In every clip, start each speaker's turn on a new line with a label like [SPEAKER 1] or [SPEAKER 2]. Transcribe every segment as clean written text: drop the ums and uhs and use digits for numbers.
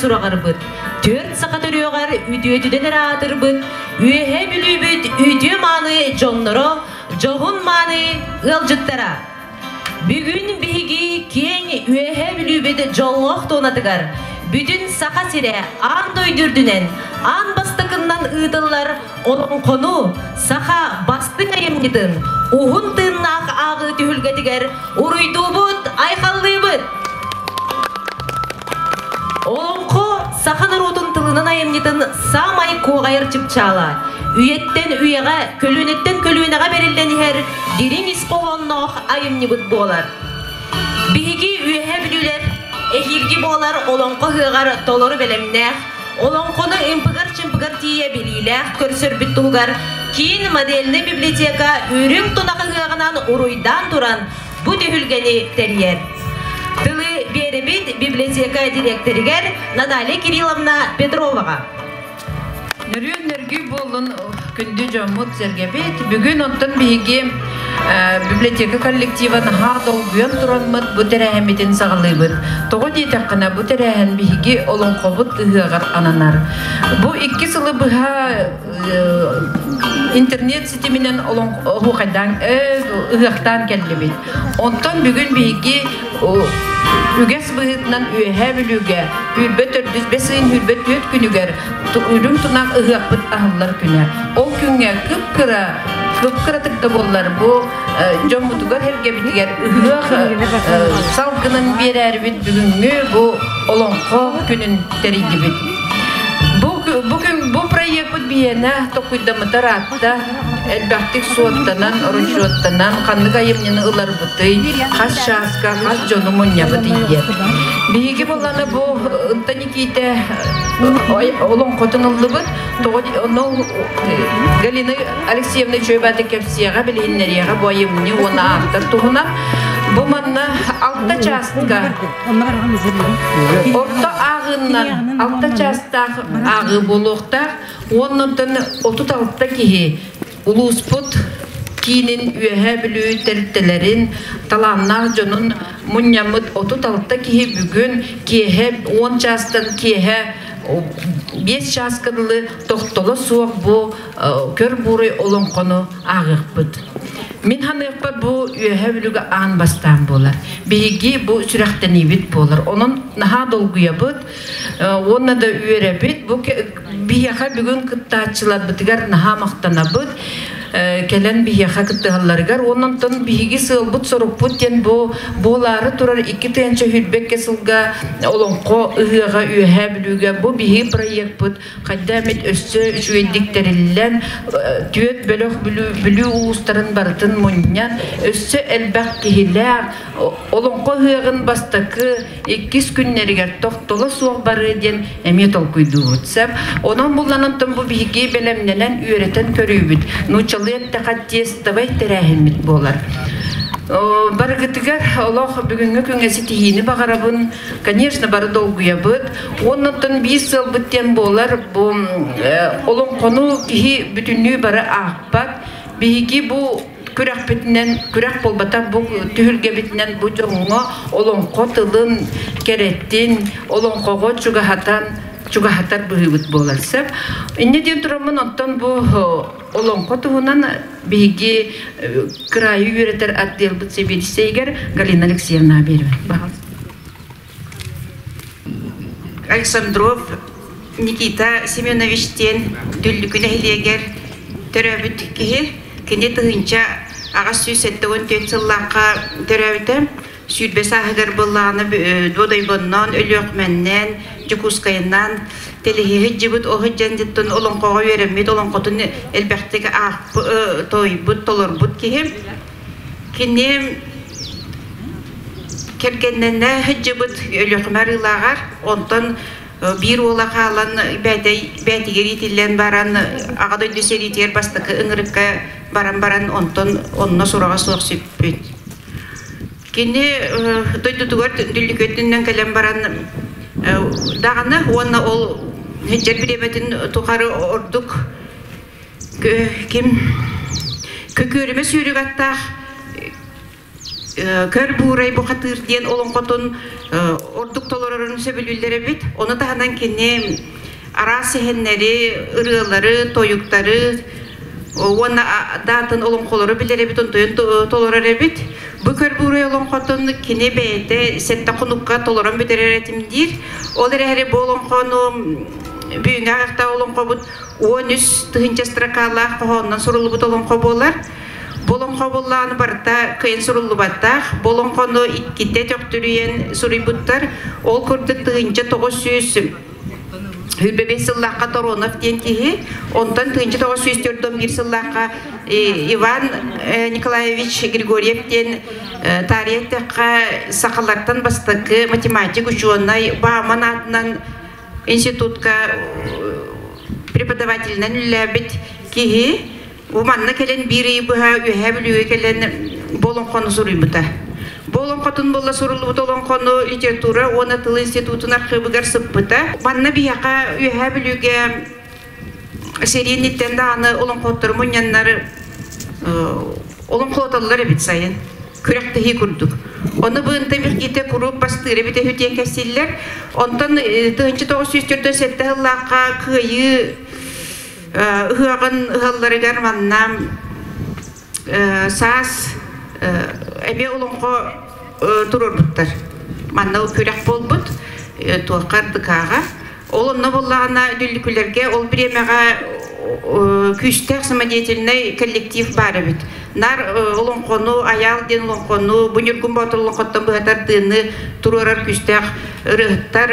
[SPEAKER 1] сураҕырбыт, түөрт саха төрүөҕэр үтүөтүнэн эрэ аатырбыт, Үөһээ Бүлүүбүт үтүө-мааны дьонноро, дьоһун-мааны ыалдьыттара! Бүгүн биһиги киэҥ Үөһээ Бүлүүбүт дьоллоох туонатыгар бүтүн Саха сирэ аан дойду үрдүнэн аан бастакыннан ыытыллар олоҥхону саха бастыҥ айымньытын уһун тыыннаах ааҕыы түһүлгэтигэр уруйдуубут, айхаллыыбыт! Олоҥхо саха норуотун тылынан айымньытын саамай куоҕайар чыпчаала. Үйэттэн үйэҕэ, көлүөнэттэн көлүөнэҕэ бэриллэн иһэр дириҥ ис хоһоонноох айымньыбыт буолар. Биһиги Үөһээ Бүлүүлэр эһиилги буолар олоҥхо ыһыаҕар толору бэлэмнээх, олоҥхону ымпыгар-чымпыгар тиийэ билиилээх көрсөрбүт туһугар киин модельнай библиотека үрүҥ тунах ыһыаҕынан уруйдаан туран бу түһүлгэни тэрийэр. Тылы биэрэбит библиотека дириэктэригэр Наталья Кирилловна Петроваҕа.
[SPEAKER 2] Нөрүөн нөргүй буоллун күндү дьоммут сэргэбит. Бүгүн онтон биһиги библиотека коллектива наһаа долгуйан тураммыт бу тэрээһиммитин саҕалыыбыт. Тоҕо диэтэххинэ бу тэрээһин биһиги олоҥхобут ыһыаҕар ананар. Бу икки сылы быһа интернет ситиминэн оһуохайдаан ыһыахтаан кэллибит. Онтон бүгүн биһиги үгэс быһыытынан Үөһээ Бүлүүгэ Үүрбэ төрдүс бэс ыйын үүрбэ түөрт күнүгэр үрүҥ тунах ыһыахпыт аһыллар күнэ. Ол күҥҥэ кып-кыра кып-кыратык да буоллар бу дьоммутугар сэргэбитигэр ыһыах салгынын биэрээрибит бүгүҥҥү бу олоҥхо күнүн тэрийдибит. Бу, бу күн бу проекпыт биһиэнэ токуйдаммыта ыраатта элбэхтик суоттанан, оручуоттанан ханнык айымньыны ыларбытый, хас чааска, хас дьону мунньабытый диэн. Биһиги буоллаҕына бу Ынта Никиитэ олоҥхотун ыллыбыт. Тоҕо ону Галина Алексеевна Чуйбааты кэпсиэҕэ, билиһиннэриэҕэ бу айымньы уонна ааптар туһунан. Бу манна алта чааска орто ааҕыыннан алта чаастаах ааҕыы буолуохтаах. Уонна онтон 36 киһи улууспут киинин Үөһээ Бүлүү тэрилтэлэрин талааннаах дьонун мунньаммыт 36 киһи бүгүн киэһэ 10 чаастан киэһэ 5 чааска дылы тохтоло суох бу көр буурай олоҥхону ааҕыахпыт. Мин ханыахпар бу Үөһээ Бүлүүгэ аан бастаан буолар. Биһиги бу сүрэхтэниибит буолар. Онон наһаа долгуйабыт уонна да үөрэбит. Бу биһиэхэ бүгүн кыттааччыларбытыгар наһаа махтанабыт. Кэлэн биһиэхэ кыттыһалларыгар уонна онтон биһиги сыалбыт-сорукпут диэн бу буолаары турар 2021 сылга Олоҥхо ыһыаҕа Үөһээ Бүлүүгэ бу биһиги проекпыт хайда эмит өссө үчүгэйдик тэриллэн, түөрт бөлөх Бүлүү улуустарын барытын мунньан, өссө элбэх киһилээх Олоҥхо ыһыаҕын бастакы, иккис күннэригэр тохтоло суох барыа диэн эмиэ толкуйдуубут. Сөп. Онон булланан бу биһиги бэлэмнэнэн үөрэтэн көрүүбүт. Нууччалыы эттэхэ тестовай тэрээһиммит буолар. Барыгытыгар олох бүгүҥҥү күҥҥэ ситиһиини баҕарабын. Конечно, бары долгуйабыт. Уоннаттан биир сыалбыт диэн буолар бу олоҥхону киһи бүтүннүү бары аахпат. Биһиги бу күрэхпитинэн, күрэх буолбатах бу түһүлгэбитинэн бу дьоҥҥо олоҥхо тылын кэрэтин, олоҥхоҕо чугаһатан чугаһатар быһыыбыт буолар сөп. Инньэ диэн тураммын оттон бу олоҥхо туһунан биһиги кыраайы үөрэтэр отделбыт сэбиэдиссэйигэр Галина Алексеевна биэрэбин.
[SPEAKER 3] Александров Никита Семенович диэн Дүллүкү нэһилиэгэр төрөөбүт киһи. Кини 1874 сыллаахха төрөөбүтэ. 20 сааһыгар буоллаҕына Бодойбонноон, Өлүөхүмэннээн, Дьокуускайынан тэлэһиһит дьыбыт оһут дьэндиттэн олоҥхоҕо үөрэммит, олоҥхотун элбэхтик аахпыт, тойбут, толорбут киһи. Кини кэргэннэнэ сылдьыбыт Өлүөхүмэ арыылааҕар, онтон биир уола хаалан бээтигэр иитиллэн баран Аҕа дойду сэриитигэр бастакы ыҥырыкка баран баран онтон онно сураҕа суох сүппүт. Кини дойдутугар Дүллүкүөттүнэн кэлэн баран даҕаны уонна ол сылдьар бириэмэтин тухары ордук ким Көкүөрүмэ сүүрүк аттаах Көр Буурай бухатыыр диэн олоҥхотун ордук толорор. Толорорун сөбүлүүллэр эбит. Ону таһынан кини араас сэһэннэри, ырыалары, тойуктары уонна даатын олоҥхолору билэр эбит, онтуйун толорор эбит. Бу көрбүүрэй олоҥхотун кини бэйэтэ сэттэ хонукка толорон бүтэрэр этим диир. Ол эрээри бу олоҥхону бүгүҥҥү аҕыйахта олоҥхобут 13 тыһыынча строкалаах хоһоонунан суруллубут олоҥхо буолар. Бу олоҥхо буоллаҕына барыта кыайан суруллубатах. Бу олоҥхону иккитэ төхтүрүйэн суруйбуттар. Ол курдук 1925 сыллаахха Торонов диэн киһи, онтон 1941 сыллаахха Иван Николаевич Григорьев диэн таарыйа эттэххэ сахалартан бастакы математик учуонай Бауман аатынан институтка преподавателинэн үлэлээбит киһи. Бу манна кэлэн биир ый быһа Үөһээ Бүлүүгэ кэлэн бу олоҥхону суруйбута. Бу олоҥхотун буолла суруллубут олоҥхону литература уонна тыл институтун архыыбыгар сыппыта. Манна биһиэхэ Үөһээ Бүлүүгэ сэрии инниттэн даҕаны олоҥхоттор мунньаннар олоҥхолотоллор эбит сайын. Күрэхтэһии курдук. Ону быынта Михгите куруук бастыыр эбит үһү диэн кэпсииллэр. Онтон 1947 сыллаахха Кыайыы ыһыаҕын ыһалларыгар манна саас эмиэ олоҥхо туруорбуттар. Манна күрэх буолбут туохха РДК-ҕа. Ол онно буоллаҕына дүллүкүлэргэ ол бириэмэҕэ күүстээх самодеятельнай коллектив баар эбит. Нар олоҥхону, Айаал диэн олоҥхону, бу Ньургун Боотур олоҥхоттон быһатар тыыны туруорар күүстээх ырыаһыттар,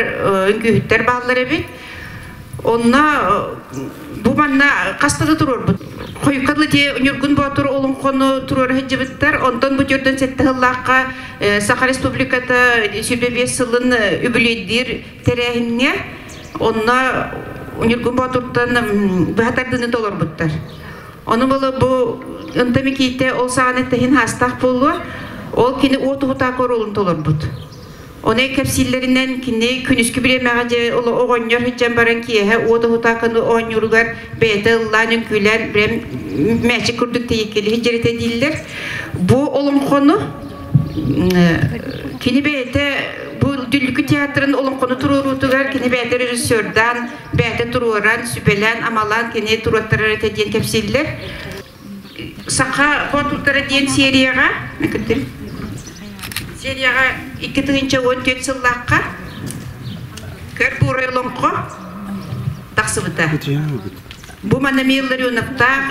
[SPEAKER 3] үҥкүүһүттэр бааллар эбит. Онно бу манна хаста да туруорбут. Хойукка дылы ти Ньургун Боотур олоҥхону туруора сылдьыбыттар. Онтон бу төрдөн сэттэ сыллаахха Саха Республиката 25 сылын үбүлүөйдүүр тэрээһиҥҥэ онно Ньургун Боотуртан быһа тардыыны толорбуттар. Ону было бу Ынта Микиитэ ол саҕана тэһин хаастаах буолуо. Ол кини уот уһутаакы оруолун толорбут. Ону кэпсииллэринэн кини күнүскү бириэмэҕэ дьэ оҕонньор сылдьан баран киэһэ уот уһутааканы оонньууругар бэйэтэ ыллаан үҥкүүлээн брэм мээчик курдук тэйиккэлиһи дьэритэ дииллэр. Бу олоҥхону кини бэйэтэ бу Дүллүкү театрын олоҥхону туруоруутугар кини бэйэтэ режиссердаан, бэйэтэ туруоран, сүбэлээн, амалаан кини туруоттарар этэ диэн кэпсииллэр. Саха боотурдара диэн серияҕа серияҕа 2014 сыллаахха Көр буурай олоҥхо тахсыбыта. Бу манна Михаил Ларионовтаах,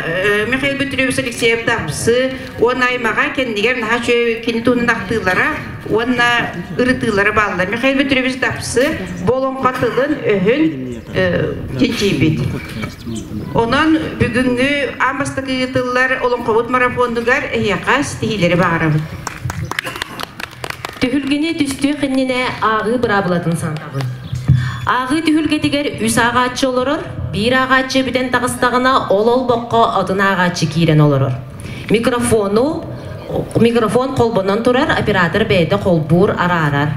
[SPEAKER 3] Михаил Петрович Алексеев Тапсы уонна аймаҕа кэннигэр наһаа үчүгэй кини туһунан ахтыылара уонна ырытыылара бааллар. Михаил Петрович Тапсы бу олоҥхо тылын өһүн чинчийбит. Онон бүгүҥҥү аан бастакы ыытыллар Олоҥхобут марафонугар эһиэхэ ситиһиилэри баҕарабыт.
[SPEAKER 1] Түһүлгэни түстүөх иннинэ ааҕыы быраабылатын санатабын. Ааҕыы түһүлгэтигэр үс ааҕааччы олорор, биир ааҕааччы бүтэн таҕыстаҕына ол олбоххо атын ааҕааччы киирэн олорор. Микрофону микрофон холбонон турар, оператор бэйэтэ холбуур, араарар.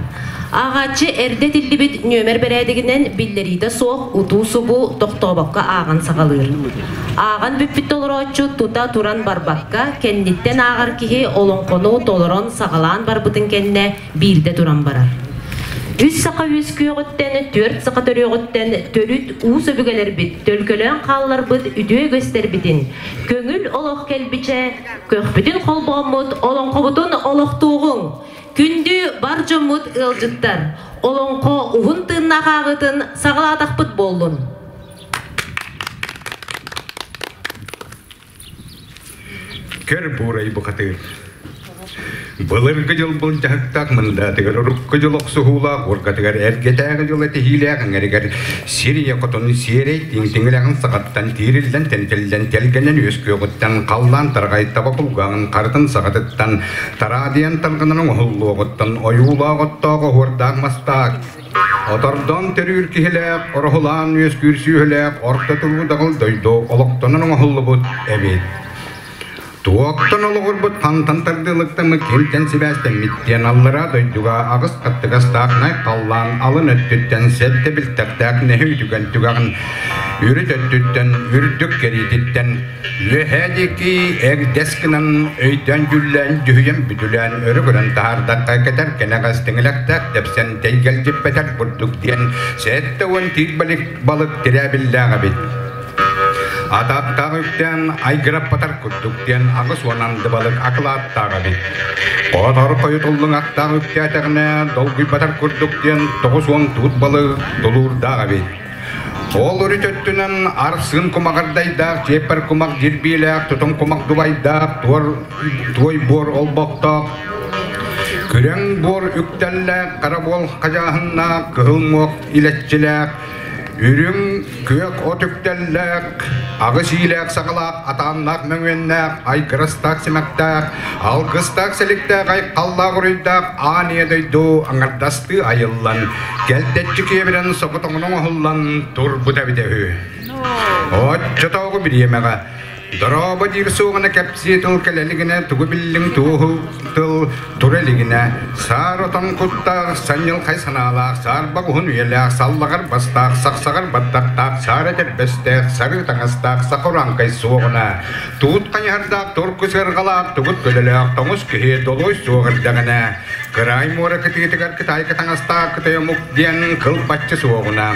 [SPEAKER 1] Ааҕааччы эрдэ этиллибит нүөмэр бэрээдэгинэн биллэриитэ суох утуу-субуу тохтообокко ааҕан саҕалыыр. Ааҕан бүппүт толорооччу тута туран барбакка, кэнниттэн ааҕар киһи олоҥхону толорон саҕалаан барбытын кэннэ биирдэ туран барар. Үс саха үөскүөҕүттэн, түөрт саха төрүөҕүттэн төрүт уус өбүгэлэрбит төлкөлөөн хаалларбыт үтүө үгэстэрбитин, көҥүл олох кэлбичэ, көхпүтүн холбооммут олоҥхобутун олохтуоҕуҥ! Күндү бар дьоммут ыалдьыттар, олоҥхо уһун тыыннаах ааҕыытын саҕалаатахпыт буоллун!
[SPEAKER 4] Көр буурай бухатыыр. Былыргы дьыл былдьаһыктаах мындаатыгар урукку дьыл охсуһуулаах уоргатыгар эргэтээҕи дьыл этиһиилээх эҥэригэр сир ийэ хотун сиэрэй тиҥ-тиҥилэҕин саҕаттан тиириллэн тэнтиллэн тэлгэнэн үөскүөҕүттэн халлаан тарҕай таба кулгааҕын харытын саҕатыттан тараадыйан тарҕанан оҥоһуллуоҕуттан ойуулаах оттоох оһуордаах мастаах Отордоон төрүүр киһилээх, ороһулаан үөскүүр сүөһүлээх орто туруу даҕыл дойду олохтонон оҥоһуллубут эбит. Туохтан олоҕурбут хантан тардыылыктаммыт кимтэн сибээстэммит диэн аллараа дойдуга аҕыс хаттыгастаах най халлаан алын өттүттэн сэттэ билтэхтээх нэһи үтүгэн түгэҕин үрүт өттүттэн үрдүк кэриититтэн үөһээ диэки эгдэс гынан өйдөөн дьүллээн дьүһүйэн бүтүлээн өрө көрөн таһаардахха кэтэр кэнэҕэс тиҥилэхтээх тэпсэн тэйгэлдьиппэтэр курдук диэн 70 тиит балык тирээбиллээх эбит. Атааттаах үктээн айгыраппатар курдук диэн 80 анды балык акылааттаах эбит. Хотор хойутуллуҥахтаах үктээтэҕинэ долгуйбатар курдук диэн 90 туут балык тулуурдаах эбит. Ол үрүт өттүнэн арсыын кумаҕардайдаах, чиэппэр кумах дьирбиилээх, тутум кумах дубайдаах, туор, туой буор олбохтоох, күрэҥ буор үктэллээх, хара буол хадьааһыннаах, кыһыл муох илэччилээх, Үрүҥ күөх от үктэллээх, аҕыс иилээх саҕалаах, атааннаах мөҥүөннээх, айгырастаах симэхтээх, алгыстаах силиктээх, айхаллаах уруйдаах аан ийэ дойду аҥардастыы айыллан, кэлтэччи киэбирэн соҕотоҕун оҥоһуллан турбута эбитэ үһү. Оччотооҕу бириэмэҕэ Дорообо диир суоҕуна кэпсии тыл кэлэ илигинэ тугу биллиҥ туоһу тыл тура илигинэ саар отон куттаах санньылхай санаалаах саарбах уһун үйэлээх саллаҕар бастаах сахсаҕар баттахтаах саар этэрбэстээх сарыы таҥастаах саха урааҥкай суоҕуна туут хайыһардаах турку сыарҕалаах тугут көлөлөөх тоҥус киһи долуой суох эрдэҕинэ кыраай муора кытыытыгар кытайка таҥастаах кытай омук диэн кылбаччы суоҕуна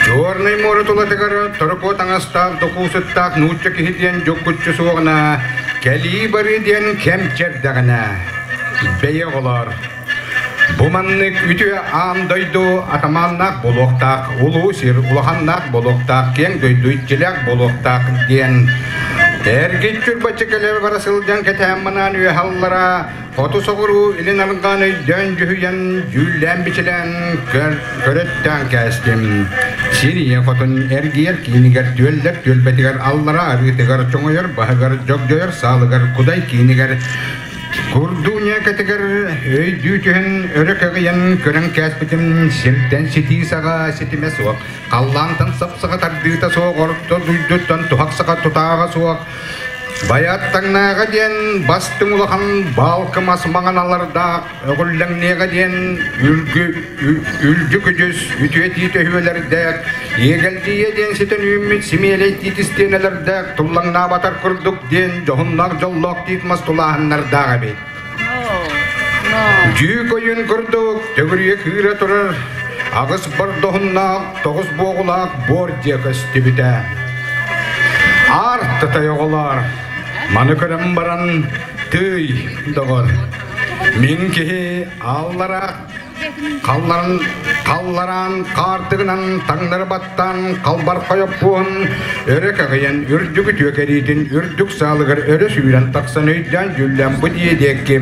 [SPEAKER 4] Чернай муора тулатыгар торокуо таҥастаах, докуусуттаах нуучча киһи диэн дьуккуччу суоҕуна, кэлии-барыы диэн кэм чэрдэҕинэ, бэйэ оҕолоор, бу маннык үтүө аан дойду атамааннаах буолуохтаах, улуу сир улаханнаах буолуохтаах, киэҥ дойду иччилээх буолуохтаах диэн эргиччи бачча кэлэ бара сылдьан кэтээн манаан үөһэ аллара Хоту соҕуруу илин арҕаан өйдөөн-дьүһүйэн, дьүүллээн-бичилээн көрөттөөн кээстим. Сир ийэ хотун эргийэр киинигэр түөллэр түөлбэтигэр аллара арыытыгар чоҥойор баһыгар дьогдьойор саалыгар кудай киинигэр курдуу ньээкэтигэр өйдүү түһэн өрө кэҕийэн көрөн кээспитим сиртэн ситии саҕа ситимэ суох халлаантан сап-саҕа тардыыта суох орто дуйдуттан туһах саҕа тутааҕа суох Байааттаҥнааҕа диэн бастыҥ улахан баалкы мас маҥаналардаах, өҕүллэҥниэҕэ диэн үлгү, үлдьү күдьүс үтүө тиит өһүөлэрдээх, иэгэлдьийэ диэн ситэн үүммүт симиэлэй тиит истиэнэлэрдээх, туллаҥнаабатар курдук диэн дьоһуннаах дьоллоох тиит мас тулааһыннардаах эбит. Дьүүк ойун курдук төгүрүйэ кыыра турар аҕыс бордоһуннаах, тоҕус буоҕулаах буор дьиэ көстүбүтэ. Аар тытай оҕолоор, маны көрөн баран тыый, доҕор, мин киһи аллара Халларан, халлараан хаартыгынан таҥнары баттаан халбархай оппуон өрө кэҕийэн үрдүк үтүө кэриитин үрдүк саалыгар өрө сүүрэн тахсан өйдөөн дьүллээн бу дии диэки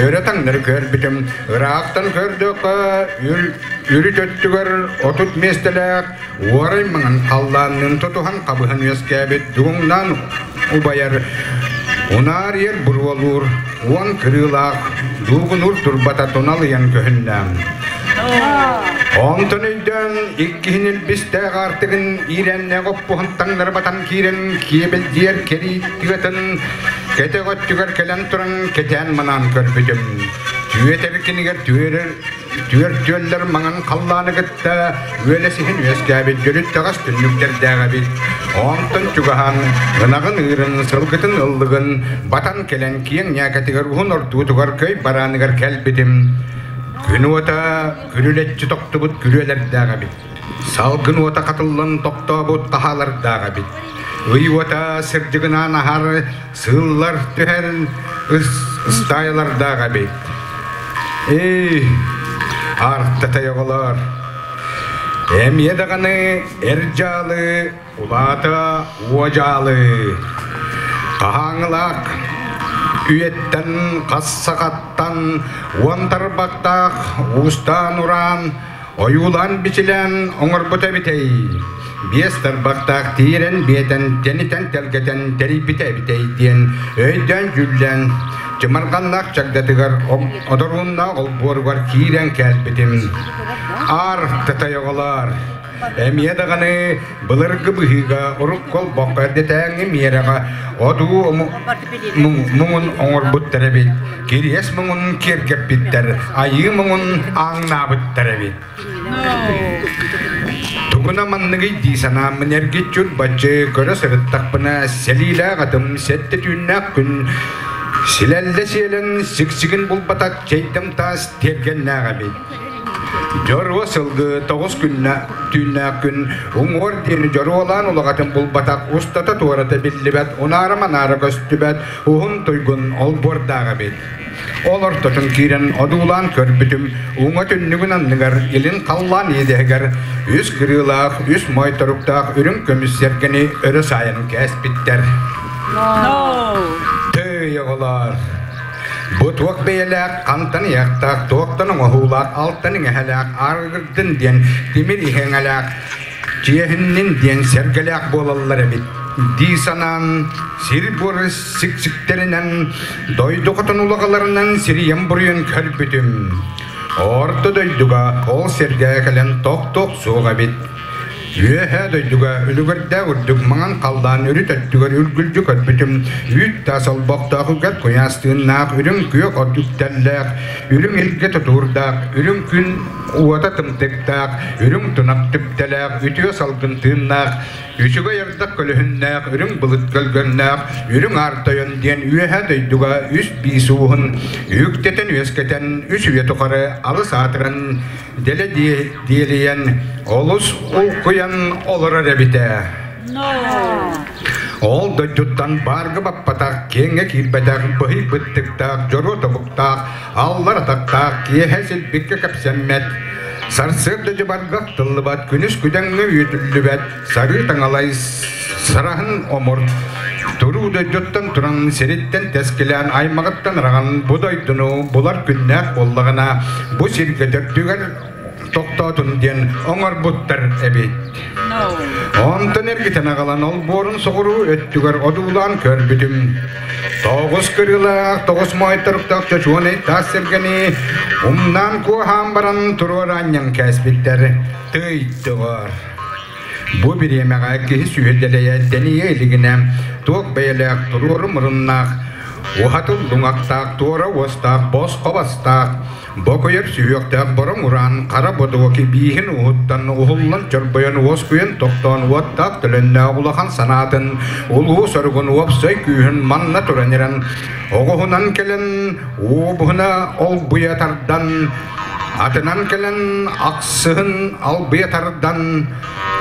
[SPEAKER 4] өрө таҥнары көрбүтүм ыраахтан көрдөххө үрүт өттүгэр 30 миэстэлээх уорай маҥан халлаанныын тутуһан хабыһан үөскээбит дугуҥнаан убайар унаарыйар буруолуур уон кырыылаах дуугунуур турбата туналыйан көһүннэ. Онтон өйдөөн иккиһин илбистээх аартыгын иирэннээх оппуһун таҥнары батан киирэн киэбэлдьийэр кэрии тыатын кэтэх өттүгэр кэлэн туран кэтээн манаан көрбүтүм. Түөтэр кинигэр түөрэр Түөрт түөллэр маҥан халлааны кытта үөлэсиһин үөскээбит дьөрүттэҕэс түннүктэрдээх эбит. Онтон чугаһаан ынаҕын ыырын, сылгытын ыллыгын батан кэлэн киэҥ ньээкэтигэр уһун ордуутугар көй барааныгар кэлбитим. Күн уота күрүлэччи тохтубут күрүөлэрдээх эбит. Салгын уота хатыллан тохтообут хаһаалардаах эбит. Ый уота сырдьыгынаан аһар сыыллар түһэр ыстаайалардаах эбит. Эй, артатай оҕолор, эмиэ даҕаны эр дьаалы, улаата уодьаалы, хаһааҥылаах үйэттэн хас сахаттан уон тарбахтаах уустаан-ураан Ойуулаан-бичилээн оҥорбута эбитэй, биэс тарбахтаах тиирэн биэтэн тэнитэн тэлгэтэн тэрийбитэ эбитэй диэн өйдөөн-дьүүллээн чымырҕаннаах чагдатыгар одорууннаах олбуоругар киирэн кэлбитим. Аар тытай оҕолоор! Эмиэ даҕаны былыргы быһыыга урукку олбоххо эрдэтээҥҥи миэрэҕэ одуу муҥун оҥорбуттар эбит, кириэс муҥун киэргэппиттэр, айыы муҥун ааҥнаабыттар эбит. Тугуна манныгый дии санааммын эргиччи урбаччы көрө сырыттахпына сэлиилээх атым сэттэ түүннээх күн силэллэ сиэлэн сиксигин булбатах чэйдэм таас тиэргэннээх эбит. Дьоруо сылгы тоҕус күннэ түүннээх күн уҥуор диэни дьоруолаан улаҕатын булбатах устата туората биллибэт унаара-манаара көстүбэт уһун туйгун олбуордаах эбит. Ол ортотун киирэн одуулаан көрбүтүм, уҥа түннүгүн анныгар илин халлаан иэдэһигэр үс кырыылаах, үс моойторуктаах үрүҥ көмүс сэргэни өрө саайан кээспиттэр. Тыый, оҕолоор! Бу туох бэйэлээх, хантан ыйахтаах, туохтан оҥоһуулаах, алтан иҥэһэлээх, арыгырдын диэн тимир иһэҥэлээх, чиэһиннин диэн сэргэлээх буолаллар эбит дии санаан, сир-буор сиксиктэринэн, дойду хотун улаҕаларынан сирийэн буруйан көрбүтүм. Орто дойдуга ол сиргэ кэлэн тох-тох суох эбит. Үөһээ дойдуга үлүгэрдээх үрдүк маҥан халлаан үрүт өттүгэр үргүлдьү көрбүтүм, үүт таас олбохтоох үгэр куйаас тыыннаах, үрүҥ күөх от үктэллээх, үрүҥ илгэ тутуурдаах, үрүҥ күн уота тымтыктаах, үрүҥ тунах түптэлээх, үтүө салгын тыыннаах, үчүгэй ардах көлөһүннээх, үрүҥ былыт көлгөннөөх, үрүҥ аар тойон диэн үөһэ дойдуга үс биис ууһун үктэтэн үөскэтэн үс үйэ тухары алыс аатыран дэлэ диэлийэн олус улкуйан олорор эбитэ. Ол дойдуттан баарга баппатах, киэҥҥэ киирбэтэх, быһый быттыктаах, дьоруо тобуктаах, аллар атахтаах, киэһэ силбиккэ кэпсэммэт, сарсыарда дьыбарга ахтыллыбат, күнүс күдэҥҥэ үөтүллүбэт, сарыы таҥалай сараһын омур, туруу дойдуттан туран, сириттэн тэскилээн, аймаҕыттан араҕан бу дойдуну булар күннээх буоллаҕына, бу сиргэ төрдүгэр тохтоотун диэн оҥорбуттар эбит. Онтон эргитэн аҕалан олбуорун соҕуруу өттүгэр одуулаан көрбүтүм. Тоҕус кырыылаах, тоҕус моойторуктаах чочуонай таас сэргэни умнаан куоһаан баран туруораанньан кээспиттэр. Тыйдыҕар. Бу бириэмэҕэ киһи сүһүрдэлэйэ тэнийэ илигинэ туох бэйэлээх туруору муруннаах, уһатыл луҥахтаах, туора уостаах, босхо бастаах, Бокуйар сүһүөхтээх бороҥ ураан хара бодуоки бииһин уһуттан уһуллан чорбойон уоскуйан тохтоон уоттаах төлөннөөх улахан санаатын улуу соругун уопсай күүһүн манна туран эрэн оҕуһунан кэлэн уобуһуна олбуйа тардан атынан кэлэн ахсыһын албыйа тардан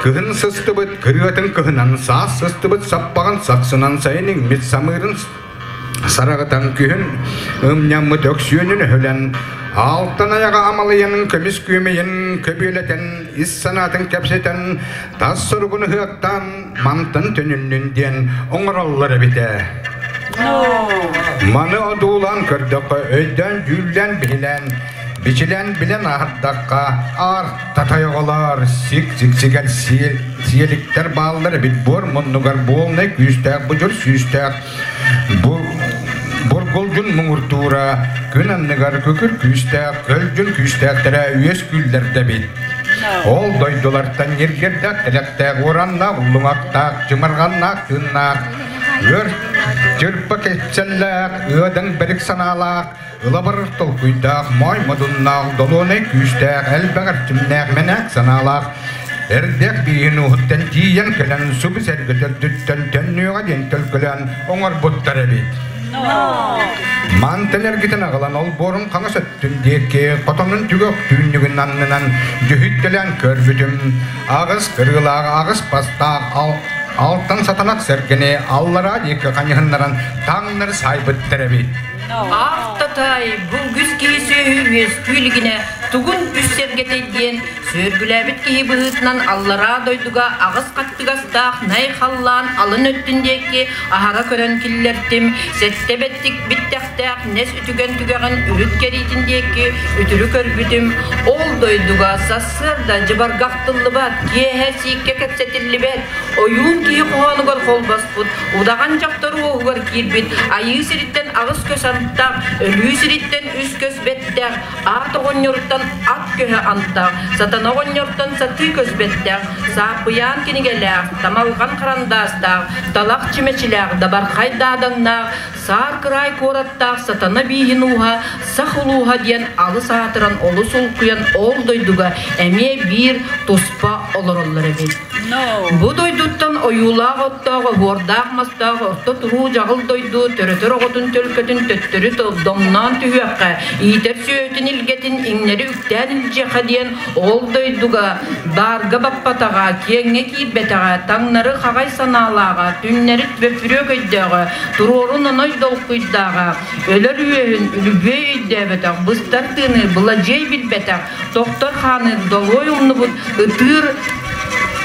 [SPEAKER 4] кыһын сыстыбыт кырыатын кыһынан саас сыстыбыт саппаҕын сахсынан сайын иҥмит самыырын Сараҕытан күһүн ымньаммыт өксүөнүн өһүлэн, алтан айаҕа амалыйан, көмүс күөмэйин көбүөлэтэн, ис санаатын кэпсэтэн, тас соругун ыһыахтаан, мантан төнүннүн диэн оҥороллор эбитэ. Маны одуулаан көрдөххө, өйдөөн-дьүүллээн биһилээн, бичилээн билэн аһардахха, аар татай оҕолоор сик-сиксигэр сиэликтэр бааллар эбит буор муннугар буолнай күүстээх будьур сүүстээх Бу бургулдьун муҥурдуура күн анныгар күкүр күүстээх, көлдьүн күүстээхтэрэ үөскүүллэрдэбит. Ол дойдулартан ньиргирдээх тэлэхтээх, ураннаах, уллуҥахтаах, чымырҕаннаах тыыннаах, өр чырпа кэпсэллээх, ыадаҥ бэрик санаалаах, ылабар толкуйдаах, моой модуннаах, долуонай күүстээх, элбэх эрчимнээх, мэнээк санаалаах, эрдээх бииһин уһуттан тиийэн кэлэн субу сэргэ төрдүттэн төннүөҕэ диэн төлкөлөөн оҥорбуттар эбит. Мантан эргитэн аҕалан олбуорун хаҥас өттүн диэки хотонун түгэх түүннүгүн аннынан дьүһүйтэлээн көрбүтүм. Аҕыс кырыылаах, аҕыс бастаах алтан сатанах сэргэни аллараа диэки ханьыһыннаран таҥнары саайбыттар эбит.
[SPEAKER 1] Аах-татай, бу үгүс киһи сүөһү үөскүү илигинэ тугун үс сэргэтэй диэн сүөргүлээбит киһи быһыытынан аллараа дойдуга аҕыс хаттыгастаах най халлаан алын өттүн диэки аһара көрөн киллэртим, сэттэ бэттик биттэхтээх нэс үтүгэн түгэҕин үрүт кэриитин диэки үтүрү көрбүтүм, ол дойдуга сарсыарда дьыбарга ахтыллыбат, киэһэ сииккэ кэпсэтиллибэт, ойуун киһи хоһоонугар холбоспут, удаҕан дьахтар уоһугар киирбит, айыы сириттэн аҕыс көс антах, өлүү сириттэн үс көс бэттэх, аат оҕонньоруттан ат көһө антах, сатана
[SPEAKER 2] Сатана оҕонньортон сатыы көспөттөх, сааппыйаан кинигэлээх, тамалҕан харандаастаах, талах чүмэчилээх, дабархай даадаҥнаах, саар кыраай куораттаах Сатана бииһин ууһа Сах улууһа диэн алыс аатыран олус улкуйан ол дойдуга эмиэ биир туспа олороллор эбит. Бу дойдуттан ойуулаах оттоох, оһуордаах мастаах орто туруу дьаҕыл дойду төрөтөр оҕотун төлкөтүн төттөрү домноон түһүөххэ, иитэр сүөһүтүн илгэтин иҥнэри үктээн илдьиэххэ диэн ол дойдуга баарга баппатаҕа, киэҥҥэ киирбэтэҕэ, таҥнары хаҕай санаалааҕа, түҥнэри бөппүрүөк өйдөөҕө, туруорун оной долкуйдааҕа, өлөр үөһүн үлүбүөй өйдөөбөтөх, быстар тыыны быладьыай билбэтэх, тохтор хааны долуой умнубут, ытыыр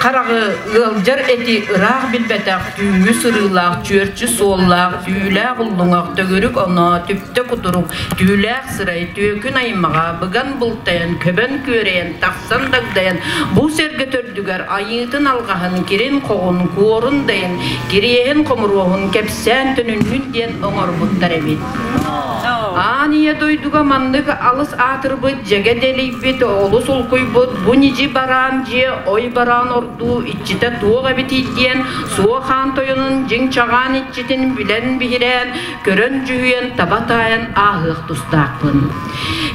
[SPEAKER 2] хараҕы ыалдьар эти ыраах билбэтэх, түүҥҥү сырыылаах, чүөрчү суоллаах, түүлээх уллуҥах, төгүрүк оноо, түптэ кутурук, түүлээх сырай, түөкүн аймаҕа, быган былтайан, көбөн күөрэйэн, тахсан дагдайан, бу сэргэ төрдүгэр айыытын алҕаһын, кирин-хоҕун, куорун дайын, кириэһин хомуруоһун кэпсээн төнүннүн диэн оҥорбуттар эбит. Аан ийэ дойдуга маннык алыс аатырбыт, дьэгэ дэлийбит, олус улкуйбут, бу ньидьи бараан дьиэ ой бараан ордуу иччитэ туох эбитий диэн суо хаан тойонун дьиҥ чаҕаан иччитин билэн биһирээн, көрөн дьүһүйэн таба таайан ааһыах тустаахпын.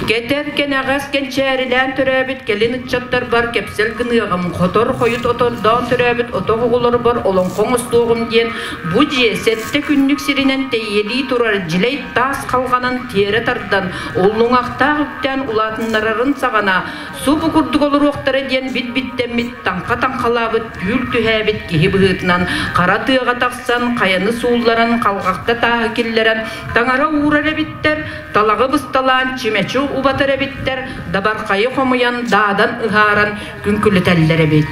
[SPEAKER 2] Кэтэр кэнэҕэс кэнчээрилээн төрөөбүт кэлин ыччаттарбар кэпсэл гыныаҕым, хотор хойут отордоон төрөөбүт отох оҕолорбор олоҥхо оҥостуоҕум диэн бу дьиэ сэттэ күннүк сиринэн тэйиэлии турар дьилэй таас халҕанын тиэрэ тардан, уллуҥахтаах үктээн улаатыннарарын саҕана субу курдук олоруохтара диэн бит-биттэммит таҥха таҥхалаабыт түүл түһээбит киһи быһыытынан хара тыаҕа тахсан хайаны суулларан халҕахта тааһы киллэрэн таҥара уурар эбиттэр, талаҕы бысталаан чимэчи убатар эбиттэр, дабархайы хомуйан даадан ыһааран күҥкүлүтэллэр эбит.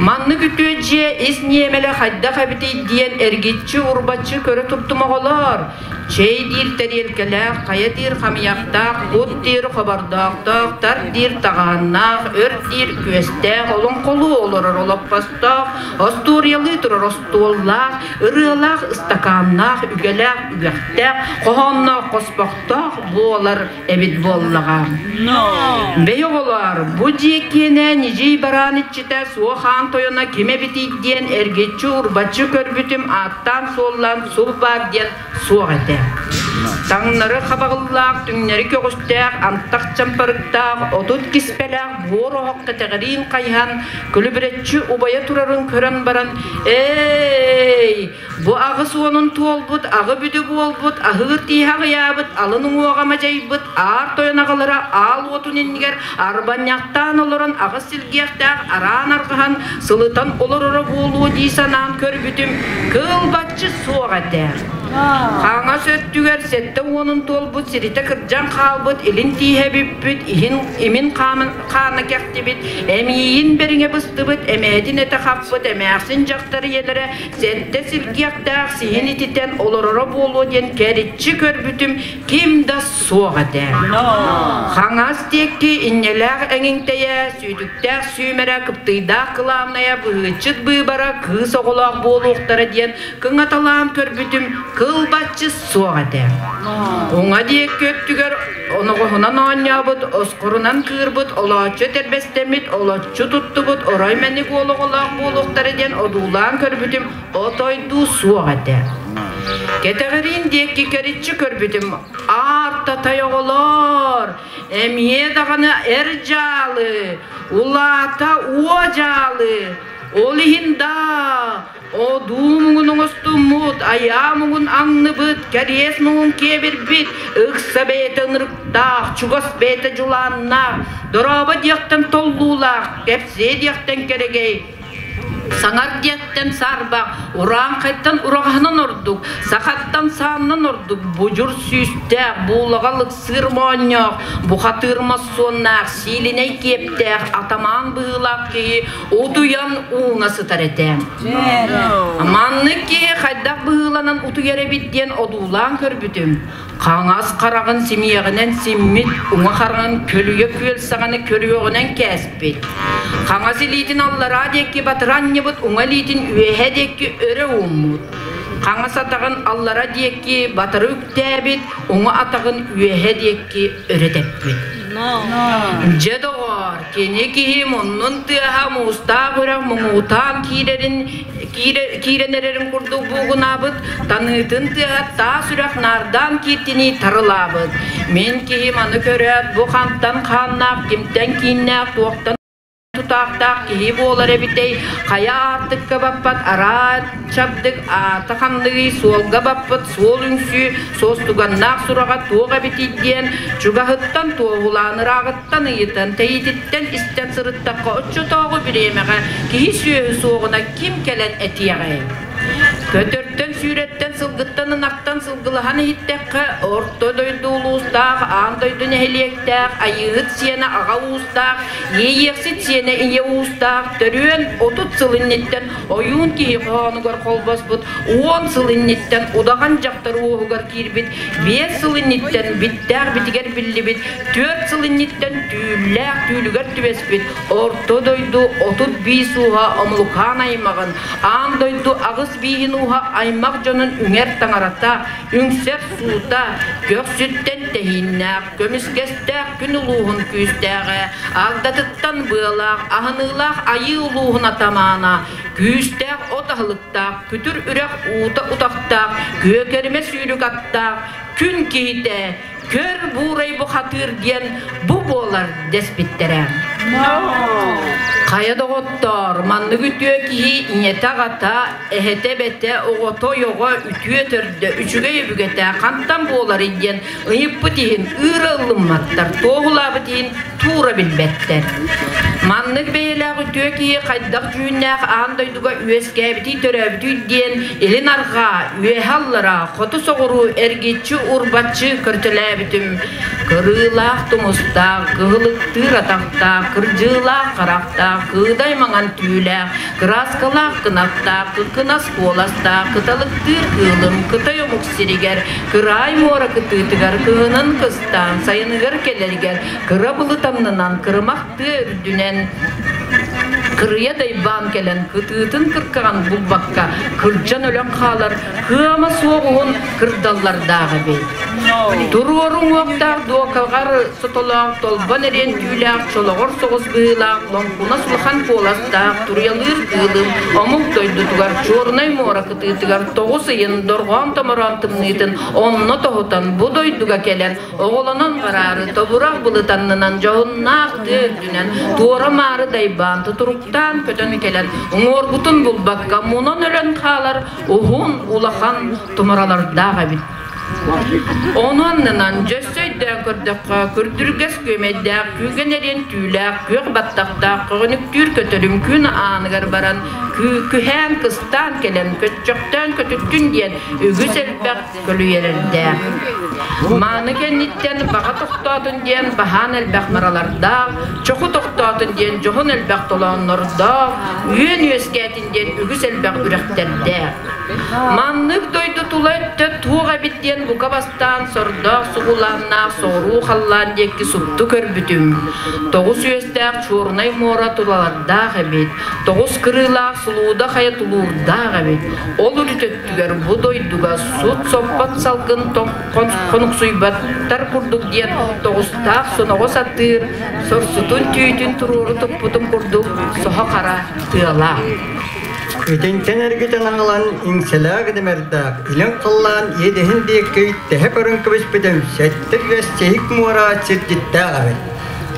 [SPEAKER 2] Маннык үтүө дьиэ ис ниэмэлэ хайдах эбитий диэн эргиччи урбаччы көрө турдум оҕолоор. Чэй диир тэриэлкэлээх, хайа диир хамыйахтаах, кут диир хобордоохтоох, тар диир таҕааннаах, өр диир күөстээх, олоҥхолуу олорор олоппостоох, остуоруйалыы турар остуоллаах, ырыалаах ыстакааннаах, үгэлээх үгэхтээх, хоһоонноох хоспохтоох буолар эбит буоллаҕа. Бэй оҕолоор, бу дьиэ киэнэ ньидьий бараан иччитэ суох аан тойоно ким эбитий диэн эргиччи-урбаччы көрбүтүм ааттаан-суоллаан сул баар диэн суох этэ. Таҥнары хабаҕыллаах, түҥнэри көҕүстээх, антах чампарыктаах, 30 киспэлээх буор оһох кэтэҕириин хайыһан, күлүбүрэччи убайа турарын көрөн баран, «Эй, Бу 80-ун туолбут, аҕы бүдү буолбут, аһыыр тииһэ аҕыйаабыт, алын уҥуоҕа мадьайбыт, аар тойон аҕалара аал уотун иннигэр арбанньахтаан олорон аҕыс силгиэхтээх араан арҕаһан сылытан олороро буолуо дии санаан көрбүтүм, кылбаччы суох этэ. Хаҥас өттүгэр 70-ун туолбут сиритэ кырдьан хаалбыт, илин тииһэ бүппүт, иһин имин хаана кэхтибит, эмиийин бэриҥэ быстыбыт, эмээтин этэ хаппыт эмээхсин дьахтар ийэлэрэ Сэттэ силгиэхтээх сиһин ититэн олороро буолуо диэн кэриччи көрбүтүм ким да суох этэ. Хаҥас диэки инньэлээх эҥиҥтэйэ, сүүтүктээх сүүмэрэ, кыптыйдаах кылаамнайа, быһыыччыт быыбара кыыс оҕолоох буолуохтара диэн кыҥаталаан көрбүтүм кылбаччы суох этэ. Уҥа диэки өттүгэр оноҕоһунан оонньообут, оскорунан кыырбыт, олооччу этэрбэстэммит, олоччу туттубут орой мэник уол оҕолоох буолуохтара диэн одуулаан көрбүтүм отойдуу суох этэ. Кэтэҕириин диэки кэриччи көрбүтүм, аар татай оҕолоор, эмиэ даҕаны эр дьаалы, улаата уо дьаалы, ол иһин даа Одуу муҥун оҥостуммут, айаа муҥун аҥныбыт, кэриэс муҥун киэбирбит, ыкса бэйэтэ ынырыктаах, чугас бэйэтэ дьулааннаах, дорообо диэхтэн толлуулаах, кэпсиэ диэхтэн кэрэгэй, саҥар диэхтэн саарбах, урааҥхайтан ураҕаһынан ордук, сахаттан сааннан ордук, будьур сүүстээх, буулаҕа лыксыыр моонньоох, бухатыыр моссуоннаах, сиилинэй киэптээх, атамаан быһыылаах киһи утуйан ууна сытар этэ. Маннык киһи хайдах быһыыланан утуйар эбит диэн одуулаан көрбүтүм. Хаҥас хараҕын симиэҕинэн симмит, уҥа хараҕын көлүйэ күөл саҕаны көрүөҕүнэн кээспит. Хаҥас илиитин аллараа диэки батыра анньыбыт, уҥа илиитин үөһэ диэки өрө ууммут. Хаҥас атаҕын аллара диэки батыры үктээбит, уҥа атаҕын үөһэ диэки өрө тэппит. Дьэ доҕоор, кини киһи муннун тыаһа муустаах үрэх муҥутаан киирэрин киирэн эрэрин курдук буугунаабыт, таныытын тыаһа таас үрэх наардаан кииртинии тарылаабыт. Мин киһи маны көрөөт, бу хантан хааннаах, кимтэн кииннээх, туохтан тутаахтаах киһи буолар эбитэй, хайа аартыкка баппат араат чабдык аата ханныгый, суолга баппыт суол үҥсүү, суостуганнаах сураҕа туох эбитий диэн чугаһыттан туоһулаан, ырааҕыттан ыйытан, тэйититтэн истэн сырыттахха оччотооҕу бириэмэҕэ киһи-сүөһү суоҕуна ким кэлэн этиэҕэй? Көтөртөн, сүүрэттэн, сылгыттан, ынахтан сылгылаһан иһиттэххэ, орто дойду улуустаах, аан дойду нэһилиэктээх, айыыһыт сиэнэ аҕа уустаах, иэйиэхсит сиэнэ ийэ уустаах, төрүөн 30 сыл инниттэн ойуун киһи хоһоонугар холбоспут, 10 сыл инниттэн удаҕан дьахтар уоһугар киирбит, 5 сыл инниттэн биттээх битигэр биллибит, 4 сыл инниттэн түүллээх түүлүгэр түбэспит Орто дойду 35 ууһа Омулукаан аймаҕын, аан дойду аҕыс бииһин ууһа аймах дьонун үҥэр таҥарата, үҥсэр суута, көхсүттэн тэһииннээх, көмүскэстээх күн улууһун күүстээҕэ, агдатыттан быалаах, аһыныылаах айыы улууһун атамаана, күүстээх от аһылыктаах, күтүр үрэх уута утахтаах, күөкэримэ сүүрүк аттаах, күн киһитэ, Көр буурай бухатыыр диэн бу буолар дэспиттэрэ. Хайа доҕоттоор, маннык үтүө киһи ийэтэ-аҕата, эһэтэ-эбэтэ, оҕото-ойоҕо үтүө төрдө, үчүгэй өбүгэтэ хантан буоларый диэн ыйыппыт иһин ыыра ыллымматтар, туоһулаабыт иһин туура билбэттэр. Маннык бэйэлээх үтүө киһи хайдах дьүһүннээх аан дойдуга үөскээбитий төрөөбүтүй диэн илин арҕаа, үөһэ аллара, хоту соҕуруу эргиччи урбаччы көртөлөөбүтүм. Кырыылаах тумустаах, кыһылыктыыр атахтаах, кырдьыылаах харахтаах, кыыдай маҥан түүлээх, кырааскалаах кынаттаах, кыккынас куоластаах, кыталыктыыр кыылым Кытай омук сиригэр, кыраай муора кытыытыгар кыһынын кыстаан, сайыныгар кэлэригэр кыра былыт аннынан кырымах тыа үрдүнэн кырыйа дайбаан кэлэн кытыытын кыркаҕан булбакка кырдьан өлөн хаалар кыама суох уһун кырдаллардаах эбит. Туруору уҥуохтаах дуокаҕар сотолоох толбон эриэн түүлээх чолоҕор соҕус быһыылаах лоҥкунас улахан куоластаах туруйалыыр кыылым омук дойдутугар Чуорунай муора кытыытыгар тоҕус ыйын дорҕоон томороон тымныытын онно тоһутан бу дойдуга кэлэн оҕолонон бараары тобурах былыт аннынан дьоһуннаах тыа үрдүнэн туора-маары дайбаан тутуруктаан көтөн кэлэн уҥуоргутун булбакка мунан өлөн хаалар уһун улахан тумаралардаах эбит. Ону аннынан дьөссө өйдөөн көрдөххө, күрдүргэс күөмэйдээх, күүгэн эриэн түүлээх, күөх баттахтаах, көҕүнүктүүр көтөрүм күн ааныгар баран, күһээн кыстаан кэлэн, көччөхтөөн көтүттүн диэн үгүс элбэх көлүйэлэрдээх. Мааны кэнниттэн баҕа тохтоотун диэн баһаан элбэх маралардаах, чоху тохтоотун диэн дьоһун элбэх толооннордоох, үөн үөскээтин диэн үгүс элбэх үрэхтэрдээх. Маннык дойду тула өттө туох эбит диэн бука бастаан сордоох сугулааннаах соҕуруу халлаан диэки супту көрбүтүм. Тоҕус үөстээх Чуорунай муора тулалардаах эбит, тоҕус кырыылаах Сулууда хайа тулуурдаах эбит. Ол үрүт өттүгэр бу дойдуга сут соппот салгын хонуксуйбаттар курдук диэн тоҕустаах соноҕос атыыр сорсутун түүтүн туруору туппутун курдук соһо хара тыалаах.
[SPEAKER 5] Итинтэн эргитэн аҕалан иҥсэлээх идэмэрдээх илин халлаан иэдэһин диэки тэһэ көрөн кэбиспитим сэттэ үөс сиһик муора сирдьиттээх эбит.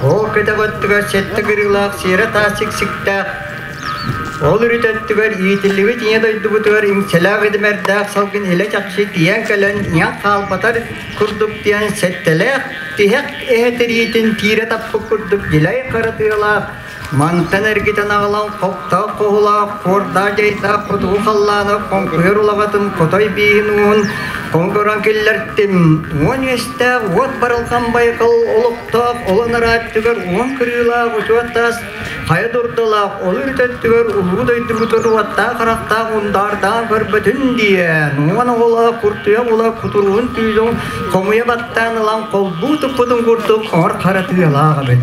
[SPEAKER 5] Ол кэтэх өттүгэр сэттэ кырыылаах сиэрэ таас сиксиктээх Ол үрүт өттүгэр иитиллибит ийэ дойдубутугар иҥсэлээх идэмэрдээх салгын илэ-чахчы тиийэн кэлэн ийэн хаалбатар курдук диэн сэттэлээх тиһэх эһэ тириитин тиирэ таппыт курдук дьилэй хара тыалаах мантан эргитэн аҕалан хоптоох хоһулаах куордаах дьайдаах хотугу халлааны хоҥкуйар улаҕатын хотой бииһин уһун хоҥкорон киллэртим уон үөстээх уот барылхан байҕал олохтоох олон арааттыгар уон кырыылаах учуот таас Хайа дурдалаах ол үрүт өттүгэр улуу дойдубутун уоттаах харахтаах ундаардаан көрбөтүн диэн, уон оҕолоох куртуйах ула кутуругун түүлүн хомуйа баттаан ылан холбуу туппутун курдук хоҥор хара тыалаах эбит.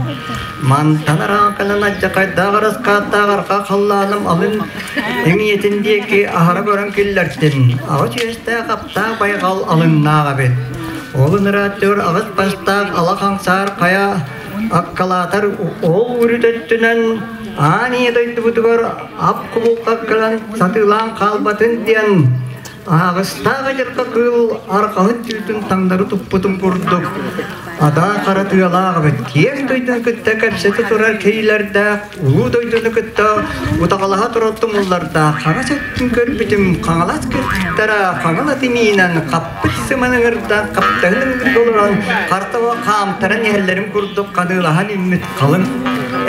[SPEAKER 5] Мантан араҥканан алдьархайдаах араскааттаах арҕаа халлааным алын эҥийэтин диэки аһара көрөн киллэртим. Аҕыс үөстээх аптаах байҕал алыннаах эбит. Ол ырааттыгар аҕыс бастаах ала хаҥсаар хайа Аккалаатар ол үрүт өттүнэн аан ийэ дойдубутугар ап кубулҕат кэлэн сатыылаан хаалбатын диэн аһаҕастаах адьырҕа кыыл арҕаһын түүтүн таҥнары туппутун курдук адаа хара тыалаах эбит киэҥ дойдуну кытта кэпсэтэ турар киһилэрдээх улуу дойдуну кытта утаҕалаһа турар тумуллардаах хаҥас өттүн көрбүтүм хаҥалас кыргыттара хаҥыл аты миинэн хаппыт сыман ыҥырдаах хаптаһын ыҥырга олорон хартаҕа хаамтаран иһэллэрин курдук ханыылаһан үүммүт халыҥ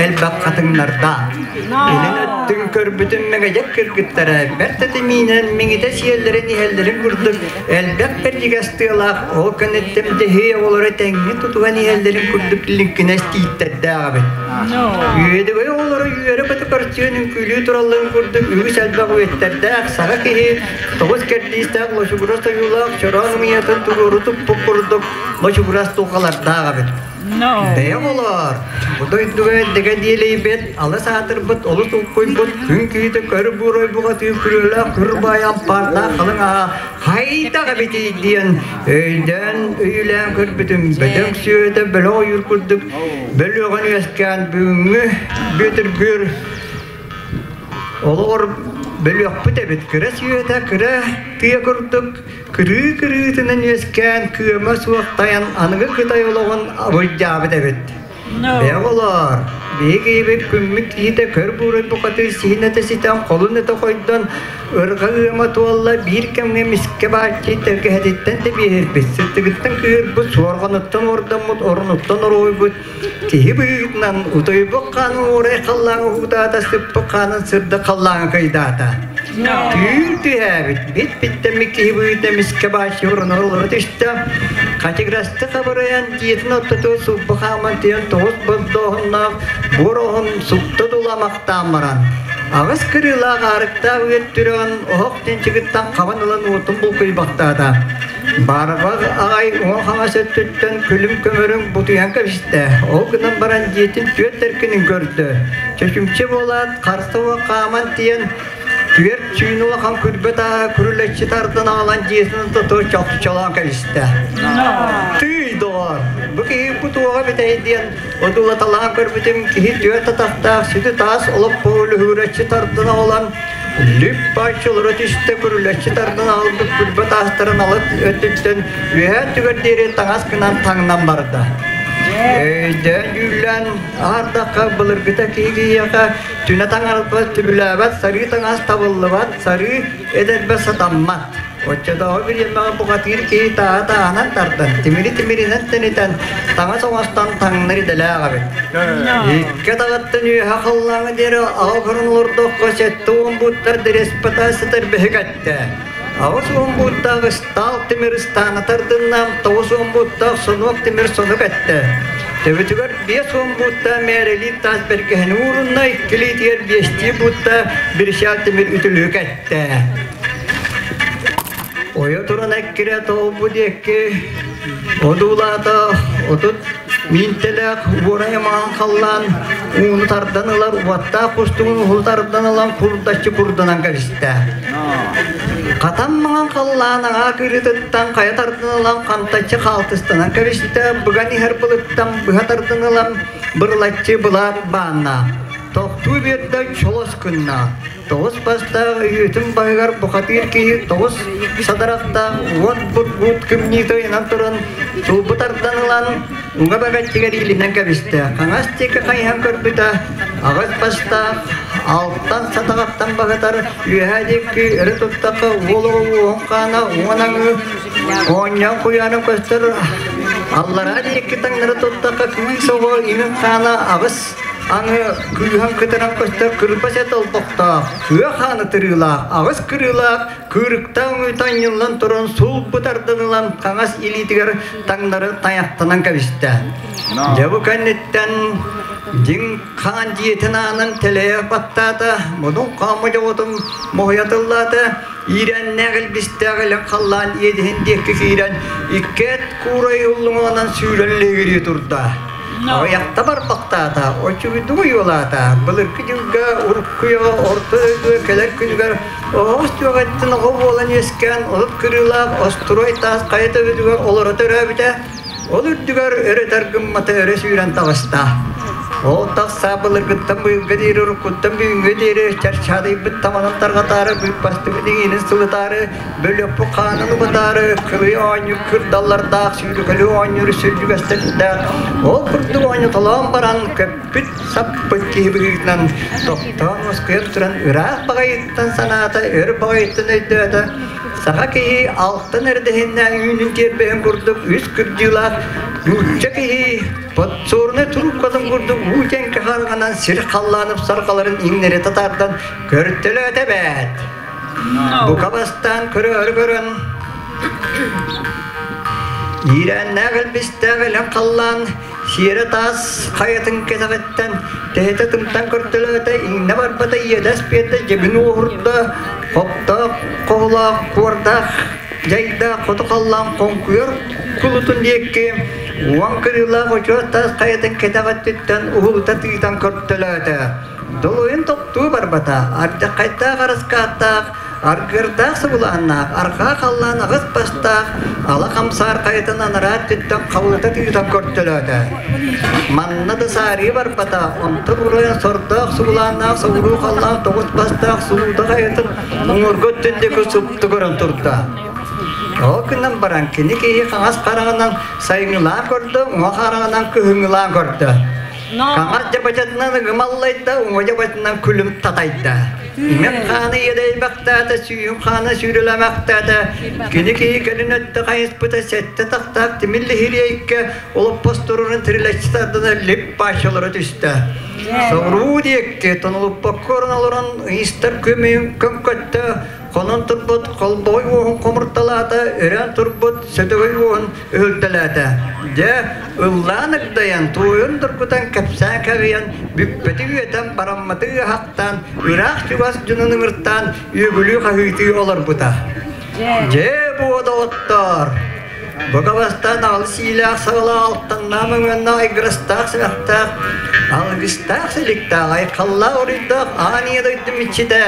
[SPEAKER 5] элбэх хатыҥнардаах Илин өттүн көрбүтүм мэгэдьэк кыргыттара бэрт этимиинэн миҥитэ сиэллэрин иһэллэрин курдук элбэх бэрдьигэс тыалаах ол кэнниттэн дэһиэй оҕолоро тэҥҥэ тутуһан иһэллэрин курдук лиҥкинэс тииттэрдээх эбит. Үөдүгэй оҕолоро үөрэ-көтө көрсүөн үҥкүүлүү туралларын курдук үгүс элбэх үөттэрдээх саха киһи тоҕус кэрдиистээх лочугурас ойуулаах чороон ымыйатын туруору туппут курдук лочугурас дулҕалардаах эбит. Бэйэ олоор, бу дойдуга эрдэгэ диэлэйбит, алыс аатырбыт, олус улкуйбут, күн киһитэ көр буурай буҕатыы күрүөлээх күр баай ампаардаах халыҥ аһа хайдах эбитий диэн өйдөөн өйүлээн көрбүтүм бөдөҥ сүөтэ бөлөх ойуур курдук бөлүөҕүн үөскээн бүгүҥҥү Бүөтүргүр олоҕор бөлүөхпүт эбит кыра сүөтэ кыра тыа курдук Кырыы-кырыытынан үөскээн кыама суох тайан аныгы Кытай олоҕун абыйдаабыт эбит. Бэйэ оҕолоор, биһиги ийэбит күммүт киһитэ көр буурай бухатыыр сиһин этэ ситэн холун этэ хойдон ырҕа ыама туолла биир кэмҥэ мискэ бааччы тэлгэһэтиттэн тэбиэһирбит, сыттыгыттан кыырбыт, суорҕаныттан уордаммыт, орунуттан оройбут киһи быһыытынан утуйбут хаанын уурай халлааҥҥа уһуутаата, сыппыт хаанын сырдык халлааҥҥа кыйдаата. Түүн түһээбит, бит-биттэммит киһи быһыытынан эмискэ бааччы уранар олоро түстэ. Хачыгырасты хабырайан дьиэтин ортотугар сулбу хааман тиийэн тоҕус бордооһуннаах буор оһон сукта дуламахтаан баран, аҕыс кырыылаах аарыктаах үөт түрэҕин оһох чанчыгыттан хабан ылан уотун булкуйбахтаата. Баарбах аҕай уҥа-хаҥас өттүттэн күлүм көмөрүн бутуйан кэбистэ. Ол гынан баран дьиэтин түөрт эркинин көрдө. Чөчүмчэ буолаат, харса уох хааман тиийэн, түөрт сүүн улахан күрбэ тааһа күрүлэччи тардан аҕалан дьиэтин ортото чохчолоон кэбистэ. Тыый, доҕоор, бу киһи бу туоҕа бүтэй диэн одуулаталаан көрбүтүм киһи түөрт атахтаах сүдү таас олоппоһу лүһүгүрэччи тардан аҕалан Лүп бааччылара түстэ күрүлэччи тардан аҕалбыт күрбэ таастарын алыс өттүттэн үөһээ өттүгэр диэри таҥас гынан таҥнан барда. Өйдөөн дьүүллээн аһардахха былыргыта киһи киһиэхэ түнэ таҥарбат, түбүлээбэт, сарыы таҥас табыллыбат, сарыы эдэрбэ сатаммат. Оччотооҕу бириэмэҕэ бухатыыр киһи тааһы тааһынан тардан, тимири тимиринэн тэнитэн, таҥас оҥостон таҥнар идэлээх эбит. Икки атаҕыттан үөһэ халлааҥҥа диэри аҕа көрөн олордоххо 70 бууттар дереспата сытар бэһик эттэ. 80 бууттаах ыстаал тимир ыстаана тардынна, 90 бууттаах сонуок тимир сонук эттэ. Төбөтүгэр 50 бууттаах мээрэлиир таас бэргэһэни уурунна, иккилиитигэр биэстии бууттаах бирисээл тимир үтүлүк эттэ. Ойо туран эккирэ тоҕу диэки одуулаата 30 миинтэлээх уорай маҥан халлаан ууну тардан ылар уоттаах кустугун уһу тардан ылан курдаччы курданан кэбистэ. Хатан маҥан халлаан аҕаа кырыытыттан хайа тардан ылан хантаччы хаалтыстанан кэбистэ, быган иһэр былыттан быһа тардан ылан бырылаччы былаат баанна. Тохтуу биэрдэ чолос гынна. Тоҕус бастаах өйүөтүн баһыгар бухатыыр киһи тоҕус садарахтаах уот бургут кымньыыта ыйанан туран сулбу тардан ылан уҥа бэгэччигэр иилинэн кэбистэ. Хаҥас диэки хайыһан көрбүтэ аҕыс бастаах алтан сатаҕаттан баһытар үөһээ диэки өрө туттахха уол оҕо уоһун хаана уон аҥыы оонньоон куйаанын көстөр аллараа диэки таҥнары туттахха кыыс оҕо имин хаана аҕыс Аны кыыһан кытаран көстөр кырбас эт олбохтоох, кыа хааны тырыылаах, аҕыс кырыылаах, кыырыктаах үҥүүтэ анньыллан туран сулбу тардан ылан хаҥас илиитигэр таҥнары тайахтанан кэбистэ. Дьэ бу кэнниттэн дьиҥ хаан дьиэтин аанын тэлэйэ баттаата, модун хаамма дьоҕутун моһуйа тыллаата, иирэннээх илбистээх илин халлаан иэдиһин диэки киирэн иккиэт куурай уллуҥаҕынан сүүрэн лиһигирии турда. Аҕыйахта барбахтаата, оччугуйдук ойуолаата, былыргы дьылга уруккуйаҕа орто дойдуга кэлэр күнүгэр оһоҕос түөҕэттэн оҕо буолан үөскээн, отут кырыылаах остуруой таас хайа төбөтүгэр олоро төрөөбүтэ. Ол үрдүгэр өрө таргыммата өрө сүүрэн таҕыста. Ол тахса былыргыттан быйылга диэри уруккуттан бүгүҥҥэ диэри чарчаадыйбыт таманын тарҕатаары, быыппастыбыт иҥиинин сылытаары, бөлүөхпүт хаанын убатаары, кылыйа оонньуур кырдаллардаах, сүүрүкэлүү оонньуур сүрдьүгэстэрдээх. Ол курдук оонньотолоон баран көппүт саппыт киһи быһыытынан тохтоон уоскуйан туран ыраах баҕайыттан санаата, өр баҕайыттан өйдөөтө. Саха киһи алтан эрдэһиннээх үүнүн тиэрбэһин курдук үс кырдьыылаах нуучча киһи подсорнай трубкатын курдук уу дьэҥкэ хараҕынан сир халлаанып сарҕаларын иҥнэри татаардан көртөлөөтө эбээт. Бука бастаан көрөөрү көрөн иирээннээх элбистээх илэн халлаан сиэрэ таас хайатын кэтэҕиттэн тэһитэ тымтан көртөлөөтө иҥнэ барбата иэдэс биэрдэ дьэбин уоһурда хоптоох хоһулаах куордаах дьайдаах хоту халлаан хоҥкуйар кулутун диэки уон кырыылаах очуос таас хайатын кэтэх өттүттэн уһулута тыытан көртөлөөтө. Долуйун тохтуу барбата, ардьаххайдаах араскааттаах, аргыардаах сыбылааннаах, арҕаа халлаан аҕыс бастаах, ала хамсаар хайатын анараа өттүттэн халыта тыытан көртөлөөтө. Манна да саарыы барбата, онтон урайан сордоох субулааннаах соҕуруу халлаан тоҕус бастаах сулуута хайатын уҥуоргу өттүн диэки супту көрөн турда. Ол гынан баран кини киһи хаҥас хараҕынан сайыҥҥылаан көрдө, уҥа хараҕынан кыһыҥҥылаан көрдө. Хаҥас дьабачатынан ыгымаллайда, уҥа дьабатынан күлүм татайда. Имэм хааны иэдэйбэхтээтэ, сүүһүм хаана сүүрэлэмэхтээтэ. Кини киһи кэлин өттө хайыспыта сэттэ тахтаах тимир лиһириэйкэ олоппос турарын тирилэччи тардана лип баачалара түстэ. Соҕуруу диэки тонулуппакка орон олорон ыйыстар күмүйүн көҥкөттө, хонон турбут холбоҕой уоһун хомурталаата, өрөөн турбут сөтөгөй уоһун өһүлтэлээтэ. Дьэ, ыллаан ыгдайан, туойун тургутан, кэпсээн кэбийэн, бүппэти үөтэн, барамматы ыаһахтаан, ыраах-чугас дьонун ыҥыртаан, үөгүлүү хаһыытыы олорбута. Дьэ, буо доҕоттоор! Бука бастаан аҕалы сиилээх саҕалаах алтаннаах мөҥүөннээх айгырастаах симэхтээх алгыстаах силиктээх айхаллаах уруйдаах аан ийэ дойдум иччитэ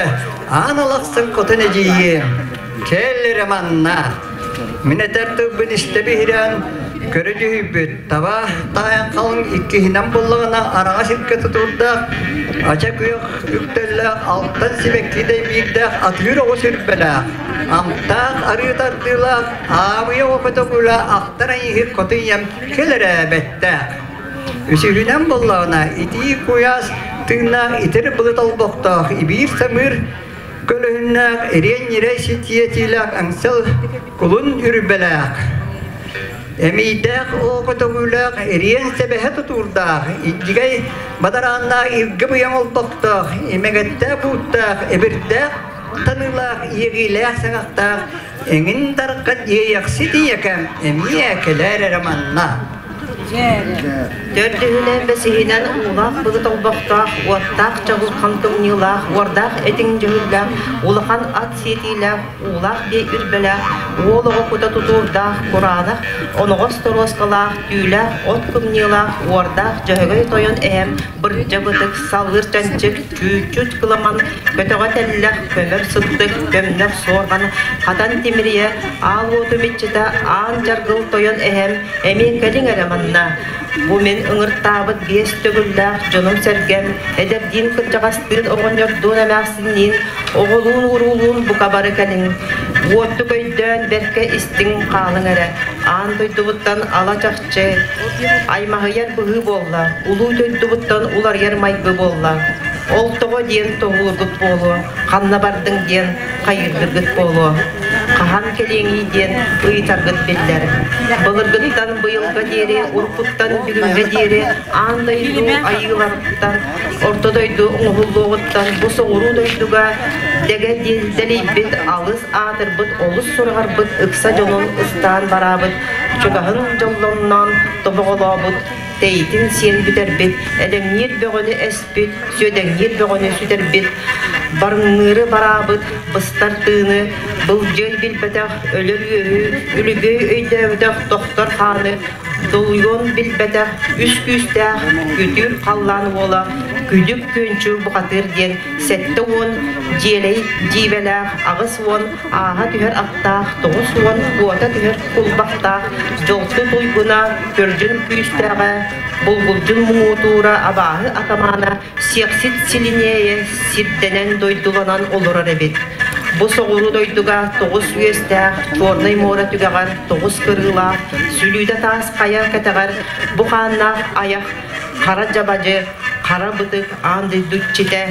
[SPEAKER 5] аан алахсын хотун эдьиийиэм кэл эрэ манна мин этэр тылбын истэ биһирээн көрө дьүһүйбүт таба таайан халыҥ иккиһинэн буллаҕына араҕас сиргэ тутуурдаах ача күөх үктэллээх алтан сибэкки дэйбиирдээх атыыр оҕус үрбэлээх амтаах арыы тардыылаах Аабыйа оҕо-көтөҕүүлэ ахтар айыыһыт хоту ийэм кэл эрэ бэттээх. Үсүһүнэн буоллаҕына итии куйаас тыыннаах итир былыт олбохтоох ибиир самыыр көлөһүннээх ириэн ньирэй ситиэтиилээх аҥсал кулун үрбэлээх эмиийдээх оҕо көтөҕүүлээх ириэн сэбэһэ тутуурдаах илдьигэй бадарааннаах илгэ быйаҥ олбохтоох имэгэттээх бууттаах эбирдээх таныылаах иэҕиилээх саҥахтаах Эҥин дархан иэйэхсит ийэкэм эмиэ кэлээр эрэ манна.
[SPEAKER 1] Төрдүһүнэн бэсиһинэн уулаах былыт олбохтоох, уоттаах чабылхан тымныылаах, уордаах этиҥ дьүһүллээх, улахан ат сиэтиилээх, уулаах биэ үрбэлээх, уол оҕо кута тутуурдаах, кураанах, оноҕос торуоскалаах, түүлээх от кымньыылаах, уордаах дьөһөгөй тойон эһэм бырдьа бытык, саллыр чанчык, чүүччүт кыламан, көтөҕө тэллэх, көмөр сыттык, көмнөх суорҕан, хатан тимирийэ, аал уотум иччитэ, аан дьаргыл тойон эһэм, эмиэ кэлиҥ эрэ манна. Бу мин ыҥыртаабыт биэс төгүллээх дьонум-сэргэм, эдэрдиин кырдьаҕастыын оҕонньордуун эмээхсинниин, оҕолуун-уруулуун бука бары кэлиҥ. Уоттук өйдөөн бэркэ истиҥ хаалыҥ эрэ. Аан дойдубуттан ала чахчы аймаһыйар быһыы буолла, улуу дойдубуттан уларыйар майгы буолла. Ол тоҕо диэн тоһуургут буолуо, ханна бардыҥ диэн хайыыргыт буолуо, хаһан кэлиэҥий диэн ыйытаргыт биллэр. Былыргыттан быйылга диэри, уруккуттан бүгүҥҥэ диэри аан дойду айыыларыттан, орто дойду оҥоһуллуоҕуттан бу соҕуруу дойдуга дэгэ дэлийбит алыс аатырбыт, олус сураҕарбыт ыкса дьонун ыстаан бараабыт, чугаһын дьоллонноон тобоҕолообут, тэйитин сиэн бүтэрбит, элэҥниир бөҕөнү эспит, сүөдэҥниир бөҕөнү сүтэрбит, барыҥныыры бараабыт, быстар тыыны, былдьыай билбэтэх, өлөр үөһү, үлүбүөй өйдөөбөтөх тохтор хааны, долуйуон билбэтэх үс күүстээх күтүр халлаан уола. Күлүк Күөнчү бухатыыр диэн 70 дьиэлэй дьиибэлээх, 80 ааһа түһэр аттаах, 90 куота түһэр кулбахтаах, дьолту туйгуна, көлдьүн күүстээҕэ, булгулдьун муҥутуура, абааһы атамаана Сиэхсит Силиниэйэ сирдэнэн дойдуланан олорор эбит. Бу соҕуруу дойдуга тоҕус үөстээх, Чернай муора түгэҕэр тоҕус кырыылаах, сүлүүдэ таас хайа кэтэҕэр бу хааннаах айах хара дьабадьы, хара бытык аан дойду иччитэ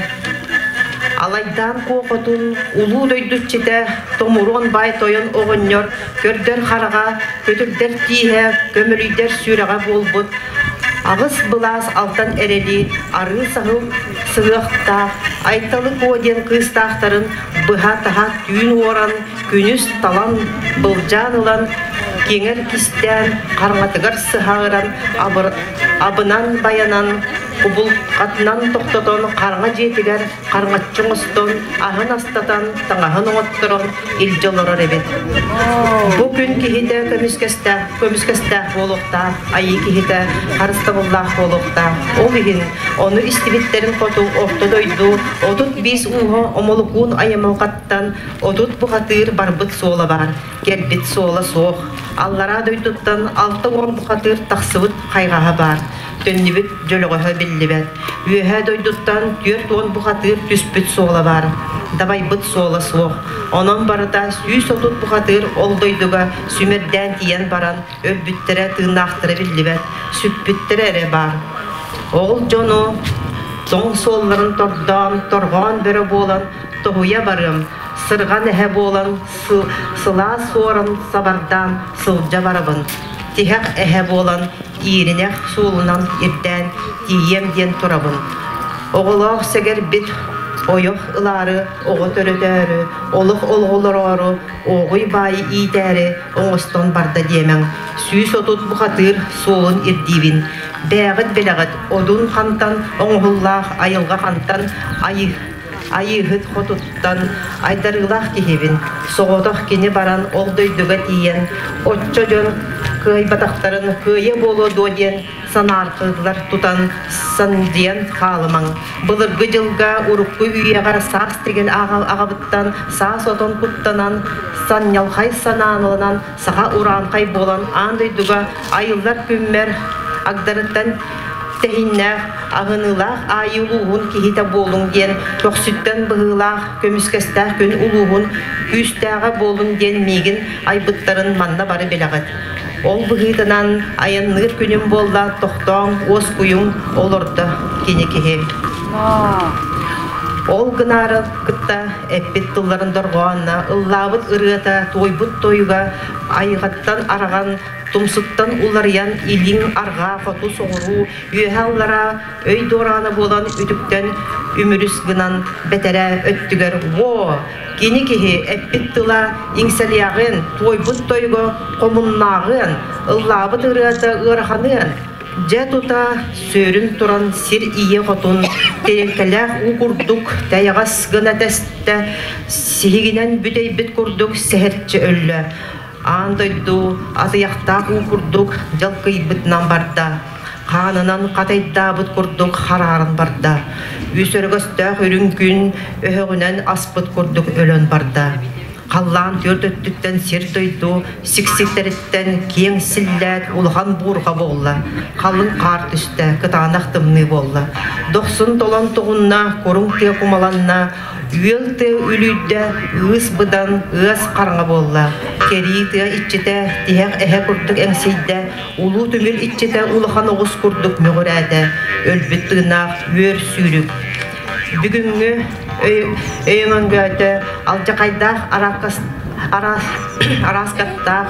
[SPEAKER 1] Алайдаан Куохотун улуу дойду иччитэ Томуруон баай тойон оҕонньор көрдөр хараҕа, көтүрдэр тииһэ, көмөлүйдэр сүрэҕэ буолбут аҕыс былаас алтан эрэли арыы саһыл сыһыахтаах Айталы Куо диэн кыыстаахтарын быһа-таһа түүн уоран, күнүс талан былдьаан ылан, киэҥэр кистээн, хараҥатыгар сыһаҕыран, абынан байанан, кубулҕатынан тохтотон хараҥа дьиэтигэр харҥаччы оҥостон, аһын астатан, таҥаһын оҥотторон илдьэ олорор эбит. Бу күн киһитэ көмүскэстээх, көмүскэстээх буолуохтаах, айыы киһитэ харыстабыллаах буолуохтаах. Ол иһин ону истибиттэрин хоту орто дойду 35 ууһа омолукуун айамалҕаттан 30 бухатыыр барбыт суола баар, кэлбит суола суох. Аллараа дойдуттан 60 бухатыыр тахсыбыт хайҕаһа баар. Төннүбүт дьөлөҕөһө биллибэт. Үөһээ дойдуттан 40 бухатыыр түспүт суола баар, дабайбыт суола суох. Онон барыта 130 бухатыыр ол дойдуга сүмэрдээн тиийэн баран өлбүттэрэ, тыыннаахтара биллибэт, сүппүттэрэ эрэ баар. Ол дьону тоҥ суолларын тордоон, торҕоон бөрө буолан тоһуйа барыам, сырҕан эһэ буолан сылаас суоран сабардаан сылдьа барабын. Тиһэх эһэ буолан ииринэх суолунан ирдээн тиийиэм диэн турабын. Оҕолоох сэгэрбит ойох ылаары, оҕо төрөтөөрү, олох олоҕолороору, ооҕуй баайы иитээри оҥостон барда диэмэҥ. 130 бухатыыр суолун ирдиибин. Бээҕит билэҕит, одун хантан оҥоһуллаах айылҕа хантан айыы Айыыһыт хотуттан айдарыылаах киһибин, соҕотох кини баран ол дойдуга тиийэн, оччо дьон кыайбатахтарын кыайа буолуо дуо диэн санаарҕыыллар тутан сандьыйан хаалымаҥ. Былыргы дьылга урукку үйэҕэ саас тигэл аҕабыттан саас отон куттанан, санньалхай санааланан саха урааҥхай буолан аан дойдуга айыллар күммэр агдарыттан тэһиннээх, аһыныылаах аайы улууһун киһитэ буолуҥ диэн көхсүттэн быһыылаах көмүскэстээх күн улууһун күүстээҕэ буолуҥ диэн миигин айбыттарын манна бары билэҕит. Ол быһыытынан айанныыр күнүм буолла тохтооҥ, уоскуйуҥ олордо кини киһи. Ол гынаары кытта эппит тылларын дорҕоонно ыллаабыт ырыата туойбут тойуга айҕаттан араҕан тумсуттан уларыйан илиҥ арҕаа хоту соҕуруу үөһэ аллараа өй дуораана буолан үтүктэн үмүрүс гынан бэтэрээ өттүгэр во кини киһи эппит тыла иҥсэлиэҕин туойбут тойуга хомуннааҕыан ыллаабыт ырыата ыараханыан Дьэ тута сүөрүн туран сир ийэ хотун тэриэлкэлээх уу курдук тэйэҕэс гына тэстэ, сиһигинэн бүтэйбит курдук сэһэрчи өллө. Аан дойду атыйахтаах уу курдук дьалкыйбытынан барда, хаанынан хатайдаабыт курдук харааран барда. Үс өрөгөстөөх үрүҥ күн өһөҕүнэн аспыт курдук өлөн барда. Халлаан түөрт өттүттэн сир-дойду сиксиктэриттэн киэҥ силлээт улахан буурҕа буолла, халыҥ хаар түстэ, кытаанах тымныы буолла. Дохсун толон туҕунна, куруҥ тыа кумаланна, үөл тыа үлүйдэ, ыыс быдан, ыас хараҥа буолла. Кэрии тыа иччитэ тиһэх эһэ курдук эҥсийдэ, улуу түмүл иччитэ улахан оҕус курдук мөҕүрээтэ, өлбүт тыыннаах үөр сүүрүк. Бүгүҥҥү өйөҥөнгөөтө алдьахайдаах арааскаттаах,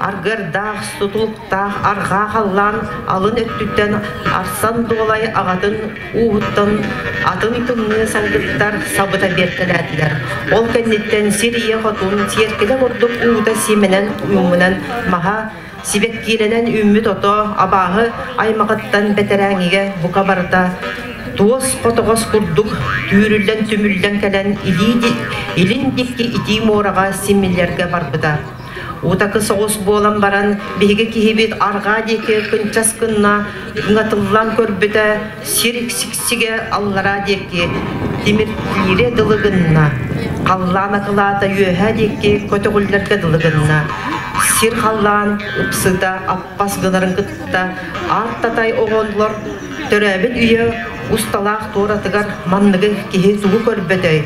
[SPEAKER 1] аргыардаах, сутулуктаах арҕаа халлаан алын өттүттэн арсан дуолай аҕатын ууһуттан атын тымныы салгыттар сабыта биэртэлээтилэр. Ол кэнниттэн сир ийэ хотун сиэркилэ курдук уута сиэмэнэн ууммунан маһа Сибэккиилэнэн үүммүт ото абааһы аймаҕыттан бэтэрээҥҥигэ бука барыта туос хотоҕос курдук түүрүллэн түмүллэн кэлэн илин диэки итии муораҕа симиллэргэ барбыта.
[SPEAKER 6] Утакы соҕус буолан баран, биһиги киһибит арҕаа диэки кынчас гынна, ыҥатыллан көрбүтэ, сир сиксигэ аллараа диэки тимирдиирэ дылы гынна. Халлаан акылаата үөһээ диэки көтөҕүллэргэ дылы гынна. Сир халлаан ыпсыта аппас гынарын кытта аат-татай оҕолор төрөөбүт үйэ усталаах туоратыгар манныгы киһи тугу көрбөтөй?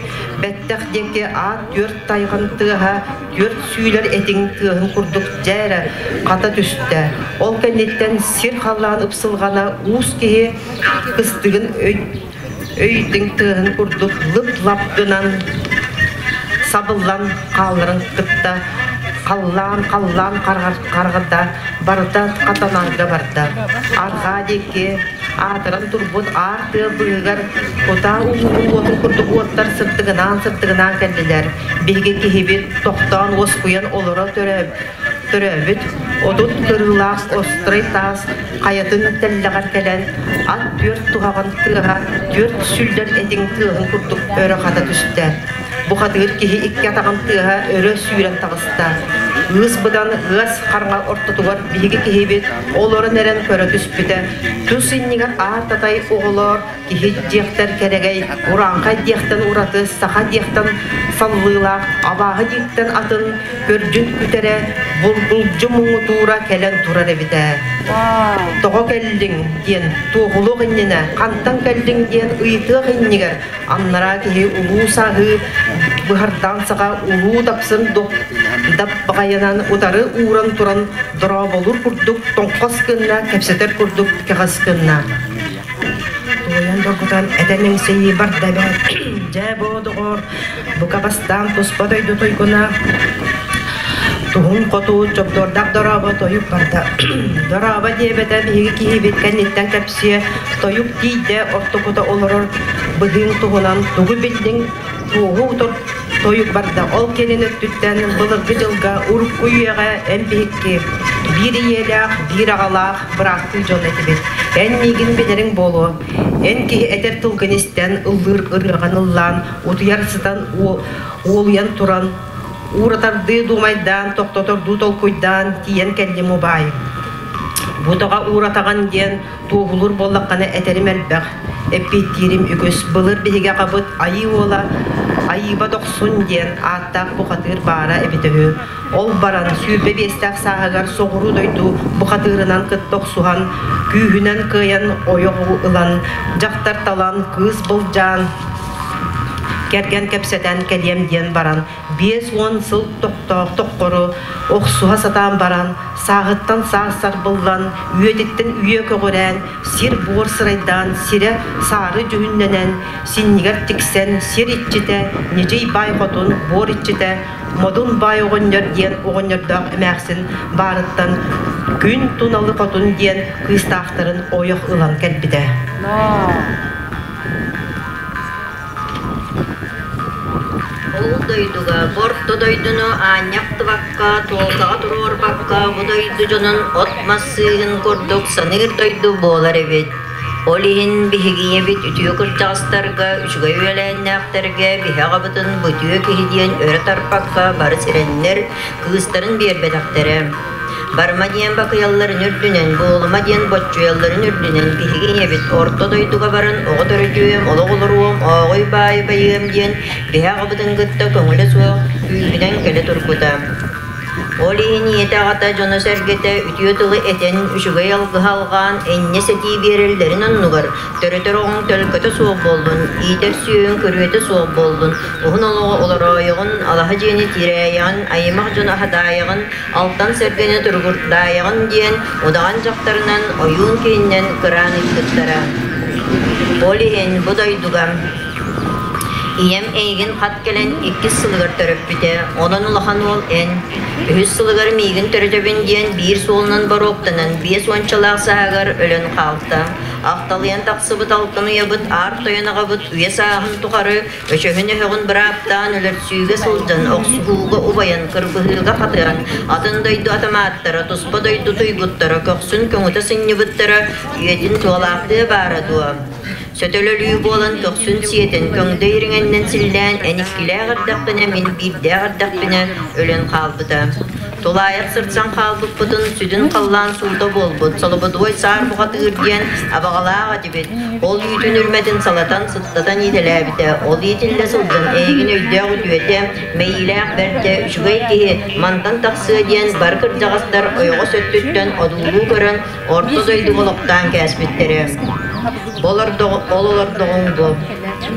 [SPEAKER 6] Бэттэх диэки аат түөрт тайҕан тыаһа түөрт сүүлэр этиҥ тыаһын курдук дьэ эрэ хата түстэ. Ол кэнниттэн сир-халлаан ыпсылҕана уус киһи кыстыгын өйдүҥ тыаһын курдук лып-лап гынан сабыллан хаалларын кытта халлаан-халлаан харҕарда барыта хатанарга барда. Арҕаа диэки аатыран турбут аар тыа быыһыгар кутаа улуу уотун курдук уоттар сырдыгынаан-сырдыгынаан кэллилэр. Биһиги киһибит тохтоон уоскуйан олоро төрөөбүт 30 кырыылаах острай таас хайатын тэллэҕэр кэлэн ат түөрт туһаҕын тыаһа түөрт сүллэр этиҥ тыаһын курдук өрө хата түстэ. Бухатыыр киһи икки атаҕын тыаһа өрө сүүрэн таҕыста. Ыыс быдан ыас хараҥа ортотугар биһиги киһибит олорон эрэн көрө түспүтэ. Тус иннигэр аат-атай оҕолоор киһи диэхтэр кэрэгэй, урааҥхай диэхтэн ураты, саха диэхтэн саллыылаах, абааһы диэхтэн атын көрдьүн күтэрэ, булгулдьу муҥутуура кэлэн турар эбит ээ. Тоҕо кэллиҥ диэн туоһулуох иннинэ, хантан кэллиҥ диэн ыйытыах иннигэр аннараа киһи улуу саһыы быһардаан саҕа улуу дапсын даппаҕайынан утары ууран туран дорооболуур курдук тоҥхос гынна, кэпсэтэр курдук кэҕис гынна. Туойан доргутан этэн эҥсэйии барда эбээт. Дьэ, боо доҕоор, бука бастаан туспа дойду туйгуна туһун хоту чобдуордаах дорообо тойук барда. Дорообо диэбэтэ биһиги киһибит кэнниттэн кэпсиэ тойук тиийдэ ортокута олорор быһыыҥ туһунан тугу биллиҥ туоһу тойук барда. Ол кэлин өттүттэн былыргы дьылга урукку үйэҕэ эн биһикки биир ийэлээх, биир аҕалаах бырааттыы дьон этибит. Эн миигин билэриҥ буолуо. Эн киһи этэр тылгын истэн, ыллыыр ырыаҕын ыллаан, утуйар сытан уолуйан туран, ууратардыы дуумайдаан, тохтотордуу толкуйдаан тиийэн кэллим убаай. Бу тоҕо ууратаҕын диэн туоһулуур буоллаххына этэрим элбэх, эппиэттиирим үгүс. Былыр биһиги аҕабыт Айыы уола Айыыба Дохсун диэн ааттаах бухатыыр баара эбитэ үһү. Ол баран 25-тээх сааһыгар соҕуруу дойду бухатыырынан кытта охсуһан, күүһүнэн кыайан ойох ылан, дьахтар талан, кыыс былдьаан, кэргэн кэпсэтэн кэлиэм диэн баран, 50 сыл тохтоох тоххору охсуһа сатаан баран, сааһыттан саас сарбыллан, үөтүттэн үйэ көҕүрээн, сир-буор сырайдаан, сирэ саары дьүһүннэнэн, синньигэр тиксэн, сир иччитэ, ньидьий баай хотун, буор иччитэ, Модун баай оҕонньор диэн оҕонньордоох эмээхсин баарыттан Күн Туналы Хотун диэн кыыстаахтарын ойох ылан кэлбитэ.
[SPEAKER 7] Ол дойдуга борто дойдуну аанньа ахтыбакка, туолкаҕа туруорбакка бу дойду дьонун от-мас сыыһын курдук саныыр дойду буолар эбит. Ол иһин биһиги ийэбит үтүө кырдьаҕастарга, үчүгэй үөлээннээхтэргэ биһи аҕабытын бутүө киһи диэн өрө тарпакка бары сирэннэр, кыыстарын биэрбэтэхтэрэ. Барыма диэн бакыйалларын үрдүнэн, буолума диэн боччуйалларын үрдүнэн биһиги ийэбит орто дойдуга баран оҕо төрөтүөм, олох олоруом, ооҕуй баайы байыам диэн биһи аҕабытын кытта көҥүлэ суох күүһүнэн кэлэ турбута. Ол иһин ийэтэ-аҕата дьоно-сэргэтэ үтүө тылы этэн, үчүгэй алгыһы алҕаан, энньэ-сэтии биэрэллэрин оннугар, төрөтөр оҕоҥ төлкөтө суох буоллун, иитэр сүөһүҥ көрүөтэ суох буоллун, уһун олоҕу олороойоҕун, алаһа дьиэни тирээйэҕин, аймах дьону аһатаайаҕын, алтан сэргэни туругурдаайаҕын диэн удаҕан дьахтарынан, ойуун киһиннэн кыраан ыыппыттара. Ол иһин бу дойдуга Ийэм эйигин хат кэлэн иккис сылыгар төрөппүтэ, онон улахан уол эн. Үһүс сылыгар миигин төрөтөбүн диэн биир суолунан боруоктанан 50-чалаах сааһыгар өлөн хаалта. Ахталыйан тахсыбыт алтан уйабыт аар тойон аҕабыт үйэ сааһын тухары өчөһүн өһөҕүн бырааптаан өлөрсүүгэ сылдьан, охсуһууга убайан, кыргыһыыга хатыһан, атын дойду атамааттара, туспа дойду туйгуттара көхсүн көҥүтэ сынньыбыттара үйэтин туолаахтыа баара дуо? Сөтөл өлүү буолан көхсүн сиэтэн, көҥдөй ириҥэннэн силлээн, эн иккилээх эрдэхпинэ, мин биирдээх эрдэхпинэ өлөн хаалбыта. Тулаайах сырсан хаалбыппытын сүдүн халлаан суута буолбут, солободуой саар бухатыыр диэн абаҕалаах этибит. Ол үүтүн үрмэтин салатан, сыттатан иитэлээбитэ. Ол иитиллэ сылдьан эйигин өйдөөх үтүөтэ, мэйиилээх бэрдэ, үчүгэй киһи мантан тахсыа диэн бары кырдьаҕастар ойоҕос өттүттэн одуулуу көрөн орто дойдуга олохтоон кээспиттэрэ. Ол олордоҕуҥ бу.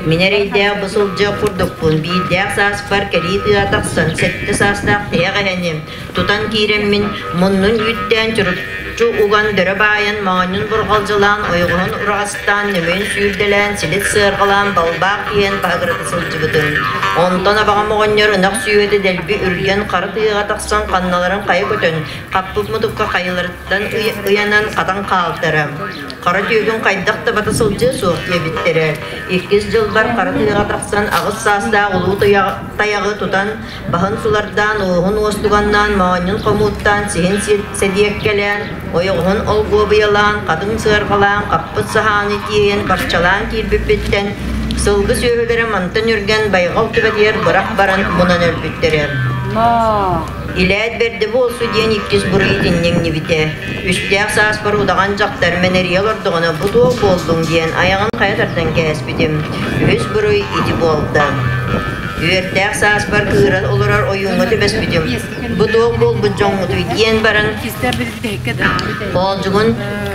[SPEAKER 7] Мин эрэйдээх бу сылдьыах курдукпун, биирдээх сааспар кэлии тыа тахсан, сэттэ саастаах тиһэх эһэни тутан киирэммин, муннун үүттээн чуруччу уган дөрө баайан, моонньун бурҕалдьылаан, ойоҕоһун ураҕастаан, нөмүөн сүүрдэлээн, силис сыарҕалаан, балбаах киһэн баһыгырата сылдьыбытым. Онтон абаҕам оҕонньор ынах сүөһүтэ дэлби үргэн, хара тыаҕа тахсан ханналарын хайа көтөн, хаппыт мутукка хайаларыттан ыйанан хатан хаалтара. Хара түөкүн хайдах да бата сылдьыа суох диэбиттэрэ. Иккис дьылбар хара тыаҕа тахсан аҕыс саастаах улуу тайаҕы тутан, баһын сулардаан, уоһун уостуганнаан, моонньун хомууттаан, сиһин сэдиэккэлээн, ойоҕоһун олгуобуйалаан, хатыҥ сыарҕалаан, хаппыт саһааны тиэйэн барчалаан киирбиппиттэн сылгы сүөһүлэрэ мантан үргэн байҕал түбэтигэр бырах баран мунан өлбүттэрэ. Илээт бэрдэ буолсу диэн иккис буруй итиннэ иҥнибитэ. Үстээх сааспар удаҕан дьахтар мэнэрийэ олордоҕуна бу туох буоллуҥ диэн айаҕын хайа тардан кээспитим. Үһүс буруй ити буолта. Үөртээх сааспар кыыран олорор ойууҥҥа түбэспитим. Бу туох буолбут дьоҥҥутуй диэн баран хоолдьугун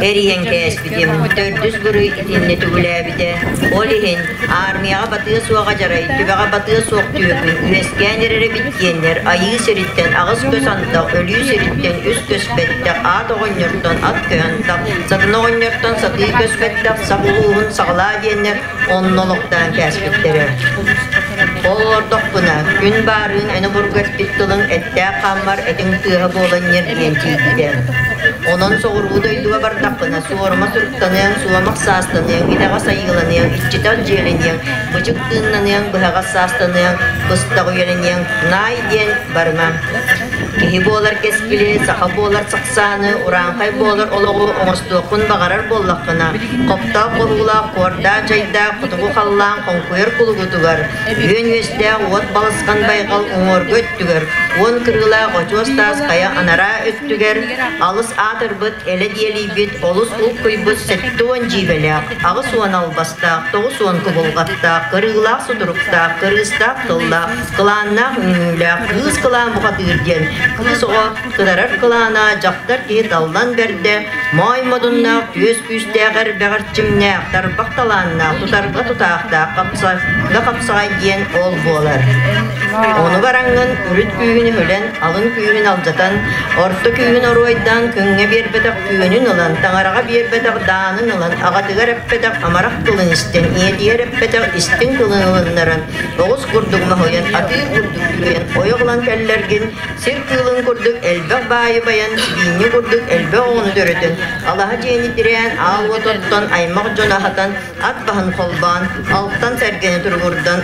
[SPEAKER 7] эрийэн кээспитим. Төрдүс буруй итиннэ түгүлээбитэ. Ол иһин Армияҕа батыа суоҕа дьарай, түбэҕэ батыа суох түөкүн, үөскээн эрэр эбит диэннэр, айыы сириттэн аҕыс көс антах, өлүү сириттэн үс көс бэттэх, аат оҕонньортон ат көй антах, сатана оҕонньортон сатыы көс бэттэх, сах улууһун саҕалаа диэннэр онно олохтоон кээспиттэрэ. Ол олордохпуна, күн баарыын эн обургу эппит тылыҥ эттээх хааммар этиҥ тыаһа буолан ньиргийэн тиийбитэ. Онон соҕуруу дойдуга бардахпына, суорума суруктаныаҥ, суомах саастаныаҥ, итэҕэс айыыланыаҥ, иччитэх дьиэлэниэҥ, бычык тыыннаныаҥ, быһаҕас саастаныаҥ, быстах үйэлэниэҥ, наай диэн барыма. Киһи буолар кэскили, саха буолар сахсааны, урааҥхай буолар олоҕу оҥостуоххун баҕарар буоллаххына, хоптоох хоһуулаах, куордаах дьайдаах хотугу халлаан хоҥкуйар кулугутугар, үөн үөстээх уот балысхан байҕал уҥуоргу өттүгэр, уон кырыылаах очуос таас хайа анараа өттүгэр, алыс аатырбыт, элэ диэлийбит, олус улкуйбут 70 дьиибэлээх, 80 албастаах, 90 кубулҕаттаах, кырыылаах сутуруктаах, кырыыстаах тыллаах, кылааннаах үҥүүлээх, кыыс кылаан бухатыыр диэн кыыс оҕо кытарар кылаана, дьахтар киһи таллан бэрдэ, моой модуннаах, түөс күүстээх эрбэҕэр чимнээх, тарбах талааннаах, тутарга тутаахтаах, хапсаҕайга хапсаҕай диэн ол буолар. Ону бараҥҥын үрүт күүһүн өһүлэн, алын күүһүн алдьатан, орто күүһүн оруойдаан күҥҥэ биэрбэтэх күөнүн ылан, таҥараҕа биэрбэтэх даанын ылан, аҕатыгар эппэтэх амарах тылын истэн, ийэтигэр эппэтэх истиҥ тылын ылыннаран, оҕус курдук моһуйан, атыыр курдук түһүйэн, ойох ылан кэллэргин, сир кыылын курдук элбэх баайы байан, сибиинньэ курдук элбэх оҕону төрөтөн, алаһа дьиэни тирээн, аал уот оттон, аймах дьону аһатан, ат баһын холбоон, алтан сэргэни туругурдан,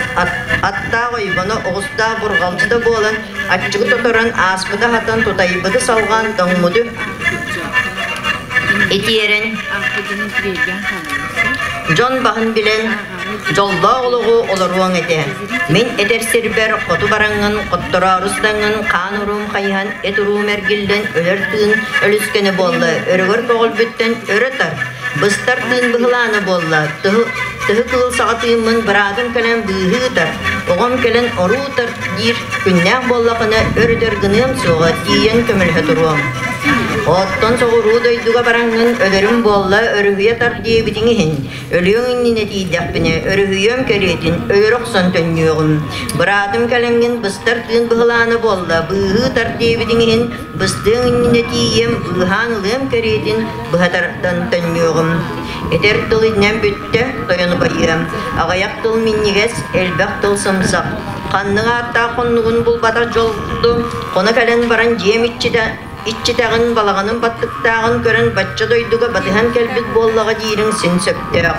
[SPEAKER 7] аттаах ойбоно, оҕустаах бурҕалдьыта буолан, аччыгы тоторон, ааспыты аһатан, тутайбыты салҕаан, тоҥмуту итиэрэн, дьон баһын билэн, дьоллоох олоҕу олоруоҥ этэ. Мин этэр сирбэр хоту бараҥҥын, хоттороору сытаҥҥын, хаан уруум хайыһан, эт уруум эргиллэн, өлөр тыын өлүскэнэ буолла, өрөгөр көҕүлбүттэн өрө тар, быстар тыын быһылаана буолла, тыһы, тыһы кыыл саҕа тыыммын быраатым кэлэн быыһыы ытар, оҕом кэлэн оруу ытар диир күннээх буоллахына өр өтөр гыныам суоҕа, тиийэн көмөлөһө туруом. Оттон соҕуруу дойдуга бараҥҥын өлөрүм буолла, өрүһүйэ тар диэбитиҥ иһин, Өлүөҥ иннинэ тиийдэхпинэ, өрүһүйүөм кэриэтин, өлөрө охсон төннүөҕүм. Быраатым кэлэҥҥин быстар тыын быһылаана буолла, быыһыы тар диэбитиҥ иһин, быстыаҥ иннинэ тиийиэм, быыһаан ылыам кэриэтин, быһа тардан төннүөҕүм. Этэр тыл иннэн бүттэ, тойону байыам. Аҕыйах тыл минньигэс, элбэх тыл сымсах. Ханнык ааттаах хоннугун булбатах дьолду, хоно кэлэн баран дьиэм иччитэ Иччитэҕин, балаҕанын баттыктааҕын көрөн бачча дойдуга батыһан кэлбит буоллаҕа диириҥ син сөптөөх.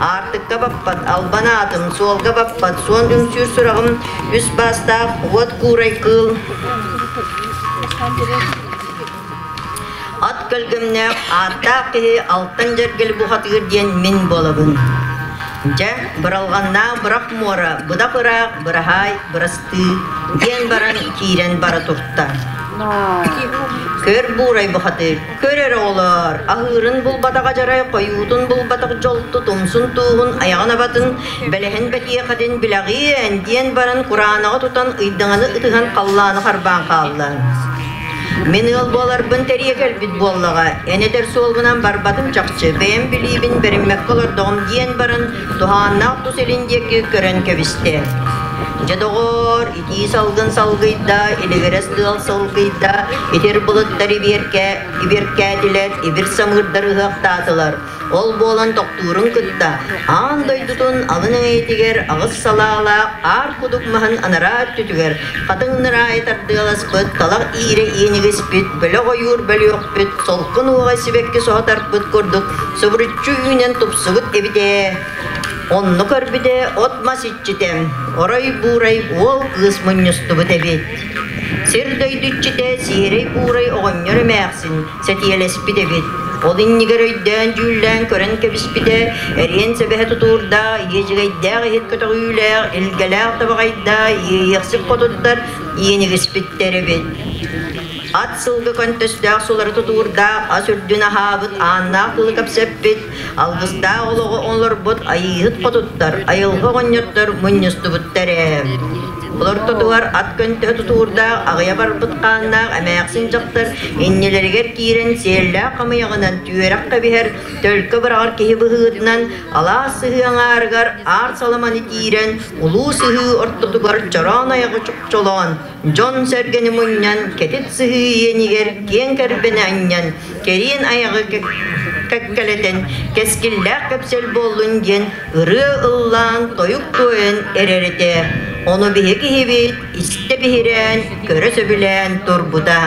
[SPEAKER 7] Аартыкка баппат, албан аатым, суолга баппат, суон үҥсүүр сураҕым, үс баастаах уот куурай кыыл, ат көлгөмнөөх, ааттаах киһи алтан дьэргэли бухатыыр диэн мин буолабын. Дьэ, быралҕаннаах бырах муора, быдах ыраах, быраһаай, бырастыы, диэн баран киирэн бара турта. Көр буурай бухатыыр, көр эрэ оҕолоор, аһыырын булбатах адьарай, хойуутун булбатах дьолту, тумсун тууһун, айаҕын абатын, бэлэһин бэтиэхэтин билэҕиэн, диэн баран кураанаҕы тутан ыйдаҥаны ытыһан халлааны харбаан хаалла. Мин ыал буоларбын тэрийэ кэлбит буоллаҕа, эн этэр суолгунан барбатым чахчы, бэйэм билиибин бэриммэккэ олордоҕум диэн баран, туһааннаах тус илин диэки көрөн кэбистэ. Дьэ доҕоор, итии салгын салгыйда, илигирэс тыал сылгыйда, итир былыттар ибиэркэ, ибиэркээтилэр, ибир самыырдар ыһыахтаатылар. Ол буолан тохтуурун кытта аан дойдутун алын эҥэйитигэр аҕыс салаалаах аар кудук маһын анараа өттүтүгэр хатыҥ ныраайы тардыаласпыт, талах иирэ иэнигиспит, бөлөх ойуур бөлүөхпүт, солкун уоҕа сибэкки соһо тарпыт курдук субуруччу үүнэн тупсубут эбит ээ. Онно көрбүтэ от-мас иччитэ, орой-буурай уол кыыс мунньустубут эбит. Сир дойду иччитэ сиэрэй буурай оҕонньор эмээхсин сэтиэлэспит эбит. Ол иннигэр өйдөөн-дьүүллээн көрөн кэбиспитэ, эриэн сэбэһэ тутуурдаах, иэдьэгэйдээх иһит көтөҕүүлээх, илгэлээх табаҕайдаах, иэйиэхсит хотуттар иэнигиспиттэр эбит. Ат сылгы көнтөстөөх сулары тутуурдаах, ас үрдүн аһаабыт, ааннаах тылы кэпсэппит, алгыстаах олоҕу олорбут айыыһыт хотуттар, айылҕа оҕонньоттор мунньустубуттар ээ. Олортотугар ат көнтөһө тутуурдаах, аҕыйа барбыт хааннаах эмээхсин дьахтар иннилэригэр киирэн сиэллээх хамыйаҕынан түөрэх кэбиһэр, төлкө быраҕар киһи быһыытынан алаас сыһыы аҥаарыгар аар саламаны киирэн, улуу сыһыы ортотугар чороон айаҕы чохчолоон, дьон-сэргэни мунньан, кэтит сыһыы иэнигэр киэҥ кэрбэни анньан, кэриэн айаҕы кэккэлэтэн, кэскиллээх кэпсэл буоллун диэн ырыа ыллаан, тойук туойан эрэр этэ. Ону биһи киһибит истэ биһирээн, көрө сөбүлээн турбута.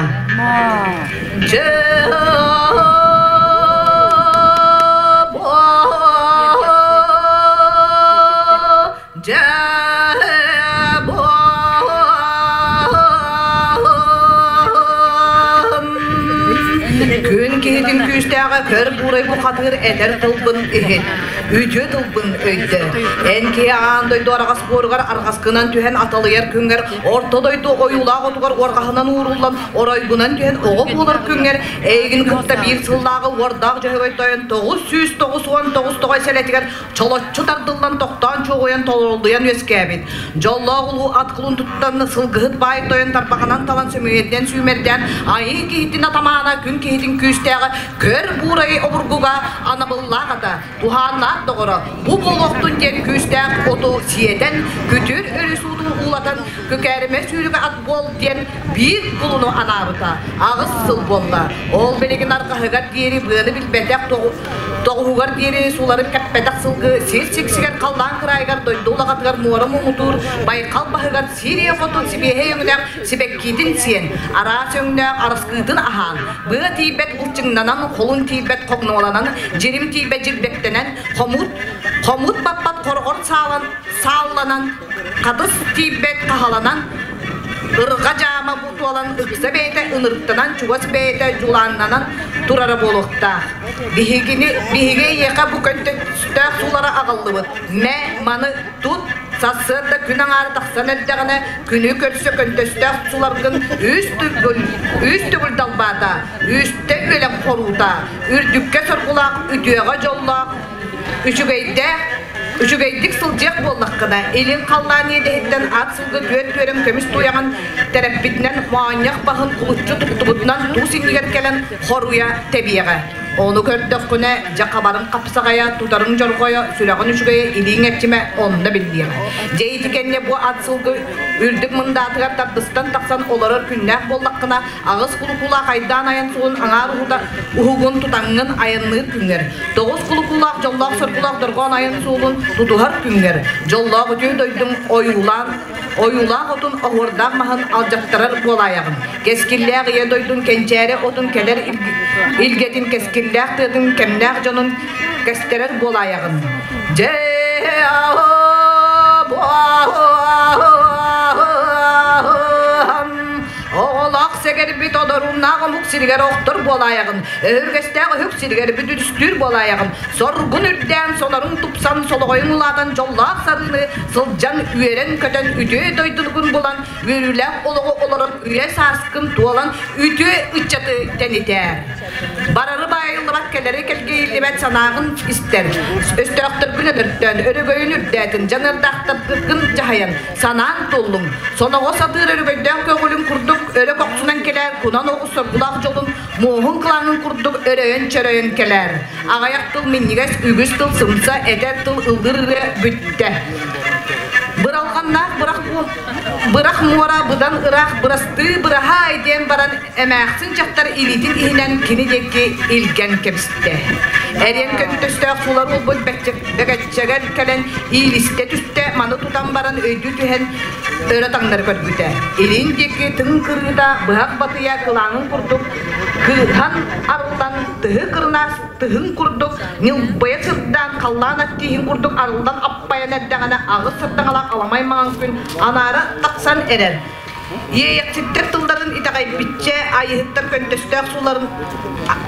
[SPEAKER 8] Күн киһитин күүстээҕэ көр буурай бухатыыр этэр тылбын иһит, үтүө тылбын өйдө. Эн киһи аан дойду араҕас буоругар арҕаскынан түһэн аталыйар күҥҥэр, орто дойду ойуулаах отугар уорҕаһынан ууруллан оройгунан түһэн оҕо буолар күҥҥэр эйигин кытта биир сыллааҕы уордаах дьөһөгөй тойон 999 тоҕой сэлэтигэр чолоччу тардыллан тохтоон чуоҕуйан толоруллуйан үөскээбит. Дьоллоох улуу ат кулун туттан сылгыһыт баай тойон тарбаҕынан талан сөмүйэтинэн сүүмэрдээн айыы киһитин атамаана күн киһитин күүстээҕэ көр буурайы обургуга анабыллаах ата туһааннаах доҕоро бу буолуохтун диэн күүстээх оту сиэтэн күтүр өрүс уутун уулатан күкээримэ сүүрүгэ ат буол диэн биир кулуну анаабыта 8 сыл буолла. Ол билигин арҕаһыгар диэри быаны билбэтэх тоҕуһугар диэри сууларын кэппэтэх сылгы сир сиксигэр халлаан кыраайыгар дойду улаҕатыгар муора муҥутуур Байкал баһыгар Сирия хотун сибиэһэй өҥнөөх сибэккиитин сиэн, араас өҥнөөх араскыытын аһаан, быа тиийбэт былчыҥнанан, холун тиийбэт хогнуоланан, дьирим тиийбэт дьилбэктэнэн, хомут, хомут баппат хороҕор саалан, саалланан, хатыс тиийбэт хаһаланан, ырҕа дьаама бутуолан ыкса бэйэтэ ынырыктанан чугас бэйэтэ дьулааннанан турара буолуохтаах. Биһигини биһиги эйиэхэ бу көнтөстөөх суулары аҕаллыбыт. Мэ маны тут сарсыарда күн аҥаара тахсан эрдэҕинэ күнү көрсө көнтөстөөх суларгын үс төгүл үс төгүл далбаата, үстэ үөлэн хоруута, үрдүккэ соргулаах үтүөҕэ дьоллоох Үчүгэйдээх, үчүгэйдик сылдьыах буоллаххына, илин халлаан иэдэһиттэн ат сылгы түөрт түөрэм көмүс туйаҕын тэрэппитинэн моонньох баһын кулуччу туттубутунан туус иннигэр кэлэн хоруйа тэбиэҕэ. Ону көрдөххүнэ, дьэ хабарыҥ хапсаҕайа, тутарыҥ дьорҕойо, сүрэҕин үчүгэйэ, илииҥ эрчимэ онно биллиэҕэ. Дьэ ити кэннэ бу ат сылгы үрдүк мындаатыгар тардыстан тахсан олорор күннээх буоллаххына, аҕыс кулукулаах айдаан айан суолун аҥаар уһута уһугун тутаҥҥын айанныыр күҥҥэр, тоҕус кулукулаах дьоллоох-соргулаах дорҕоон айан суолун тутуһар күҥҥэр, дьоллоох үтүө дойдуҥ ойуулаан ойуулаах отун оһуордаах маһын алдьаттарар буолаайаҕын. Кэскиллээх ийэ дойдун кэнчээри отун кэлэр илгэтин кэскиллээх тыатын кэмнээх дьонун кэстэрэр буолаайаҕын. Дьэ Оҕолоох сэгэрбит одорууннаах омук сиригэр охтор буолаайаҕын, өһүргэстээх өһүк сиригэр бүдүрүстүүр буолаайаҕын, соргун үрдээн, соноруҥ тупсан, солоҕойуҥ улаатан дьоллоох сарыыны сылдьан үөрэн-көтөн үтүө дойдугун булан, үөрүүлээх олоҕу олорон үйэ сааскын туолан үтүө ыччаты тэнитээр. Барары баайыллыбат, кэлэри кэлгэйиллибэт санааҕын истэр. Өстөөхтөргүн өлөртөөн, өрөгөйүн үрдээтин, дьаныардаахтаргын дьаһайан, санаан туоллуҥ. Соноҕо сатыыр өрөгөйдөөх көҕүлүн курдук өрө кохсунан кэлээр, кунан оҕус соргулаах дьолун муоһун кылаанын курдук өрөйөн-чөрөйөн кэлээр. Аҕыйах тыл минньигэс, үгүс тыл сымса, этэр тыл ыллыр ырыа бүттэ. Быралҕаннаах бырах бырах муора быдан ыраах бырастыы быраһаай диэн баран эмээхсин дьахтар илиитин иһинэн кини диэки илгэн кэбистэ. Эриэн көмүтөстөөх сулар уолбут бэгэччэгэр кэлэн иилистэ түстэ, маны тутан баран өйдүү түһэн өрө таҥнары көрбүтэ. Илин диэки тыҥ кырыыта быһах батыйа кылааҥын курдук кыыһан арыллан тыһы кырынаас тыһын курдук ньылбайа сырдаан халлаан аттииһин курдук арыллан аппайан эрдэҕинэ аҕыс сырдаҥалаах аламай маҥан күн анаара тахсан эрэр. Иэйэхситтэр тылларын итэҕэйбиччэ, айыһыттар көнтөстөөх сууларын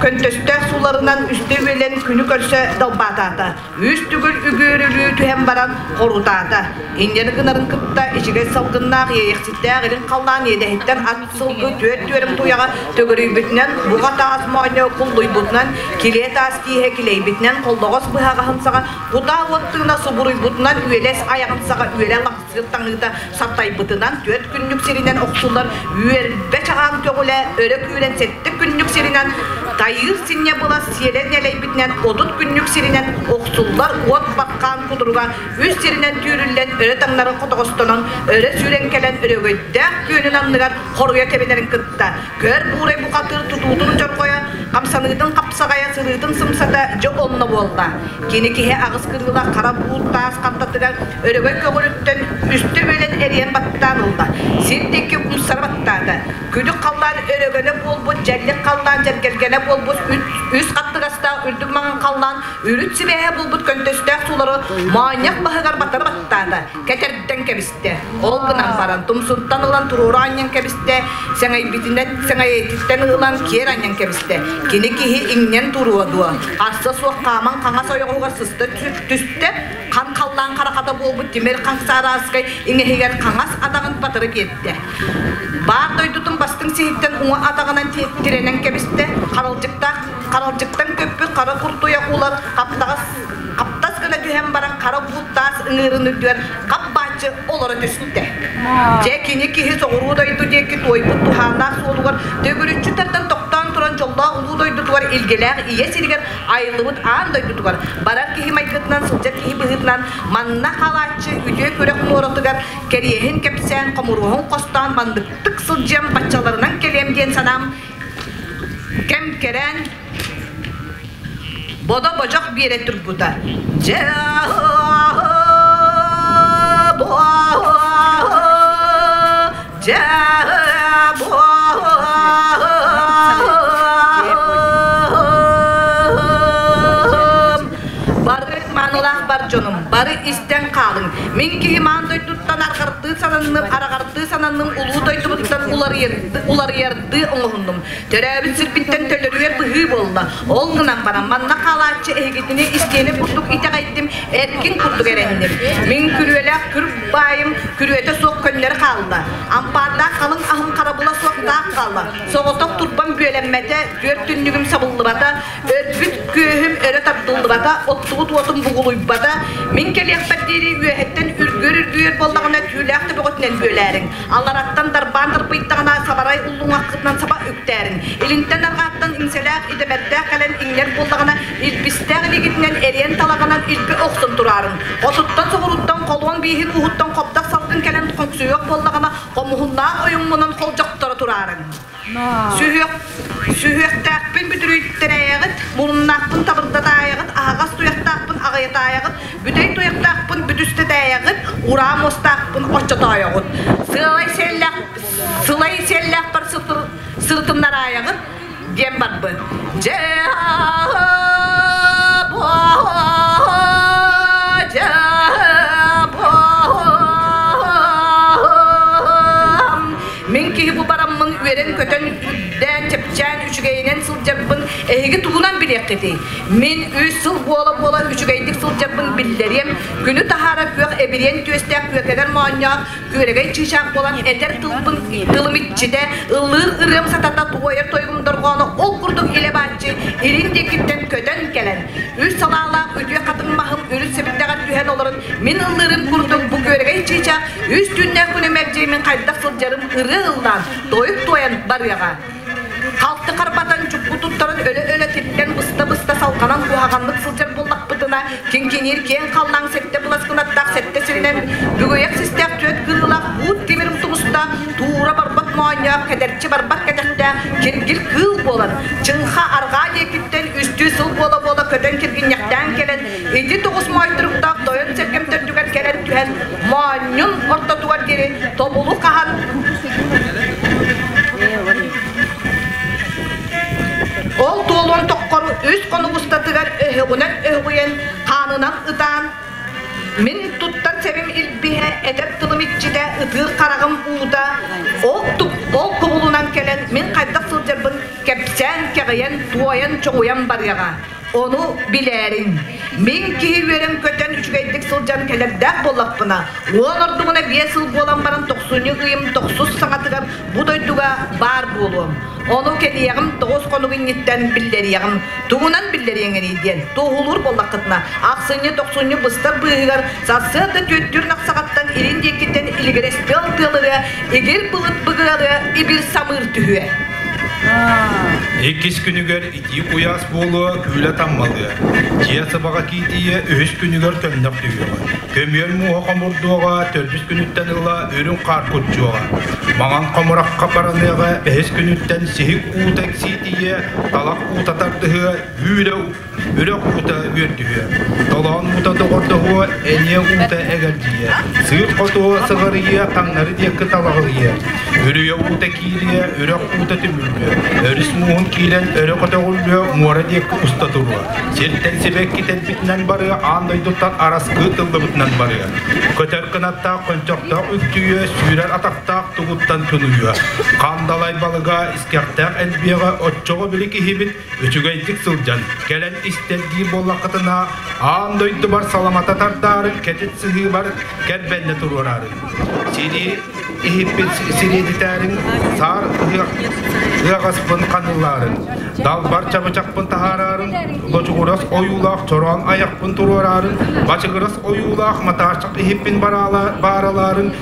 [SPEAKER 8] көнтөстөөх сууларынан үстэ үөлэн күнү көрсө далбаатаата. Үс төгүл үгүөрүлүү түһэн баран хорутаата. Инньэни гынарын кытта ичигэс салгыннаах иэйэхситтээх илин халлаан иэдэһиттэн ат сылгы түөрт түөрүм туйаҕа төгүрүйбүтүнэн, буҕа таас моонньо куллуйбутунан, килиэ таас тииһэ килэйбитинэн, холлоҕос быһаҕаһын саҕа кутаа уот тыына субуруйбутунан, үөлэс айаҕын саҕа үөрэ лахсыыр таҥыыта сартайбытынан түөрт күннүк сиринэн охсуллар үөрбэ чаҕаан көҕүлэ өрө күүрэн сэттэ күннүк сиринэн тайыыр синньэ былас сиэлэн нэлэйбитинэн 30 күннүк сиринэн охсуллар уот бархаан кутуруга үс сиринэн түүрүллэн өрө таҥнары хотоҕостонон өрө сүүрэн кэлэн өрөгөйдөөх күөнүн анныгар хоруйа тэбинэрин кытта көр буурай бухатыыр тутуутун дьорҕойо хамсаныытын хапсаҕайа сырыытын сымсата дьэ онно буолла. Кини киһи аҕыс кырыылаах хара буут таас хантатыгар өрөгөй көҕүлүттэн үстэ үөлэн эриэн баттаан ылла. Сир диэки умсара баттаата. Күдүк халлаан өрөгөнө буолбут, дьэллик халлаан дьэргэлгэнэ буолбут, үс хаттыгастаах үрдүк маҥан халлаан үрүт сибээһэ буолбут көнтөстөөх суулары моонньох баһыгар батары баттаата, кэтэрдэн кэбистэ. Ол гынан баран тумсуттан ылан туруору анньан кэбистэ, сэҥэйбитинэн сэҥэйэтиттэн ылан киэр анньан кэбистэ. Кини киһи иҥнэн туруо дуо? Харса суох хааман хаҥас ойоҕоһугар сыста түстэ, хан халлаан харахата буолбут тимир хаҥсаарааскай иҥэһигэр хаҥас атаҕын батары биэрдэ. Баар дойдутун бастыҥ сиһиттэн уҥа атаҕынан тирэнэн кэбистэ, харалдьыктаах харалдьыктан көппүт хара куртуйах улар хаптаҕас хаптас гына түһэн баран хара буут таас ыҥыырын үрдүгэр хап бааччы олоро түстэ. Дьэ кини киһи соҕуруу дойду диэки туойбут туһааннаах суолугар төгүрүччү тардан тохтоон туран дьоллоох улуу дойдутугар илгэлээх ийэ сиригэр айыллыбыт аан дойдутугар барар киһи майгытынан сылдьар киһи быһыытынан манна хаалааччы үтүө күрэх муоратыгар кэриэһин кэпсээн хомуруоһун хостоон манныктык сылдьыам баччаларынан кэлиэм диэн санаам кэм кэрээн бодо божох биэрэ турбута дьэ дьэ бары маанылаах бар дьонум бары истэн хаалыҥ мин киһи маан дойдуттан арҕардыы сананным араҕардыы сананным улуу дойдубуттан уларыйардыы оҥоһуннум Төрөөбүт сирбиттэн төлөрүйэр быһыы буолла. Ол гынан баран манна хаалааччы эһигитини истиэнэ курдук итэҕэйдим, эркин курдук эрэнним. Мин күрүөлээх күр баайым күрүөтэ суох көннөрү хаалла. Ампаардаах халыҥ аһым харабыла суох таах хаалла. Соҕотох турбам бүөлэммэтэ, түөрт түннүгүм сабыллыбата, өлбүт күөһүм өрө тардыллыбата, оттубут уотум бугулуйбата. Мин кэлиэхпэр диэри үөһэттэн үргүөр-үргүйэр буоллаҕына түүлээх төбөҕүтүнэн бүөлээриҥ. Аллараттан дарбаан дарбыйдаҕына сабарай уллуҥаххытынан саба үктээрин. Илинтэн арҕааттан иҥсэлээх идэмэрдээх кэлэн иҥнэр буоллаҕына илбистээх илигитинэн эриэн талаҕынан илби охсон тураарын. Хотуттан соҕуруттан холуон бииһин ууһуттан хобдох салгын кэлэн хоҥсуйуох буоллаҕына хомуһуннаах ойуҥмунан холдьохторо тураарын. Сүһүөх сүһүөхтээхпин бүтүрүйтэрээйэҕит, муруннаахпын табырдатаайаҕыт, аһаҕас туйахтаахпын аҕыйатаайаҕыт, бүтэй туйахтаахпын бүтүстэтээйэҕит, ураа муостаахпын оччотоойоҕут. Сыалай сиэллээх сылай сиэллээхпэр сырытыннараайаҕыт диэн барбыт. Дьэ Мин киһи бу бараммын үөрэн-көтөн, үрдээн, чэпчээн, үчүгэй диэххитий? Мин үс сыл буола-буола үчүгэйдик сылдьарбын биллэриэм, күнү таһаара күөх эбириэн түөстээх күөкэлэр моонньоох күөрэгэй чыычаах буолан этэр тылбын тылым иччитэ, ыллыыр ырыам сатата туойар тойугум дорҕооно ол курдук илэ бааччы илин диэкиттэн көтөн кэлэн, үс салаалаах үтүө хатыҥ маһым үрүт сэбирдэҕэр түһэн олорон мин ыллыырым курдук бу күөрэгэй чыычаах үс түүннээх күнү мэлдьи мин хайдах сылдьарым ырыа ыллаан, тойук туойан барыаҕа. Халты харбатан чуппу туттаран өлө-өлө титтэн быста-быста салҕанан куһаҕаннык сылдьар буоллахпытына, киҥкиниир киэҥ халлаан сэттэ быласкынаттаах сэттэ сиринэн бүгүйэх систээх түөрт кырыылаах буут тимирим тумустаах туура барбат моонньоох кэдэрчи барбат кэтэхтээх киргил кыыл буолан чыҥха арҕаа диэкиттэн үстүү сыл буола-буола көтөн киргинньэхтээн кэлэн ити тоҕус моойторуктаах тойон сэргэм төрдүгэр кэлэн түһэн моонньун ортотугар диэри тобулу хаһан Ол туолуон тоххору үс хонук устатыгар өһөҕүнэн өһүгүйэн, хаанынан ытаан, мин туттар сэбим илбиһэ, этэр тылым иччитэ, ытыыр хараҕым уута, ол, ол кубулунан кэлэн мин хайдах сылдьарбын кэпсээн, кэҕийэн, туойан, чоҥуйан барыаҕа. Ону билээриҥ. Мин киһи үөрэн-көтөн үчүгэйдик сылдьан кэлэрдээх буоллахпына, уон ордугуна биэс сыл буолан баран тохсунньу ыйым тохсус саҥатыгар бу дойдуга баар буолуом. Ону кэлиэҕим тоҕус хонук инниттэн биллэриэҕим. Тугунан биллэриэҥиний диэн туоһулуур буоллаххытына, ахсынньы-тохсунньу быстар быыһыгар сарсыарда түөттүүр нахсаҕаттан илин диэкиттэн илигирэс тыал тыалырыа, игир былыт быгыалыа, ибир самыыр түһүө.
[SPEAKER 9] Иккис күнүгэр итии куйаас буолуо, күүлэ таммалыа. Дьиэ сыбаҕа киитийэ, үһүс күнүгэр көмнөх түһүөҕэ. Көмүөл мууһа хомурдуоҕа, төрдүс күнүттэн ыла үрүҥ хаар куччуоҕа. Маҥан хомурахха бараныаҕа, бэһис күнүттэн сиһик уута сиитийэ, талах уута тардыһыа, үүрэ Үрэх уута үөрдүһүө, толоон уута доҕордоһуо, эниэ уута эгэлдьийиэ, сыыр хотуо сыҕарыйыа, таҥнары диэки талаҕылыйыа, үрүйэ уута киириэ, үрэх уута түмүллүө, өрүс мууһун киирэн өрө көтөҕүллүө, муора диэки уста туруо, сиртэн сибэкки тэлбитинэн барыа, аан дойдуттан араскыы тыллыбытынан барыа, көтөр кынаттаах хончохтоох үктүйүө, сүүрэр атахтаах тугуттан тунуйуо, хандалай балыга искэхтээх элбиэҕэ, оччоҕо били киһибит Үчүгэйдик сылдьан, кэлэн истэрдии буоллаххытына, аан дойдубар саламата тардаарын, кэтит сыһыыбар кэрбэннэ туруораарын. Сири иһиппит сириэдитээрин, саар ыаҕаспын ханыылаарын, далбар чабычахпын таһаараарын, лочугурас ойуулаах чороон айахпын туруораарын, бачыгырас ойуулаах матаарчах иһиппин бааралаарын,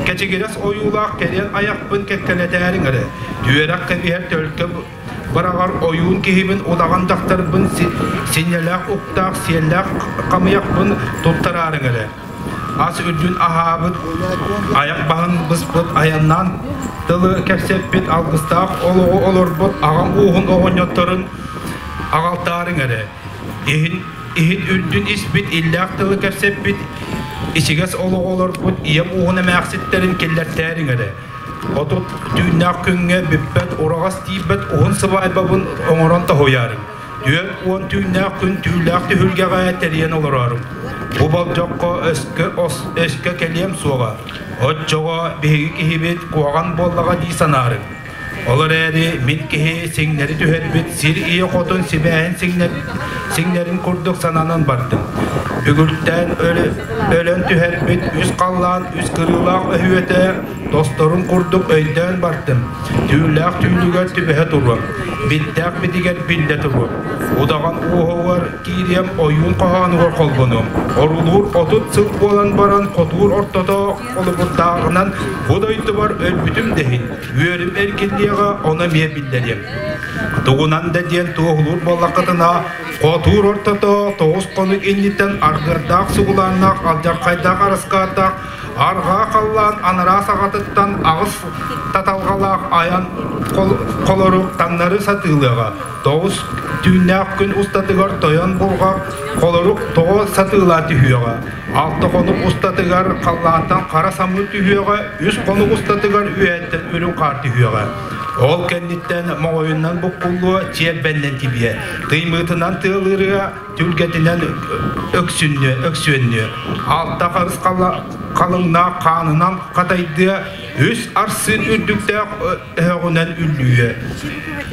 [SPEAKER 9] кэчигирэс ойуулаах кэриэн айахпын кэккэлэтээриҥ эрэ. Түөрэх кэбиһэр төлкө Быраҕар ойуун киһибин, удаҕан дьахтарбын, синньэлээх уктаах, сиэллээх хамыйахпын туттараарыҥ эрэ. Ас үрдүн аһаабыт, айах баһын быспыт, айаннаан тылы кэпсэппит, алгыстаах олоҕу олорбут аҕам ууһун оҕонньотторун аҕалтаарыҥ эрэ. Иһин, иһит үрдүн испит, иллээх тылы кэпсэппит, ичигэс олоҕу олорбут ийэм ууһун эмээхситтэрин киллэртээриҥ эрэ. Отут түүннээх күҥҥэ бүппэт ураҕас тиийбэт уһун сыбаайбабын оҥорон тоһуйаарыҥ. 40 түүннээх күн түүлээх түһүлгэҕэ тэрийэн олороорум. Бу болдьоххо өскө, өскө кэлиэм суоҕа. Оччоҕо биһиги киһибит куһаҕан буоллаҕа дии санаарыҥ. Ол эрээри мин киһи сиҥнэри түһэрбит сир ийэ хотун сибээһин сиҥнэрин курдук сананан бардым. Бүгүлтээн өлөн түһэрбит үс халлаан үс кырыылаах өһүөтэ тосторун курдук өйдөөн бардым. Түүлээх түүлүгэр түбэһэ туруом, биттээх битигэр биллэ туруом. Удаҕан уоһугар киириэм ойуун хоһоонугар холбонуом. Орулуур 30 сыл буолан баран хотуур ортото холобурдааҕынан бу дойдубар өлбүтүм да иһин үөрүм эргиллиэҕэ, ону эмиэ биллэриэм. Тугунан да диэн туоһулуур буоллаххытына, хотуур ортото тоҕус хонук инниттэн аргыардаах сугулааннаах алдьархайдаах араскаатаах арҕаа халлаан анараа саҕатыттан аҕыс таталҕалаах айан холорук таҥнары сатыылыаҕа. Тоҕус түүннээх күн устатыгар тойон бурҕах холорук тоҕо сатыылаа түһүөҕэ. Алта хонук устатыгар халлаантан хара самыы түһүөҕэ, үс хонук устатыгар үөһэттэн үрүҥ хаар түһүөҕэ. Ол кэнниттэн моҕойунан буккуллуо, чиэрбэннэн тибиэ, тыймыытынан тыалырыа, түлгэтинэн өксүннүө, өксүөннүө. Алта харыс халыҥнаах хаанынан хатайдыа, Үс арсыын үрдүктээх өһөҕүнэн үллүйэ.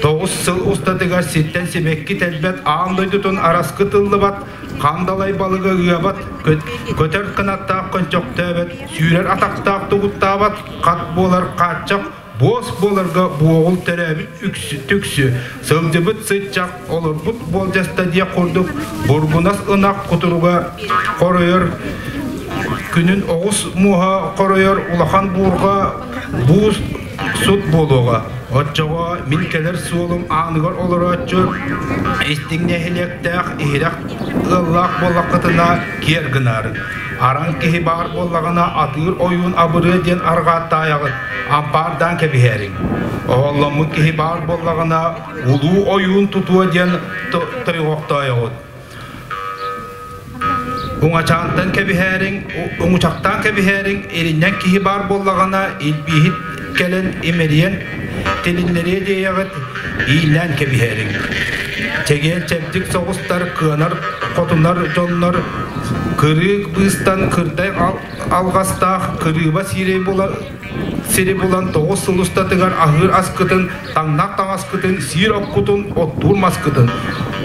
[SPEAKER 9] Тоҕус сыл устатыгар сиртэн сибэкки тэлбэт аан дойдутун араскы тыллыбат, хандалай балыгы ыабат, көтөр кынаттаах көнчөхтөөбөт, сүүрэр атахтаах тугуттаабат, хат буолар хааччах буос буоларга буоҕул төрөөбүт үксү түксү, сылдьыбыт сыччах, олорбут буолдьаста диэх курдук бургунас ынах кутуруга хоройор күнүн оҕус муоһа хоройор улахан буурҕа буус сут буолуоҕа. Оччоҕо мин кэлэр суолум ааныгар олорооччу истиҥ нэһилиэктээх иһирэх ыаллаах буоллаххытына киэр гынаарыҥ. Араҥ киһи баар буоллаҕына атыыр ойуун абырыа диэн арҕааттаайаҕыт, ампаардаан кэбиһээриҥ. Оһолломмут киһи баар буоллаҕына улуу ойуун тутуо диэн тойҕохтоойоҕут. Уҥачаантан кэбиһээриҥ, уҥучахтаан кэбиһээриҥ, иринньэҥ киһи баар буоллаҕына, илбииһит кэлэн имэрийэн тилиннэриэ диэйэҕит, ииннээн кэбиһээриҥ. Чэгиэн чэбдик соҕустар, кыанар хотунар дьоннор кырыы быыстан кырдай алҕастаах кырыыба сиирэй була сири булан тоҕус сыл устатыгар аһыыр аскытын, таҥнар таҥаскытын, сиир оккутун, оттуур маскытын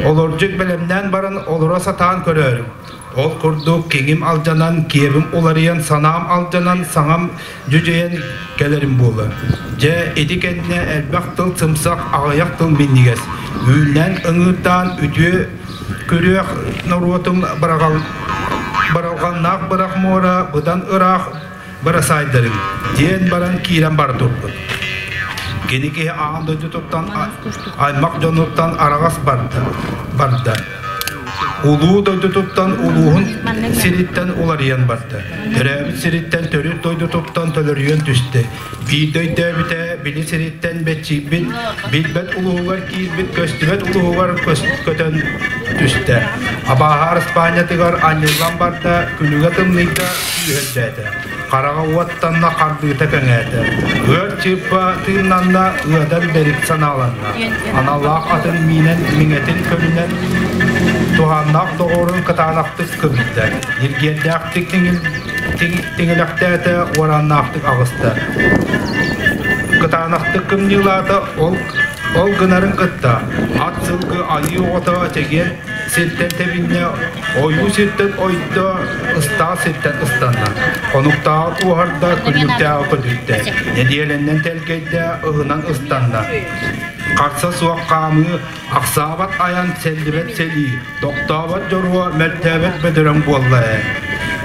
[SPEAKER 9] олордьут бэлэмнээн баран олоро сатаан көрөөрүҥ. Ол курдук киҥим алдьанан, киэбим уларыйан, санаам алдьанан, саҥам дьүдьэйэн кэлэрим буолла. Дьэ, ити кэннэ элбэх тыл сымсах, аҕыйах тыл минньигэс. Үүннээн ыҥыырдаан үтүө күрүөх норуотум бараҕал баралҕаннаах бырах муора быдан ыраах бырасаайдарыҥ диэн баран киирэн бара турбут. Кини киһи аан дойдутуттан аймах дьонуттан араҕас барда. барда. Улуу дойдутуттан улууһун сириттэн уларыйан барда. Төрөөбүт сириттэн төрүт дойдутуттан төлөрүйэн түстэ. Биирдэ өйдөөбүтэ били сириттэн бэччийбит, билбэт улууһугар киирбит, көстүбэт улууһугар көтөн түстэ. Абааһы Араспаанньатыгар анньыллан барда, күлүгэ тымныйда, күүһүрдээтэ. Хараҕа уоттанна, хардыыта кэҥээтэ. Ыар чыыппа тыыннанна, ыадан бэрик санааланна. Аналлаах атын миинэн миҥэтин көлүнэн туһааннаах доҕорун кытаанахтык көбүттэ. Ньиргиэрдээхтик тиҥилэхтээтэ, уорааннаахтык аҕыста. Кытаанахтык кымньыылаата, ол ол гынарын кытта ат сылгы айыы оҕото чэгиэн сиртэн тэбиннэ, ойуу сиртэн ойдо, ыстаал сиртэн ыстанна. Хонуктааҕы куоһарда, күннүктээҕи көтүттэ. Нэдиэлэннэн тэлгэйдэ, ыһынан ыстанна. Харса суох хаамыы, ахсаабат айан, сэллибэт сэлии, тохтообот дьоруо, мөлтөөбөт бөдөрөҥ буолла ээ.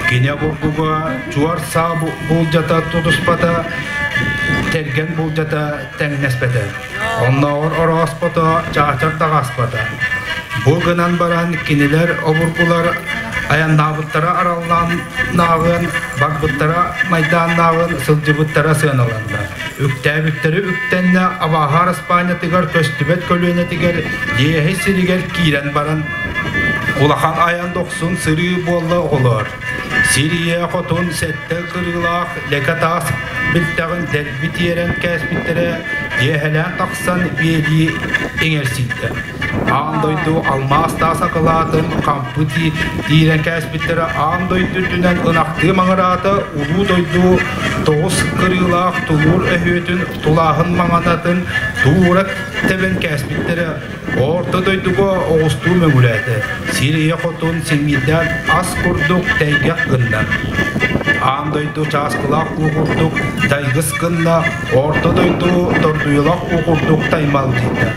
[SPEAKER 9] Кини обургуга чуор саа булдьата тутуспата, тэргэн булдьата тэҥнэспэтэ. Оннооҕор орооспото, чаачар таҕаспата. Бу гынан баран кинилэр обургулар айаннаабыттара араллааннааҕын, барбыттара майдааннааҕын, сылдьыбыттара сыаналанна. Үктээбиттэри үктэннэ абааһы Араспаанньатыгар көстүбэт көлүөнэтигэр Лиэһи сиригэр киирэн баран улахан айан дохсун сырыы буолла оҕолоор. Сир ийэ хотун сэттэ кырыылаах лэкэ таас билтэҕин дэлби тиэрэн кээспиттэрэ дьиэһэлээн тахсан биэлии иҥэрсийдэ. Аан дойду алмаас таас акылаатын хампы тиирэн кээспиттэрэ аан дойду үрдүнэн ынахтыы маҥыраата улуу дойду тоҕус кырыылаах тулуур өһүөтүн тулааһын маҥанатын туура тэбэн кээспиттэрэ Орто дойдуга оҕустуу мөҥүрээтэ, сир ийэ хотун симиирдээн ас курдук тэйгэх гынна. Аан дойду чааскылаах уу курдук дайгыс гынна, орто дойду тордуйалаах уу курдук таймалдьыйда.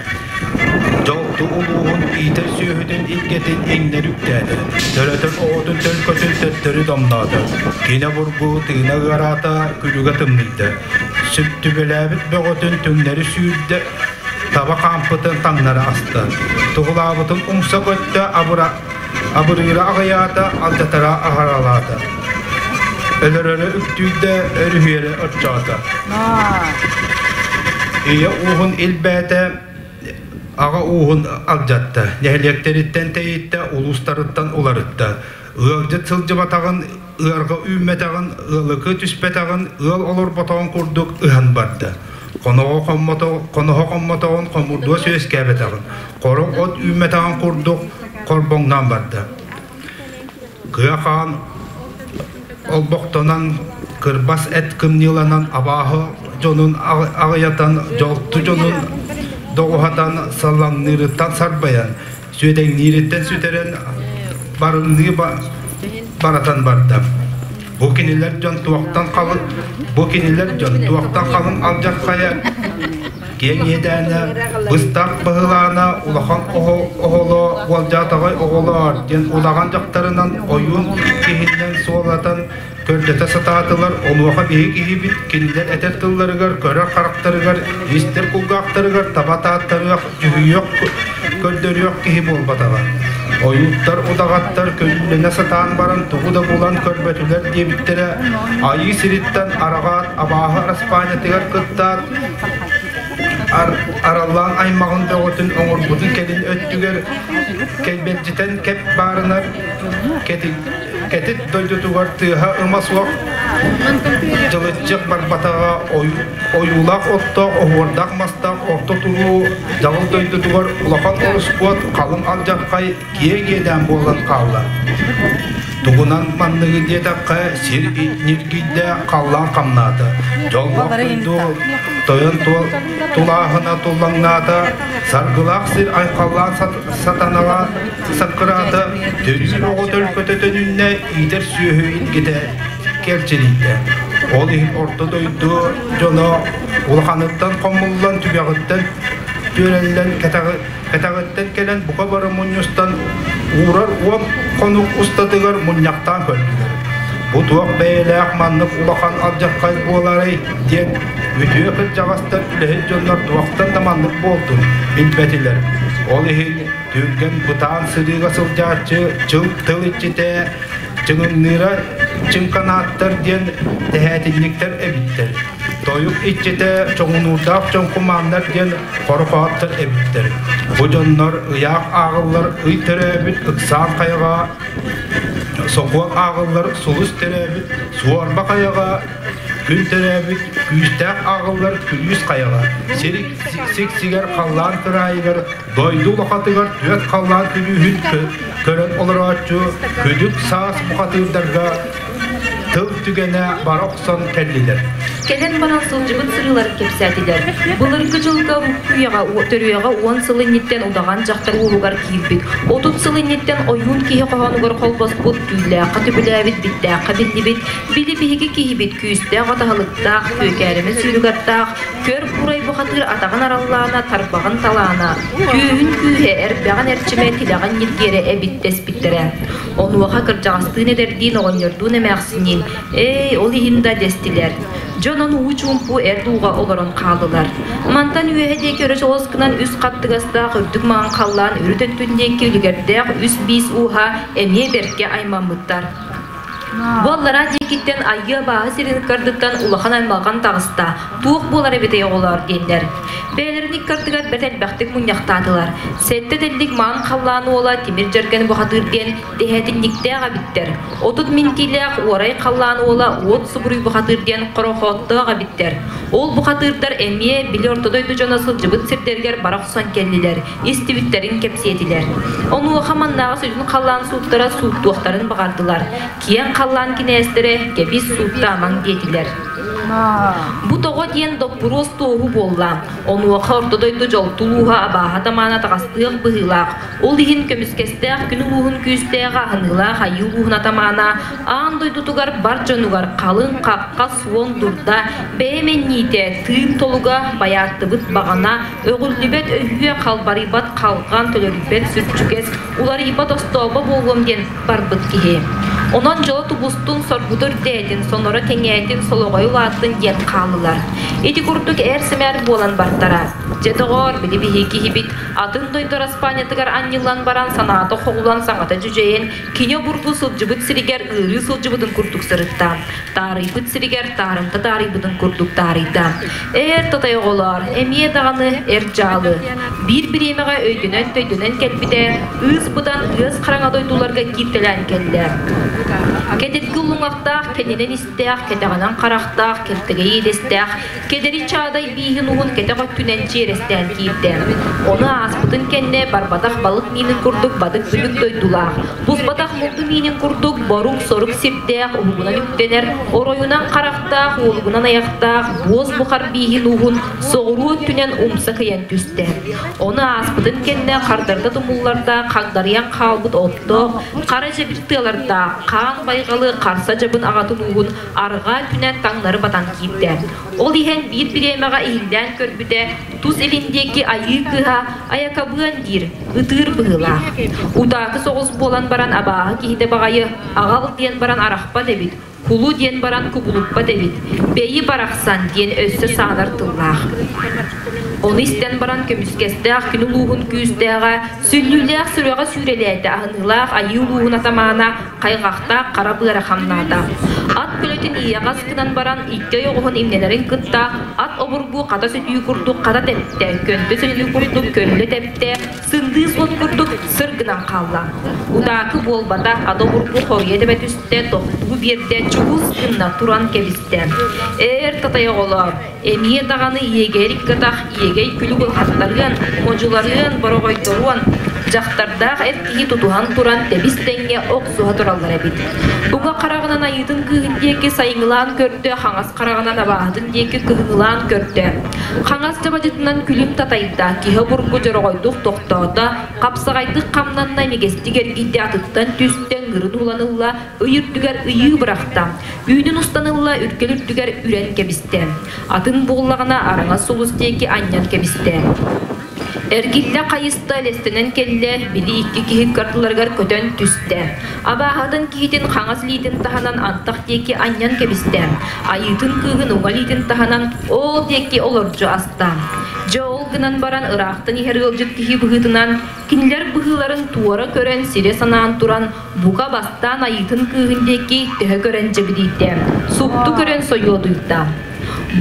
[SPEAKER 9] Дьолту улууһун иитэр сүөһүтүн илгэтин иҥнэри үктээтэ, төрөтөр оҕотун төлкөтүн төттөрү домноото. Кини обургу тыына ыараата, күлүгэ тымныйда. Сүптүбэлээбит бөҕөтүн түҥнэри сүүрдэ, таба хаампытын таҥнары аста. Туһулаабытын умса көттө, абырыыра аҕыйаата, алдьатара аһаралаата. Өлөрөрө үктүүрдэ, өрүһүйэрэ оччоото. Ийэ ууһун илбээтэ, аҕа ууһун алдьатта, нэһилиэктэриттэн тэйиттэ, улуустарыттан уларытта. Ыалдьыт сылдьыбатаҕын, ыарҕа үүммэтэҕин, ыалыкы түспэтэҕин, ыал олорботоҕун курдук ыһан барда. Хоноҕо хоноһо хоммотоҕун хомурдуос үөскээбэтэҕин, хорук от үүммэтэҕин курдук хорбоҥноон барда. Кыа хаан олбохтонон Кырбас эт кымньыыланан абааһы дьонун аҕыйатан, дьолту дьонун доҕуһатан саллаҥныырыттан сарбайан, сүөдэҥниириттэн сүтэрэн барымныы баратан барда. Бу кинилэр дьон туохтан халыҥ бу кинилэр дьон туохтан халыҥ алдьархайа киэҥ иэдээнэ быстах быһылаана улахан оһоло уолдьаатаҕай оҕолоор диэн удаҕан дьахтарынан ойуун киһиннэн суолатан көрдөтө сатаатылар, онуоха биһи киһибит кинилэр этэр тылларыгар, көрөр харахтарыгар, истэр кулгаахтарыгар таба тааттарыах, дьүһүйүөх, көрдөрүөх киһи буолбатаҕа. Ойууттар, удаҕаттар көрүүлэнэ сатаан баран тугу да булан көрбөтүлэр диэбиттэрэ, Айыы сириттэн араҕаат абааһы араспаанньатыгар кыттаат, араллаан аймаҕын бөҕөтүн оҥорбутун кэлин өттүгэр кэлбэлдьитэн кэп баарына Кэтит дойдутугар тыаһа ыма суох дьылыччык барбатаҕа ойуулаах оттоох, оһуордаах мастаах орто туруу дьаҕыл дойдутугар улахан орускуот халыҥ алдьархай киэҥ иэдээн буолан хаалла. Тугунан манныгы диэтэххэ, сир ньиргийдэ, халлаан хамнаата. Дьоллоох дойду тойон тулааһына туллаҥнаата, саргылаах сир айхаллаан сатанаҕа Саккыраата төрүүр оҕо төлкөтө төнүннэ, иитэр сүөһү илгитэ кэлчилийдэ. Ол иһин орто дойду дьоно улаханыттан хомуллан, түгэҕиттэн түөрэллэн, кэтэҕиттэн кэлэн бука бары мунньустан уурар уон хонук устатыгар мунньахтаан көрдүлэр. Бу туох бэйэлээх маннык улахан алдьархай буоларый диэн үтүө кырдьаҕастар үлэһит дьоннор туохтан да маннык буолтун билбэтилэр. Ол иһин Түргэн бытаан сырыыга сылдьааччы чыл тыл иччитэ чыҥымныыра чыҥканааттар диэн тэһээтинньиктэр эбиттэр. Тойук иччитэ чоҥунуурдаах чоҥкумааннар диэн хорохооттор эбиттэр. Бу дьоннор ыйаах ааҕыллар ый төрөөбүт ыксаан хайаҕа, сокуон ааҕыллар сулус төрөөбүт суорба хайаҕа, Күн төрөөбүт күүстээх ааҕыллар күлүүс хайаҕа, сир сиксигэр халлаан кыраайыгар, дойду улахатыгар түөрт халлаан күлүүһүн көрөн олорооччу күдүк саас бухатыырдарга тыл түгэнэ бара охсон кэллилэр.
[SPEAKER 1] Кэлэн баран сылдьыбыт сырыыларын кэпсээтилэр. Былыргы дьылга Руккуйаҕа төрүөҕэ уон сыл инниттэн удаҕан дьахтар уолугар киирбит, 30 сыл инниттэн ойуун киһи хоһоонугар холбоспут, түүллээххэ түбүлээбит, биттээххэ биллибит, Били биһиги киһибит күүстээх атаһылыктаах, күөкээрэмэ сүүрүгаттаах, көр курай бухатыыр атаҕын араллаана, тарбаҕын талаана, күүһүн күүһэ, эрбэҕин эрчимэ, тилэҕин ньиргиэрэ эбит дэспиттэрэ. Онуоха кырдьаҕастыын эдэрдиин, оҕонньордуун эмээхсинниин «Ээй, ол иһин да» дэстилэр. Дьон ону уу чуумпу эр дууҕа олорон хааллылар. Мантан үөһэ диэки өрө чолос гынан үс хаттыгастаах үрдүк маҥан халлаан үрүт өттүн диэки үлүгэрдээх үс биис ууһа эмиэ бэркэ аймаммыттар. Бу аллараа диэкиттэн Айыы абааһы сирин ыккардыттан улахан аймалҕан таҕыста, туох буолар эбитэй оҕолоор диэннэр. Бэйэлэрин ыккардыгар бэрт элбэхтик мунньахтаатылар. Сэттэ тэллик маан халлаан уола Тимир Дьэргэн бухатыыр диэн дэһээтинньиктээх эбиттэр. 30 минтиилээх Уорай халлаан уола Уот Субуруй бухатыыр диэн хорохооттоох эбиттэр. Ол бухатыырдар эмиэ били орто дойду дьоно сылдьыбыт сирдэригэр бара охсон кэллилэр. истибиттэрин кэпсиэтилэр. Онуоха маннааҕы сүрүн халлаан сууттара сууттуохтарын баҕардылар. Киэҥ халлаан кинээстэрэ кэбис сууттаамаҥ диэтилэр. Бу тоҕо диэн доппуруос туоһу буолла. Онуоха орто дойду дьолтулууһа абааһы тамаана таҕастыах быһыылаах. Ол иһин көмүскэстээх күн улууһун күүстээҕэ аһыныылаах айыы улууһун атамаана аан дойдутугар бар дьонугар халыҥ хахха суон дурда, бэйэ мэнниитэ, тыын толуга, байааттыбыт баҕана, Өҕүллүбэт өһүө, халбарыйбат халҕан, төлөрүйбэт сүрдьүгэс, уларыйбат остообо буолуом диэн барбыт киһи. Онон дьоло тубустун, соргута үрдээтин, соноро кэҥээтин, солоҕойу улааттын диэн хааллылар. Ити курдук ээр-сэмээр буолан бартара. Дьэ доҕоор, били биһиги киһибит атын дойду араспаанньатыгар анньыллан баран санаата хоҕулан саҥата дьүдьэйэн, кини обургу сылдьыбыт сиригэр ыарыы сылдьыбытын курдук сырытта. Таарыйбыт сиригэр таарымта таарыйбытын курдук таарыйда. Эр татай оҕолоор, эмиэ даҕаны эр дьаалы. Биир бириэмэҕэ өйдөнөн-төйдөнөн кэлбитэ, ыыс быдан ыас хараҥа дойдуларга кииртэлээн кэллэ. Кэтитки уллуҥахтаах, кэннинэн истээх, кэтэҕинэн харахтаах, кэлтэгэй иэдэстээх, кэдэри чаадай бииһин уһун кэтэх өттүнэн чиэрэстээн киирдэ. Ону ааспытын кэннэ барбатах балык миинин курдук бадык-бүдүк дойдулаах, буспатах мунду миинин курдук борук-сорук сирдээх уһугунан үктэнэр, оройунан харах. уостаах, уолугунан айахтаах буос бухар бииһин ууһун соҕуруу өттүнэн умса кыйан түстэ. Ону ааспытын кэннэ хардарда тумуллардаах хагдарыйан хаалбыт оттоох, хара дьэбир тыалардаах, хаан байҕалы харса дьабын аҕатын ууһун арҕаа өттүнэн таҥнары батан киирдэ. Ол иһэн биир бириэмэҕэ иһиллээн көрбүтэ, тус илин диэки айыы кыыһа айакабыан диир, ытыыр быһыылаах. Утаакы соҕус буолан баран абааһы киһитэ баҕайы аҕал диэн баран арахпат эбит, кулу диэн баран кубулуппат эбит, бэйи барахсан диэн өссө саанар тыллаах. Ону истэн баран көмүскэстээх күн улууһун күүстээҕэ, сүллүүлээх сүрэҕэ сүүрэлээтэ, аһыныылаах айыы улууһун атамаана хайҕахтаах хара быара хамнаата. Ат көлөтүн иэҕэс гынан баран икки ойоҕоһун имнэнэрин кытта ат обургу хата сүтүү курдук хата тэптэ, көнтө сүтүү курдук көллө тэптэ, сындыы суот курдук сыр гынан хаалла. Утаакы буолбата, ат обургу хоруйа тэбэ түстэ, тохтуу биэрдэ, чугус гынна туран кэбистэ. Эр татай оҕолоор, эмиэ даҕаны иэгэр иккатах иэгэй күлүк улахаттарыан, модьуларыан, бороҕойдоруон, дьахтардаах эр киһи тутуһан туран тэбис тэҥҥэ охсуһа тураллар эбит. Уҥа хараҕынан айыытын кыыһын диэки сайыҥылаан көрдө, хаҥас хараҕынан абааһытын диэки кыһыҥылаан көрдө. Хаҥас дьабадьытынан күлүм татайда, киһи обургу дьороҕойдук тохтоото, хапсаҕайдык хамнанна, имигэстик эргийдэ, атыттан түстэ, ыҥырын уулан ылла, ый үрдүгэр ыйыы бырахта. Үүнүн устан ылла, үргэл үрдүгэр үрэн кэбистэ. Атын буоллаҕына араҥас сулус диэки анньан кэбистэ. Эргиллэ хайыста, элэстэнэн кэллэ, били икки киһи ыккардыларыгар көтөн түстэ. Абааһытын киһитин хаҥас илиитин таһынан антах диэки анньан кэбистэ. Айыытын кыыһын уҥа илиитин таһынан ол диэки олордьу аста. Дьэ ол гынан баран ыраахтан иһэр ыалдьыт киһи быһыытынан кинилэр быһыыларын туора көрөн сирэ санаан туран бука бастаан айыытын кыыһын диэки төһө көрөн дьэбидийдэ, супту көрөн сойуодуйда.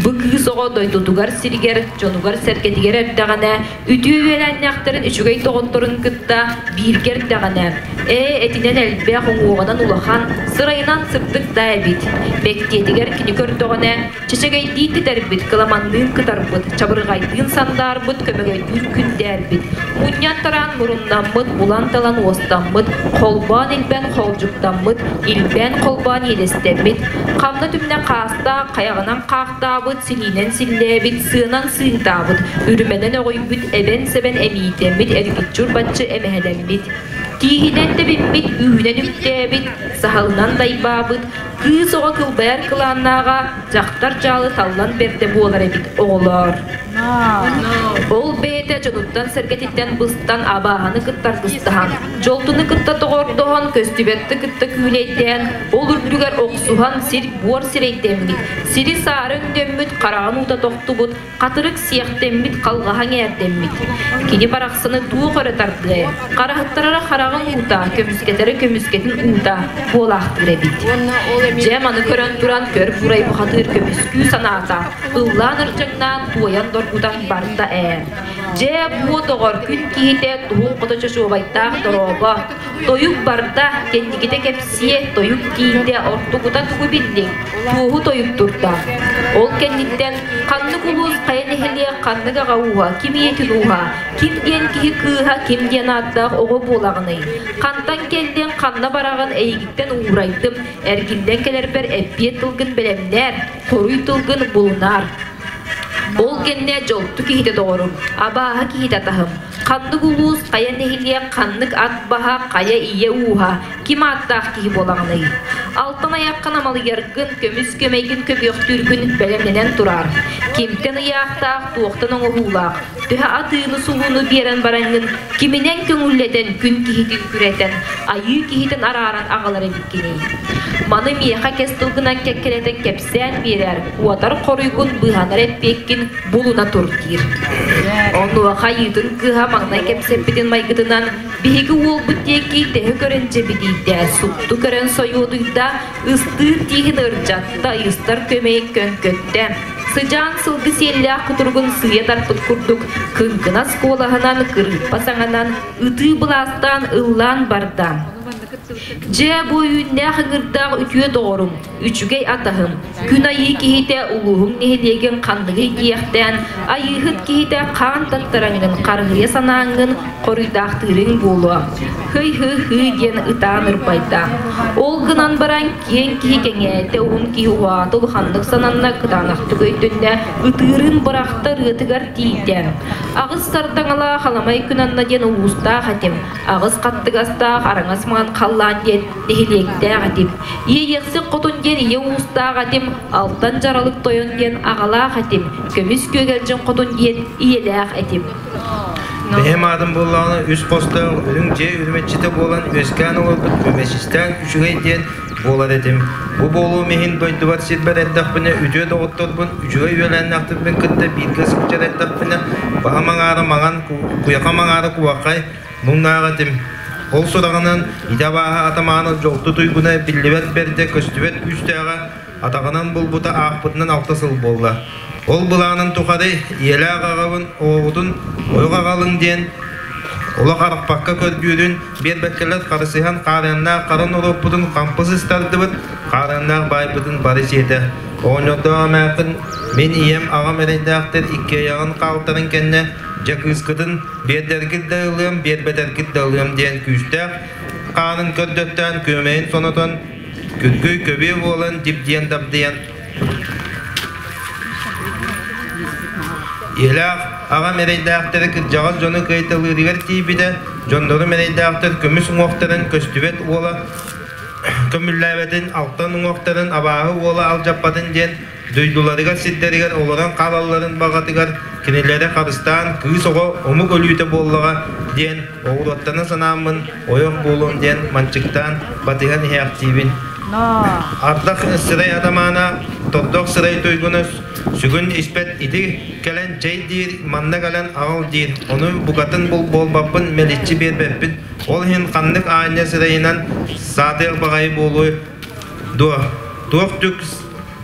[SPEAKER 1] Бу кыыс оҕо дойдутугар сиригэр, дьонугар-сэргэтигэр эрдэҕинэ, үтүө үөлээннээхтэрин үчүгэй доҕотторун кытта бииргэ эрдэҕинэ, ээ этинэн элбэх, уҥуоҕунан улахан, сырайынан сырдык да эбит. Бэктиэтигэр кини көрдөҕүнэ, чэчэгэйдии титэрбит, кыламанныын кытарбыт, чабырҕайдыын сандаарбыт, көмөгөйдүүн күндээрбит, мунньан-тараан муруннаммыт, булан-талан уостаммыт, холбоон илбэн холдьуктаммыт, илбээн холбоон иэдэстэммит, хамна түмнэ хаастаах, хайаҕынан хаахтаабыт, силиинэн силлээбит, сыанан сыыҥтаабыт, үрүмэнэн өҕүйбүт, эбэн-сэбэн эмиийдэммит, эргиччи урбаччы эмэһэлэммит, тииһинэн тэбиммит, үүнэн үктээбит, саһылынан дайбаабыт, Кыыс оҕо кылбайар кылааннааҕа дьахтар дьаалы таллан бэрдэ буолар эбит оҕолоор. Ол бэйэтэ дьонуттан-сэргэтиттэн быстан абааһыны кытта аргыстаһан, дьолтуну кытта доҕордоһон, көстүбэтти кытта күүлэйдээн, ол үрдүгэр охсуһан сир-буор сирэйдэммит, сири-саары өҥдөммүт, хараҕын уута тохтубут, хатырык сиэхтэммит, халҕаһа эҥээрдэммит. Кини барахсаны туох өрө тардыай, хараһыттарара хараҕын уута, көмүскэтэрэ көмүскэтин уута буолаахтыыр эбит. Дьэ, маны көрөн туран көр бурай бухатыыр көмүскүү санаата, ыллаан ырдьаҥнаан, туойан доргутан барда ээ. Дьэ, буо доҕор, күн киһитэ туһун хото чочуобайтаах дорообо. Тойук барда, кэнникитэ кэпсиэ, тойук тиийдэ, ортукута тугу биллиҥ? Туоһу тойук турда. Ол кэнниттэн ханнык улуус хайа нэһилиэк ханнык аҕа ууһа, ким ийэтин ууһа, ким диэн киһи кыыһа, ким диэн ааттаах оҕо буолаҕыный? Хантан кэллиҥ, ханна бараҕын, эйигиттэн уурайдым, эргиллэн кэлэрбэр эппиэт тылгын бэлэмнээр, хоруй тылгын булунаар. Ол кэннэ дьолту киһитэ доҕорум, абааһы киһитэ атаһым, ханнык улуус, хайа нэһилиэк, ханнык ат баһа, хайа ийэ ууһа, ким ааттаах киһи буолаҕыный? Алтан айаххын амалыйаргын, көмүс көмөйгүн көбүөхтүүргүн бэлэмнэнэн тураар. Кимтэн ыйаахтаах, туохтан оҥоһуулаах, төһө атыыны-сулууну биэрэн бараҥҥын, киминэн көҥүллэтэн, күн киһитин күрэтэн, айыы киһитин арааран аҕалар эбиккиний? Маны миэхэ кэс тылгынан кэккэлэтэн кэпсээн биэрээр, куотар хоруйгун быыһанар эппиэккин булуна тур диир. Онуоха айыытын кыыһа маҥнай кэпсэппитин майгытынан биһиги уолбут диэки тэһэ көрөн дьэбидийдэ, супту көрөн сойуодуйда, ыстыыр тииһин ырдьатта, ыйыстар көмөйүн көҥкөттө. Сыдьаан сылгы сиэллээх кутуругун сыыйа тарпыт курдук кыҥкынас куолаһынан, кырыыппа саҥанан ытыы былаастаан ыллаан барда. Дьэ, бу үүннээх ыҥырдаах үтүө доҕорум, үчүгэй атаһым,
[SPEAKER 10] Күн айыы киһитэ улууһуҥ нэһилиэгин ханныгый диэхтээн, айыыһыт киһитэ хаан таттараҥҥын харыһыйа санааҥҥын хоруйдаахтыырыҥ буолуо. Һый-һы-һыы диэн ытаан ырбайда. Ол гынан баран киэҥ киһи кэҥээтэ, уһун киһи уһаата улаханнык сананна, кытаанахтык өйдөннө, ытыырын бырахта ырыатыгар тиийдэ. Аҕыс сардаҥалаах аламай күн анна диэн улуустаах этим. Аҕыс хаттыгастаах араҥас маҥан халлаан диэн нэһилиэктээх этим. Иэйиэхсит хотун диэн ийэ уустаах этим, алтан дьаралык тойон диэн аҕалаах этим, көмүс күөгэлдьин хотун диэн ийэлээх этим.
[SPEAKER 11] Бэйэм аатым буоллаҕына үс хостоох үрүҥ дьиэ үрүмэччитэ буолан үөскээн олорбут үмэчистээн үчүгэй диэн буолар этим. Бу буолуом иһин дойдубар сирбэр эрдэхпинэ үтүө доҕотторбун, үчүгэй үөлээннээхтэрбин кытта бииргэ сылдьар эрдэхпинэ баһым аҥаара маҥан, куйахам аҥаара кубархай муҥнаах этим. Ол сураҕынан ити абааһы атамаана дьолту туйгуна биллибэт бэрдэ көстүбэт күүстээҕэ атаҕынан булбута аахпытынан 6 сыл буолла. Ол былаанын тухары ийэлээх аҕабын оҕоҕутун ойох аҕалыҥ диэн олох арахпакка көрдүүрүн биэрбэккэлэр харысыһан хаарыаннаах хара норуоппутун хампы сыстардыбыт, хаарыаннаах баайбытын бары сиэтэ. Оҕонньордоох эмээххин мин ийэм аҕам эрэйдээхтэр иккиэйэҕин хаалтарын кэннэ дьэ кыыскытын биэрдэргит да ылыам, биэрбэтэргит да ылыам диэн күүстээх хаанын көрдөттөөн күөмэйин сонотон күргүй көбүө буолан дибдийэн дабдыйан Ийэлээх аҕам эрэйдээхтэри кырдьаҕас дьону кыайталыырыгар тиийбитэ, дьоннорум эрэйдээхтэр көмүс уҥуохтарын көстүбэт уола көмүллээбэтин, алтан уҥуохтарын абааһы уола алдьаппатын диэн дойдуларыгар сирдэригэр олорон хаалалларын баҕатыгар кинилэри харыстаан кыыс оҕо омук өлүүтэ буоллаҕа диэн оҕуруоттана санааммын ойох буолуом диэн манчыктаан батыһан иһээхтиибин. Ардах сырай атамаана, тордох сырай туйгуна сүгүн испэт ити кэлэн чэй диир, манна кэлэн аҕал диир. Ону букатын буолбаппын, мэличчи биэрбэппин. Ол иһин ханнык аанньа сырайынан саатыах баҕайы буолуой дуо? Туох түк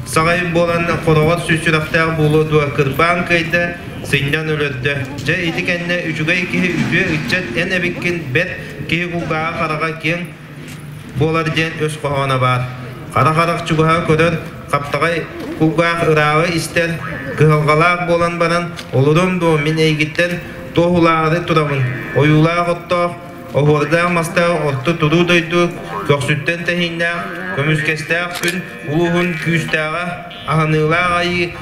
[SPEAKER 11] саҕай буолан хороҕор сүрэхтээх буолуо дуо? Кырбаан кыайда, сынньан өлөрдө. Дьэ ити кэннэ үчүгэй киһи үтүө ыччат эн эбиккин бэрт киһи кулгааҕа хараҕа киэҥ буолар диэн өс хоһооно баар. Хара харах чугаһа көрөр, хаптаҕай кулгаах ырааҕы истэр, кыһалҕалаах буолан баран олоруом дуо мин эйигиттэн туоһулаары турабын. Ойуулаах оттоох, оһуордаах мастаах орто туруу дойду көхсүттэн тэһииннээх, көмүскэстээх күн улууһун күүстээҕэ, аһыныылаах айыы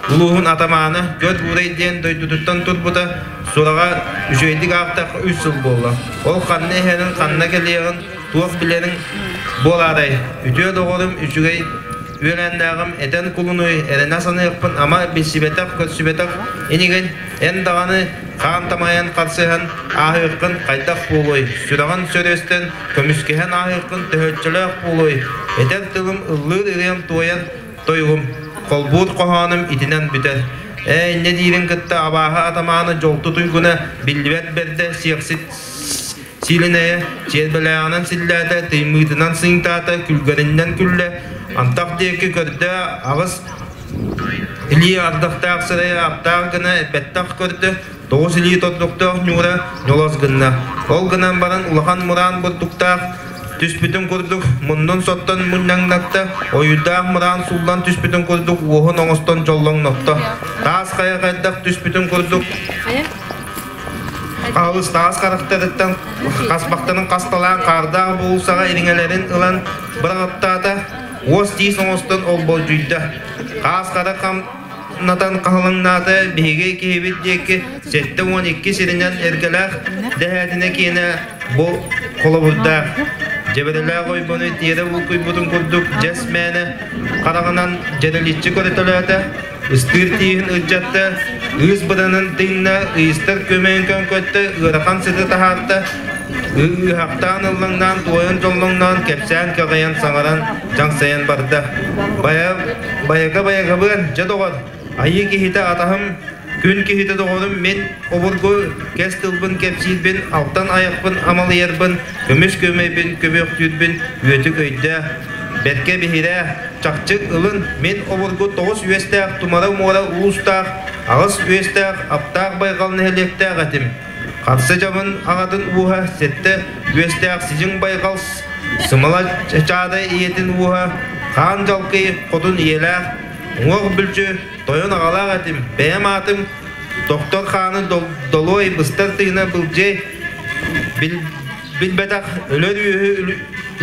[SPEAKER 11] улууһун атамаана Көт Буурай диэн дойдутуттан турбута сураҕа үчүгэйдик аахтахха 3 сыл буолла. Ол ханна иһэрин, ханна кэлиэҕин, туох билэрин буолаарай? Үтүө доҕорум үчүгэй үөлээннээҕим этэн кулунуй, эрэнэ саныахпын ама билсибэтэх, көрсүбэтэх инигин эн даҕаны хаан тамайан харсыһан ааһыаххын хайдах буолуой? Сүрэҕин сөрүөстэн көмүскэһэн ааһыаххын төһөччөлөөх буолуой? Этэр тылым ыллыыр ырыам туойан тойугум, холбуур хоһоонум итинэн бүтэр. Ээ, инньэ диирин кытта абааһы атамаана дьолту туйгуна биллибэт бэрдэ сиэхсит сиилинэйэ чиэрбэлээҕинэн силлээтэ, тыймыытынан сыыҥтаата, күлгэриннэн күллэ, антах диэки көрдө, аҕыс илии ардахтаах сырайа аптаах гына бэттэх көрдө, 9 илии тордуктаах ньуура ньолос гынна. Ол гынан баран улахан мураан бурдуктаах түспүтүн курдук муннун соттон мунньаҥнатта, ойуурдаах мураан сууллан түспүтүн курдук уоһун оҥостон дьоллоҥнотто. Таас хайа хайдах түспүтүн курдук хаалыс таас харахтарыттан хаспахтарын хасталаан хаардаах буулсаҕа ириҥэлэрин ылан быраҕаттаата, уос-тиис оҥостон олболдьуйда. Хаас хара хамнатан хаһылыҥнаата, биһиги киһибит диэки 72 сиринэн эргэлээх дэһээтинэ киэнэ бу холобурдаах. Дьэбэрэлээх ойбону тиэрэ булкуйбутун курдук дьэс мээнэ хараҕынан дьэрэличчи көрөтөлөөтө, ыстыыр тииһин ылдьатта, ыыс быданын тыынна, ыйыстар көмөйүн көҥкөттө, ыарахан сыты таһаарда, ыыһахтаан ыллаҥнаан, туойан дьоллоҥноон, кэпсээн кэҕийэн саҥаран, дьаҥсайан барда. Байа, байага байагабыан, дьэ доҕор, айыы киһитэ атаһым, күн киһитэ доҕорум мин обургу кэс тылбын кэпсиирбин, алтан айахпын амалыйарбын, көмүс көмөйбүн көмүөхтүүрбүн үөтүк өйдөө, бэркэ биһирээ, чахчы ылын, мин обургу 9 үөстээх тумара муора уустаах, 8 үөстээх аптаах байҕал нэһилиэктээх этим. Харса дьабын аҕатын ууһа 7 үөстээх сидьиҥ байҕал сымала чаадай ийэтин ууһа Хаан дьалкый хотун ийэлээх, уҥуох бүлдьү тойон аҕалаах этим, бэйэм аатым Доктор хааны долуой быстар тыына былдьай билбэтэх, өлөр үөһү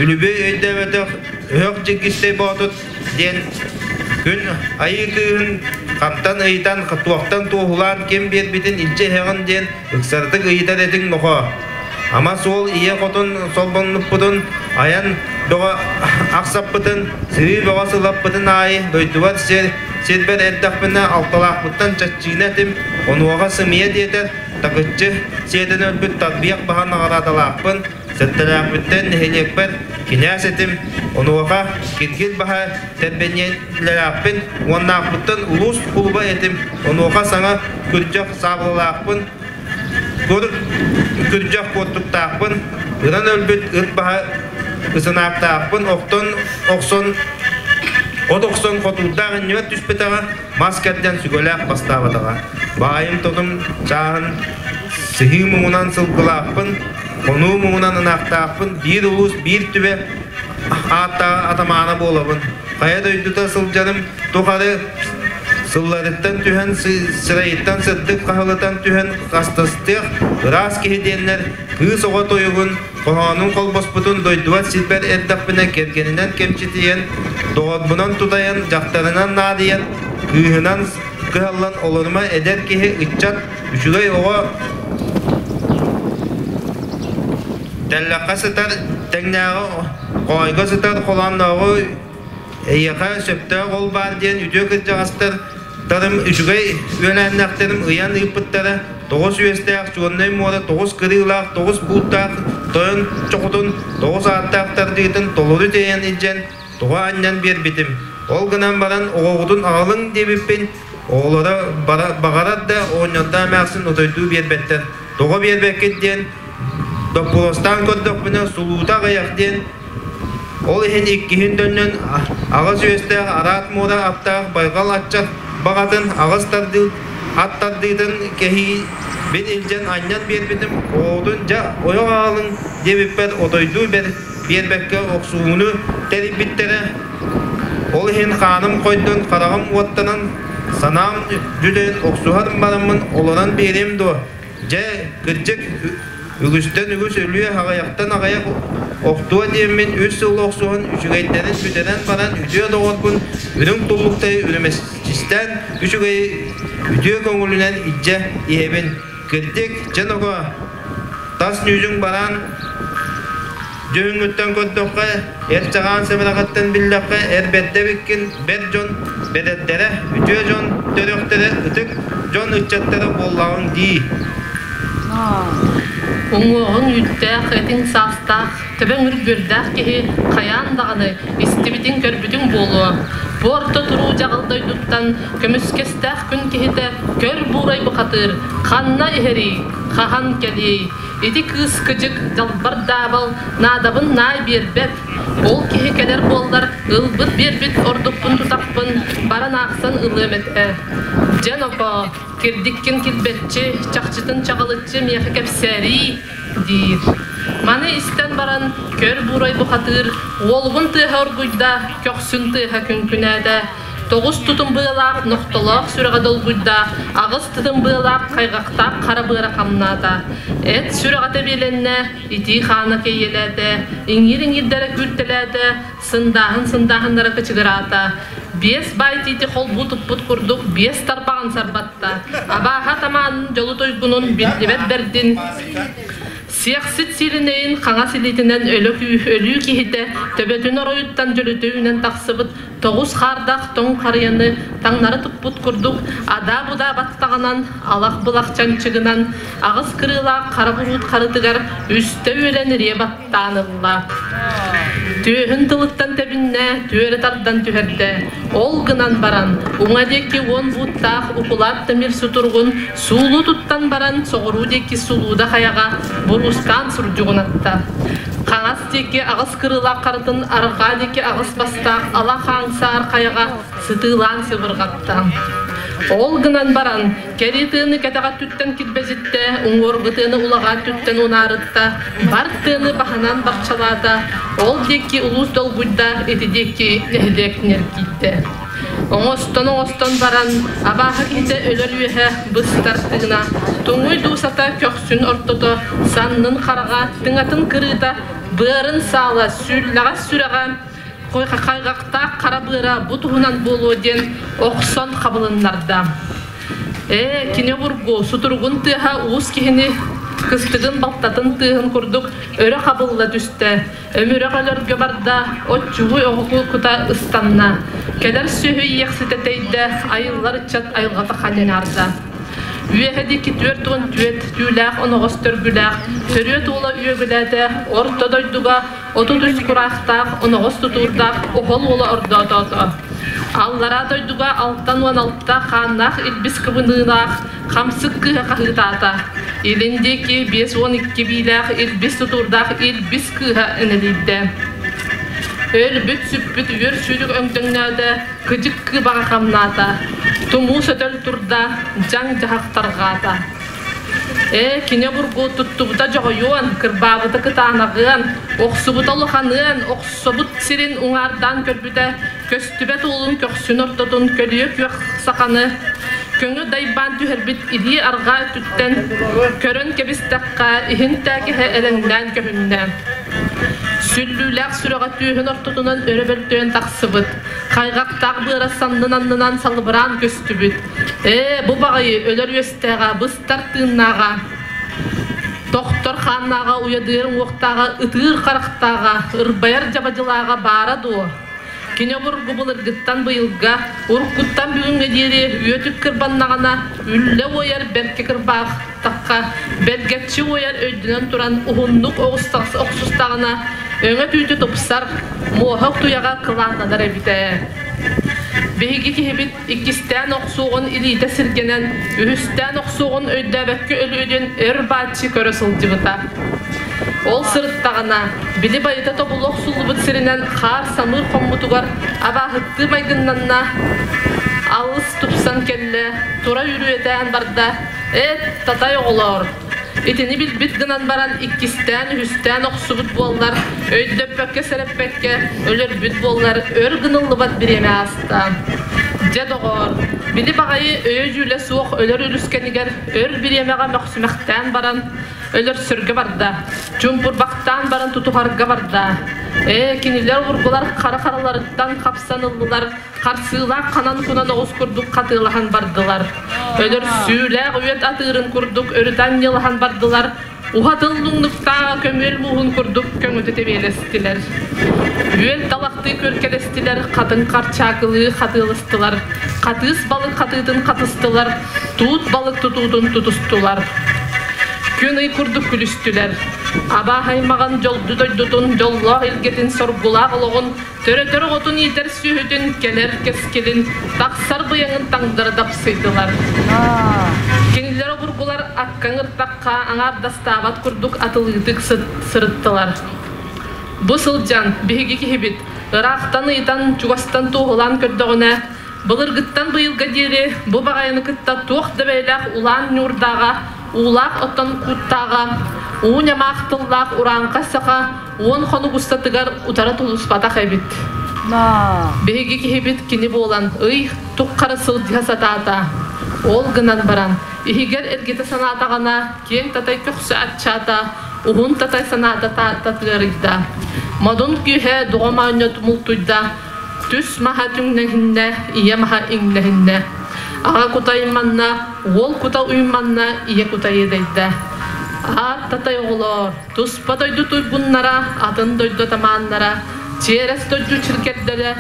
[SPEAKER 11] үлүбүөй өйдөөбөтөх өһөх дьиггистэй боотут диэн күн айыы кыыһын хантан ыйытан, туохтан туоһулаан ким биэрбитин илдьэ иһэҕин диэн ыксардык ыйытар этиҥ нохоо. Ама суол ийэ хотун солбоннуппутун, айан бөҕө ахсаппытын, сырыы бөҕө сылаппытын аайы дойдубар сир сирбэр эрдэхпинэ алталаахпыттан чаччыына этим, онуоха сымыйа диэтэр, такыччы сиэтэн өлбүт тарбыйах баһа наҕараадалаахпын, сэттэлээхпиттэн нэһилиэкпэр кинээс этим, онуоха киргил баһа тэрбэниэлээхпин, уоннаахпыттан улуус кулуба этим, онуоха саҥа күрдьэх саабылалаахпын, Күрдьэх куоттуктаахпын, ынан өлбүт ыт баһа ысынаактаахпын, охтон охсон от охсон хотуурдаах иннибэр түспэтэҕэ, мас кэрдэн сүгэлээх бастаабатаҕа. Баайым тотум чааһын сыһыы муҥунан сылгылаахпын, хонуу муҥунан ынаахтаахпын, биир улуус биир түбэ ааттааҕа атамаана буолабын. Хайа дойдута сылдьарым тухары сылларыттан түһэн сырайыттан сырдык хаһылытан түһэн хастастыах ыраас киһи диэннэр кыыс оҕо тойугун хоһоонун холбоспутун дойдубар сирбэр эрдэхпинэ кэргэнинэн кэмчитийэн доҕорбунан тутайан дьахтарынан наадыйан кыыһынан кыһаллан олорума эдэр киһи ыччат үчүгэй оҕо тэллэххэ сытар тэҥнээҕи хоойго сытар холооннооҕу Эйиэхэ сөптөөх ол баар диэн үтүө кырдьаҕастар тарым үчүгэй үөлээннэхтэрим ыйан ыыппыттара тоҕус үөстээх чуоннай муора тоҕус кырыылаах тоҕус бууттаах тойон чохутун тоҕус ааттаах тардыытын толору тиэйэн илдьэн тоҕо анньан биэрбитим. Ол гынан баран оҕоҕутун аҕалыҥ диэбиппин оҕолоро баҕарар да оҕонньордоох эмээхсин утойдуу биэрбэттэр. Тоҕо биэрбэккит диэн доппуруостаан көрдөхпүнэ сулуута аҕыйах диэн Ол иһин иккиһин төннөн аҕыс үөстээх араат муора аптаах байҕал аччах баҕатын аҕыс тардыы ат тардыытын кэһиибин илдьэн анньан биэрбитим оҕотун дьэ ойох аҕалыҥ диэбиппэр отойдуу биэрбэккэ охсуһууну тэрийбиттэрэ. Ол иһин хааным хойдон хараҕым уоттанан санаам дьүлэйэн охсуһар бараммын олорон биэриэм дуо? Дьэ, кырдьык, үгүстэн үгүс өлүө, аҕыйахтан аҕыйах охтуо диэммин үс сыл охсуһан үчүгэйдэрин бүтэрэн баран үтүө доҕорбун үрүҥ туллуктайы үрүмэччистээн үчүгэйи үтүө көҥүлүнэн илдьэ иһэбин. Кырдьык, дьэ нохоо, тас ньүдьүҥ бараан дьүһүҥҥүттэн көрдөххө, эр чаҕаан сэбэрэҕиттэн биллэххэ, эр бэрдэ эбиккин, бэр дьон бэдэрдэрэ, үтүө дьон төрүөхтэрэ, ытык дьон ыччаттара буоллаҕыҥ дии.
[SPEAKER 12] Уҥуоҕуҥ үүттээх, этиҥ саастаах, төбөҥ үргүөрдээх киһи хайаан даҕаны истибитиҥ-көрбүтүҥ буолуо. Бу орто туруу дьаҕыл дойдуттан көмүскэстээх күн киһитэ көр буурай бухатыыр ханна иһэрий, хаһан кэлиэй? Ити кыыс кыдьык, дьалбар даабал, наадабын наай биэрбэт. Ол киһи кэлэр буоллар, ылбыт биэрбит ордукпун тутахпын баран аахсан ылыам этэ. Дьэ нокоо, кирдиккин килбэччи, чахчытын чаҕылыччы миэхэ кэпсээриий, диир. Маны истэн баран, көр буурай бухатыыр уолугун тыаһа оргуйда, көхсүн тыаһа күҥкүнээтэ. Тоҕус тутум быалаах, нохтолоох сүрэҕэ долгуйда, аҕыс тытым быалаах, хайҕахтаах хара быара хамнаата. Эт сүрэҕэ тэбиэлэннэ, итии хаана кэйиэлээтэ, иҥиир-иҥиирдэрэ күүртэлээтэ, сындааһын-сындааһыннара кычыгыраата. Биэс баай тиити холбуу туппут курдук биэс тарбаҕын сарбатта. Абааһа атамаанын дьолу туйгунун биллибэт бэрдин Сиэхсит сииринэйин хаҥас илиитинэн өлүү киһитэ төбөтүн оройуттан дьөлүтэ үүнэн тахсыбыт тоҕус хаардаах тоҥ харыйаны таҥнары туппут курдук адаа-будаа баттаҕынан, алах-былах чанчыгынан аҕыс кырыылаах хара буруут харытыгар үстэ үөлэн ириэ баттаан ылла. Түөһүн тылыттан тэбиннэ, түөрэ тардан түһэрдэ. Ол гынан баран, уҥа диэки уон бууттаах укулаат тимир сутуругун суулуу туттан баран, соҕуруу диэки сулууда хайаҕа буруустаан сурдьугунатта. Хаҥас диэки аҕыс кырыылаах харытын арҕаа диэки аҕыс бастаах ала хаан саар хайаҕа сытыылаан сыбырҕатта. Ол гынан баран, кэрии тыаны кэтэҕэ түттэн килбэзиттэ, уҥуоргу тыаны улаҕаа түттэн унаарытта, бар тыаны баһынан барчалаата, ол диэки улуус долгуйда, ити диэки нэһилиэк ньиргийдэ. Оҥостон-оҥостон баран, абааһы киһитэ өлөр үөһэ быстар тыына, туҥуй дуусата көхсүн ортото, саннын хараҕа, тыҥатын кырыыта, быарын саала, сүүллэҕэс сүрэҕэ, хайҕахтаах хара быара бу туһунан буолуо диэн охсон хабылыннарда. Ээ, кини обургу сутуругун тыаһа уус киһини кыстыгын балтатын тыаһын курдук өрө хабылла түстэ. Өмүрэх өлөргө барда, оччугуй оҕоку кута ыстанна. Кэлэр сүөһү иэхситэ тэйдэ, айыллар ыччат айылҕата ханньаарда. Үөһэ диэки 44 түүлээх оноҕос төргүлээх, төрүөт уола үөгүлээтэ, орто дойдуга 33 кураахтаах, оноҕос тутуурдаах оһол уола ордоотоото. Аллараа дойдуга 66 хааннаах илбис кыбыныылаах хамсык кыыһа хаһыытаата. Илин диэки 52 биилээх илбис тутуурдаах илбис кыыһа энэлийдэ. Өлбүт-сүппүт үөр сүүрүк өҥдөҥнөөтө, кыдьык кыыбаҕа хамнаата. Тумуу сөтөл турда, дьаҥ-дьаһах тарҕаата. Ээ, кини обургу туттубута дьоҕойуон, кырбаабыта кытаанаҕыан, охсубута улаханыан, охсубут сирин уҥаардаан көрбүтэ, көстүбэт уолун көхсүн ортотун көлүйэ күөх саханы көҥү дайбаан түһэрбит илии арҕаа өттүттэн көрөн кэбистэххэ, иһин тээкиһэ элэҥнээн көһүннэ. Сүллүүлээх сүрэҕэ түөһүн ортотунан өрө бөлтөйөн тахсыбыт, хайҕахтаах быара саннын аннынан салыбыраан көстүбүт. Ээ, бу баҕайы өлөр үөстээҕэ, быстар тыыннааҕа, тохтор хааннааҕа, уйадыар уҥуохтааҕа, ытыыр харахтааҕа, ырбайар дьабадьылааҕа баара дуо? Кини обургу былыргыттан быйылга, уруккуттан бүгүҥҥэ диэри үөтүк кырбаннаҕына, үллэ уойар бэркэ кырбаахтахха, бэргэччи уойар өйдөнөн туран уһуннук охсустаҕына, өҥө түүтэ тупсар, муоһа туйаҕа кылааннанар эбитэ. Биһиги киһибит иккистээн охсуоҕун илиитэ сиргэнэн, үһүстээн охсуоҕун өйдөөбөккө өлүөдүн өр бааччы көрө сылдьыбыта. Ол сырыттаҕына, били байыта тобулу охсуллубут сиринэн хаар самыыр хоммутугар абааһыттыы майгыннанна, алыс тупсан кэллэ, тура үрүөтээн барда, «Эт, татай оҕолоор, Итини билбит гынан баран иккистээн, үһүстээн охсубут буоллар, өйдөппөккө, сэрэппэккэ өлөрбүт буоллар, өр гыныллыбат бириэмэ ааста. Дьэ, доҕоор, били баҕайы өйө-дьүүлэ суох өлөр үлүскэнигэр өр бириэмэҕэ мөхсүмэхтээн баран, өлөрсөргө барда, чуумпурбахтаан баран тутуһарга барда. Ээ, кинилэр обургулар хара хараларыттан хапсан ыллылар, харсыылаах ханан кунан оҕус курдук хатыылаһан бардылар. Өлөрсүүлээх үөт атыырын курдук өрүтэ анньылаһан бардылар. Уһатыл луҥнуктааҕа көмүөл мууһун курдук көҥүтэ тэбиэлэстилэр. Үөл талахтыы күөркэлэстилэр, хатыҥ харчаакылыы хатыыластылар, хатыыс балык хатыытын хатыстылар, туут балык тутуутун тутустулар. Күн ый курдук күлүстүлэр. Абааһы аймаҕын дьолду дойдутун, дьоллоох илгэтин, соргулаах олоҕун Төрөтөр оҕотун иитэр сүөһүтүн, кэлэр кэскилин, тахсар быйаҥын таҥдара дапсыйдылар. Кинилэр обургулар акка ыҥыртахха аҥаардастаабат курдук атылыытык сырыттылар. Бу сылдьан биһиги киһибит ыраахтан ыйытан, чугастан туоһулаан көрдөҕүнэ, былыргыттан быйылга диэри бу баҕайыны кытта туох да бэйэлээх улаан ньуурдааҕа, уулаах оттон кууттааҕа, уу ньамаах тыллаах урааҥхай саха 10 хонук устатыгар утары тулуспатах эбит. Биһиги киһибит кини буолан ый туххара сылдьыһа сатаата. Ол гынан баран, иһигэр эргитэ санаатаҕына, киэҥ татай көхсө аччаата, уһун татай санаата татыарыйда. Модун күүһэ дуҕа моонньо мултуйда, түс маһа түҥнэһиннэ, ийэ маһа иҥнэһиннэ. Аҕа кута уйманна, уол кута уйманна, ийэ кута иэдэйдэ. Аат татай оҕолоор, Туспа дойду туйгуннара, атын дойду атамааннара, чиэрэс дойду чиргэрдэрэ,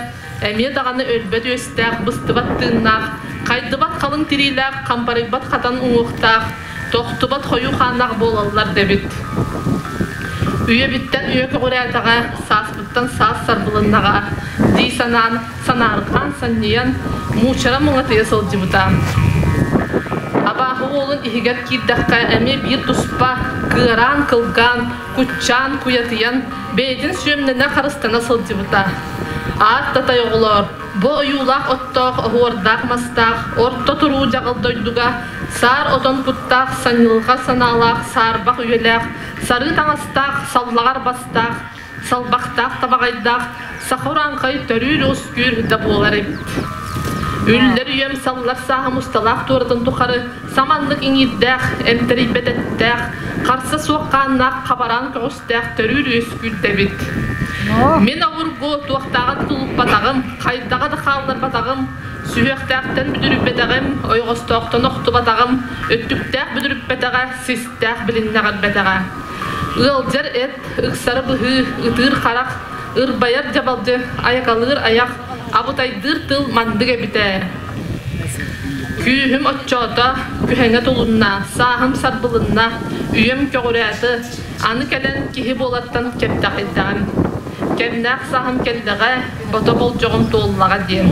[SPEAKER 12] эмиэ даҕаны өлбөт үөстээх, быстыбат тыыннаах, хайдыбат халыҥ тириилээх, хампарыйбат хатан уҥуохтаах, тохтубат хойуу хааннаах буолаллар да эбит. Үйэбиттэн үйэ көҕүрээтэҕэ, сааспыттан саас сарбылыннаҕа дии санаан, санаарҕаан санньыйан, муучара муҥатыйа сылдьыбыта. Абааһы уолун иһигэр киирдэххэ эмиэ биир туспа кыараан-кылгаан, куччаан, куйатыйан, бэйэтин сүөмнэнэ харыстана сылдьыбыта. Аат татай оҕолоор, бу ойуулаах оттоох, оһуордаах мастаах, орто туруу дьаҕыл дойдуга саар отон куттаах, санньылҕа санаалаах, саарбах үйэлээх, сарыы таҥастаах, саллаҕар бастаах, салбахтаах табаҕайдаах, саха урааҥхай төрүүр-ускүүр да буолар эбит. Үллэр үйэм саллар сааһым усталаах туоратын тухары саманнык иҥиирдээх, эмтэрийбэт эттээх, харса суох хааннаах хабараан көҕүстээх төрүүр үөскүүрдэбит. Мин обургу туохтааҕа да тулуппатаҕым, хайдаҕа да хаалларбатаҕым, сүһүөхтээхтэн бүдүрүйбэтэҕим, ойоҕостоохтон охтубатаҕым, өттүктээх бүдүрүппэтэҕэ, систээх билиннэҕирбэтэҕэ. Ыалдьар эт, ыксары быһыы, ытыыр харах, ырбайар дьабалдьы, айакалыыр айах, абытайдыыр тыл маннык эбитэ. Күүһүм оччоото, күһэҥэ тулунна, сааһым сарбылынна, үйэм көҕүрээтэ, аны кэлэн киһи буолартан кэптэҕэйдэҕим. Кэмнээх сааһым кэллэҕэ, бото болдьоҕум туоллаҕа диэн.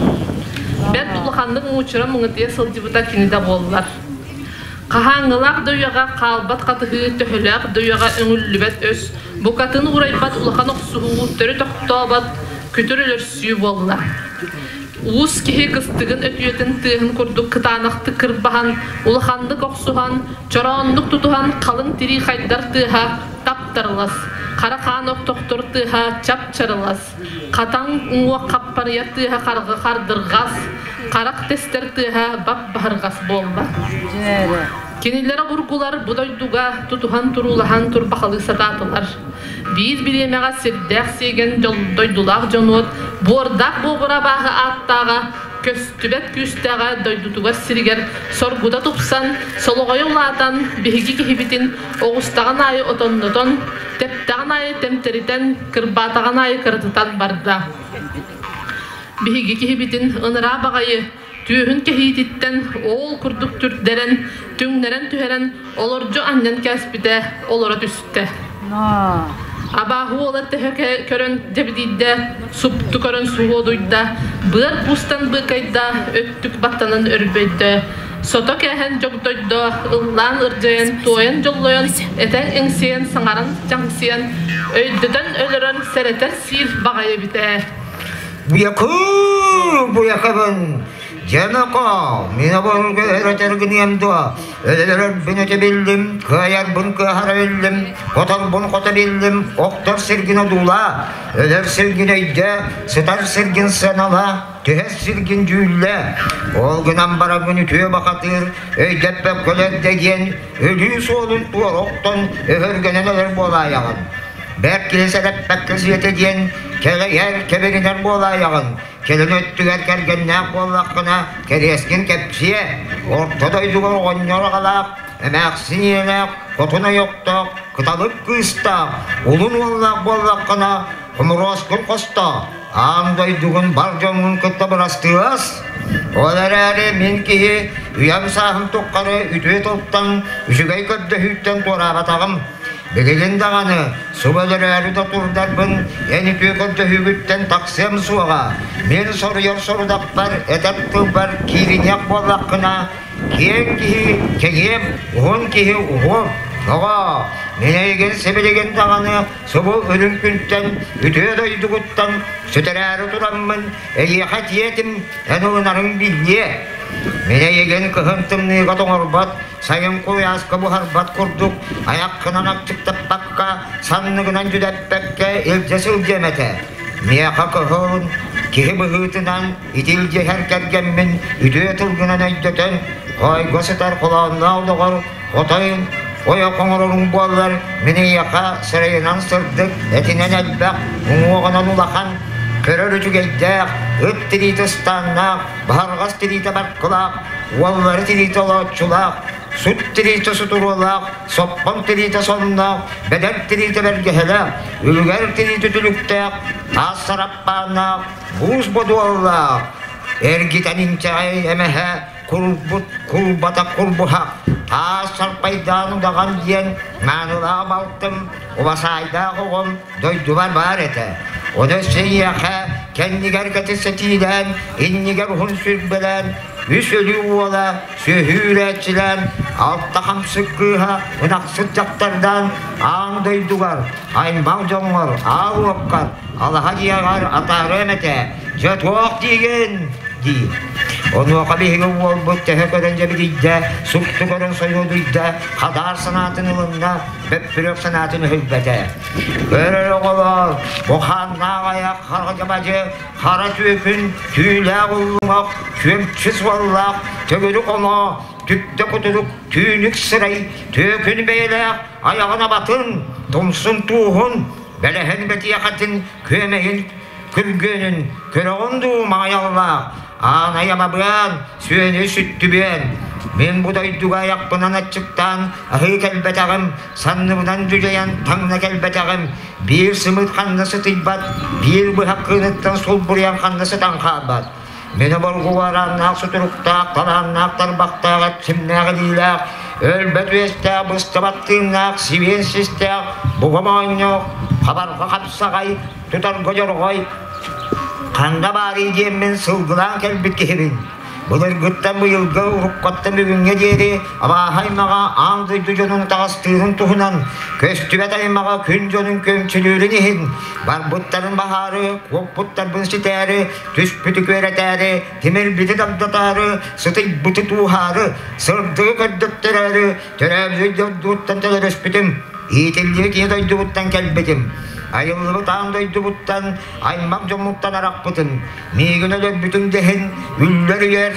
[SPEAKER 12] Бэрт улаханнык муучура муҥутуйа сылдьыбыта кини да буоллар. Хаһааҥҥылаах да үйэҕэ хаалбат хатыһыы, төһөлөөх да үйэҕэ өҥүллүбэт өс, букатын уурайбат улахан охсуһуу, төрүт охтообот күтүр өлөрсүү буолла. Уус киһи кыстыгын өтүйэтин тыаһын курдук кытаанахтык кырбаһан, улаханнык охсуһан, чорооннук тутуһан халыҥ тирии хайдар тыаһа тап-тарылас, хара хаан охтохтор тыаһа чап-чарылас, хатаҥ уҥуох хаппарыйар тыаһа харҕы хардырҕас, харах тэстэр тыаһа бап-баһырҕас буолла. Кинилэр обургулар бу дойдуга тутуһан туруулаһан турбахалыы сатаатылар. Биир бириэмэҕэ сирдээх сиэгэн дойдулаах дьонуот буордаах буобура абааһы ааттааҕа көстүбэт күүстээҕэ дойдутугар сиригэр соргута тупсан, солоҕойо улаатан, биһиги киһибитин оҕустаҕын аайы отоннотон, тэптэҕин аайы тэмтэритэн, кырбаатаҕын аайы кыратытан барда. Биһиги киһибитин ыныраа баҕайы түөһүн кэһиититтэн оол курдук түрдэрэн, түҥнэрэн түһэрэн олордьу анньан кээспитэ олоро түстэ. Абааһы уола төһө көрөн дьэбидийдэ, супту көрөн суһуодуйда, быар куустан быыкайда, өттүк баттанан өрбөйдө, сото кээһэн дьогдойдо, ыллаан ырдьайан, туойан дьоллойон, этэн иҥсийэн, саҥаран чаҥсыйан, өйдөтөн өлөрөн сэрэтэр сиир баҕайы эбитэ.
[SPEAKER 13] Буйакы, буйакабын, дьэноко, мин оборго өрөтөр гыныам дуо, өлөрөрбүн өтө биллим, кыайарбын кыаһара биллим, хоторбун хото биллим, охтор сиргин одуулаа, өлөр сиргин өйдөө, сытар сиргин сыаналаа, түһэр сиргин дьүүллээ. Ол гынан барабын үтүө бахатыыр, өйдөппөккөлөр да диэн өлүү суолун туора охтон өһөргөнөн өлөр буолаайаҕын. Бэрт киһи сэрэппэккэ сиэтэ диэн кэлэйэр, кэбиринэр буолаайаҕын. Кэлин өттүгэр кэргэннээх буоллаххына, кэриэскин кэпсиэ. Орто дойдуга оҕонньор аҕалаах, эмээхсин ийэлээх, хотун ойохтоох, кыталык кыыстаах, улун уоллаах буоллаххына, хомуруоскун хостоо, аан дойдугун бар дьоҥҥун кытта бырастыас. Ол эрээри мин киһи үйэм сааһым тухары үтүө тылтан, үчүгэй көрдөһүүттэн туораабатаҕым. Билигин даҕаны субу өлөрөөрү да турдарбын эн үтүө көрдөһүүгүттэн тахсыам суоҕа. Мин соруйар сорудахпар, этэр тылбар киириниэх буоллаххына, киэҥ киһи кэҥиэм, уһун киһи уһуом. Тоҕо? Мин эйигин сибилигин даҕаны субу үрүҥ күнтэн, үтүө дойдугуттан сүтэрээри тураммын, эйиэхэ тиэтим, эн ылынарыҥ биллиэ. Мин эйигин кыһын тымныыга тоҥорбот, сайын куйааска буһарбат курдук айаххынан аччыктаппакка, санныгынан дьүдэппэккэ илдьэ сылдьыам этэ. Миэхэ кыһын киһи быһыытынан итилдьиһэр кэргэммин үтүө тылгынан өйдөтөн, хоойго сытар холоонноох доҕор отой ойох оҥороруҥ буоллар, мин эйиэхэ сырайынан сырдык, этинэн элбэх, уҥуоҕунан улахан, көрөр үчүгэйдээх, ыт тириитэ ыстааннаах, баһарҕас тириитэ баркылаах, уоллары тириитэ олооччулаах, сут тириитэ сутуруолаах, соппон тириитэ сонноох, бэдэр тириитэ бэргэһэлээх, үлүгэр тириитэ түлүктээх, таас сараппааннаах, буус бодуоллаах, эргитэн инчэҕэй эмэһэ курбут кулбата курбуһах, таас сарпайдаан удаҕан диэн маанылаах балтым, убасаайдаах оҕом дойдубар баар этэ. Ону өссө эйиэхэ кэннигэр кэтит сэтиилээн, иннигэр уһун сүрбэлээн, Үс өлүү уола сүөһү үүрээччилээн, алта хамсык кыыһа ынахсыт дьахтардаан аан дойдугар, аймах дьоҥҥор, аал уоккар, алаһа дьиэҕэр атаарыам этэ. Дьэ туох диигин? диир. Онуоха биһиги уолбут төһө көрөн дьэбидийдэ, супту көрөн сойуодуйда, хадаар санаатын ылынна, бөппүрүөк санаатын өһүлбэтэ. Көрөр оҕолоор, бу хааннаах айах хара дьабадьы хара түөкүн, түүлээх уллуҥах, күөмчү суоллаах, төгүрүк оноо, түптэ кутурук, түүнүк сырай, түөкүн бэйэлээх айаҕын абатын, тумсун тууһун, бэлэһин бэтиэхэтин, күөмэйин күргүөнүн көрөҕүн дуу маайаллаах, аан айамабыан, сүөнү сүттүбүөн. Мин бу дойдуга айахпынан аччыктаан аһыы кэлбэтэҕим, санныбынан дьүдьэйэн таҥна кэлбэтэҕим, биир сымыыт ханна сытыйбат, биир быһах кыыныттан сулбуруйан ханна сытан хаалбат. Мин обургу арааннаах сутуруктаах, талааннаах тарбахтаах, эпсимнээх илиилээх, өлбөт үөстээх, быстыбат тыыннаах, сибиэн систээх, буга моонньоох, хабарҕа хапсаҕай, тутарга дьорҕой, ханна баарый диэммин сылгылаан кэлбит киһибин. Былыргыттан быйылгы уруккаттан бүгүҥҥэ диэри абааһы аймаҕа аан дойду дьонун таҕастыырын туһунан көстүбэт аймаҕа күн дьонун көмчүлүүрүн иһин барбыттарын баһаары, куоппуттарбын ситээри, түспүтү күөрэтээри, тимирбити дагдатаары, сытыйбыты тууһаары, сырдыгы көрдөттөрөөрү төрөөбүт дойдуттан төлөрөспүтүм, иитиллибит ийэ дойдубуттан кэлбитим. Айыллыбыт аан дойдубуттан, аймах дьоммуттан арахпытым. Миигин өлөрбүтүҥ да иһин, үллэр үйэр,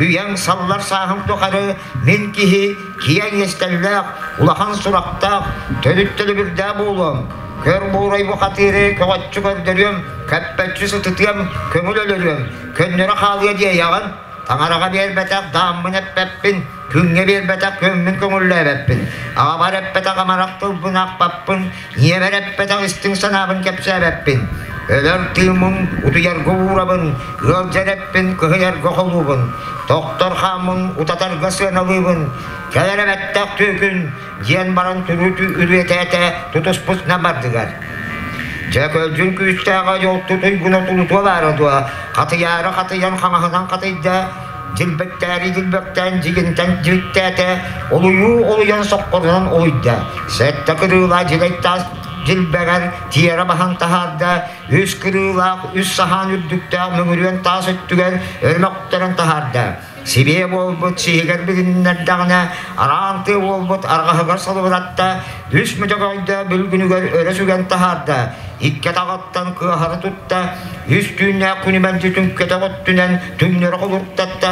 [SPEAKER 13] үйэҥ саллар сааһым тухары мин киһи киэҥ иэстэллээх, улахан сурахтаах, төрүт төлөбүрдээх буолуом. Көр буурай бухатыыры көҕөччү көрдөрүөм, көппөччү сытытыам, көҥүл өлөрүөм, көннөрө хаалыа диэйэҕин. Таҥараҕа биэрбэтэх дааммын эппэппин, күҥҥэ биэрбэтэх күөммүн көҥүллээбэппин, аҕабар эппэтэх амарах тылбын аахпаппын, ийэбэр эппэтэх истиҥ санаабын кэпсээбэппин. Өлөр тыыммын утуйарга уурабын, ыалдьар эппин кыһыйарга холуубун, тохтор хааммын утатарга сыаналыыбын, кэлэр эбэттээх түөкүн диэн баран түрүтү үрүөтээтэ тутуспутунан бардыгар. Дьэ көлдьүн күүстээҕэ дьолту туйгуна тулутуо баара дуо, хатыйаары хатыйан хаҥаһынан хатыйда, дьилбэктээри дьилбэктээн дьигинтэн дьибиктээтэ, олуйуу олуйан соххорунан олуйда, сэттэ кырыылаах дьилэй таас дьилбэгэр тиэрэ баһан таһаарда, үс кырыылаах үс саһаан үрдүктээх мөҥүрүөн таас өттүгэр өрмөхтөрөн таһаарда. Сибиэ буолбут сиһигэр билиннэрдэҕинэ, араан тыа буолбут арҕаһыгар салыбыратта, үс мөтөгөйдө бүлгүнүгэр өрө сүгэн таһаарда, икки атаҕыттан кыаһары тутта, үс түүннээх күнү мэлдьи түҥкэтэх өттүнэн түҥнэри холуртатта,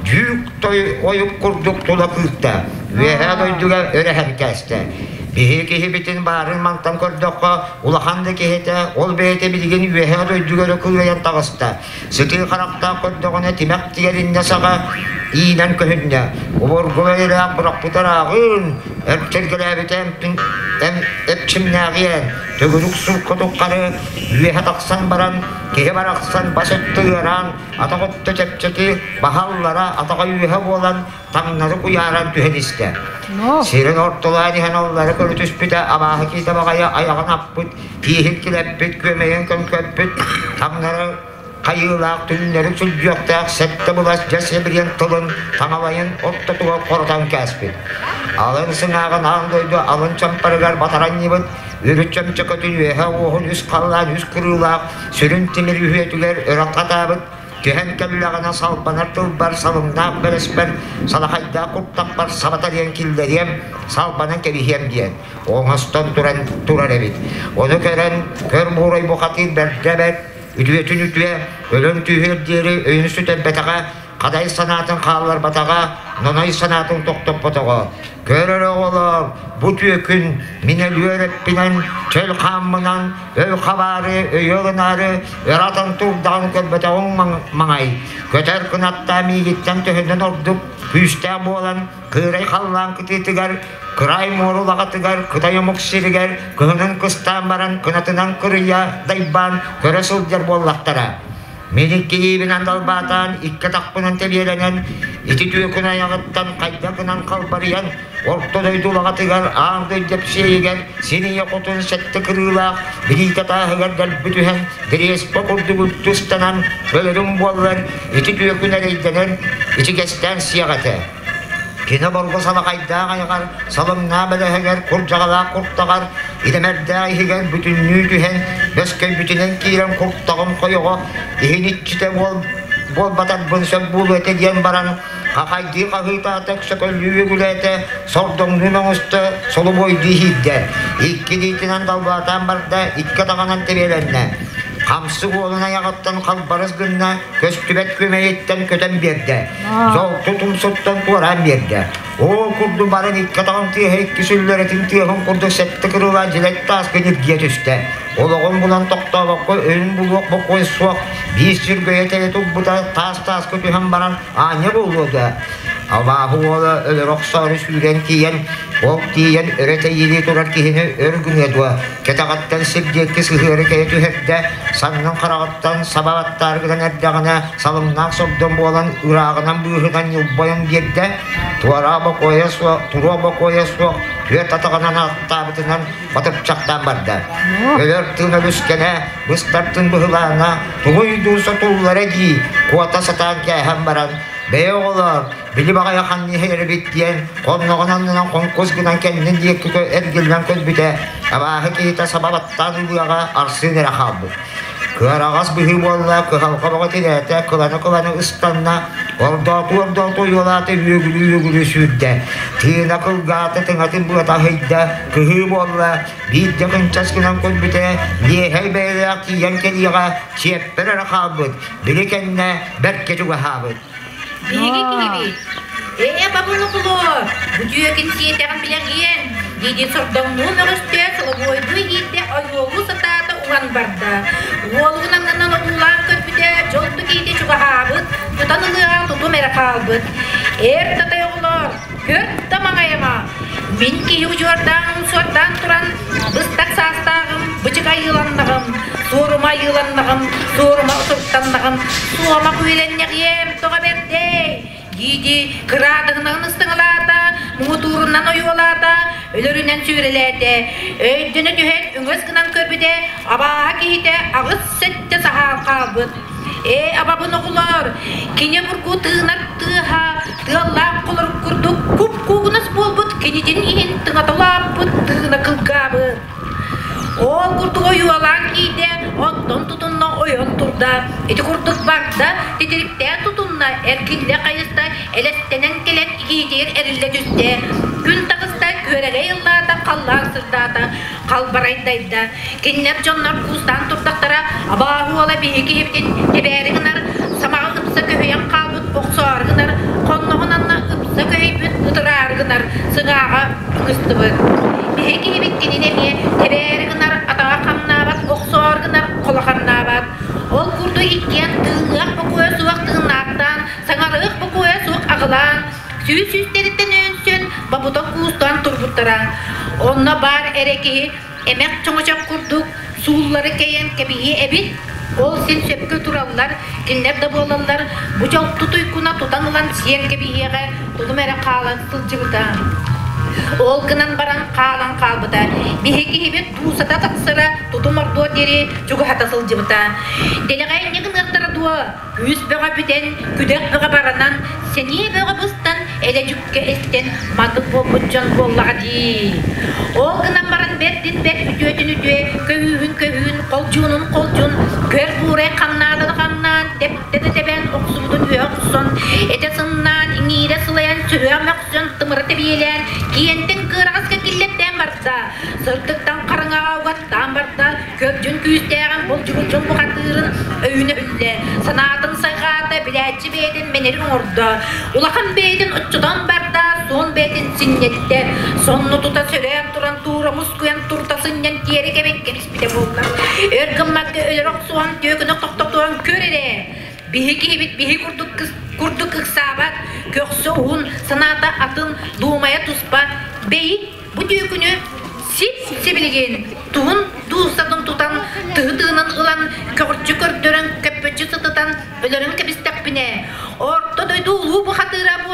[SPEAKER 13] дьүүк той ойук курдук тула кыырта, үөһээ дойдуга өрөһөн кээстэ. Биһи киһибитин баарын мантан көрдөххө, улахан да киһитэ, ол бэйэтэ билигин үөһээ дойдуга өрө кыырайан таҕыста. Сытыы харахтаах көрдөҕүнэ тимэх тиэриннэ саҕа иинэн көһүннэ. Обургу бэйэлээх бырахпыта ырааҕын, эрчэргэлээбитэ эпчимнээҕиэн, төгүрүк суукка туххары үөһэ тахсан баран, киһи барахсан бас өттө ыараан, атах өттө чэпчэки, баһаллара атаҕа үөһэ буолан, таҥнары куйааран түһэн истэ. Сирин ортолоон иһэн аллары көрө түспүтэ, абааһы киитэ баҕайы айаҕын аппыт, тииһин килэппит, күөмэйин көҥкөппүт, таҥнары хайыылаах түннэри сүлдьүөхтээх сэттэ былас дьэс эбириэн тылын таҥалайын ортотугар хорутан кээспит. Алын сыҥааҕын аан дойду алын чампарыгар батаранньыбыт, үрүт чөмчөкөтүн үөһэ уоһун үс халлаан үс кырыылаах сүрүн тимир үһүөтүгэр өрө хатаабыт, Түһэн кэллэҕинэ салбанар тылбар, салыҥнаах бэлэспэр, салахайдаах куртахпар сабата диэн киллэриэм, салбанан кэбиһиэм диэн оҥостон туран турар эбит. Ону көрөн, көр буурай бухатыыр бэрдэ бэрт, үтүөтүн үтүө, өлөн түһүөр диэри өйүн сүтэрбэтэҕэ, хадай санаатын хаалларбатаҕа, ноной санаатын тохтоппотоҕо. Көрөр оҕолоор, бу түөкүн мин өлүөр эппинэн, чөл хааммынан, өл хабаары, өйө ылынаары, ыратан турдаҕын көрбөтөҕүҥ маҥай. Көтөр кынаттаа миигиттэн төһөнөн ордук күүстээх буолан, кыырай халлаан кытыытыгар, кыраай муора улаҕатыгар, кытай омук сиригэр кыһынын кыстаан баран кынатынан кырыйа дайбаан көрө сылдьар буоллахтара. Мин икки илиибинэн далбаатаан, икки атахпынан тэбиэлэнэн, Ити түөкүн айаҕыттан хайда гынан халбарыйан, орто дойду улаҕатыгар, аан дойду эпсиэйигэр син ийэ хотун сэттэ кырыылаах билиитэ тааһыгар дэлби түһэн, дэриэспэ курдук үлтү ыстанан, өлөрүм буоллар, ити түөкүн эрэйдэнэн, ичигэстээн сиэх этэ. Кини обургу салахайдаах айаҕар, салымнаах бэлэһигэр, курдьаҕалаах куртаҕар, идэмэрдээх иһигэр бүтүннүү түһэн, бөскөйбүтүнэн киирэн куртаҕым хойоҕо иһин иччитэ буол буолбатарбын сөп буолуо этэ диэн баран, хахайдыы хаһыытаата, өксөкөллүү үөгүлээтэ, сордоҥнуу мөҥүстэ, солубуойдуу иһиирдэ. Икки илиитинэн далбаатаан барда, икки атаҕынан тэбиэлэннэ. Хамсык уолун айаҕыттан халбарыс гынна, көстүбэт күөмэйиттэн көтөн биэрдэ. Золту тумсуттан туораан биэрдэ. Ол курдук баран икки атаҕын тыаһа икки сүллэрэтин тыаһын курдук сэттэ кырыылаах дьилэт тааска ньиргийэ түстэ. Олоҕун булан тохтообокко өйүн булуох бокуой суох биир сүргэйэ тэйэ турбута таас-тааска түһэн баран аанньа буолуо да абааһы уола өлөрө охсоору сүүрэн тиийэн ол тиийэн өрө тэйиилии турар киһини өр гыныа дуо кэтэҕиттэн сир диэки сыһыары кэйэ түһэрдэ саннын хараҕыттан саба баттаары гынан эрдэҕинэ салымнаах сордон буолан ырааҕынан быыһынан ньылбайан биэрдэ туора бокуойа суох туруо бокуойа суох түөрт атаҕынан аттаабытынан батыпчахтаан барда. Өлөр тыын өлүскэнэ, быстар тыын быһылаана, тугуй дуу сотуллара дии, куота сатаан кээһэн баран, бэйэ оҕолоор, били баҕайы ханныһа эрэбит диэн, хонноҕун аннынан хоҥкус гынан кэннин диэки эргиллэн көрбүтэ, абааһы киһитэ саба баттаан ылыаҕа арсыын эрэ хаалбыт. Кыараҕас быһыы буолла, кыһалҕа бөҕө тирээтэ, кылана-кылана ыстанна, ордоотуу-ордоотуу ойуолаата, үөгүлүү-үөгүлүү сүүрдэ. Тыына кылгаата, тыҥатын быата аһыйда, кыһыы буолла, биирдэ кынчас гынан көрбүтэ, лиэһэй бэйэлээх тиийэн кэлиэҕэ, чиэппэр эрэ хаалбыт, били кэннэ бэркэ чугаһаабыт.
[SPEAKER 14] Биһиги киһибит, ээ бабылыкулу, бүтүөкүн сиэтэҕин билэҥиэн, диди сордоҥнуу мөҕүстэ, солобуойдуу иһиирдэ, ойуолуу сатаата уһан барда. Уолугун аннынан одуулаан көрбүтэ, дьолту киһитэ чугаһаабыт, тутан ылыаҕа тутум эрэ хаалбыт. Эр татай оҕолоор, көр да маҥайама, мин киһи удьуордаан суордаан туран, быстах саастааҕым, бычык айыыланнаҕым, суорума айыыланнаҕым, суорума утуктаннаҕым, суома күйэлэннэҕиэм, тоҕо бэрдэй дии-дии кыраадыһынан ыстыҥалаата, муҥутуурунан ойуолаата, өлөрүнэн сүүрэлээтэ. Өйдөнө түһэн үҥэс гынан көрбүтэ, абааһы киһитэ аҕыс-сэттэ саһаан хаалбыт. Ээ, абабын оҕолоор, кини бургу тыынар тыаһа, тыаллаах холорук курдук куп-куугунас буолбут кинитин иһин тыҥаталааппыт тыына кылгаабыт. Ол курдук ойуолаан киирдэ, оттон тутунна ойон турда. Ити курдук барда, титириктээн тутунна, эргиллэ хайыста, элэстэнэн кэлэн киһитигэр эриллэ түстэ. Күн таҕыста, күөрэгэй ыллаата, халлаан сырдаата, халбарайдайда. Кинилэр дьоннор куустаан турдахтара, абааһы уола биһи киһибитин тэбээри гынар, самаҕын ыпса көһүйэн хаалбыт охсоору гынар, хонноҕун анна ыпса көһүйбүт ытыраары гынар, сыҥааҕа ыгыстыбыт. Биһи киһибит кинини эмиэ тэбээри гынар, атаҕа хамнаабат, охсоору гынар, холо хамнаабат. Ол курдук иккиэн тыыныах бокуойа суох тыыннаахтаан, саҥарыах бокуойа суох аҕылаан, сүүс сүүстэриттэн өөнсөн, бобута куустаан турбуттара. Онно баар эрэ киһи эмэх чоҥочох курдук сууллары кэйэн кэбиһиэ эбит. Ол син сөпкө тураллар, кинилэр да буолаллар, бу дьолту туйкуна тутан ылан сиэн кэбиһиэҕэ тулум эрэ хаалан сылдьыбыта. Ол гынан баран хаалан хаалбыта. Биһи киһибит туусата тахсара тутум ордуо диэри чугаһата сылдьыбыта. Дэлэҕэ инньэ гыныахтара дуо? Күүс бөҕө бүтэн, күдэх бөҕө баранан, сэниэ бөҕө быстан, элэдьүккэ эстэн маннык буолбут дьон буоллаҕа дии. Ол гынан баран бэрдин бэрт үтүөтүн үтүө, көһүүһүн көһүүн, холдьуунун холдьун, көр буурай хамнаатаны хамнаан, тэптэ да тэбэн, охсубутун үөһэ охсон, этэ сымнаан, иҥиирэ сылайан, сүһүөх мөхсөн, тымыра тэбиэлээн, киэнтэн кыараҕаска киллэртээн барда, сырдыктан хараҥаҕа угаттаан барда, Көрдьүн күүстээҕин, булдьугуччун бухатыырын өйүнэ үллэ, санаатын сайҕаата, билээччи бэйэтин мэнэрин оҥордо, улахан бэйэтин оччотон барда, суон бэйэтин синньэттэ, сонно тута сөрөөн туран туура мускуйан турта сынньан тиэрэ кэбин кэбиспитэ буолла. Өр гыммакка өлөр охсуһан түөкүнү тохтотуон көр эрэ. Биһи киһибит биһи курдук курдук ыксаабат, көхсө уһун, санаата атын, дуумайа туспа, бэйи Бу түөкүнү сип-сибилигин туһун дуусатын тутан, тыһы тыынын ылан, көҕүрчү көрдөрөн, көппөччү сытытан өлөрөн кэбистэхпинэ, орто дойду улуу бухатыыра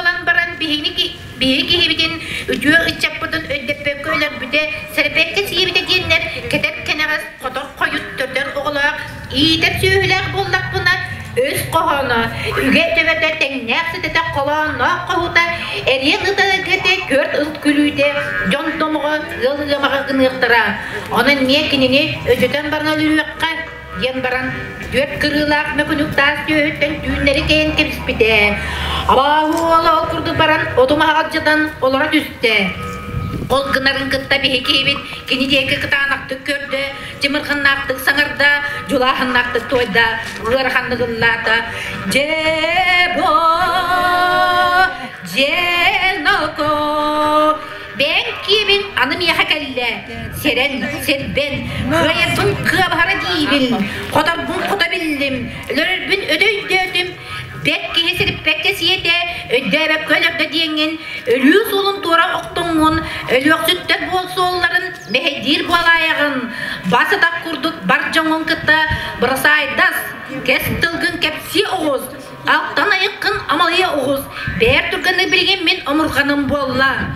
[SPEAKER 14] Үтүө ыччаппытын өйдөппөккө өлөрбүтэ, сэрэпэккэ сиэбитэ диэннэр кэтэр кэнэҕэс хотор хойут төрдөр оҕолоох, иитэр сүөһүлээх буоллахпына, өс хоһооно, үгэ төбөтө тэҥнээх ситэтэ холоонноох хоһута, эриэн ытаргэтэ күөрт ыт күлүүтэ, дьон домоҕо ыал ыамаҕа гыныахтара. Онон эмиэ кинини өтөтөн баран өлөрүөххэ диэн баран түөрт кырыылаах мөкүнүк таас түөһүттэн түүннэри кэйэн кэбиспитэ. Абааһы уола ол курдук баран оту маһаҕалдьытан олоро түстэ. Ол гынарын кытта биһи киһибит кини диэки кытаанахтык көрдө, чымырҕаннаахтык саҥарда, дьулааһыннаахтык туойда, ыараханнык ыллаата. Дьэ бо, дьэ ноко, Бэйэҥ киэбиҥ аны миэхэ кэллэ. Сэрэн, сэрбэн, кыайарбын кыабаһара диибин, хоторбун хото биллим, өлөрөрбүн өтө өйдөөтүм, бэрт киһи сириппэккэ сиэтэ, өйдөөбөккө өлөрдө диэҥҥин, өлүү суолун туора охтоҥҥун, өлүөхсүттэр буол суолларын мэһэйдиир буолаайаҕын, бас атах курдук бар дьоҥҥун кытта бырасаайдас, кэс тылгын кэпсии оҕус, Алтан айыккын амалыйа оҕус, бээр түргэнник билигин мин омурҕаным буолла.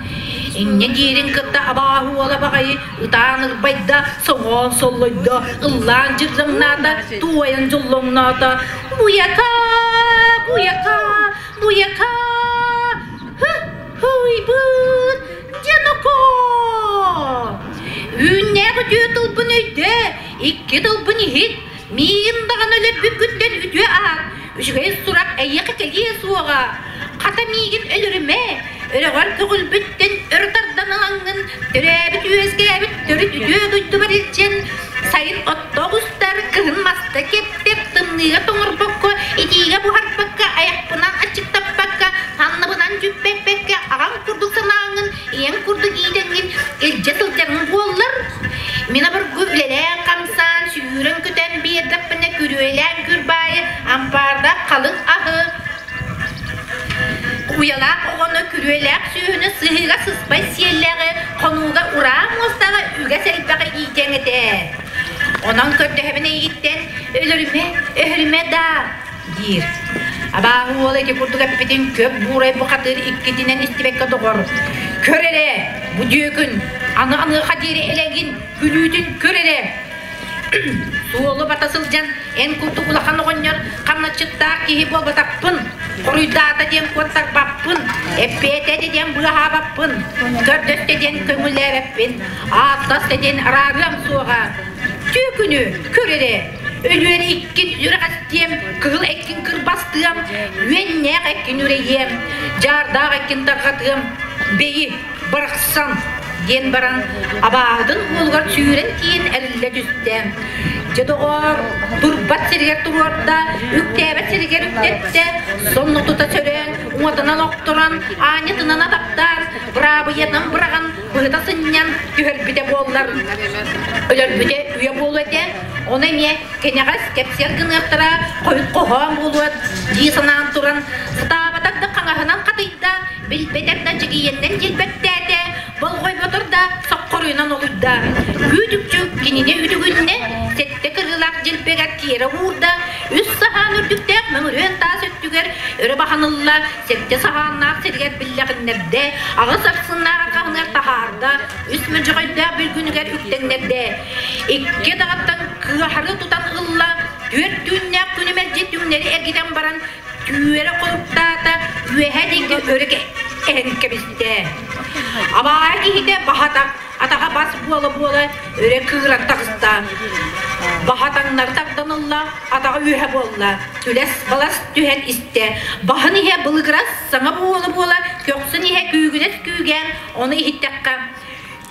[SPEAKER 14] Инньэ диирин кытта абааһы уола баҕайы ытаан ырбайда, соҥоон соллойдо, ыллаан дьырдаҥнаата, туойан дьоллоҥноото. Буйака, буйака, буйака, һы-һыйбыт, диэноко! Үүннээх үтүө тылбын өйдөө, икки тылбын иһит, Миигин даҕаны өлөрбүккүттэн үтүө аат, үчүгэй сурах эйиэхэ кэлиэ суоҕа. Хата миигин өлөрүмэ, өрөҕөр көҕүлбүттэн өр тардан ылаҥҥын, төрөөбүт-үөскээбит төрүт үтүө дойдубар илдьэн, сайын оттоох устар, кыһын маста кэптэр, тымныыга тоҥорбокко, итиигэ буһарбакка, айахпынан аччыктаппакка, санныбынан дьүппэппэккэ, аҕаҥ курдук санааҥҥын, ийэҥ курдук иитэҥҥин илдьэ сылдьарыҥ буоллар, Мин обургу үлэлээн-хамсаан, сүүрэн-көтөн биэрдэхпинэ күрүөлээн күрбаайы ампаардаах халыҥ аһы, уйалаах оҕону күрүөлээх сүөһүнү сыһыыга сыспай сиэллээҕи, хонууга ураа муостаҕа үгэс элбэҕи иитиэҥ этэ. Онон көрдөһөбүн эйигиттэн, өлөрүмэ, өһөрүмэ даа, диир. Абааһы уола ити курдук эппитин көп буурай бухатыыр иккитинэн истибэккэ доҕор, көр эрэ, бу дьүөкүн, аны аныаха диэри элэгин, күлүүтүн көр эрэ. Суолу бата сылдьан эн курдук улахан оҕонньор хамначчыттаах киһи буолбатахпын, хоруйдаата диэн куоттарбаппын, эппиэтэ диэн быаһаабаппын, көрдөстө диэн көҥүллээбэппин, ааттаста диэн араарыам суоҕа. Түөкүнү көр эрэ, Өлүөн иккин үрэҕэстиэм, кыһыл эккин кырбастыам, үөннээх эккин үрэйиэм, дьаардаах эккин тарҕатыам, бэйи, барахсан, диэн баран абааһытын уолугар сүүрэн тиийэн эриллэ түстэ. Дьэ доҕоор, турбат сиригэр туруорда, үктээбэт сиригэр үктэттэ, сонно тута сөрөөн, уҥатынан охторон, аанньатынан атахтаан, быраабыйатынан быраҕан, быһыта сынньан түһэрбитэ буоллар, өлөрбүтэ үйэ буолуо этэ. Ону эмиэ кэнэҕэс кэпсиэр гыныахтара, хойут хоһоон буолуо дии санаан туран, сатаабатар да хаҥаһынан хатыйда, билбэтэр да дьигийэннэн дьилбэттээтэ, болҕойботор да соххоруйунан олуйда. Үүт-үкчү кинини үтүгүннэ, сэттэ кырыылаах дьилбэгэр тиэрэ уурда, үс саһаан үрдүктээх мөҥүрүөн таас өттүгэр өрө баһан ылла, сэттэ саһааннаах сиригэр биллэҕиннэрдэ, аҕыс арсыннаах арҕаһыныгар таһаарда, үс мөдьөҕөйдөөх бүлгүнүгэр үктэннэрдэ. Икки даҕаттан кыаһары тутан ылла, түөрт түүннээх күнү мэлдьи түҥнэри эргитэн баран, түүрэ хоруктаата, үөһэ диэки өрө эһэн кэбистэ. Абааһы киһитэ баһатах, атаҕа бас буола-буола өрө кыыран таҕыста. Баһа таҥнары тардан ылла, атаҕа үөһэ буолла. Түлэс-балас түһэн истэ. Баһын иһэ былыгырас саҥа буола-буола, көхсүн иһэ күүгүнэс күүгээн, ону иһиттэххэ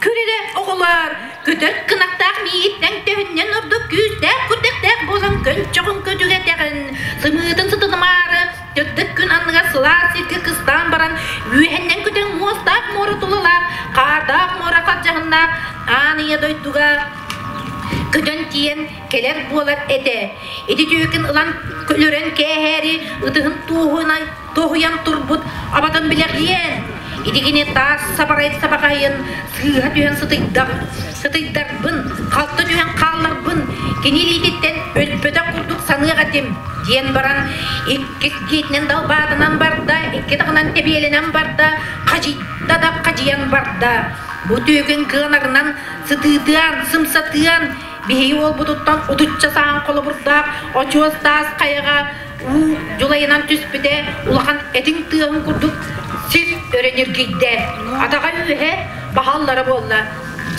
[SPEAKER 14] Күр эрэ, оҕолоор, көтөр кынаттаах миигиттэн төһөннөн ордук күүстээх күрдэхтээх буолан көнчөҕүн көтүгэтэҕин, сымыытын сытынымаары, төрдүк күн анныгар сылаас сиргэ кыстаан баран, үөһэннэн көтөн муостаах муора тулалаах, хаардаах муора хардьаһыннаах аан ийэ дойдуга көтөн тиийэн кэлэр буолар этэ. Ити түөкүн ылан көлөрөн кээһээри ытыһын туоһунан тоһуйан турбут абатын билэҕиэн, итигини таас сабарай сабаҕайын сыыһа түһэн сытыйдарбын, халты түһэн хаалларбын, Кини илиититтэн өлбөтөх курдук саныах этим, диэн баран иккис дьиэтинэн далбаатанан барда, икки таҕынан тэбиэлэнэн барда, хадьыйда да хадьыйан барда. Бу түөкүн кыанарынан сытыытыан, сымсатыан, биһиги уолбутуттан отучча саан холобурдаах очуос таас хайаҕа уу дьулайынан түспүтэ улахан этиҥ тыаһын курдук сир өрө ньиргийдэ. Атаҕа үөһэ баһаллара буолла.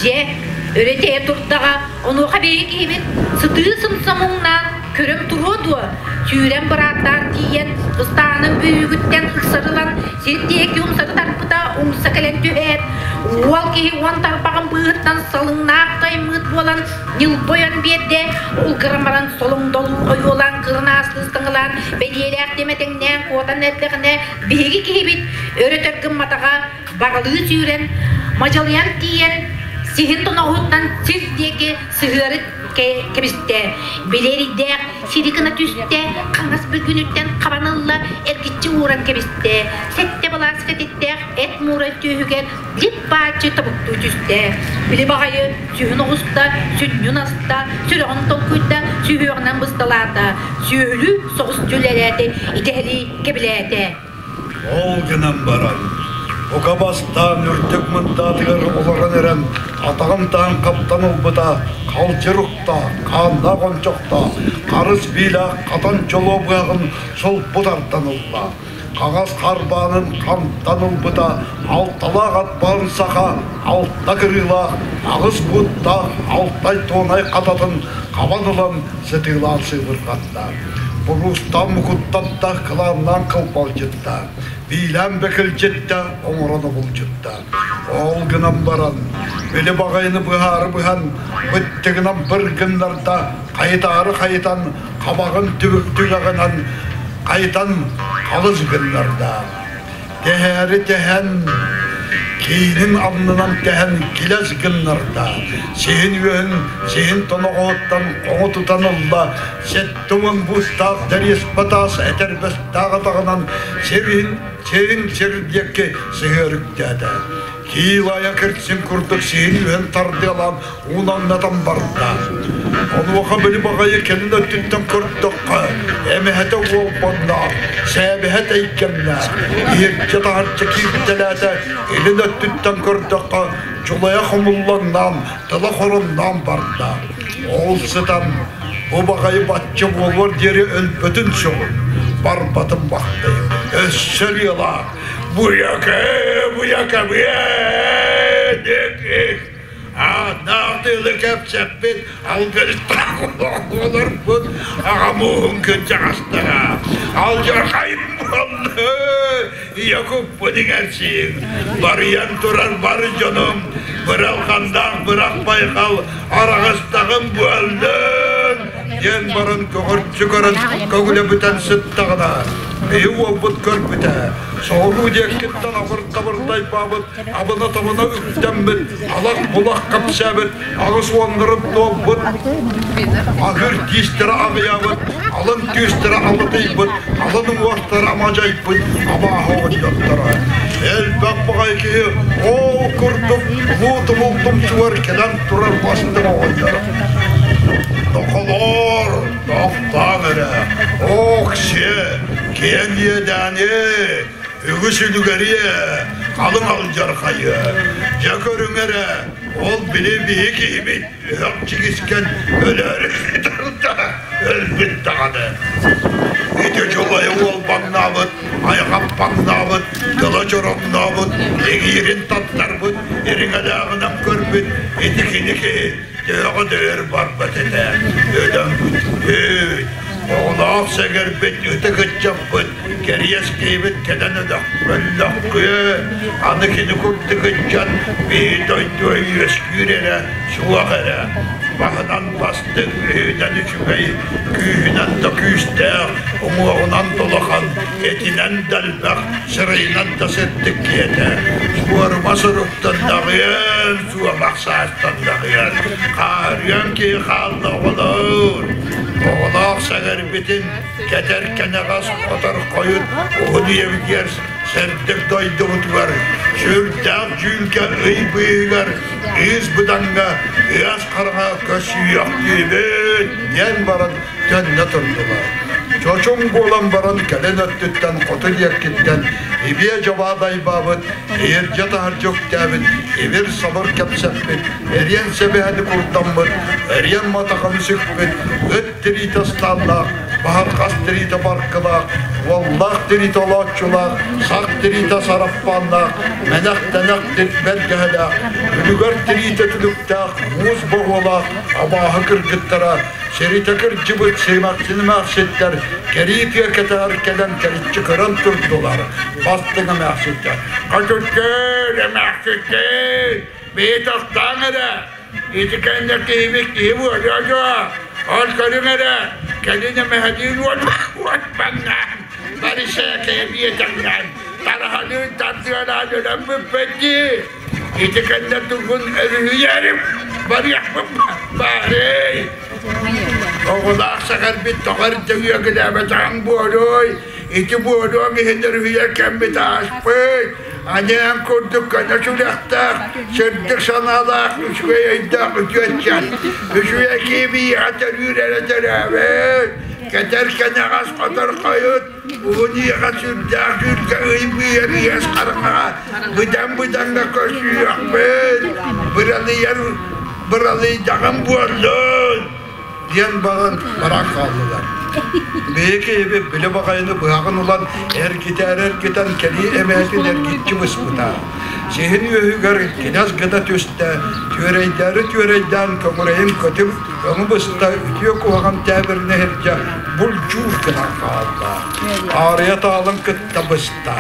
[SPEAKER 14] Дьэ, өрө тэйэ турдаҕа, онуоха биһиги киһибит сытыы сымса муҥнаан көрөн туруо дуо? Сүүрэн бырааттаан тиийэн, ыстаанын бүүгүттэн ыксарылан сир диэки умсары тарпыта, умса кэлэн түһээт, уол киһи уон тарбаҕын быыһыттан салыҥнаах таймыыт буолан ньылбойон биэрдэ, ол гынан баран солоҥдолуу ойуолаан кырынаастыы ыстаҥалаан бэлиэлээх дэмэтэҥнээн куотан эрдэҕинэ, биһиги киһибит өрө төр гымматаҕа, барылыы сүүрэн, мадьалыйан тиийэн, сиһин тоноҕоһуттан сир диэки сыһыары кэбистэ. Билэрийдээх сири гына түстэ, хаҥас бүгүнүттэн хабан ылла, эргиччи ууран кэбистэ. Сэттэ былаас кэтиттээх эт муурай түөһүгэр лип-бааччы тобуктуу түстэ. Били баҕайы сүһүн оҕуста, сүнньүн аста, сүрэҕин толкуйда, сүһүөҕүнэн бысталаата. Сүөһүлүү соҕус дьүлэлээтэ, итэһэлии кэбилээтэ.
[SPEAKER 15] Ол гынан баран, бука бастаан үрдүк мындаатыгар олорон эрэн атаҕын таһан хаптан ылбыта халдьыр уктаах, хааннаах ончохтоох, харыс биилээх хатан чолуо быһаҕын сулбу тардан ылла. Хаҥас харбаанын хантан ылбыта алталаах атбаан саха алта кырыылаах, аҕыс бууттаах алтай туонай хататын хабан ылан сытыылаан сыыбырҕатта. Буруустаан мукуттатта, кылааннаан кылбалдьытта, биилээн бэкилдьиттэ, оҥорон обулдьутта. Ол гынан баран, били баҕайыны быһаары быһан, быттыгынан быр гыннарда, хайытаары хайытан, хабаҕын түбүк түгэҕинэн хайытан халыс гыннарда. Тэһээри тэһэн, киинин аннынан тэһэн килэс гыннарда, сиһин үөһүн сиһин тоноҕоһуттан хоҥо тутан ылла, 70 буустаах дэриэспэ таас этэрбэстээх атаҕынан сирин сирин сир диэки сыһыарыктээтэ. Киил айа кирсин курдук сиһин үөһүн тардыалаан уунаннатан барда. Онуоха били баҕайы кэлин өттүттэн көрдөххө, эмэһэтэ уолбаннаах, сээбэһэ тэйгэмнээх, иһирдьэ-таһырдьа кииртэлээтэ, илин өттүттэн көрдөххө, чулайа хомуллаҥнаан, тыла хоронноон барда. Ол сытан, бу баҕайы бачча буолуор диэри өлбөтүн сөҕүн, барбатын бахтайым, өссө ырыалаах, «Буйака, буйака, буйа!» диэки Ааннаах тыалы кэпсэппит, алгыстаах олорбут аҕам ууһун кырдьаҕастара алдьархайым буолла ийэ куппун иҥэрсиин барыйан турар бары дьонум быралҕандаах бырах байҕал араҕастаҕым буоллун диэн баран көҕөрчү көрөн көҥүлэ бүтэн сыттаҕына биһи уолбут көрбүтэ соҕуруу диэккиттэн абыр-табыр тайбаабыт абына-табына үктэммит, алах-булах кэпсээбит, аҕыс уоннарын туолбут, аһыыр тиистэрэ аҕыйаабыт, алын тиистэрэ алытыйбыт, алын уҥуохтара амадьайбыт абааһы оҕонньотторо. Элбэх баҕайы киһи ол курдук улуу-тумул тумсугар кэлэн турар бастыҥ оҕонньоро. Нохолоор, тохтооҥ эрэ, ок-сиэ, киэҥ иэдээни, Үгүс үлүгэриэ, халыҥ алдьархайыа. Дьэ көрүҥ эрэ, ол били биһи киһибит өһөх чигискэн өлөөрү сытар да, өлбүт даҕаны. Ити дьулайы уолбаҥнаабыт, айҕаппаҥнаабыт, тыла чороҥнообут, иҥиирин таттарбыт, ириҥэлээҕинэн көрбүт ити кини киһи төһөҕө да өр барбат этэ. Өлөн бүттүт, оҕолоох сэгэрбит, ытык ыччаппыт Кэриэс киһибит кэлэн өллөххүө, аны кини курдук ыччат биһи дойду үөскүүр эрэ, суох эрэ. Баһынан бастыҥ, үһүнэн үчүгэй, күүһүнэн да күүстээх, уҥуоҕунан да улахан, этинэн да элбэх, сырайынан да сырдык киһи Суорума суруктан даҕыан, суомах саастан даҕыан, хаарыан киһи хаалла оҕолоор. Оҕолоох сэгэрбитин Кэтэр кэнэҕэс хотор хойут уһун үйэбитигэр Сэрдик дойдубутугар, сүрдээх дьүүлгэ ый быыһыгар ыыс быдаҥҥа ыас хараҥа көссүйүөхтүүбүт диэн баран төннө турдулар. Чочум буолан баран кэлин өттүттэн хоту диэккиттэн ибиэ дьобаа дайбаабыт, иһирдьэ таһырдьа үктээбит, ибир-сабыр кэпсэппит, эриэн сэбэһэни курдаммыт, эриэн матаханы сүкпүт, ыт тириитэ ыстааннаах, баһырхас тириитэ баркылаах, уоллаах тириитэ олооччулаах, сах тириитэ сараппааннаах, мэнэх-тэнэх бэргэһэлээх, үлүгэр тириитэ түлүктээх, муус боруолаах абааһы кыргыттара, сиритэ кырдьыбыт симэхсин эмээхситтэр кэрии тыа кэтэҕэр кэлэн кэриччи көрөн турдулар. Бастыҥ эмээхситтэр «Көтүттэр, эмээхситтэр, бэйи тохтооҥ эрэ, Ити кэннэ киһибит киһи буолуо дуо? Ол көрүҥ эрэ, кэлин эмэһэлиин уотбаҥнаан, бары сээкэйэ биэтэҥнээн, тараһалыын тардыалаан өлөн бүппэт дии. Ити кэннэ тугун өрүһүйэрим, барыахпын баарый. Оҕолоох саҕарбыт тоҕо эрдэ үөгүлээбэтэҕиҥ буолуой? Ити буолуоҥ иһин өрүһүйэр кэммит ааспыт. Аньаан курдук көнө сүрэхтээх, сырдык санаалаах, үчүгэй өйдөөх үтүөччэн, үчүгэй киһи биһиэхэ төрүүр эрэ төрөөбүт, кэтэр кэнэҕэс хотор хойут, уһун ийэҕэ сүрдээх дьүүлгэ ый быыһар иэс хараҥаҕа быдан-быдаҥҥа көрсүһүөхпүт, быралыйар быралыйдаҕым буоллун диэн баран баран хааллылар. Биһиги эбит били баҕайыны быһаҕын ылан эргитээри эргитэн кэлии эмээтин эргиччи быспыта. Сиһин үөһүгэр кинээс гына түстэ, түөрэйдээри түөрэйдээн көҥүрэйин көтүм өҥү быста үтүө куһаҕан тээбиринэ иһирдьэ булдьуур гынан хаалла. Аарыйа таалын кытта быста.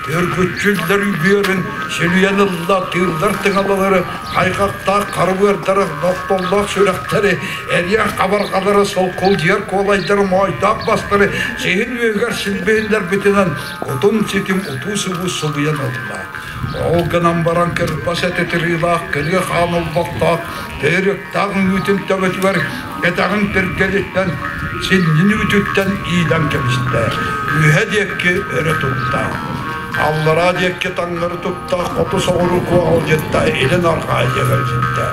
[SPEAKER 15] Үргүччүллэр үбүөрүн сүлүйэн ылла, тыыллар тыҥалалары хайҕахтаах харыбыардары, нохтоллоох сүрэхтэри, эриэн хабарҕалары, солкулдьуйар куолайдары, моойдоох бастары сиһин үөһүгэр силбиһиннэрбитинэн утум-ситим утуу-субуу субуйан ылла. Ол гынан баран кырбас этэ тырыылаах, кырыа хаан олбохтоох, тыырыктаах үҥүүтүн төбөтүгэр кэтэҕин тиргэлиттэн, синньин үүтүттэн иилэн кэбистэ, үөһэ диэки өрө тутта. Аллараа диэки таҥнары тутта, хоту соҕуруу куоҕалдьытта, илин арҕаа иэгэлдьиттэ.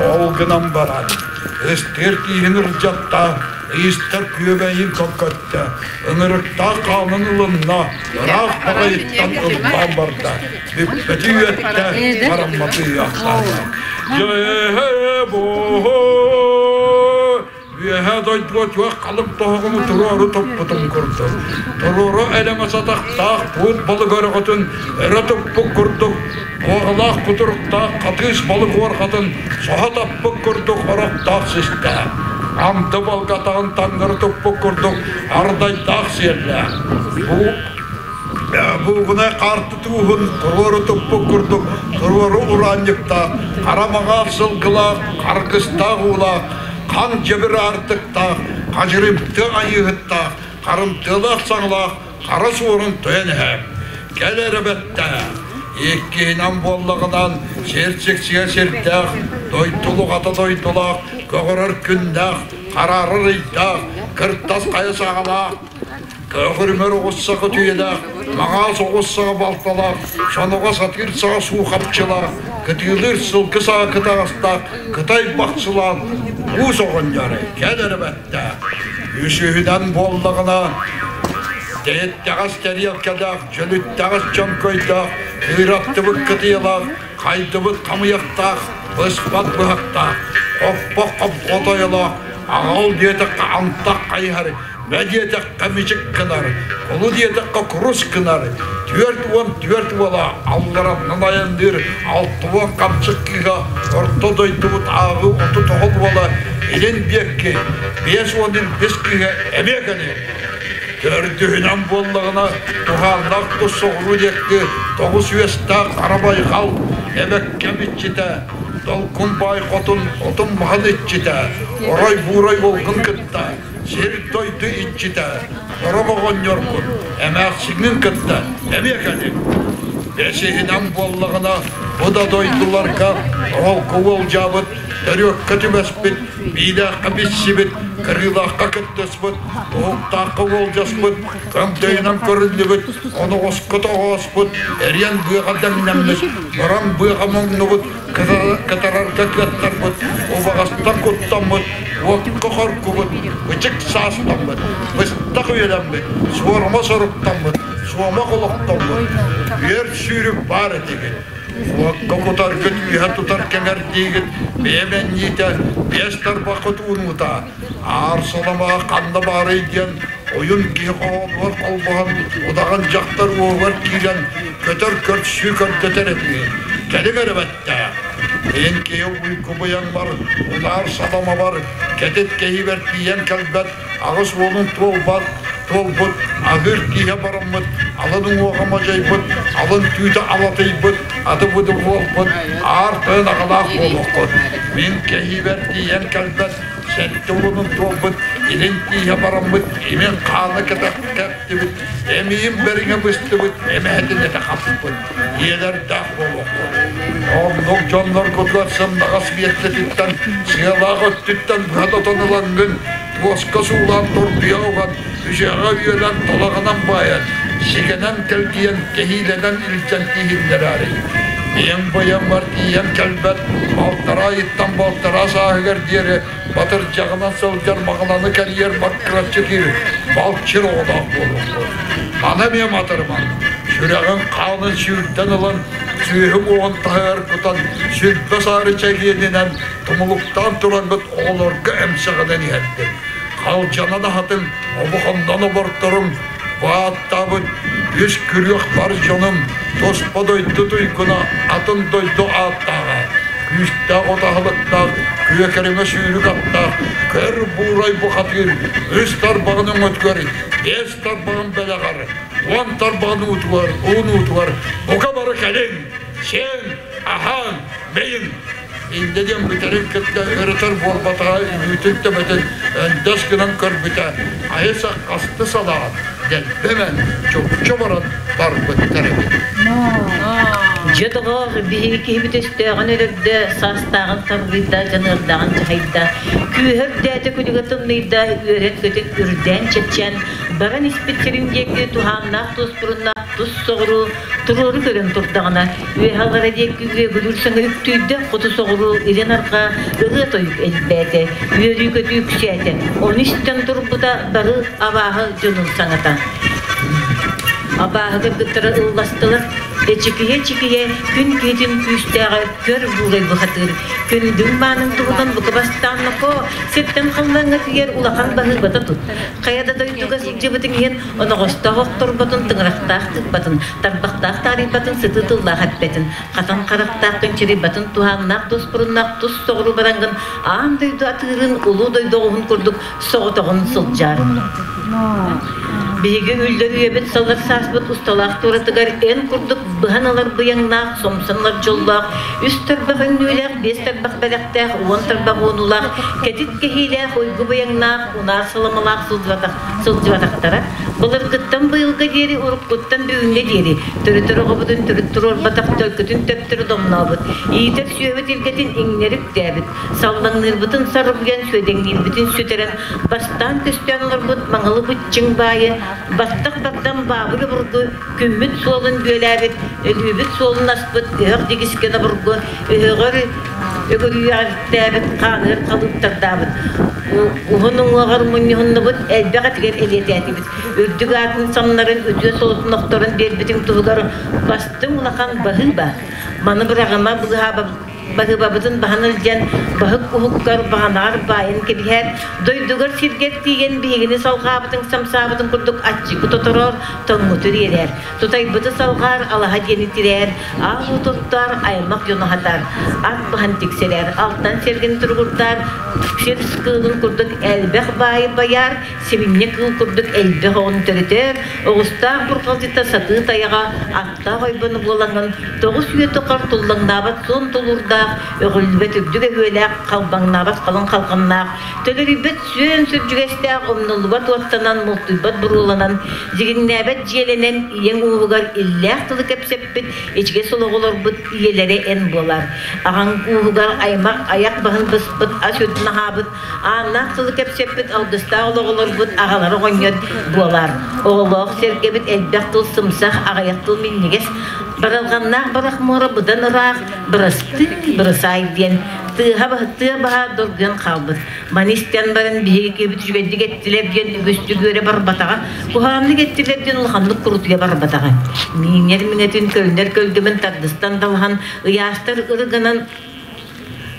[SPEAKER 15] Ол гынан баран, ыстыыр тииһин ырдьатта, ыйыстар күөгэйин көккөттө, ыҥырыктаах хаанын ылынна, ыраах баҕайыттан ыллаан барда, бүппэти үөттэ, барамматы ыйаахтаата. Дьэ, бу Үөһээ дойдуга туох халыҥ тоһоҕону туруору туппутун курдук, туруору элэмэ сатахтаах туут балык өрөҕөтүн өрө туппут курдук, куоҕалаах кутуруктаах хатыыс балык уорҕатын соһо таппыт курдук орохтоох систээх, анды балгатаҕын таҥнары туппут курдук ардайдаах сиэллээх. Бу буугунай хаарты тууһун туруору туппут курдук туруору ураанньыктаах, хара маҥаас сылгылаах, харгыстаах уулаах, хан дьэбир аартыктаах, хадьырымты айыыһыттаах, харымтыалаах саҥалаах хара суорун тойон эһээм. Кэл эрэ бэттээ, иккиһинэн буоллаҕынан сир сиксигэ сирдээх, дойдулуҕата дойдулаах, көҕөрөр күннээх, хараарар ыйдаах, кыртас хайа саҕалаах, Көҕүрүмэр оҕус саҕа түйэлээх, маҥаас оҕус саҕа балталаах, соноҕос атыыр саҕа суухапчылаах, кытыылыыр сылгы саҕа кытаҕастаах кытай бахсылаан уус оҕонньор кэл эрэ бэттээх. Үсүһүнэн буоллаҕына, дэйиттэҕэс тэриэлкэлээх, дьөлүттэҕэс чөҥкөйдөөх, кыыраттыбыт кытыйалаах, хайдыбыт хамыйахтаах, быспат быһахтаах, хоппох хоппотойолоох, аҕал диэтэххэ антах хайыһар, Мэ диэтэххэ мичик гынар, олу диэтэххэ курус гынар, 44 уола аллараннан айанныыр 60 хамсык кыыһа орто дойдубут ааҕыы 39 уола илин биэкки 51 кыыһа эмиэ кэлиэ. Төрдүһүнэн буоллаҕына туһааннаах тус соҕуруу диэки тоҕус үөстээх хара байҕал эбэккэм иччитэ, долгун баай хотун отун маһын иччитэ, орой буурай уолгун кытта Сир-дойду иччитэ, сорох оҕонньоргун, эмээхсиҥҥин кытта эмиэ кэлиҥ. Бэсиһинэн буоллаҕына, бу да дойдуларга оһолго уолдьаабыт, төрүөккэ түбэспит, биилээххэ билсибит, кырыылаахха кыттыспыт, уһуктаахха уолдьаспыт, көҥдөйүнэн көрүллүбүт, оноҕоско тоҕооспут, эриэн быаҕа дэҥнэммит, бороҥ быаҕа моҥнубут, кытарарга кыаттарбыт, убаҕастан куттаммыт, уокка хоргубут, ычык саастаммыт, быстах үйэлэммит, суорума соруктаммыт, суомах олохтоммут, үөр сүүрүк баар этигит. Уокка кутаргыт үөһэ тутар кэҥэрдиигит, бэйэм энньиитэ, биэс тарбаххыт уунуута, аар саламаҕа ханна баарый диэн ойун киһи хоһоонугар холбоһон, удаҕан дьахтар уоһугар киирэн, көтөр көрсүү көрдөтөр этигит. Кэлиҥ эрэ бэттээх. Эн киһи уйгу быйаҥмар, унаар саламабар, кэтит кэһиибэр тиийэн кэлбэт, 80-ун туолбат, туолбут, аһыыр киһи бараммыт, алын уҥуоҕа модьайбыт, алын түүтэ алатыйбыт, аты-быды буолбут, аар тойон аҕалаах буолуоххут. Мин кэһиибэр тиийэн кэлбэт, 70-ун туолбут, илин тииһэ бараммыт, имин хаана кэтэхтибит, эмиийим бэриҥэ быстыбыт, эмэһэтин этэ хаппыт, ийэлэрдээх буолуоххут. Оннук дьонноргутугар сымнаҕас миэстэтиттэн, сыалаах өттүттэн быһа тотон ылаҥҥын, туоска суулаан тордуйа уган, үсэҕэ үөлэн талаҕынан баайан, сигэнэн кэлгийэн, кэһиилэнэн илдьэн тииһиннэрээри. Ийэм байаммар тиийэн кэлбэт, балтараа ыйыттан балтараа сааһыгар диэри батырдьаҕынан сылдьар маҕаланы кэрийэр баккыраччы киир, балчыр оҕолоох буолуохпут. Маны эмиэ матырымаҥ, сүрэҕин хаанын сүүрдэн ылан, сүөһү уоҕун таһыгар кутан, сүлбэ саары чэгиэнинэн тумулуктаан тураҥҥыт оҕолорго эмсэҕинэн иһэрдим. Халдьанан аһатыҥ, обохоннон оборторуҥ, бааттаабыт үс күрүөх бар дьонум, туспа дойду туйгуна, атын дойду ааттааҕа, күүстээх от аһылыктаах, күөкэримэ сүүрүк аттаах, көр буурай бухатыыр, үс тарбаҕын өҥөтүгэр, биэс тарбаҕын бэлэҕэр, 10 тарбаҕын уутугар, уун уутугар, бука бары кэлиҥ, сиэҥ, аһааҥ, бэйиҥ! Инньэ диэн бүтэрин кытта ырытар буолбатаҕа үүтүн төбөтүн өндөс гынан көрбүтэ, айыс хасты салаан, дэлбэмэн, чопчу баран барбыттар эбит.
[SPEAKER 16] Дьэ доҕоор, биһиги киһибит өстөөҕүн өлөрдө, саастааҕын сарбыйда, дьаныардааҕын дьаһайда, күүһэ үрдээтэ, күлүгэ тымныйда, үөрэн-көтөн, үрдээн-чэпчээн, баран испит сирин диэки туһааннаах туоспуруннаах тус соҕуруу туруору көрөн турдаҕына, үөһэ-аллара диэки үөгүлүүр саҥа үктүйдэ, хоту соҕуруу илин-арҕаа ырыа-тойук элбээтэ, үөрүү-көтүү үксээтэ. Ону истэн турбута бары абааһы дьонун саҥата. Абааһы кыргыттара ылластылар, эчикийэ-эчикийэ күн киһитин күүстээҕэ көр буурай бухатыыр, күндүҥ маанын туһунан бука бастаан нохоо, сиртэн халлааҥҥа тиийэр улахан баһыыбата тут. Хайа да дойдуга сылдьыбытыҥ иһин оноҕостоох охторботун, тыҥырахтаах тыыппатын, тарбахтаах таарыйбатын, сытыы тыллаах эппэтин, хатан харахтаах кынчарыйбатын, туһааннаах туспуруннаах тус соҕуруу бараҥҥын аан дойду атыырын, улуу дойду оҕуһун курдук соҕотоҕун сылдьаар. Биһиги үллэр үйэбит саллар сааспыт усталаах туоратыгар эн курдук быһан ылар быйаҥнаах, сомсон ылар дьоллоох, үс тарбах өҥнүүлээх, биэс тарбах бэлэхтээх, 10 тарбах уонуулаах, кэтит кэһиилээх, уйгу быйаҥнаах, унаар саламалаах сылдьыбатах сылдьыбатахтара. Былыргыттан быйылга диэри, уруккуттан бүгүҥҥэ диэри төрүт оҕобутун төрүт туруорбатах төлкөтүн төптөрү домнообут, иитэр сүөһүбүт илгэтин иҥнэри үктээбит, саллаҥныырбытын сарбыйан, сүөдэҥниирбитин сүтэрэн, бастаан көстөөн олорбут маҥалы быччыҥ баайы, баттах бардам баабыр обургу, күммүт суолун бүөлээбит, өлүүбүт суолун аспыт өһөх дьигискэн обургу, өһөҕөр өгөрүйэҕиртээбит, хааныгар халыыптардаабыт, уһун уҥуоҕар мунньуһуннубут, элбэх этигэр элиэтээтибит. Үрдүк аатын самнарын, үтүө солотун охторон биэрбитиҥ туһугар бастыҥ улахан баһыыба. Маны быраҕыма быыһаабап баһыыбабытын баһан илдьэн, баһык уһуккар баҕанаҕар баайан кэбиһээт, дойдугар сиргэр тиийэн биһигини салҕаабытыҥ самсаабытыҥ курдук аччыгы тотороор, тоҥмуту ириэрээр. Тутайбыты салҕаар, алаһа диэни тирээр, аал уутуттаар, аймах дьону аһатаар, ат баһан тиксэрээр, алтан сэргэни туругурдаар, сир кыылын курдук элбэх баайы байаар, сибинньэ кыыл курдук элбэх оҕону төрөтөөр, оҕустаах бурҕалдьыта сатыы тайаҕа, аттаах ойбону буолаҥҥын, тоҕус үйэ тухары туллаҥнаабат суон тулуурдаах, уҥуохтаах, өҕүллүбэт үрдүк өһүөлээх, халбаҥнаабат халыҥ халҕаннаах, төлөрүйбэт сүөн сүрдьүгэстээх, умнуллубат уоттанан, мултуйбат буруоланан, дьигиҥнээбэт дьиэлэнэн, ийэҥ ууһугар иллээх тылы кэпсэппит, ичигэс олоҕу олорбут ийэлэрэ эн буолар. Аҕаҥ ууһугар аймах айах баһын быспыт, ас үрдүн аһаабыт, ааннаах тылы кэпсэппит, алгыстаах олоҕу олорбут аҕалара оҕонньор буолар. Оҕолоох сэргэбит элбэх тыл сымсах, аҕыйах тыл минньигэс, барылҕаннаах барах муора быдан ыраах, бырастыы, бырысаай диэн тыаһа тыа баһа доргуйан хаалбыт. Маны истэн баран биһиги киһибит үчүгэйдик эттилэр диэн үгүстүк үөрэ барбатаҕа, куһаҕаннык эттилэр диэн улаханнык курутуйа барбатаҕа. Миинньэр миҥэтин көлүнэр көлгөмүн тардыстан далаһан, ыйаастар ырыганан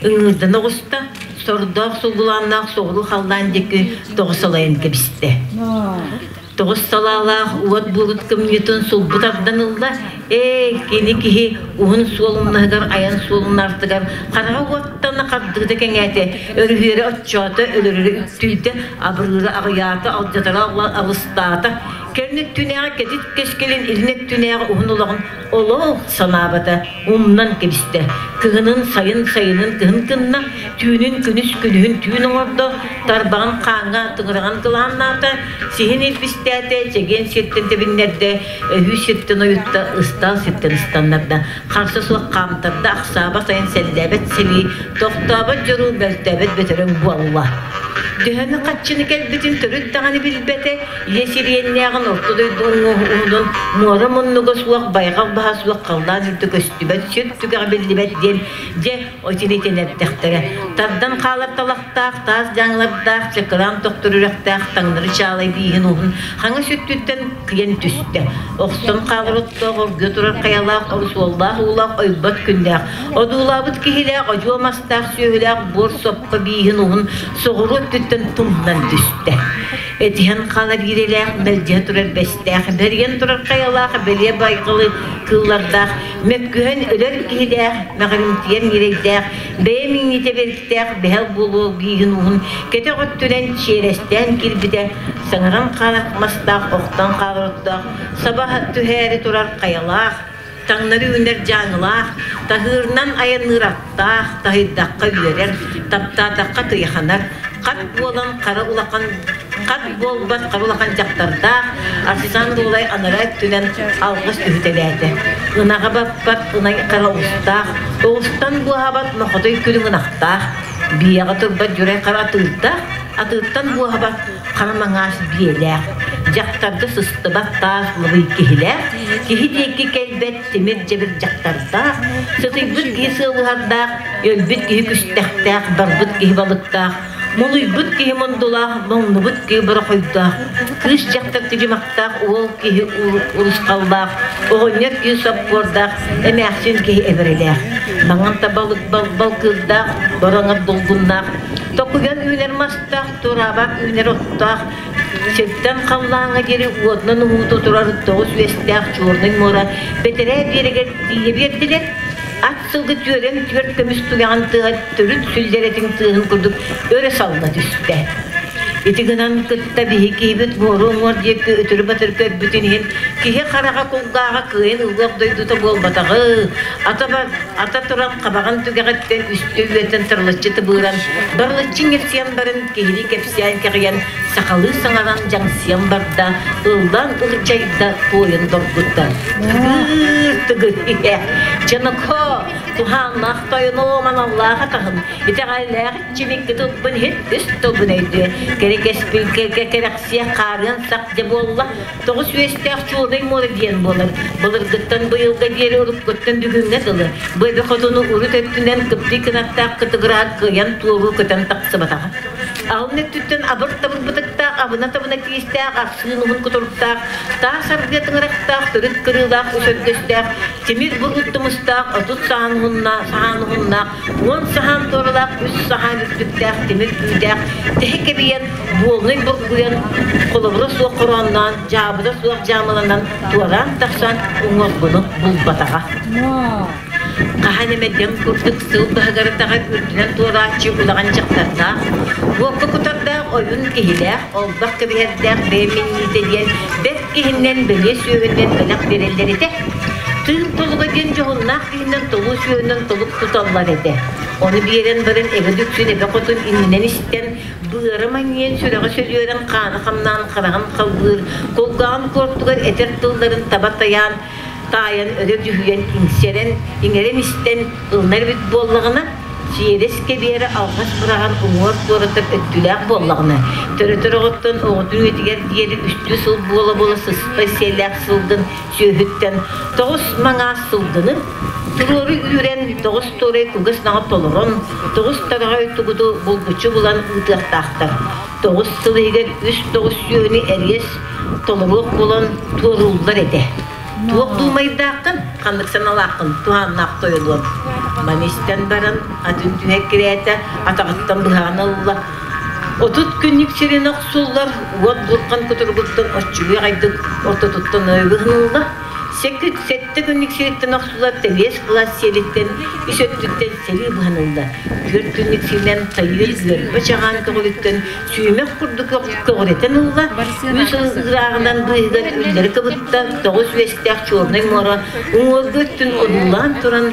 [SPEAKER 16] ыҥыырдан оҕуста, сордоох сулгулааннаах соҕуруу халлаан диэки тоҕо салайан кэбистэ. Тоҕус салаалаах уот буурут кымньыытын сулбу тардан ылла. Ээ, кини киһи уһун суол умнаһыгар айан суолун артыгар хараҕа уоттана хардыыта кэҥээтэ, өрүһүөрэ оччоото, өлөрөрө үктүйдэ, абырыыра аҕыйаата, алдьатара алыстаата. Кэлин өттүнээҕи кэтит кэскилин илин өттүнээҕи уһун олоҕун олох санаабата, умнан кэбистэ. Кыһынын сайын сайынын кыһын гынна, түүнүн күнүс күнүһүн түүн оҥордо, тарбаҕын хааҥҥа тыҥыраҕын кылааннаата, сиһин илбистээтэ, чэгиэн сиртэн тэбиннэрдэ, өһүү сиртэн ойутта, ыстаал сиртэн ыстаннарда, харса суох хаамтарда, ахсаабат сайын сэллээбэт сэлии, тохтообот дьоруу, мөлтөөбөт бөтөрөҥ буолла. Төһөнү хаччыны кэлбитин төрүт даҕаны билбэтэ, Ийэ сириэннээҕин орто дойду уҥуоһун муора муннуга суох, байҕал баһа суох, халлаан үрдэ көстүбэт, сүр түгэҕэ биллибэт диэн дьэ итини эрдэхтэрэ. Тардан хаалар талахтаах, таас дьаҥылардаах, чакыраан тохтор үрэхтээх таҥнары чаалай бииһин уһун хаҥас өттүттэн кыйан түстэ. Охсон хаалар оттоох, оргуйа турар хайалаах, орусуоллаах уулаах, ойбот күннээх, одуулаабыт киһилээх, одьуо мастаах сүөһүлээх буор соппо бииһин уһун соҕуруу өттүттэн тумнан түстэ. Этиһэн хаалар иирэлээх, мэлдьэһэ турар бэстээх, бэрийэн турар хайалаах, бэлиэ байҕалы кыыллардаах, мөккүһэн өлөр киһилээх, мэҕиримтийэр ньирэйдээх, бэйэ миҥнитэ бэриктээх бэһэл буолуо бииһин уһун кэтэх өттүнэн чиэрэстээн киирбитэ, саҥаран хаалар мастаах, охтон хаалар оттоох, саба түһээри турар хайалаах, таҥнары үүнэр дьааҥылаах, таһыырынан айанныыр аттаах, таһыйдахха үөрэр, таптаатахха кыйаханар, хат буолан хара улахан хат буолбат хара улахан дьахтардаах Арсан Дуолай анараа өттүнэн алгыс түһүтэлээтэ. Ынаҕа баппат ынай хара оҕустаах, оҕустан буоһабат мохотой күлүҥ ынахтаах, биэҕэ турбат дьүрэй хара атыырдаах, атыыртан буоһабат хара маҥаас биэлээх, дьахтарга сыстыбат таас лабый киһилээх, киһи диэки кэлбэт тимир дьэбир дьахтардаах, сытыйбыт киһи сыалыһардаах, өлбүт киһи күстэхтээх, барбыт киһи балыктаах, мулуйбут киһи мундулаах, моҥнубут киһи борохойдоох, кыыс дьахтар тыдьымахтаах, уол киһи урусхаллаах, оҕонньор киһи соппуордаах, эмээхсин киһи эбэрэлээх, маҥан табалык балбал кыырдаах, бороҥор долгуннаах, токуйан үүнэр мастаах, тураабаах үүнэр оттоох, сиртэн халлааҥҥа диэри уотунан уһуута турар тоҕус үөстээх Черный муора бэтэрээ биэрэгэр тиийэ биэрдилэр. Ат сылгы түөрэн түөрт көмүс туйаҕын тыаһа төрүт сүллэрэтин тыаһын курдук өрө салла түстэ. Ити гынан кытта биһи киһибит муору уҥуор диэки өтөрү-батыры көрбүтүн иһин киһи хараҕа кулгааҕа кыайан ылыах дойдута буолбатаҕы, ата, ата туран хабаҕын түгэҕиттэн үстэ үөтэн тырылыччы тыбыыран, барылыччы иҥэрсийэн баран киһини кэпсээн кэҕийэн сахалыы саҥаран дьаҥсыйан барда, ыллаан ырдьайда, туойан доргутта. Тыгыр, тыгыр, иһэ. Чанако, туһааннаах тойоно маналлаах атаһын, итэҕэллээх иччимикки тылбын иһит, үс тылбын өйдүө. Кэрэ кэспилгэ кэрэхсиэх хаарыан сах дьэ буолла, тоҕус үөстээх чуолай муора диэн буолар. Былыргыттан быйылга диэри уруккуттан бүгүҥҥэ дылы бу эбэ хотуну урут өттүнэн кыптый кынаттаах кытыгыраһа кыайан туоруу көтөн тахсыбатаҕа. Алын өттүттэн абыр-табыр бытыктаах, абына-табына тиистээх, арсыын уһун кутуруктаах, таас аргыа тыҥырахтаах, төрүт кырыылаах үс өргөстөөх, тимир буруут тумустаах, 30 саһаан уһуннаах, 10 саһаан туоралаах, үс саһаан үрдүктээх, тимир күүдээх, тэһэ кэбийэн, буолнай бургуйан, холобура суох хороонноон, дьаабыта суох дьаамаланан, туораан тахсан уҥуоргуну булбатаҕа. Хаһан эмэ дэҥ курдук сыл баһыгар-атаҕар үрдүнэн туорааччы улахан дьахтардаах, уокка кутардаах ойуун киһилээх, олбох кэбиһэрдээх бэйэ минньиитэ диэн бэрт киһиннэн бэлиэ сүөһүнэн бэлэх биэрэллэр этэ. Тыын толуга диэн дьоһуннаах киһинэн толуу сүөһүнэн толук туталлар этэ. Ону биэрэн баран эбэ дүксүн эбэ хотун иннинэн истэн, быара манньыйан сүрэҕэ сөлүөрэн хаана хамнаан хараҕын халбыыр, кулгааҕын куортугар этэр тылларын таба тайаан, таайан өрө дьүһүйэн иҥсэрэн, иҥэрэн истэн ылынар эбит буоллаҕына, сиэрэс кэбиэрэ алҕас быраҕан уҥуор туоратар өттүлээх буоллаҕына, төрөтөр оҕоттон оҕотун үйэтигэр диэри үстүү сыл буола-буола сыспай сиэлээх сылгын сүөһүттэн тоҕус маҥаас сылгыны туруору үүрэн, тоҕус туорай кугас наҕа толорон, тоҕус тараҕай тугуту булгуччу булан ыытыахтаахтар. Тоҕус сыл иһигэр үс тоҕус сүөһүнү эриэс толоруох буолан туорууллар этэ. Туох дуумайдааххын, ханнык саналааххын туһааннаах тойонуом. Маны истэн баран атын түһэ кирээтэ, атаҕыттан быһаан ылла. 30 күннүк сирин охсуллар уот бурхан кутуругуттан оччугуй аҕайдык ортотуттан ыһынылла. Сэттэ күннүк сириттэн охсуллар тэбиэс былаас сиэлиттэн үс өттүттэн сэрии быһан ылла. Түөрт күннүк сиринэн тайыыр үөрбэ чаҕаан көҕүлүттэн сүүмэх курдук көҕүрэтэн ылла. Үс ырааҕынан быыһыгар үллэри кыбытта, тоҕус үөстээх Чернай муора уҥуоргу өттүн одуулаан туран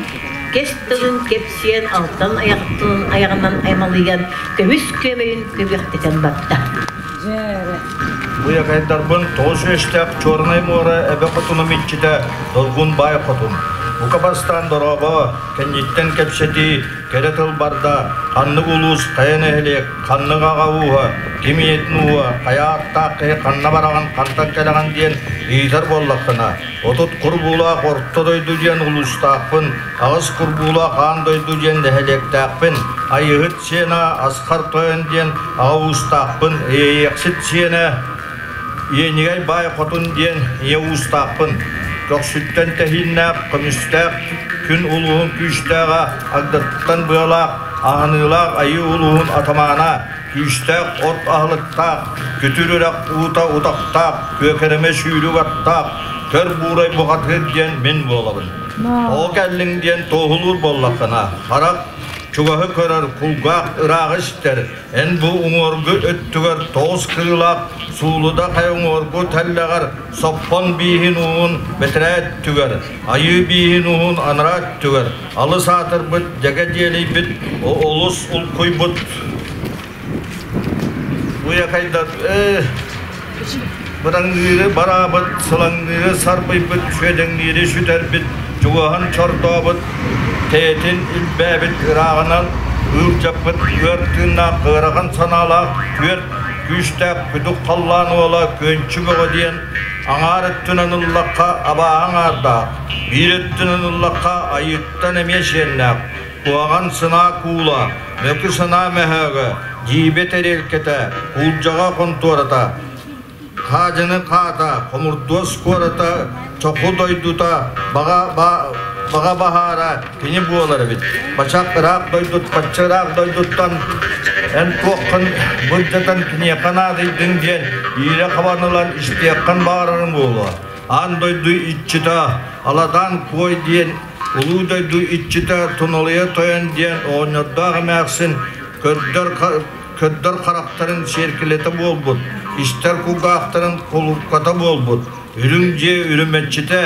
[SPEAKER 16] кэс тылын кэпсиэн алтан айаҕынан аймалыйан көмүс күөмэйин көбүөхтэтэн барда.
[SPEAKER 15] Бу якайдарбын тоҕус үөстээх Чернай муора эбэ хотунум иччитэ Долгун баай хотун. Бука бастаан дорообо, кэнниттэн кэпсэтии, кэрэ тыл барда, ханнык улуус, хайа нэһилиэк, ханнык аҕа ууһа, ким ийэтин ууһа, хайа ааттаах киһи ханна бараҕын, хантан кэлэҕин диэн ыйытар буоллаххына, 30 курбуулаах Орто дойду диэн улуустаахпын, аҕыс курбуулаах Аан дойду диэн нэһилиэктээхпин, Айыыһыт сиэнэ Асхар Тойон диэн аҕа уустаахпын, Иэйиэхсит сиэнэ Иэнигэй Баай Хотун диэн ийэ уустаахпын, Көхсүттэн тэһииннээх, көмүстээх күн улууһун күүстээҕэ, агдаттан быалаах, аһыныылаах айыы улууһун атамаана, күүстээх от аһылыктаах, күтүр үрэх уута утахтаах, күөкэрэмэ сүүрүк аттаах, көр буурай бухатыыр диэн мин буолабын. Оҕо кэллиҥ диэн туоһулуур буоллаххына, харах чугаһы көрөр, кулгаах ырааҕы истэр, эн бу уҥуоргу өттүгэр тоҕус кырыылаах суулуда хайа уҥуоргу тэллэҕэр соппон бииһин уһун бэтэрээ өттүгэр, айыы бииһин уһун анараа өттүгэр, алыс аатырбыт, дьэгэ дьиэлийбит, олус улкуйбут уйакайдар быраҥныыры бараабыт, сылаҥныыры сарбыйбыт, сүөдэҥниири сүтэрбит, чугаһын чордообут, тэйэтин илбээбит ырааҕынан ыылдьаппыт ыар тыыннаах ыарахан санаалаах түөрт күүстээх күдүк халлаан уола Күөнчү Бөҕө диэн аҥаар өттүнэн ыллахха абааһы аҥаардаах, биир өттүнэн ыллахха айыыттан эмиэ сиэннээх, куһаҕан сынаа куула, мөкү санаа мөһөөҕө, дьиибэ тэриэлкэтэ, куулдьаҕа хонтуората, хаадьыны хаата, хомурдуос куората, чоху дойдута, баҕа баҕа баһаара кини буолар эбит. Бачах ыраах дойдут, бачча ыраах дойдуттан эн туоххун былдьатан киниэхэ наадыйдыҥ диэн иирэ хабан ылан истиэххин баҕарарым буолуо. Аан дойду иччитэ Аладаан Куой диэн улуу дойду иччитэ Туналыйа Тойон диэн оҕонньордоох эмээхсин көрдөр көрдөр харахтарын сиэркилэтэ буолбут, истэр кулгаахтарын кулукката буолбут, үрүҥ дьиэ үрүмэччитэ,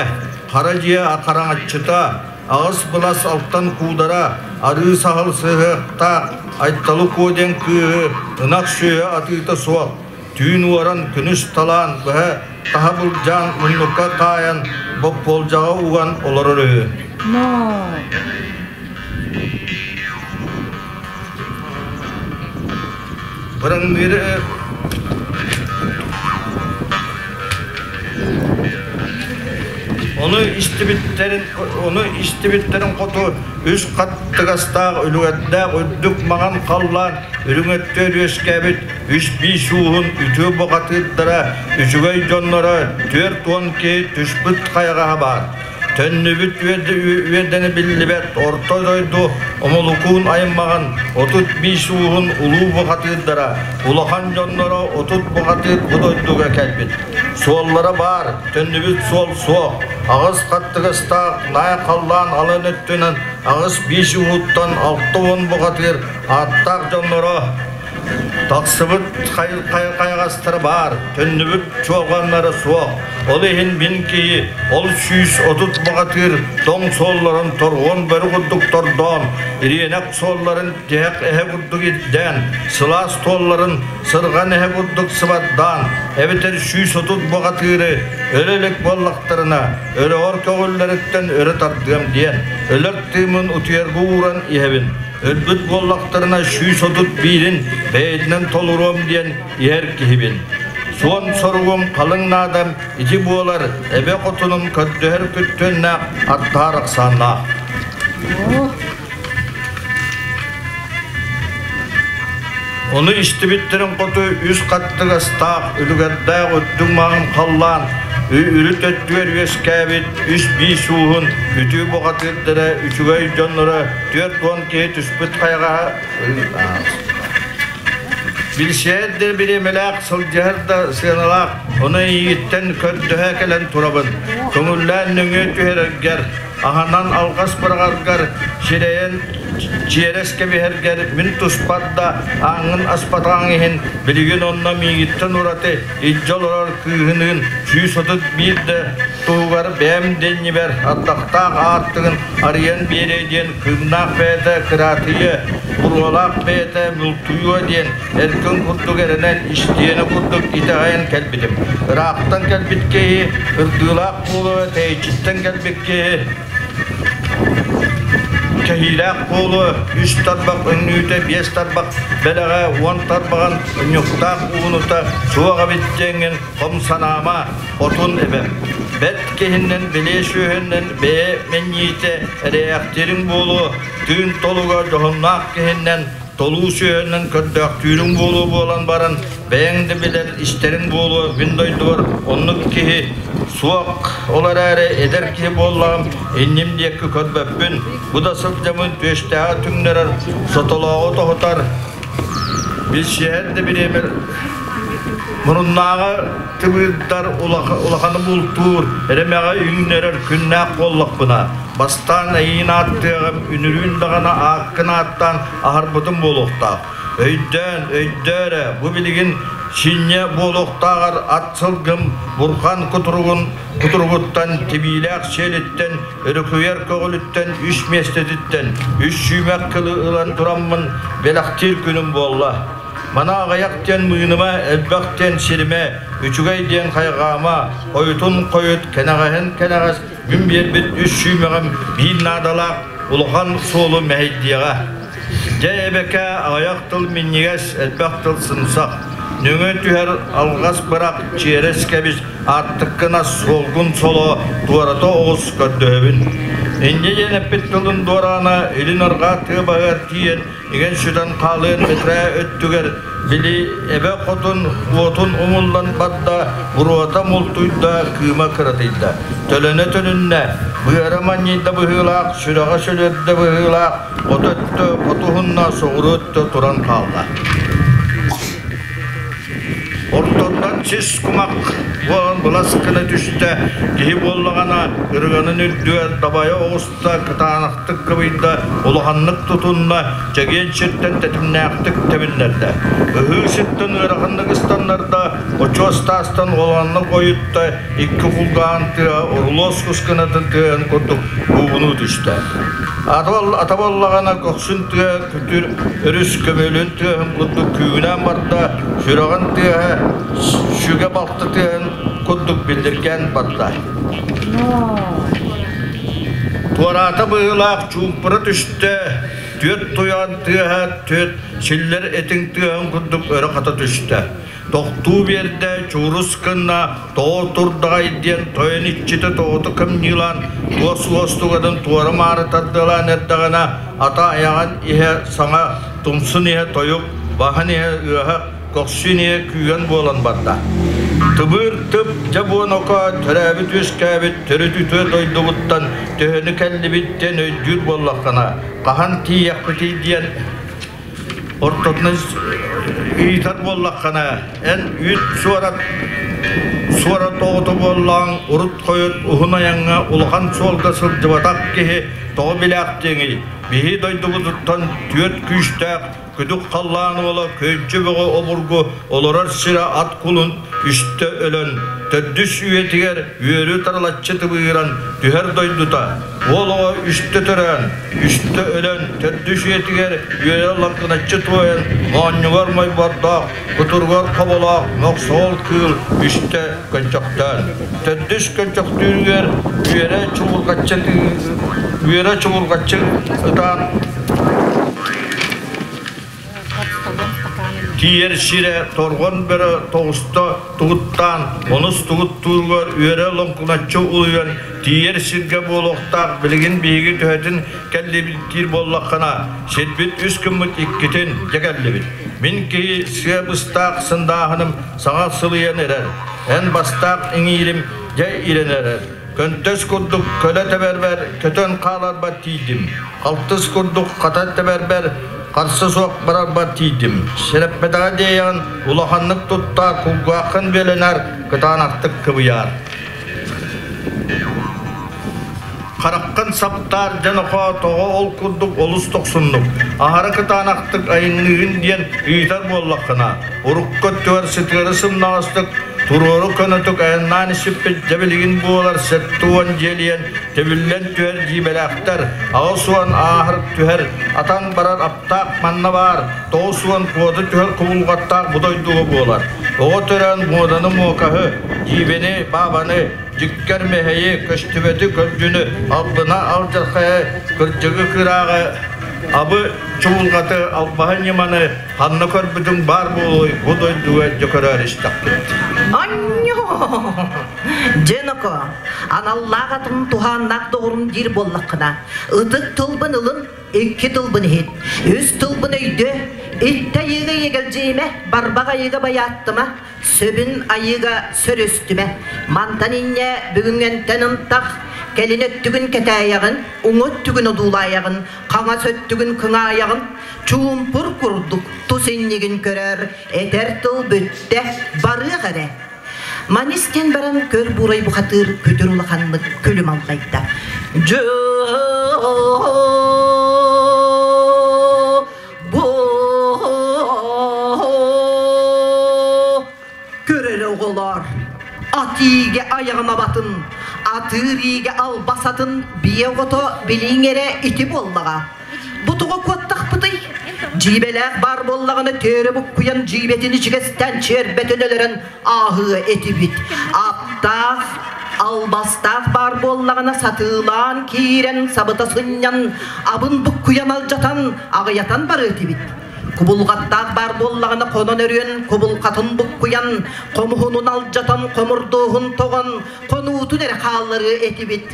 [SPEAKER 15] хара дьиэ хараҥаччыта, аҕыс былас алтан куудара, арыы саһыл сыһыахтаах Айталы Куо диэн кыыһы ынах сүөһү атыыта суох, түүн уоран, күнүс талаан, быһа таһа былдьаан, муннукка таайан, боппуолдьаҕа уган олорор үһү. Быраҥныыры Ону истибиттэрин, ону истибиттэрин хоту үс хаттыгастаах үлүгэрдээх үрдүк маҥан халлаан үрүҥ өттүгэр үөскээбит үс биис ууһун үтүө бухатыырдара, үчүгэй дьонноро 40 киһи түспүт хайаҕаһа баар. Төннүбүт үөрдэни биллибэт орто дойду омолукуун аймаҕын 35 ууһун улуу бухатыырдара, улахан дьонноро 30 бухатыыр бу дойдуга кэлбит. Суоллара баар, төннүбүт суол суох. Аҕыс хаттыгастаах наай халлаан алын өттүнэн аҕыс биис ууһуттан 60 бухатыыр ааттаах дьонноро тахсыбыт хайаҕастара баар, төннүбүт чуолҕаннара суох. Ол иһин мин киһи ол 130 баҕатыыр тоҥ суолларын торҕон бөрө курдук тордоон, ириэнэх суолларын тиһэх эһэ курдук ирдээн, сылаас туолларын сырҕан эһэ курдук сыбардаан, эбэтэр 130 баҕатыыры өлө илик буоллахтарына, өрөҕөр көҕүллэриттэн өрө тардыам диэн, өлөр тыымын утуйарга ууран иһэбин. Өлбүт буоллахтарына 131-ин бэйэтинэн толоруом диэн иһэр киһибин. Суон соругум халыҥ наадам ити буолар, эбэ хотунум көрдөһөр күттүөннээх аттаар ахсааннаах. Ону истибиттэрин хоту үс хаттыгастаах, үлүгэрдээх үрдүк маҥан халлаан үрүт өттүгэр үөскээбит үс биис ууһун үтүө бухатыырдара, үчүгэй дьонноро 40 киһи түспүт хайаҕаһа Билсиһэр да бириэмэлээх, сылдьыһар да сыаналаах, ону эйигиттэн көрдөһө кэлэн турабын. Көҥүллээн нөҥүө түһэрэргэр, аһынан алҕас быраҕаргар, сирэйэн чиэрэс кэбиһэргэр мин туспар да ааҥҥын аспатаҕыҥ иһин билигин онно миигиттэн ураты илдьэ олорор кыыһыныын 131 да туһугар бэйэм дэннибэр ардахтаах аартыгын арыйан биэриэ диэн кыымнаах бэйэтэ кыраатыйа, буруолаах бэйэтэ мултуйуо диэн эркин курдук эрэнэн истиэнэ курдук итэҕэйэн кэлбитим. Ыраахтан кэлбит киһи ырдыылаах буолуо, тэйиччиттэн кэлбит киһи кэһиилээх буолуо, үс тарбах өҥнүүтэ, биэс тарбах бэлэҕэ, уон тарбаҕын унньуктаах уунута суох эбит диэҥҥин хом санаама, хотун эбэм. Бэрт киһиннэн билиэ сүөһүннэн бэйэ мэнньиитэ эрэйээхтиириҥ буолуо, тыын толуга дьоһуннаах киһиннэн толуу сүөһүнэн көрдөөхтүүрүҥ буолуо буолан баран, бэйэҥ да билэр истэриҥ буолуо, мин дойдубар оннук киһи суох. Ол эрээри эдэр киһи буоллаҕым, инним диэки көрбөппүн. Бу да сылдьаммын түөстээҕи түҥнэрэр, сотолооҕу тоһутар, билсиһэр да бириэмэр муруннааҕы тыбыырдар улаханы бултуур, эрэмэҕэ үүннэрэр күннээх буоллахпына, бастаан эйиин ааттыаҕым, үнүрүүн даҕаны ааккын ааттаан аһарбытым буолуохтаах. Өйдөөн, өйдөө эрэ, бу билигин синньэ буолуохтааҕар ат сылгым бурхан кутуругун кутуругуттан, тибиилээх сиэлиттэн, өрүкүйэр көҕүлүттэн үс миэстэтиттэн үс сүүмэх кылы ылан тураммын бэлэхтиир күнүм буолла. Мана аҕыйах диэн мыыныма, элбэх диэн сиримэ, үчүгэй диэн хайҕаама, хойутун хойут, кэнэҕэһин кэнэҕэс мин биэрбит үс сүүмэҕим биир наадалаах улахан суолу мэһэйдиэҕэ. Дьэ эбэкээ аҕыйах тыл минньигэс, элбэх тыл сымсах. Нөҥүө түһэр алҕас бырах, чиэрэс кэбис, ааттыккына суолгун соло, туората оҕус көрдөһөбүн. Инньэ диэн эппит тылын дуораана илин-арҕаа тыа баһыгар тиийэн игэн-сүтэн хаалыан бэтэрээ өттүгэр били эбэ хотун уотун умуллан барда, буруота мултуйда, кыыма кыратыйда. Төлөнө төнүннэ, быара манньыйда быһыылаах, сүрэҕэ сөлүөрдэ быһыылаах, от өттө хотуһунна, соҕуруу өттө туран хаалла. Ортотунан сис кумах буолан былас гына түстэ, киһи буоллаҕына ырыганын үрдүгэр дабайа оҕуста, кытаанахтык кыбыйда, улаханнык тутунна, чэгиэн сиртэн тэтимнээхтик тэбиннэрдэ. Ыһыы сиртэн ыараханнык ыстаннарда, очуос таастан улаханнык ойутта, икки кулгааҕын тыаһа орулуос кус гынатын тыаһын курдук куугунуу түстэ. Ата буоллаҕына көхсүн тыа күтүр өрүс көмүөлүн тыаһын курдук күүгүнээн барда, сүрэҕин тыаһа сүгэ балта тыаһын курдук биллиргээн барда. Туораата быһыылаах чуумпура түстэ, түөрт туйаҕын тыаһа түөрт силлэр этиҥ тыаһын курдук өрө хата түстэ. Тохтуу биэрдэ, чуурус гынна, тоҕо турдаҕай диэн тойон иччитэ тоҕото кымньыылаан, туос уостугатын туора-маары тардыалаан эрдэҕинэ, ата айаҕын иһэ саҥа, тумсун иһэ тойук, баһын иһэ ыаһах, көхсүн иһэ күүгэн буолан барда. Тыбыыр тып дьэ буоноко төрөөбүт-үөскээбит төрүт үтүө дойдубуттан төһөнү кэллибит диэн өйдүүр буоллаххына, хаһан тиийиэхпитий диэн Ортотунан ыйытар буоллаххына, эн үүт суорат суорат оҕото буоллаҕыҥ, урут-хойут уһун айаҥҥа улахан суолга сылдьыбатах киһи тоҕо билээхтиэҥий? Биһи дойдубутуттан түөрт күүстээх күдүк халлаан уола Көйдьү Бөҕө обургу олорор сирэ ат кулун үстэ өлөн, төрдүс үйэтигэр үөрү таралаччы тыбыыран түһэр дойдута, уол оҕо үстэ төрөөн, үстэ өлөн, төрдүс үйэтигэр үөрэ лаҥкыначчы туойан, моонньугар мойбордоох, кутуругар хоболоох мохсоҕол кыыл үстэ көнчөхтөөн. Төрдүс көнчөхтүүрүгэр үөрэ чубурҕаччы үөрэ чубурҕаччы ытаан Тиийэр сирэ торҕон бөрө тоҕуста тугуттаан, онус тугуттууругар үөрэ лоҥкуначчы улуйан тиийэр сиргэ буолуохтаах билигин биһиги төһөтүн кэллибит диир буоллаххына, сирбит үс гыммыт иккитин дьэ кэллибит. Мин киһи сыа быстаах сындааһыным саҥа сылыйан эрэр, эн бастаах иҥиирим дьэ ирэн эрэр. Көнтөс курдук көлө тэбэрбэр көтөн хааларбар тиийдим. Алтыс курдук хатан тэбэрбэр харса суох барарбар тиийдим. Сэрэппэтэҕэ диэйэҕин улаханнык туттаа кулгааххын бүөлэнэр кытаанахтык кыбыйаар. Хараххын саптаар дьон охоо тоҕо ол курдук олус дохсуннук, аһара кытаанахтык айанныырын диэн ыйытар буоллаххына, урукку өттүгэр сытыары сымнаҕастык туруору көнөтүк айаннаан испиппит дьэ билигин буолар 70 дьиэлийэн тэбиллэн түһэр дьиибэлээхтэр, 80 ааһар түһэр, атан барар аптаах манна баар, 90 куота түһэр кубулҕаттаах бу дойдуга буолар. Оҕо төрөөн муоданы муокаһы, дьиибэни, баабаны, дьиккэр мэһэйи, көстүбэти көлдьүнү, албына алдьархайы, кырдьыгы кырааҕы, абы чуулгаты, албаһы ньыманы ханна көрбүтүҥ баар буолуой бу дойдуга дьэ көрөөр истэхпит.
[SPEAKER 6] Анньоо! Дьэноко, аналлаах атын туһааннаах доҕорум диир буоллаххына, ытык тылбын ылын, икки тылбын иһит, үс тылбын өйдөө, итти айыыга иэгэлдьийимэ, барбах айыыга байааттыма, Сөбүн айыыга сөрүстүмэ. Мантан инньэ бүгүҥҥэнтэн ынтах, кэлин өттүгүн кэтээйэҕин, уҥа өттүгүн одуулаайаҕын, хаҥас өттүгүн кыҥаайаҕын, чуумпур курдук тус иннигин көрөр, этэр тыл бүттэ, барыах эрэ. Маны истэн баран көр буурай бухатыыр күтүр улаханнык күлүм аллайда. Дьэ Бу көрөр оҕолор ат иигэ айаҕын абатын, атыыр иигэ албасатын биэ оҕото билиҥ эрэ ити буоллаҕа. Бу тоҕо куоттахпытый? Дьиибэлээх баар буоллаҕына төөрө буккуйан дьиибэтин ичигэстээн чиэрбэтин өлөрөн ааһыа этибит. Аптаах, албастаах баар буоллаҕына сатыылаан киирэн сабыта сынньан, абын буккуйан алдьатан, аҕыйатан барыа этибит. Кубулҕаттаах баар буоллаҕына хонон өрүөн кубулҕатын буккуйан, хомуһунун алдьатан, хомурдуоһун тоҕон, хонуутун эрэ хаалларыа этибит.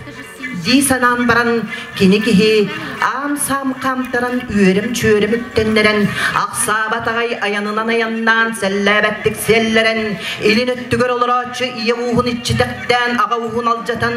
[SPEAKER 6] Дии санаан баран, кини киһи аам-саам хаамтаран үөрүм-чүөрүм үктэннэрэн, ахсаабат аҕай айанынан айаннаан, сэллээбэттик сиэллэрэн, илин өттүгэр олорооччу ийэ ууһун иччитэхтээн, аҕа ууһун алдьатан,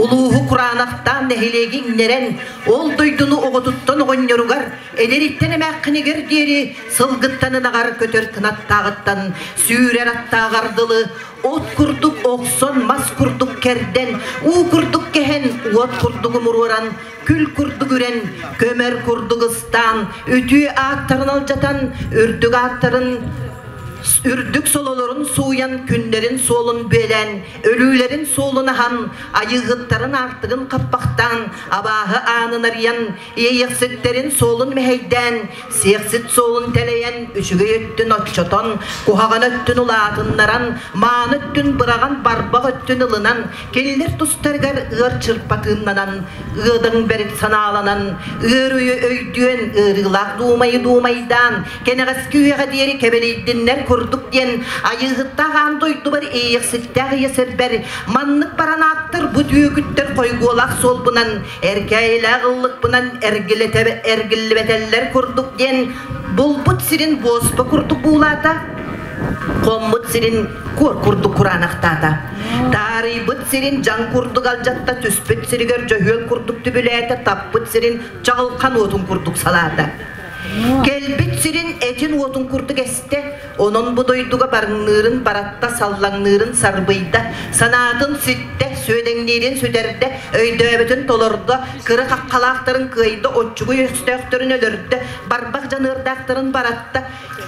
[SPEAKER 6] улууһу кураанахтаан нэһилиэги иҥнэрэн, ол дойдуну оҕотуттан оҕонньоругар, эдэриттэн эмээххинигэр диэри сылгыттан ынаҕар көтөр кынаттааҕыттан сүүрэр аттааҕар дылы от курдук охсон, мас курдук кэрдэн, уу курдук кэһэн, уот курдук умуруоран, күл курдук үрэн, көмөр курдук ыстаан, үтүө ааттарын алдьатан, үрдүк ааттарын үрдүк сололорун сууйан, күннэрин суолун бүөлээн, өлүүлэрин суолун аһан, айыыһыттарын аартыгын хаппахтаан, абааһы аанын арыйан, Иэйэхситтэрин суолун мэһэйдээн, сиэхсит суолун тэлэйэн, үчүгэй өттүн оччотон, куһаҕан өттүн улаатыннаран, мааны өттүн быраҕан, барбах өттүн ылынан, кинилэр тустарыгар ыар чырпатыыннанан, ыадаҥ бэрик санааланан, ыар өйү өйдүөн, ыарыылаах дуумайы дуумайдаан, кэнэҕэски үйэҕэ диэри кэбэлийдиннэр курдук диэн айыыһыттаах аан дойдубар иэйэхситтээх ийэ сирбэр маннык баран ааттар бу түөкүттэр хойгуолаах суолбунан Эркээйилээх ыллыкпынан эргиллибэтэллэр курдук диэн булбут сирин буоспа курдук буулаата, хоммут сирин куор курдук кураанахтаата. Таарыйбыт сирин дьаҥ курдук алдьатта, түспүт сиригэр дьөһүөл курдук түбүлээтэ, таппыт сирин чаҕылхан уотун курдук салаата. Кэлбит сирин этин уотун курдук эстэ, онон бу дойдуга барыҥныырын баратта, саллаҥныырын сарбыйда, санаатын ситтэ, сүөдэҥниирин сүтэрдэ, өйдөөбүтүн толордо, кыра хаххалаахтарын кыайда, оччугуй өстөөхтөрүн өлөрдө, барбах дьаныардаахтарын баратта.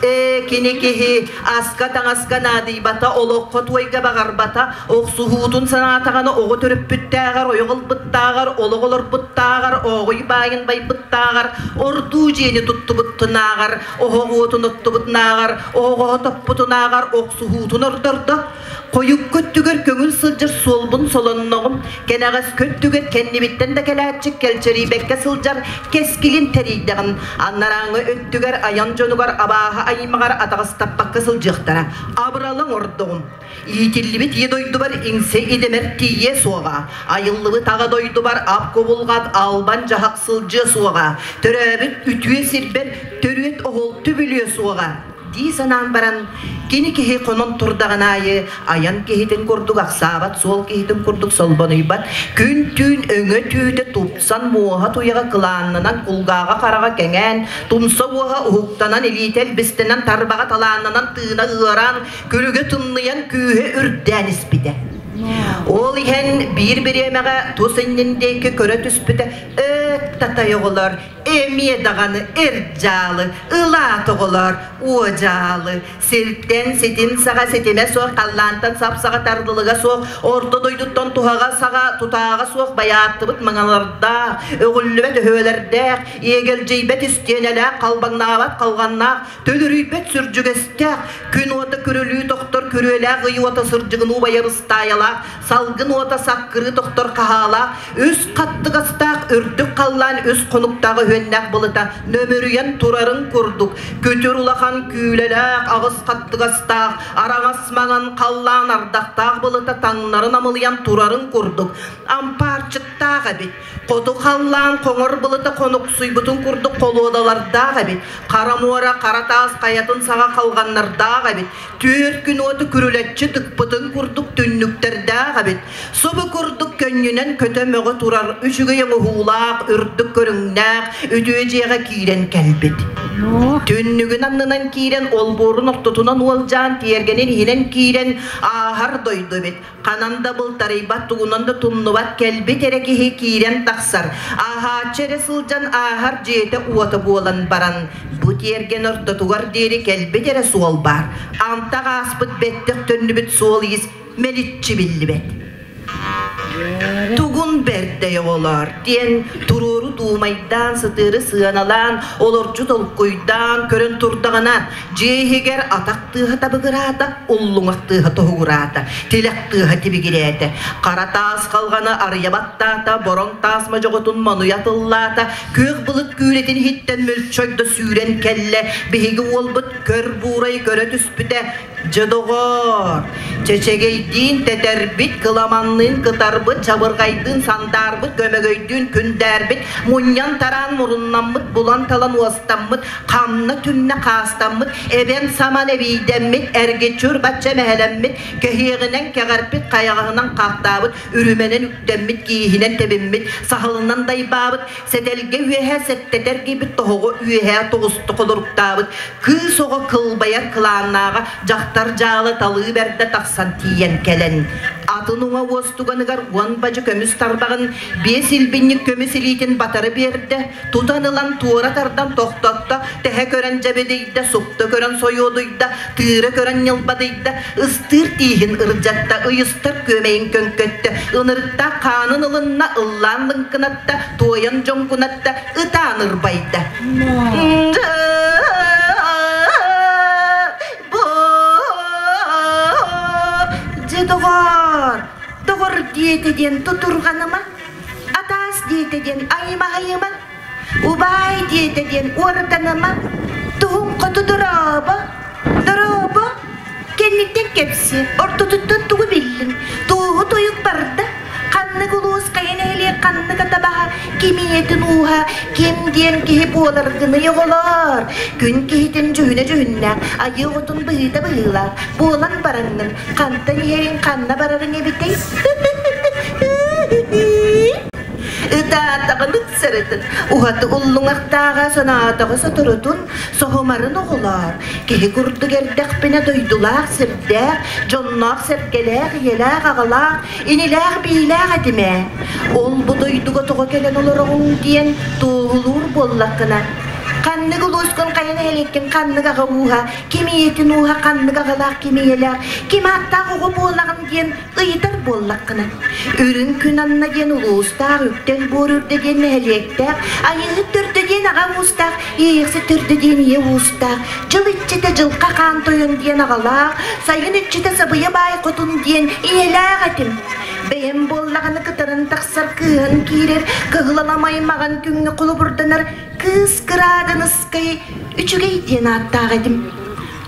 [SPEAKER 6] Ээ, кини киһи аска-таҥаска наадыйбата, олоххо туойга баҕарбата, охсуһуутун санаатаҕына оҕо төрөппүттээҕэр, ойох ылбыттааҕар, олох олорбуттааҕар, ооҕуй баайын байбыттааҕар, ордуу дьиэни туттубуттунааҕар, оһох уотун оттубутунааҕар, оһоҕоһо топпутунааҕар охсуһуутун ордордо. Хойукку өттүгэр көҥүл сылдьар суолбун солонноҕум, кэнэҕэски өттүгэр кэннибиттэн да кэлээччи кэлчэрийбэккэ сылдьар кэскилин тэрийдэҕим. Анарааҥы өттүгэр айан дьонугар абааһы аймаҕар атаҕастаппакка сылдьыахтара. Абыралыҥ ордоҕум. Иитиллибит ийэ дойдубар иҥсэ идэмэр тиийиэ суоҕа. Айыллыбыт аҕа дойдубар ап кубулҕат албан дьаһах сылдьыа суоҕа. Төрөөбүт үтүө сирбэр төрүөт оһол түбүлүө суоҕа дии санаан баран, кини киһи хонон турдаҕын аайы айан киһитин курдук ахсаабат суол киһитин курдук солбонуйбат, күн-түүн өҥө-түүтэ тупсан муоһа-туйаҕа кылааннанан, кулгааҕа-хараҕа кэҥээн, тумса уоһа уһуктанан, илиитэ илбистэнэн, тарбаҕа талааннанан, тыына ыараан, күлүгэ тымныйан күүһэ үрдээн испитэ. Ол иһэн биир бириэмэҕэ тус иннин диэки көрө түспүтэ, «Өөт, татай оҕолор, эмиэ даҕаны эр дьаалы, ылаат оҕолор, уодьаалы, сиртэн ситим саҕа ситимэ суох, халлаантан сап-саҕа тардылыга суох, орто дойдуттан туһаҕа саҕа тутааҕа суох байааттыбыт маҥалардаах, өҕүллүбэт өһүөлэрдээх, иэгэлдьийбэт истиэнэлээх, халбаҥнаабат халҕаннаах, Төлөрүйбэт сүрдьүгэстээх, күн уота күрүлүү тохтор күрүөлээх ый уота сырдьыгынуу байар ыстаайалаах, салгын уота саккырыы тохтор хаһаалаах, үс хаттыгастаах үрдүк халлаан үс хонуктаах өһүөннээх былыта нөмүрүйэн турарын курдук, күтүр улахан күүлэлээх аҕыс хаттыгастаах, араҥас маҥан халлаан ардахтаах былыта таҥнары намылыйан турарын курдук, ампаарчыктаах эбит. Хоту халлаан хоҥор былыта хонуксуйбутун курдук холуодалардаах эбит. Хара муора хара таас хайатын саҕа халҕаннардаах эбит. Түөрт күн уоту күрүлэччи тыкпытын курдук түннүктэрдээх эбит. Субу курдук көнньүнэн көтө-мөҕө турар үчүгэй оҥоһуулаах, үрдүк көрүҥнээх үтүө дьиэҕэ киирэн кэлбит. Түннүгүн аннынан киирэн, олбуорун ортотунан уолдьаан, тиэргэнин иһинэн киирэн ааһар дойду эбит. Ханан да былтарыйбат, тугунан да тумнубат кэлбит эрэ киһи киирэн тахсар. Ааһааччы эрэ сылдьан ааһар дьиэтэ уота буолан баран, бу тиэргэн ортотугар диэри кэлбит эрэ суол баар. Антах ааспыт бэттэх төннүбүт суол-иис мэличчи биллибэт. Тугун бэрдэй оҕолоор диэн туруору дуумайдаан, сытыары сыаналаан, олорчу толкуйдаан көрөн турдаҕына, Дьиэ иһигэр атах тыаһа табыгыраата, уллуҥах тыаһа тоһугураата, тилэх тыаһа тибигирээтэ. Хара таас халҕаны арыйа баттаата, бороҥ таас модьоҕотун мануйа тыллаата, күөх былыт күүлэтин иһиттэн мөлчойдо сүүрэн кэллэ, биһиги уолбут көр буурай көрө түспүтэ, Дьэ доҕоор, чэчэгэйдиин тэтэрбит, кыламанныын кытарбыт, чабырҕайдыын сандаарбыт, көмөгөйдүүн күндээрбит, мунньан-тараан муруннаммыт, булан-талан уостаммыт, ханна түннэ хаастаммыт, эбэн-саман эбиийдэммит, эргиччи урбачча мэһэлэммит, кэһиэҕинэн кэҕэрпит, хайаҕаһынан хахтаабыт, үрүмэнэн үктэммит, кииһинэн тэбиммит, саһылынан дайбаабыт, Сэтэлгэ үөһэ сэттэтэ эргийбит тоһоҕо үөһэ тоҕуста холоруктаабыт кыыс оҕо кылбайар кылааннааҕа дьахтар дьаалы талыы бэрдэ тахсан тиийэн кэлэн атын уҥа уостуганыгар уон бадьы көмүс тарбаҕын биэс илбинньик көмүс илиитин батары биэрдэ тутан ылан туора тардан тохтотто тэһэ көрөн дьэбидийдэ супту көрөн сойуодуйда тыыра көрөн ньылбадыйда ыстыыр тииһин ырдьатта ыйыстар күөмэйин көҥкөттө ынырыктаах хаанын ылынна ыллаан лыҥкынатта туойан дьоҥкунатта ытаан ырбайда Дьэ доҕоор, доҕор диэтэ диэн тутурҕаныма, атаас диэтэ диэн аймаһайыма, Убаай диэтэ диэн уорданыма, туһуҥ хоту дорообо, дорообо, кэнниттэн кэпсиэ, ортотуттан тугу биллиҥ, туоһу тойук барда, ханнык улуус хайа нэһилиэк ханнык атабаһа, ким ийэтин ууһа, ким диэн киһи буоларгыный оҕолоор, күн киһитин дьүһүнэ дьүһүннээх, айыы оҕотун быһыыта быһыылаах, буолан бараҥҥын, хантан иһэриҥ, ханна барарыҥ эбитэй?
[SPEAKER 17] Ытаатаҕын ыксарытын, уһаты уллуҥахтааҕа санаатаҕы соторутун, соһумарын оҕолоор, киһи курдук эрдэхпинэ дойдулаах сирдээх, дьонноох-сэргэлээх, ийэлээх-аҕалаах, инилээх-биилээх этим ээ. Ол бу дойдуга тоҕо кэлэн олороҕуҥ диэн туоһулуур буоллаххына, ханнык улуускун хайа нэһилиэккин ханнык аҕа ууһа, ким ийэтин ууһа ханнык аҕалаах ким ийэлээх, ким ааттаах оҕо буолаҕын диэн ыйытар буоллаххына, Үрүҥ күн анна диэн улуустаах, Үктэл буор үрдэ диэн нэһилиэктээх, Айыыһыт төрдө диэн аҕа уустаах, Иэйэхсит төрдө диэн ийэ уустаах, Дьыл иччитэ Дьылха Хаан Тойон диэн аҕалаах, Сайын иччитэ Сабыйа Баай Хотун диэн ийэлээх этим. Бэйэм буоллаҕына кытаран тахсар кыыһан киирэр, кыһыл аламай маҕан күҥҥэ холобурданар кыыс кырааданыскай үчүгэй диэн ааттаах этим.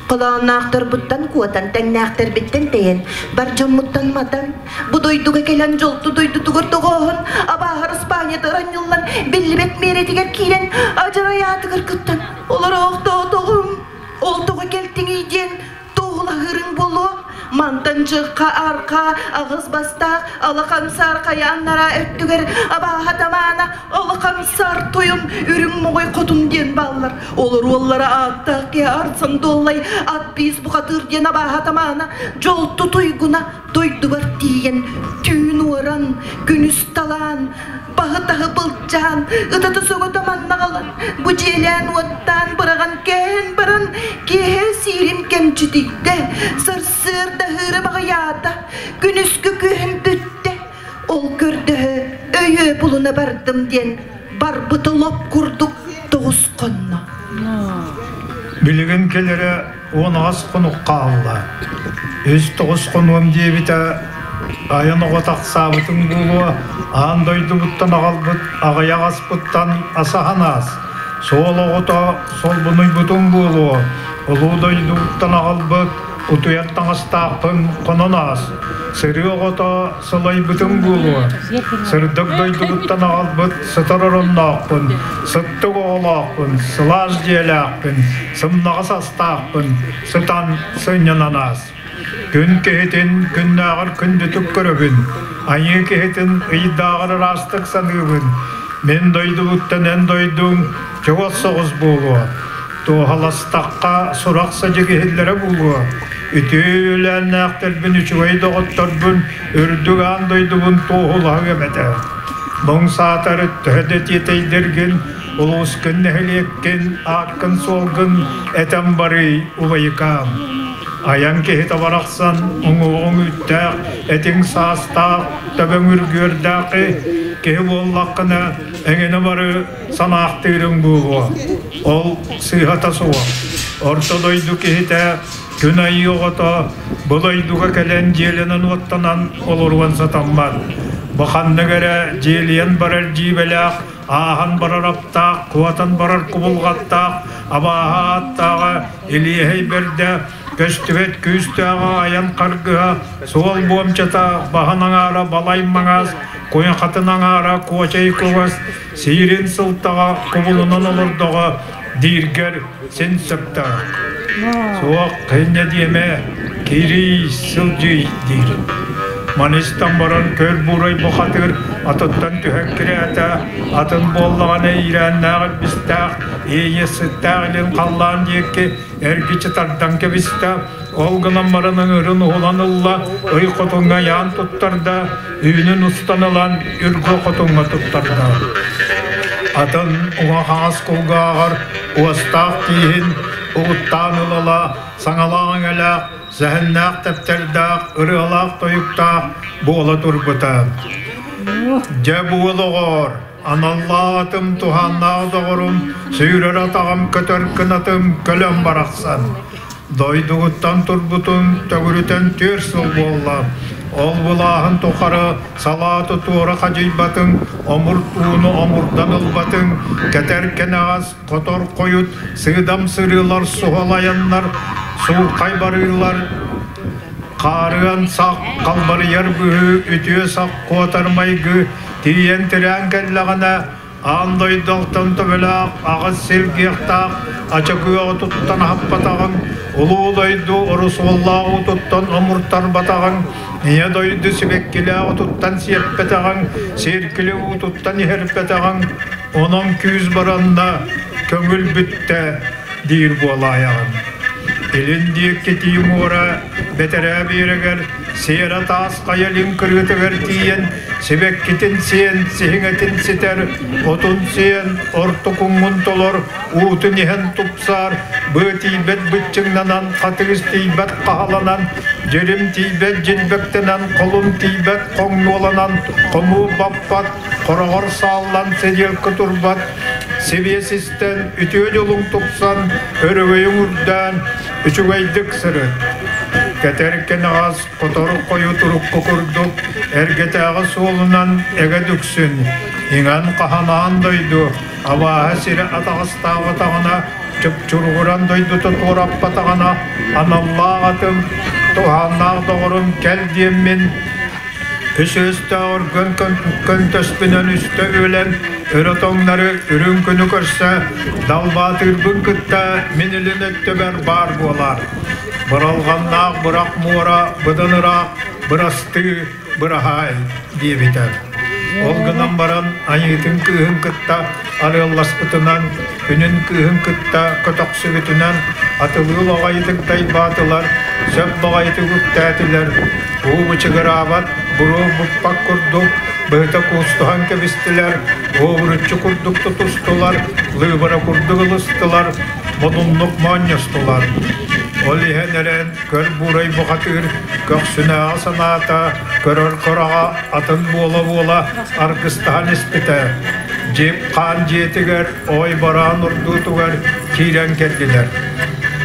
[SPEAKER 17] Холоонноохторбуттан куотан, тэҥнээхтэрбиттэн тэйэн, бар дьоммуттан матан, бу дойдуга кэлэн дьолту дойдутугар тоҕооһун, абааһар Испаниятыгар анньыллан, биллибэт миэрэтигэр киирэн, адьарай аатыгар кыттан, олороохтоотоҕум, ол тоҕо кэлтиҥий диэн туоһулаһыырыҥ буолуо. Мантан дьыхха арха аҕыс бастаах алахан саар хайа аннараа өттүгэр абааһа тамаана алахан саар тойон үрүҥ моҕой хотун диэн бааллар. Олор уоллара ааттаах киһи арсан дуоллай ат биис бухатыыр диэн абааһа тамаана дьолту туйгуна дойдубар тиийэн түүн уоран күнүс талаан баһы-таһы былдьаан ытаты соҕото маннаҕалан бу дьиэлээн уоттаан быраҕан кээһэн баран киэһэ сиирим кэмчитийдэ сарсыарда ыһыырым аҕыйаата күнүскү күһүн бүттэ ол көрдөһө өйүө булуна бардым диэн барбыта лоп курдук тоҕус хонно.
[SPEAKER 18] Билигин кэлэрэ 18 хонук хаалла. Үс тоҕус хонуом диэбитэ айан оҕо тахсаабытыҥ буолуо, аан дойдубуттан аҕалбыт аҕыйах аспыттан асаһан аас. Суол оҕото солбунуйбутуҥ буолуо, улуу дойдубуттан аҕалбыт утуйар таҥастаахпын хонон аас. Сырыы оҕото сылайбытыҥ буолуо, сырдык дойдубуттан аҕалбыт сытар оронноохпун, сыттык оҕолоохпун, сылаас дьиэлээхпин, сымнаҕас астаахпын, сытан сынньанан аас. Күн киһитин күннээҕэр күндүтүк көрөбүн, айыы киһитин ыйдааҕар ыраастык саныыбын. Мин дойдубуттан эн дойдуҥ чугас соҕус буолуо. Туоһаластахха сурах-садьык иһиллэрэ буолуо. Үтүө үөлээннээхтэрбин, үчүгэй доҕотторбун, үрдүк аан дойдубун туоһулаһыам этэ. Муҥ саатар төһө да тиэтэйдэргин, улуускун, нэһилиэккин, ааккын-суолгун этэн барый, убайыкаам. Айан киһитэ барахсан уҥуоҕуҥ үүттээх, этиҥ саастаах, төбөҥ үргүөрдээх киһи буоллаххына, эҥинэ бары санаахтыырыҥ буолуо. Ол сыыһата суох. Орто дойду киһитэ күн айыы оҕото бу дойдуга кэлэн дьиэлэнэн-уоттанан олоруон сатаммат. Бу ханнык эрэ дьиэлийэн барар дьиибэлээх, ааһан барар аптаах, куотан барар кубулҕаттаах, абааһы ааттааҕа Илиэһэй бэрдэ, көстүбэт күүстээҕэ айан харгыһа, суол буомчата, баһын аҥаара балай маҥаас, куйахатын аҥаара куочай кугас, сиирин сылтаҕа кубулунан олордоҕо дииргэр син сөптөөх. Суох, инньэ диэмэ, киирий, сылдьый диир. Маны истэн баран көр буурай бухатыыр атыттан түһэн кирээтэ, атын буоллаҕына иирээннээх илбистээх, иэйэ сыттаах илин халлаан диэки эргиччи тардан кэбистэ, ол гынан баран ыҥырын уһулан ылла, ый хотуҥҥа ыйаан туттарда, үүнүн устан ылан үргү хотуҥҥа туттарда. Атын уҥа-хаҥас кулгааҕар уостаах тииһин угуттаан ылала, саҥалаах эҥэлээх, сэһэннээх тэптэрдээх, ырыалаах тойуктаах буола турбута. Дьэ буол оҕоор, аналлаах атым, туһааннаах доҕорум, сүүрэр атаҕым, көтөр кынатым, көлөм барахсан. Дойдугуттан турбутун төгүрүтэн түөрт сыл буолла. Ол былааһын тухары салааты туора хадьыйбатыҥ, омурт ууну омурдан ылбатыҥ, кэтэр кэнэҕэс, хотор хойут, сыыдам сырыылар суһал айаннар, суурхай барыылар, хаарыан сах, халбарыйар быһыы, үтүө сах, куотар майгы тиийэн тирээн кэллэҕинэ, Аан дойду алтан төбөлөөх, аҕыс сиргиэхтээх, ача күөҕү туттан аһаппатаҕыҥ, улуу дойду орусуоллаах уутуттан омуртарбатаҕыҥ, ийэ дойду сибэккилээх отуттан сиэппэтэҕиҥ, сиэркилэ уутуттан иһэрпэтэҕиҥ, онон күүс баранна, көҥүл бүттэ диир буолаайаҕын. Илин диэки тии муора бэтэрээ биэрэгэр сиэрэ таас хайа илин кырыытыгар тиийэн сибэккитин сиэн, сиһиҥэтин ситэр, отун сиэн, ортокуҥҥун толор, уутун иһэн тупсаар, быа тиийбэт быччыҥнанан, хатыыс тиийбэт хаһаланан, дьирим тиийбэт дьилбэктэнэн, холум тиийбэт хоҥнуоланан, хомуу баппат, хороҕор сааллан сэдиэлкэ турбат, сибиэс истэн, үтүө дьолуҥ тупсан, өрөгөйүҥ үрдээн, үчүгэйдик сырыт. Кэтэр кэнэҕэс хотор хойу турукку курдук эргэтээҕи суолунан эгэ дүксүн, иҥэн хаһанаан дойду, абааһы сирэ атаҕастаабатаҕына, чупчуругуран дойдута туораппатаҕына, аналлаах атым, туһааннаах доҕорум кэл диэммин, үс өстөөх өргөн көнтөспүнэн үстэ үөлэн, өрө тоҥнору үрүҥ күнү көрсө, далбаатыырбын кытта мин илин өттүбэр баар буолар. Быралҕаннаах бырах муора быдан ыраах бырастыы быраһаай диэбитэ. Ол гынан баран айыытын кыыһын кытта арыалласпытынан, күнүн кыыһын кытта көтөхсүбүтүнэн атылыы баҕайытык дайбаатылар, сөп баҕайытык үктээтилэр, уу бычыгыраабат, буруо буппат курдук быһыта куустуһан кэбистилэр, уобуруччу курдук тутустулар, лыыбара курдук ылыстылар, модуннук моонньостулар. Ол иһэн эрэн көр буурай бухатыыр көхсүнээҕи санаата көрөр кораҕа атын буола-буола аргыстаһан испитэ. Дьип хаан дьиэтигэр ой бараан урдуутугар киирэн кэллилэр.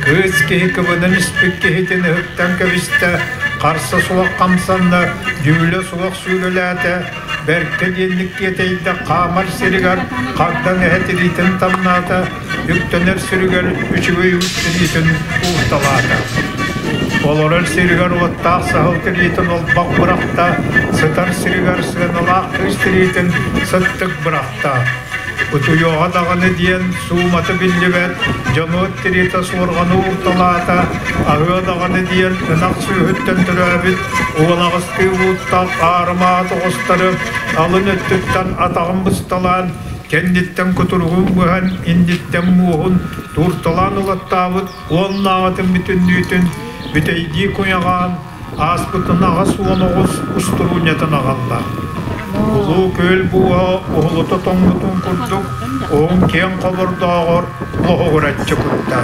[SPEAKER 18] Кыыс киһи кыбынан испит киһитин ыһыктан кэбистэ, харса суох хамсанна, дьүүлэ суох сүүрэлээтэ, бэркэ диэнник тиэтэйдэ хаамар сиригэр хардаҥ эһэ тириитин тамнаата, үктэнэр сиригэр үчүгэй үс тириитин уурталаата. Олорор сиригэр уоттаах саһыл тириитин олбох бырахта, сытар сиригэр сыаналаах кыыс тириитин сыттык бырахта. Утуйуоҕа даҕаны диэн суумата биллибэт, дьонуот тириитэ суорҕаны уурталаата, аһыа даҕаны диэн ынах сүөһүттэн төрөөбүт уолаҕастыы ууттаах аарымаа тоҕустары алын өттүттэн атаҕын бысталаан, кэнниттэн кутуругун быһан, инниттэн муоһун туурталаан ылаттаабыт уоннааҕытын бүтүннүүтүн бүтэйдии куйаҕаан, ааспытын 89 устуруунньатын аҕалла. Улуу күөл бууһа уһулута тоҥмутун курдук, уһун киэҥ хобордооҕор лоһугураччы кутта.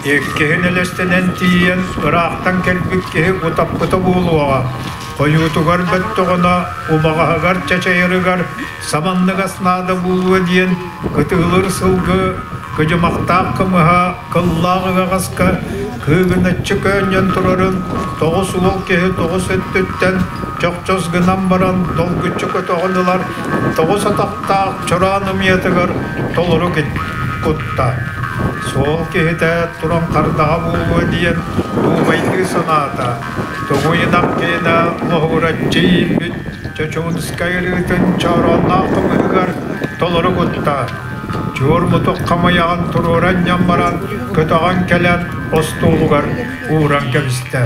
[SPEAKER 18] Иккиһин элэстэнэн тиийэн, ыраахтан кэлбит киһи утаппыта буолуоҕа, хойуутугар бөттөҕүнэ, убаҕаһыгар чачайарыгар саманныгас наада буолуо диэн кытыылыр сылгы кыдьымахтаах кымыһа кыллаах ыаҕаска кыыгыначчы көөнньөн турарын тоҕус уол киһи тоҕус өттүттэн чохчос гынан баран долгуччу көтөҕөн ылар тоҕус атахтаах чораан ымыйатыгар толору кутта. Суол киһитэ туран хардаҕа буолуо диэн дуумайдыы санаата. Тугуйунах киэнэ лоһугураччы ииппит Чочуунскай ырыытын чооронноох тумуһугар толору кутта. Чуор мутук хамыйаҕын туруоран ньам баран, көтөҕөн кэлэн остуолугар ууран кэбистэ.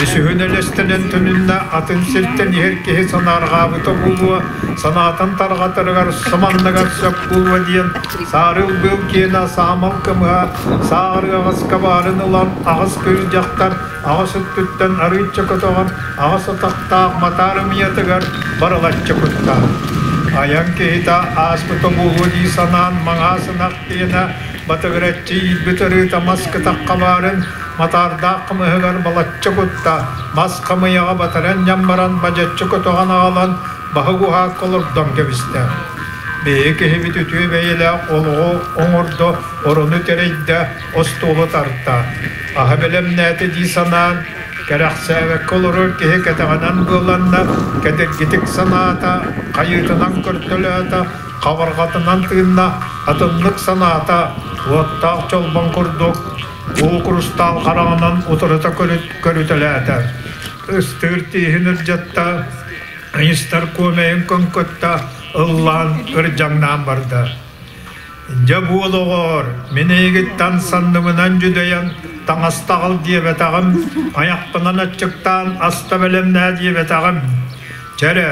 [SPEAKER 18] Үсүһүн элэстэнэн төнүннэ атын сиртэн иһэр киһи санаарҕаабыта буолуо, санаатын тарҕатарыгар саманныгар сөп буолуо диэн саарыл быыл киэнэ саамал кымыһа сааҕырыаҕаска баарын ылан аҕыс кыыс дьахтар аҕыс өттүттэн арыычча көтөҕөн аҕыс атахтаах матаар ымыйатыгар барылаччы кутта. Айан киһитэ ааспыта буолуо дии санаан маҥаас ынах диэнэ батыгыраччы иирбит арыыта мас кытахха баарын матаардаах хымыһыгар балачча кутта, мас хамыйаҕа батаран ньам баран бадьаччы көтөҕөн аҕалан баһык уһаакка олордон кэбистэ. Биһиги киһибит үтүө бэйэлээх олоҕу оҥордо, орону тэрэйдэ, остуолу тарта. Аһа бэлэмнээтэ дии санаан, кэрэхсээбэккэ олорор киһи кэтэҕинэн быаланна, кэдиргитик санаата, хайыытынан көртөлөөтө, хабарҕатынан тыынна, атыннык санаата, уоттаах чолбон курдук уу курустаал хараҕынан утарыта көрүтэлээтэ. Ыстыыр тииһин ырдьатта, ыйыстар куомэйин көҥкөттө, ыллаан ырдьаҥнаан барда. Дьэ буол оҕоор, мин эйигиттэн санныбынан дьүдэйэн таҥастаҕыл диэбэтэҕим, айахпынан аччыктаан аста бэлэмнээ диэбэтэҕим. Чэ эрэ,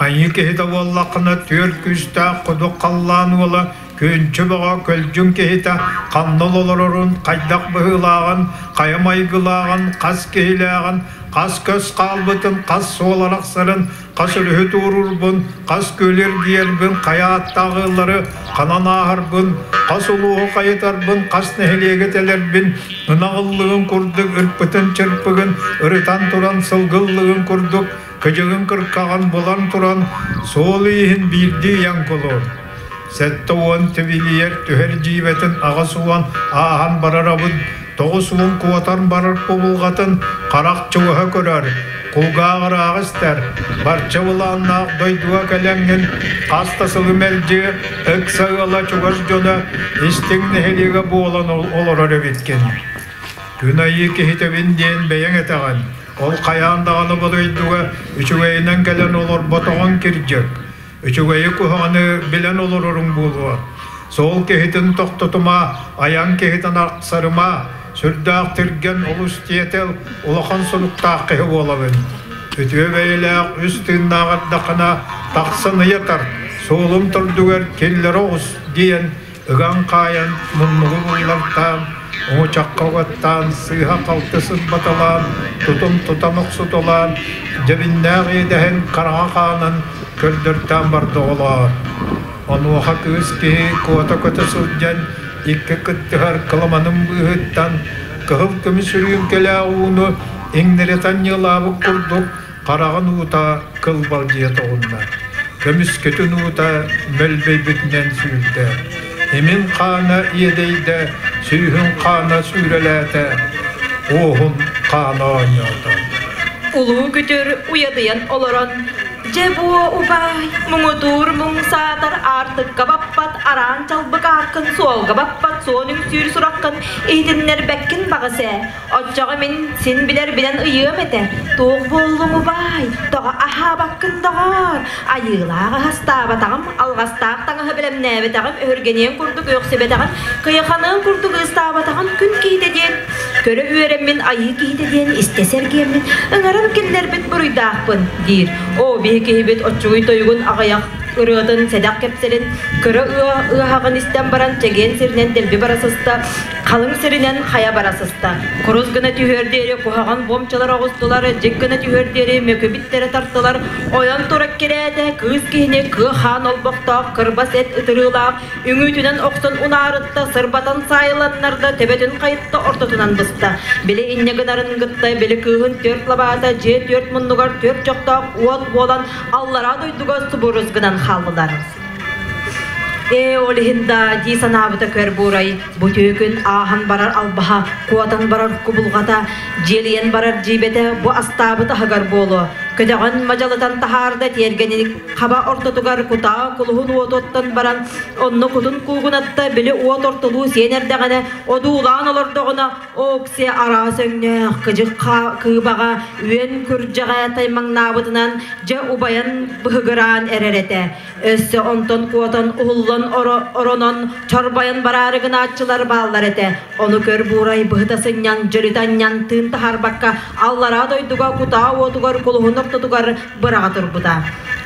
[SPEAKER 18] айыы киһитэ буоллаххына түөрт күүстээх кудук халлаан уола Күнчү бөҕө көлдьүн киһитэ ханна олорорун, хайдах быһыылааҕын, хайа майгылааҕын, хас киһилээҕин, хас көс хаалбытын, хас суол арахсарын, хас өрүһү туоруурбун, хас күөлү эргийэрбин, хайа ааттаах ыаллары ханан ааһарбын, хас улууһу хайытарбын, хас нэһилиэги тэлэрбин, ынах ыллыгын курдук ырпытын чырпыгын ырытан туран сылгы ыллыгын курдук кыдьыгын кыркаҕын булан туран суол ииһин биирдии ыйан кулу. 70 тибилийэр түһэр дьиибэтин 80 ааһан барарабын, 90 куотан барар кубулҕатын харах чугаһа көрөр, кулгаах ырааҕы истэр, барча былааннаах дойдуга кэлэҥҥин хас да сылы мэлдьи ыкса ыала чугас дьоно истиҥ нэһилиэгэ буолан олорор эбиккин. Күн айыы киһитэбин диэн бэйэҥ этэҕин, ол хайаан даҕаны бу дойдуга үчүгэйинэн кэлэн олорботоҕуҥ кирдьик. Үчүгэйи куһаҕаны билэн олороруҥ буолуо. Суол киһитин тохтотума, айан киһитин ахсарыма, сүрдээх түргэн олус тиэтэл, улахан суруктаах киһи буолабын. Үтүө бэйэлээх үс тыыннаах эрдэххинэ тахсан ыйатар, суолум төрдүгэр киллэрэ оҕус диэн ыган хаайан муннугу буллартаан, оҥочоххо угаттаан, сыыһа-халты сырбаталаан, тутум тутан охсуталаан, дьэбиннээх иэдэһин хараҥа хаанын көрдөртөөн барда оҕолоор. Онуоха кыыс киһи куота көтө сылдьан икки кыттыһар кыламанын быыһыттан кыһыл көмүс үрүүмкэлээх ууну иҥнэри танньыалаабыт курдук хараҕын уута кылбалдьыйа тоҕунна, көмүскэтин уута мөлбөйбүтүнэн сүүрдэ, имин хаана иэдэйдэ, сүүһүн хаана сүүрэлээтэ, уоһун хаана оонньоото.
[SPEAKER 1] Улуу күтүр уйадыйан олорон Дьэ буо убаай, муҥутуур муҥ саатар аартыкка баппат араан чалбык ааккын суолга баппат суон үҥсүүр сураххын иһитиннэрбэккин баҕас ээ. Оччоҕо мин син билэр билэн ыйыам этэ. Туох буоллуҥ убаай, тоҕо аһаабаккын доҕоор? Айыылаах аһастаабатаҕым, алҕастаах таҥаһы бэлэмнээбэтэҕим, өһүргэниэн курдук үөхсүбэтэҕим, кыйаханыан курдук ыыстаабатаҕым күн киһитэ диэн көрө үөрэммин айыы киһитэ диэн истэ сэргиэммин ыҥыран киллэрбит буруйдаахпын диир. Оо, биһи киһибит оччугуй тойугун аҕыйах ырыатын сэдэх кэпсэлин кыра ыаһаҕын истэн баран чэгиэн сиринэн дэлби бара сыста, халыҥ сиринэн хайа бара сыста. Курус гына түһүөр диэри куһаҕан буомчалар оҕустулар, дьик гына түһүөр диэри мөкүбүттэрэ тартылар, ойон тура кирээтэ, кыыс киһини кыа хаан олбохтоох кырбас эт ытырыылаах үҥүүтүнэн охсон унаарытта, сырбатан саайыланнарда, төбөтүн хайытта, ортотунан быста. Били инньэ гынарын кытта били кыыһын түөрт лабаата дьиэ түөрт муннугар түөрт чохтоох уот буолан аллараа дойдуга субурус гынан хааллылар. Ээ, ол иһин да дии санаабыта көр буурай, бу түөкүн ааһан барар албаһа, куотан барар кубулҕата, дьиэлийэн барар дьиибэтэ бу астаабыт аһыгар буолуо. Көтөҕөн мадьалытан таһаарда тиэргэнин хаба ортотугар кутаа кулуһун уотуттан баран, онно кутун куугунатта били уот ортолуу сиэн эрдэҕинэ, одуулаан олордоҕуна, Окси араас өҥнөөх кыдьык кыыбаҕа үөн күрдьэҕэ таймаҥнаабытынан дьэ убайан быһыгыраан эрэр этэ. Өссө онтон куотан уһуллан оронон чорбойон бараары гынааччылар бааллар этэ. Ону көр буурай быһыта сынньан, дьөлүтэ анньан тыын таһаарбакка аллараа дойдуга кутаа уотугар кулуһун ортотугар быраҕа турбута.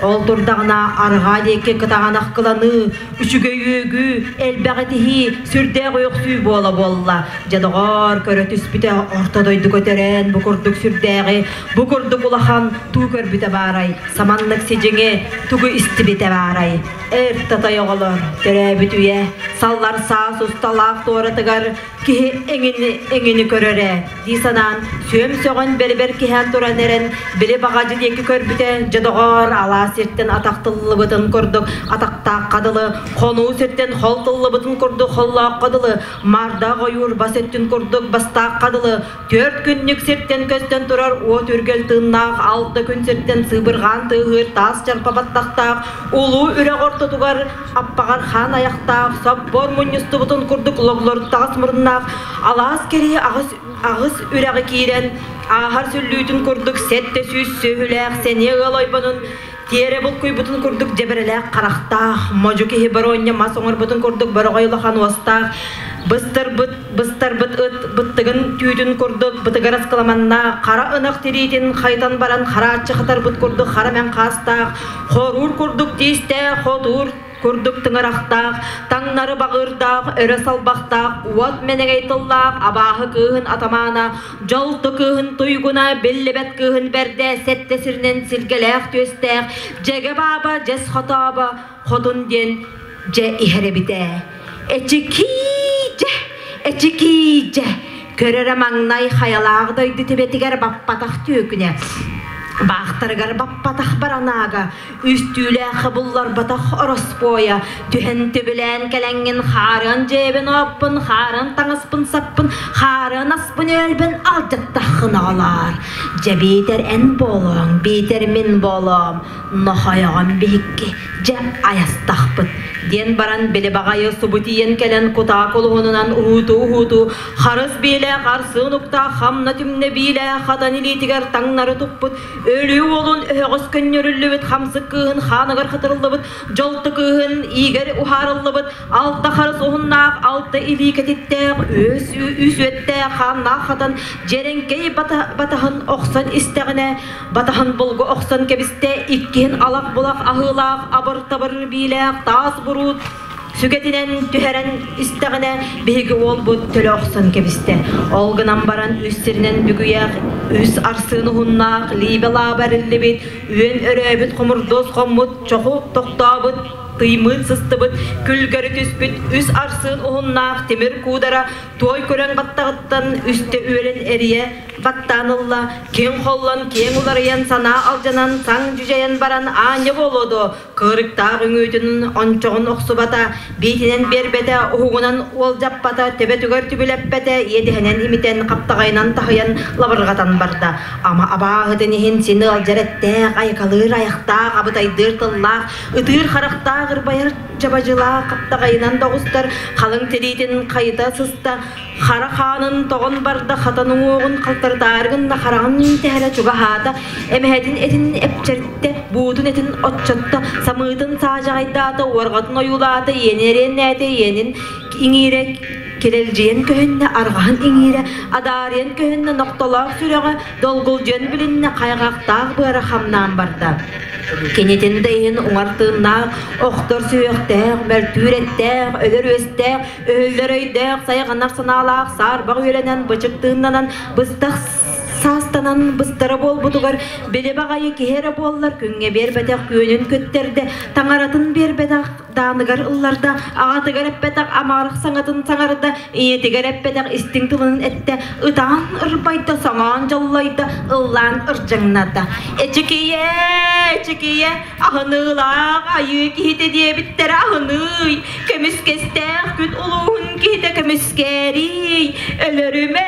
[SPEAKER 1] Ол турдаҕына арҕаа диэки кытаанах кыланыы, үчүгэй үөгүү, элбэх этиһии, сүрдээх үөхсүү буола буолла. Дьэ доҕоор, көрө түспүтэ орто дойдуга төрөөн бу курдук сүрдээҕи, бу курдук улахан туу көрбүтэ баарай, саманнык сидьиҥи тугу истибитэ баарай. Эр татай оҕолор, төрөөбүт үйэ, саллар саас усталаах туоратыгар киһи эҥини эҥини көрөрө дии санаан сүөм сөҕөн бэрибэр киһээн туран эрэн били баҕадьы диэки көрбүтэ дьэ доҕоор алаас сиртэн атах тыллыбытын курдук атахтаахха дылы хонуу сиртэн хол тыллыбытын курдук холлооххо дылы маардаах ойуур бас өттүн курдук бастаахха дылы түөрт күннүк сиртэн көстөн турар уот үргэл тыыннаах алта күн сиртэн сыыбырҕаан тыаһыыр таас чарпа баттахтаах улуу үрэх ортотугар аппаҕар хаан айахтаах, соппор мунньустубутун курдук логлоруттаҕас муруннаах алаас кэрийэ аҕыс, аҕыс үрэҕи киирэн, ааһар сүллүүтүн курдук 700 сүөһүлээх сэниэ ыал ойбонун
[SPEAKER 6] Тиэрэ булкуйбутун курдук дьэбэрэлээх харахтаах, модьу киһи боруонньа мас оҥорбутун курдук бороҕой улахан уостаах, быстарбыт быстарбыт ыт быттыгын түүтүн курдук бытыгар аскыламаннаах, хара ынах тириитин хайтан баран харааччы хатарбыт курдук хара мэҥ хаастаах, хоруур курдук тиистээх, хотуур курдук тыҥырахтаах, таҥнары баҕыырдаах, өрө салбахтаах, уот мэнэгэй тыллаах абааһы кыыһын атамаана, дьолто кыыһын туйгуна, биллибэт кыыһын бэрдэ, сэттэ сиринэн силгэлээх түөстээх, дьэгэ бааба, дьэс хотооба, хотун диэн дьэ иһэр эбитэ. Эчикиидьэ, эчикиидьэ, көрөрө маҥнай хайалаах дойду түбэтигэр баппатах түөкүнэ, баахтарыгар баппатах баранаага, Үстүүлээх булларбатах ороспуойа, түһэн түбүлээн кэлэҥҥин хаарыан дьиэбин ооппун, хаарыан таҥаспын саппын, хаарыан аспын өлбүн алдьаттаххын оҕолоор. Дьэ биитэр эн буолуоҥ, биитэр мин буолуом, нохойоҕом биһикки, дьэ айастахпыт диэн баран били баҕайы субу тиийэн кэлэн кутаа кулуһунунан уһуутуу-уһуутуу харыс биилээх арсыын уктаах хамна түмнэ биилээх хатан илиитигэр таҥнары туппут Өлүү уолун өһөҕөс көнньөрүллүбүт хамсык кыыһын хааныгар хатырыллыбыт дьолто кыыһын иигэр уһаарыллыбыт алта харыс уһуннаах алта илии кэтиттээх үс үс үөттээх хааннаах хатан дьэрэҥкэй батаһын охсон истэҕинэ батаһын булгу охсон кэбистэ иккиһин алах-булах аһыылаах абыр-табыр биилээх таас буруут Сүгэтинэн түһэрэн истэҕинэ, биһиги уолбут төлө охсон кэбистэ. Ол гынан баран үс сиринэн бүгүйэх, үс арсыын уһуннаах, лиибэ лааба эриллибит, үөн өрөөбүт хомурдуос хоммут, чоху тохтообут, тыймыыт сыстыбыт, күлгэри түспүт үс арсыын уһуннаах тимир куудара туой көрөн баттаҕыттан үстэ үөлэн эрийэ баттаан ылла, киэҥ холлон, киэҥ уларыйан, санаа алдьанан, саҥ дьүдьэйэн баран аанньа буолуо дуо, Кыырыктаах үҥүүтүн ончоҕун охсубата, биитинэн биэрбэтэ, уһугунан уолдьаппата, төбөтүгэр түбүлэппэтэ, иэдэһинэн имитэн, хаптаҕайынан таһыйан лабырҕатан барда. Ама абааһытын иһин син ыалдьар эттээх, айыкалыыр айахтаах, абытайдыыр тыллаах, ытыыр харахтаах ырбайар чабадьылаах хаптаҕайынан доҕустар, халыҥ тириитин хайыта сыста, Хара хаанын тоҕон барда, хатан уҥуоҕун халтарытаары гынна, хараҕын тэһэрэ чугаһаата, эмэһэтин этин эпчэртэ, буутун этин оччотто, самыытын саадьаҕайдаата, уорҕатын ойуулаата, иэнин эриэннээтэ, иэнин иҥиирэ килэлдьийэн көһүннэ, арҕаһын иҥиирэ адаарыйан көһүннэ, нохтолоох сүрэҕэ долгулдьуйан билиннэ, хайҕахтаах быара хамнаан барда. Кинитин да иһин уҥар тыыннаах, охтор сүһүөхтээх, мөлтүүр эттээх, өлөр үөстээх, Өһүллэр өйдөөх, сайҕанар санаалаах саарбах үөрэнэн, бычык тыыннанан, быстах саастанан быстара буолбутугар били баҕайы киһи эрэ буоллар күҥҥэ биэрбэтэх күөнүн көттөрдө, таҥаратын биэрбэтэх дааныгар ылларда, аҕатыгар эппэтэх амарах саҥатын саҥарда, ийэтигэр эппэтэх истиҥ тылын эттэ, ытаан ырбайда, соҥоон дьоллойдо, ыллаан ырдьаҥнада. Эчикийэ, эчикийэ, аһыныылаах айыы киһитэ диэбиттэрэ аһыныый, көмүскэстээх күн улууһун киһитэ көмүскээриий, өлөрүмэ,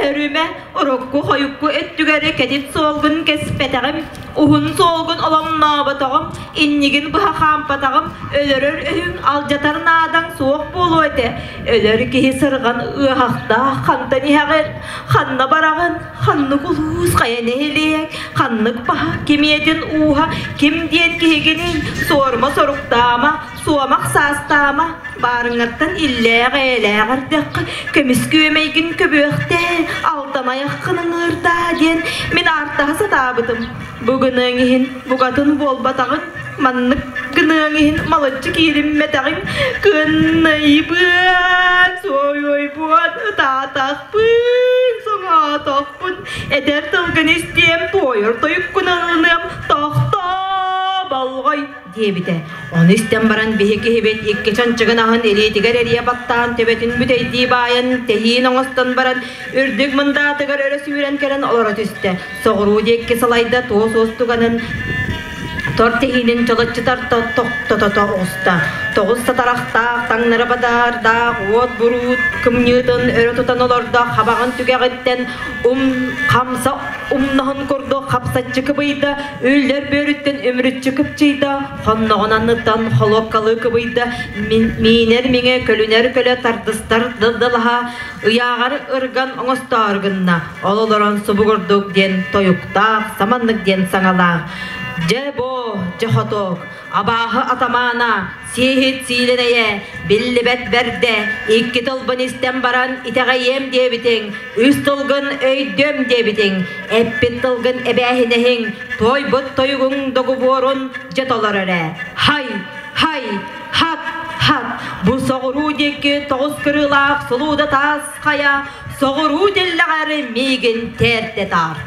[SPEAKER 6] өрүмэ, урукку-хойукку өттүгэр кэтит суолгун кэспэтэҕим, уһун суолгун оломнооботоҕум, иннигин быһа хаампатаҕым, өлөрөр өһүҥ алдьатар наадаҥ суох буолуо этэ, өлөр киһи сырҕан ыаһахтаах хантан иһэҕин, ханна бараҕын, Ханнык улуус, хайа нэһилиэк, ханнык баһа, кимиэтин ууһа, ким диэн киһигиний, суорума соруктаама, суомах саастаама, баарыҥҥаттан иллээх-эйэлээх эрдэххэ, көмүс күөмэйгин көбүөхтээ, алтан айаххын ыҥыырдаа диэн мин аартаһа сатаабытым. Бу гыныаҥ иһин букатын буолбатаҕын, маннык гыныаҥ иһин малыччы киириммэтэҕиҥ, кыннайбыан, суойуойбуон, ытаатахпын, соҥоотохпун, этэр тылгын истиэм, туойар тойуккун ылыныам, тохтоо, болҕой диэбитэ. Ону истэн баран биһи киһибит икки чанчыгын аһын илиитигэр эрийэ баттаан төбөтүн бүтэйдии баайан тэһиин оҥостон баран үрдүк мындаатыгар өрө сүүрэн кэлэн олоро түстэ. Соҕуруу диэки салайда туос уостуганын тор тэһиинин чолоччу тарта тохтото оҕуста. Тоҕус сатарахтаах, таҥнары бадаардаах, уот буруут кымньыытын өрө тутан олордо, хабаҕын түгэҕиттэн ум хамса умнаһын курдук хапсаччы кыбыйда, үллэр бүөрүттэн үмүрүччү кыпчыйда, хонноҕун анныттан холуоккалыы кыбыйда, миинэр миҥэ, көлүнэр көлө тардыстар дылаһа, ыйааҕар ырган оҥостоору гынна. Ол олорон субугурдук диэн тойуктаах, саманнык диэн саҥалаах.
[SPEAKER 1] Дьэ боо, дьэ хотоок, абааһы атамаана, сиэһит сиилэнэйэ, биллибэт бэрдэ, икки тылбын истэн баран итэҕэйиэм диэбитиҥ, үс тылгын өйдүөм диэбитиҥ, эппит тылгын эбээһинэһиҥ, туойбут тойугуҥ доҕубуорун дьэ толор эрэ. Хай, хай, хат, хат, бу соҕуруу диэки тоҕус кырыылаах сулууда таас хайа соҕуруу тиллэҕэр миигин тиэрдэ таарт.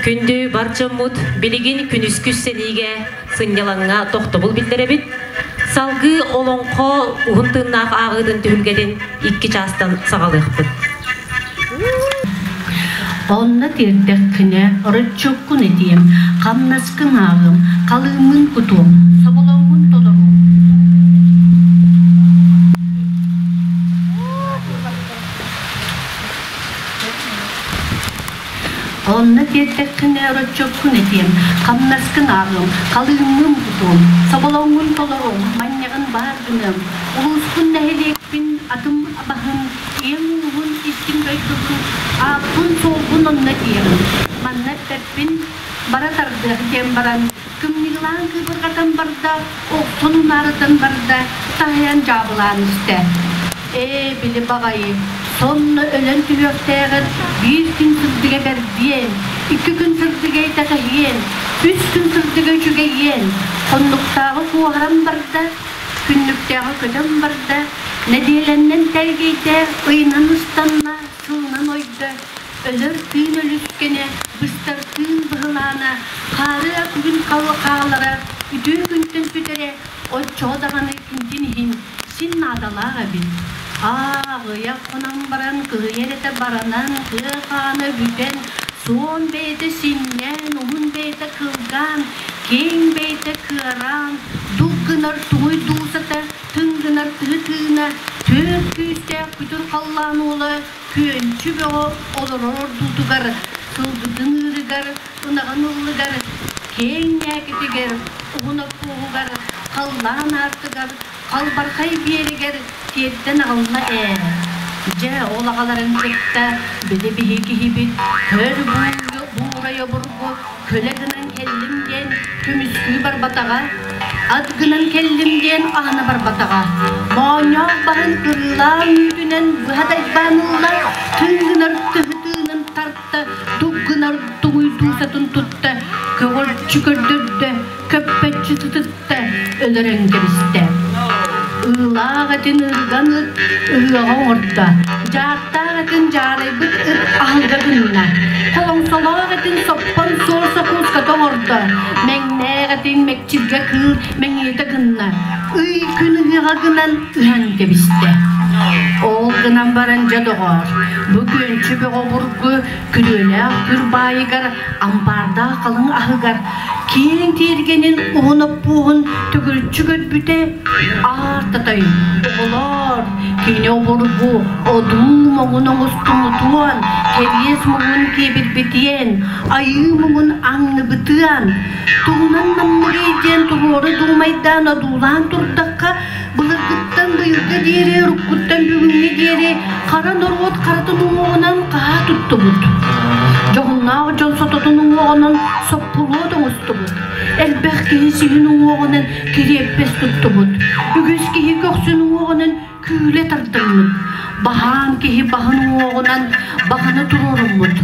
[SPEAKER 1] Күндү бар дьоммут, билигин күнүскү сэниигэ сынньалаҥҥа тохтобул биллэрэбит. Салгыы олоҥхо уһун тыыннаах ааҕыытын түһүлгэтин икки чаастан саҕалыахпыт.
[SPEAKER 16] Онно тиэрдэххинэ, ороччуккун этиэм, хамнаскын ааҕыам, халыыммын кутуом, соболоҥҥун толоруом. Онно тиэртэххинэ ороччуккун этиэм, хамнаскын ааҕыам, халыыммын кутуом, соболоҥҥун толоруом, манньаҕын баар гыныам, улууспун, нэһилиэкпин, атым баһын, ийэм ууһун, истиҥ дойдубун, ааппын-суолбун онно этиэҕим. Манна эппэппин, бара тардыах диэн баран, кымньыылаан кыыбырҕатан барда, охсон унаарытан барда, таһыйан дьаабылаан истэ. Ээ, били баҕайы, сонно өлөн түһүөхтээҕэр биир күн сырдыга бэрдиэн, икки күн сырдыга итэҕэһиэн, үс күн сырдыга үчүгэйиэн, хоннуктааҕы куоһаран барда, күннүктээҕи көтөн барда, нэдиэлэннэн тэлгэйдэ, ыйынан ыстанна, сылынан ойдо, өлөр тыын өлүскэнэ, быстар тыын быһылаана, хаарыа күн хаалара, үтүө күнтэн сүтэрэ, оччоҕо даҕаны кинтин иһин син наадалаах эбит. Ааҕыйах хонон баран кыһыйар этэ баранан, тыа хаана бүтэн, суон бэйэтэ синньээн, уһун бэйэтэ кылгаан, киэҥ бэйэтэ кыараан, дук гынар тугуй дуусата, тыҥ гынар тыһы тыына, түөрт күүстээх күтүр халлаан уола күөнчү бөҕө олорор ордуутугар, сылгытын ыырыгар, ынаҕын ыллыгар, киэҥ ньээкитигэр, уһун оппуоһугар, халлаан аартыгар, халбархай биэригэр тиэрдэн аҕалла ээ. Дьэ, ол аҕаларын кытта били биһи киһибит көр буурай обургу көлө гынан кэллим диэн көмүскүү барбатаҕа, ат гынан кэллим диэн аһына барбатаҕа. Моонньоох баһын кырыылаан үүтүнэн быһа дайбаан ылла, тыын гынар тыһы тыынын тарта, тук гынар тугуй дуусатын тутта, көҕөрчү көрдөрдө, көппөччү сытытта, өлөрөн кэбистэ. Ыылаах этин ыырган ыт ыһыаҕа оҥордо, дьааттаах этин дьаарайбыт ыт аһылга гынна, холоҥсолоох этин соппон суор сокууската оҥордо, мэҥнээх этин мэкчиргэ кыыл мэҥиэтэ гынна, ый күн ыһыаҕа гынан ыһан кэбистэ. Ол гынан баран дьэ доҕоор, бу күөнчү бөҕө обургу күрүөлээх күр баайыгар ампаардаах халыҥ аһыгар киэҥ тиэргэнин уһун оппуоһун төгүрүччү көрбүтэ аартатай оҕолоор кини обургу одуу моҥун оҥостубутуон кэриэс муҥун киэбирбитиэн айыы муҥун аҥныбытыан тугунан намныгый диэн туруору дуумайдаан одуулаан турдахха былыргыттан быйылга диэри уруккуттан бүгүҥҥэ диэри хара норуот харатын уҥуоҕунан хаһаа туттубут. Дьоһуннаах дьон сототун уҥуоҕунан соппулуот оҥостубут. Элбэх киһи сиһин уҥуоҕунан кириэппэс туттубут. Үгүс киһи көхсүн уҥуоҕунан күүлэ тардыммыт. Баһаам киһи баһын уҥуоҕунан баһаны туруоруммут.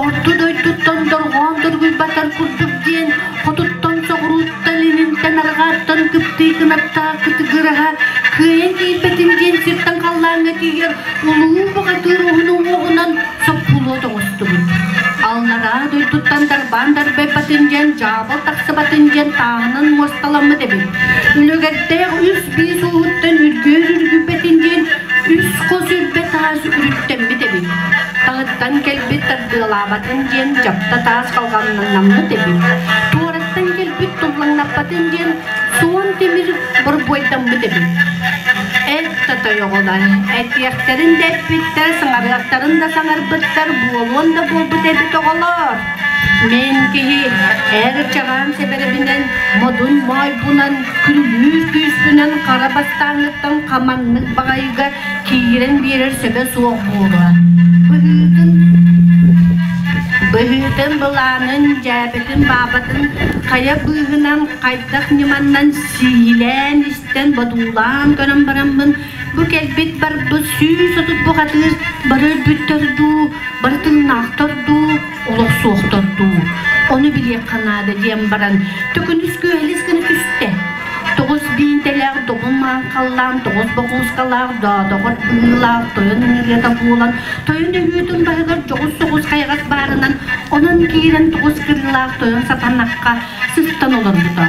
[SPEAKER 16] Орто дойдуттан дорҕоон доргуйбатар курдук диэн хотуттан соҕурууттан илинтэн арҕааттан кыптыы кынаттаах кытыгыраһа кыайан киирбэтин диэн сиртэн халлааҥҥа тиийэр улуу бухатыыр уһун уҥуоҕунан соппулуот оҥостубут. Аллараа дойдуттан дарбаан дарбайбатын диэн дьаабал тахсыбатын диэн тааһынан муосталаммыт эбит. Үлүгэрдээх үс биис ууһуттан үргүөр үргүйбэтин диэн үс хос үрбэ таас үрүттэммит эбит. Таһыттан кэлбит тардыалаабатын диэн дьапта таас халҕаннаммыт эбит. Туораттан кэлбит туллаҥнаппатын диэн суон тимир борбуойдаммыт эбит. Эт да тойоҕолор, этиэхтэрин да эппиттэр, саҥарыахтарын да саҥарбыттар, буолуон да буолбут эбит оҕолоор. Мин киһи эр чаҕаан сэбэрэбинэн, модун моойбунан, күрүлүүр күүспүнэн хара бастааҥҥыттан хаманнык баҕайыга киирэн биэрэр сөбө суох буолуо. Быһыытын
[SPEAKER 19] Быһыытын былаанын, дьээбэтин баабатын хайа быыһынан хайдах ньыманнан сиилээн истэн бодуулаан көрөн бараммын бу кэлбит барбыт 130 бухатыыр бары өлбүттэр дуу, бары тыыннаахтар дуу, олох суохтар дуу, ону билиэххэ наада диэн баран төкүнүс күөһэлис гына түстэ. Тоҕус биинтэлээх добун маҥхаллаан, тоҕус бокуускалаах доодоҕор быһыылаах тойон ыҥырыата буолан, тойон өһүөтүн баһыгар дьоҕус соҕус хайаҕас баарынан, онон киирэн тоҕус кырыылаах тойон сатанахха сыстан олорбута.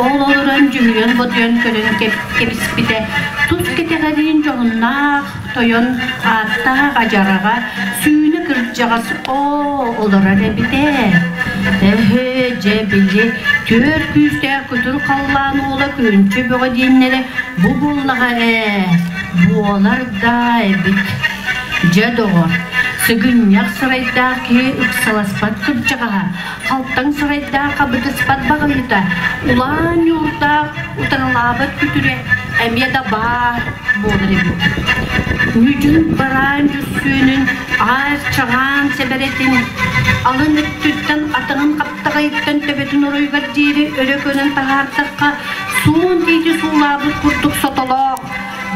[SPEAKER 19] Ол олорон дьүһүйэн-бодуйан көрөн кэбиспитэ, тус кэтэҕэриин дьоһуннаах тойон ааттаах адьараҕа сүүнэ кырдьаҕас оо олорор эбит ээ. Эһэ, дьэ били түөрт күүстээх күтүр халлаан уола күөнчү бөҕө диэннэрэ бу буоллаҕа ээ, буолар даа эбит. Дьэ доҕор, сыгынньах сырайдаах киһи ыксаласпат кырдьаҕаһа, халтаҥ сырайдаах хабытыспат баҕайыта, улаан ньуурдаах утарылаабат күтүрэ эмиэ да баар буолар эбит. Нүдьүн бараан дьүссүөнүн аар чаҕаан сэбэрэтин алын өттүттэн атаҕын хаптаҕайыттан төбөтүн оройугар диэри өрө көрөн таһаардахха суон тиити суулаабыт курдук сотолоох,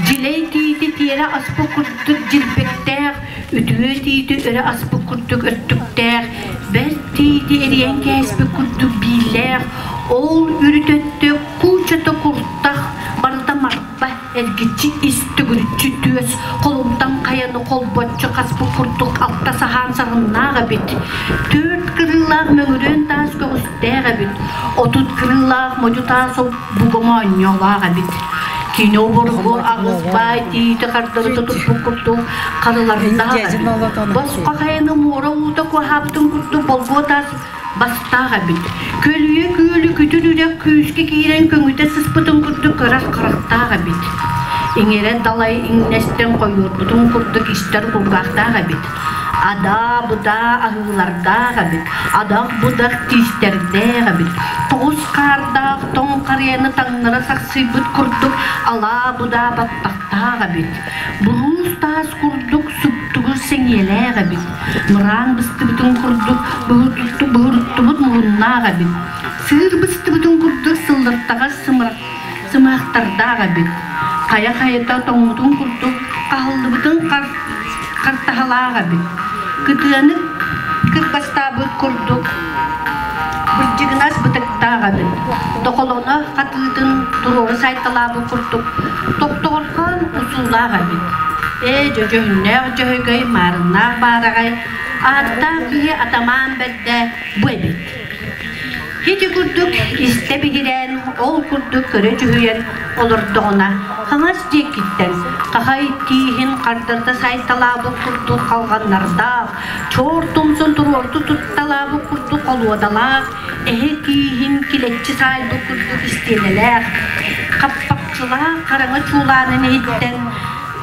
[SPEAKER 19] дьилэй тиити тиэрэ аспыт курдук дьилбэктээх, үтүө тиити өрө аспыт курдук өттүктээх, бэрт тиити эрийэн кээспит курдук бииллээх, ол үрүт өттө куучата куртах, барыта марпа, эргиччи ис төгүрүччү түөс, холумтан хайаны холбоччу хаспыт курдук алта саһаан сарыннаах эбит. Түөрт кырыылаах мөҥүрүөн таас көҕүстээх эбит, 30 кырыылаах модьу таас буга моонньолоох эбит. Кини обургу аҕыс баай тиити хардарыта туппут курдук харылардаах эбит. Босхо хайаны муора уута куоһаабытын курдук болгуо таас бастаах эбит. Көлүйэ күөлү күтүр үрэх күүскэ киирэн көҥүтэ сыспытын курдук көрөр харахтаах эбит. Иҥэрэ далай иҥнэстэн хойуорбутун курдук истэр кулгаахтаах эбит. Адаа-будаа аһыылардаах эбит, адах-будах тиистэрдээх эбит. Тоҕус хаардаах тоҥ харыйаны таҥнара сахсыйбыт курдук алаа-будаа баттахтаах эбит. Буруус таас курдук суптугур сэҥиэлээх эбит. Мыраан быстыбытын курдук быһырыттыбыт муруннаах эбит. Сыыр быстыбытын курдук сыллыртаҕас сымыһахтардаах эбит. Хайа-хайата тоҥмутун курдук хаһыллыбытын хартаһалаах эбит. Кытыаны кырбастаабыт курдук бырдьыгынас бытыктаах эбит. Тохолоно хатыытын туруору сайталаабыт курдук тохтоҕорхоон усуулаах эбит. Ээ, дьөдьөһүннээх дьөһөгөй, маарыннаах баараҕай, ааттаах киһи атамаан бэрдэ бу эбит. Ити курдук истэ биһирээн, ол курдук көрө дьүһүйэн олордоҕуна, хаҥас диэкиттэн хахай тииһин хардарыта сайталаабыт курдук халҕаннардаах, чоор тумсун туруорду тутталаабыт курдук холуодалаах, эһэ тииһин килэччи саайбыт курдук истиэнэлээх, хаппахчылаах хараҥа чуулаанын иһиттэн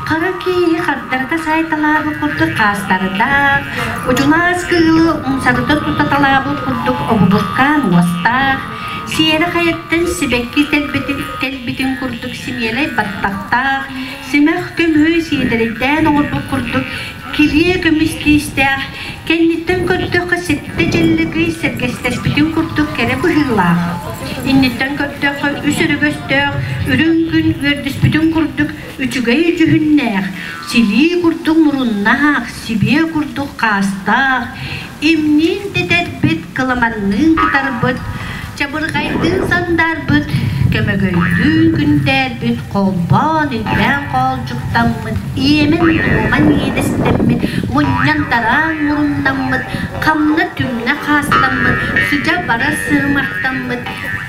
[SPEAKER 19] Хара кииһи хардарыта саайталаабыт курдук хаастардаах, удьулаас кыылы умсарыта тутаталаабыт курдук обубуркаан уостаах, сиэрэ хайаттан сибэкки тэлбитин курдук симиэлэй баттахтаах, симэх көмүһү сиэдэрэйдээн оҥорбут курдук килиэ көмүс тиистээх, кэнниттэн көрдөххө сэттэ дьэлликий сэргэстэспитин курдук кэрэ быһыылаах. Инниттэн көрдөххө үс өрөгөстөөх, үрүҥ күн үөрдүспүтүн курдук үчүгэй дьүһүннээх, силии курдук муруннаах, сибиэ курдук хаастаах, имниин тэтэрбит, кыламанныын кытарбыт, чабырҕайдыын сандаарбыт, көмөгөйдүүн күндээрбит, холбоон илбээн хоолдьуктаммыт, иэмэн-туоман иэдэстэммит, мунньан-тараан муруннаммыт, хамна-түмнэ хаастаммыт, сыдьа бара сырымахтаммыт,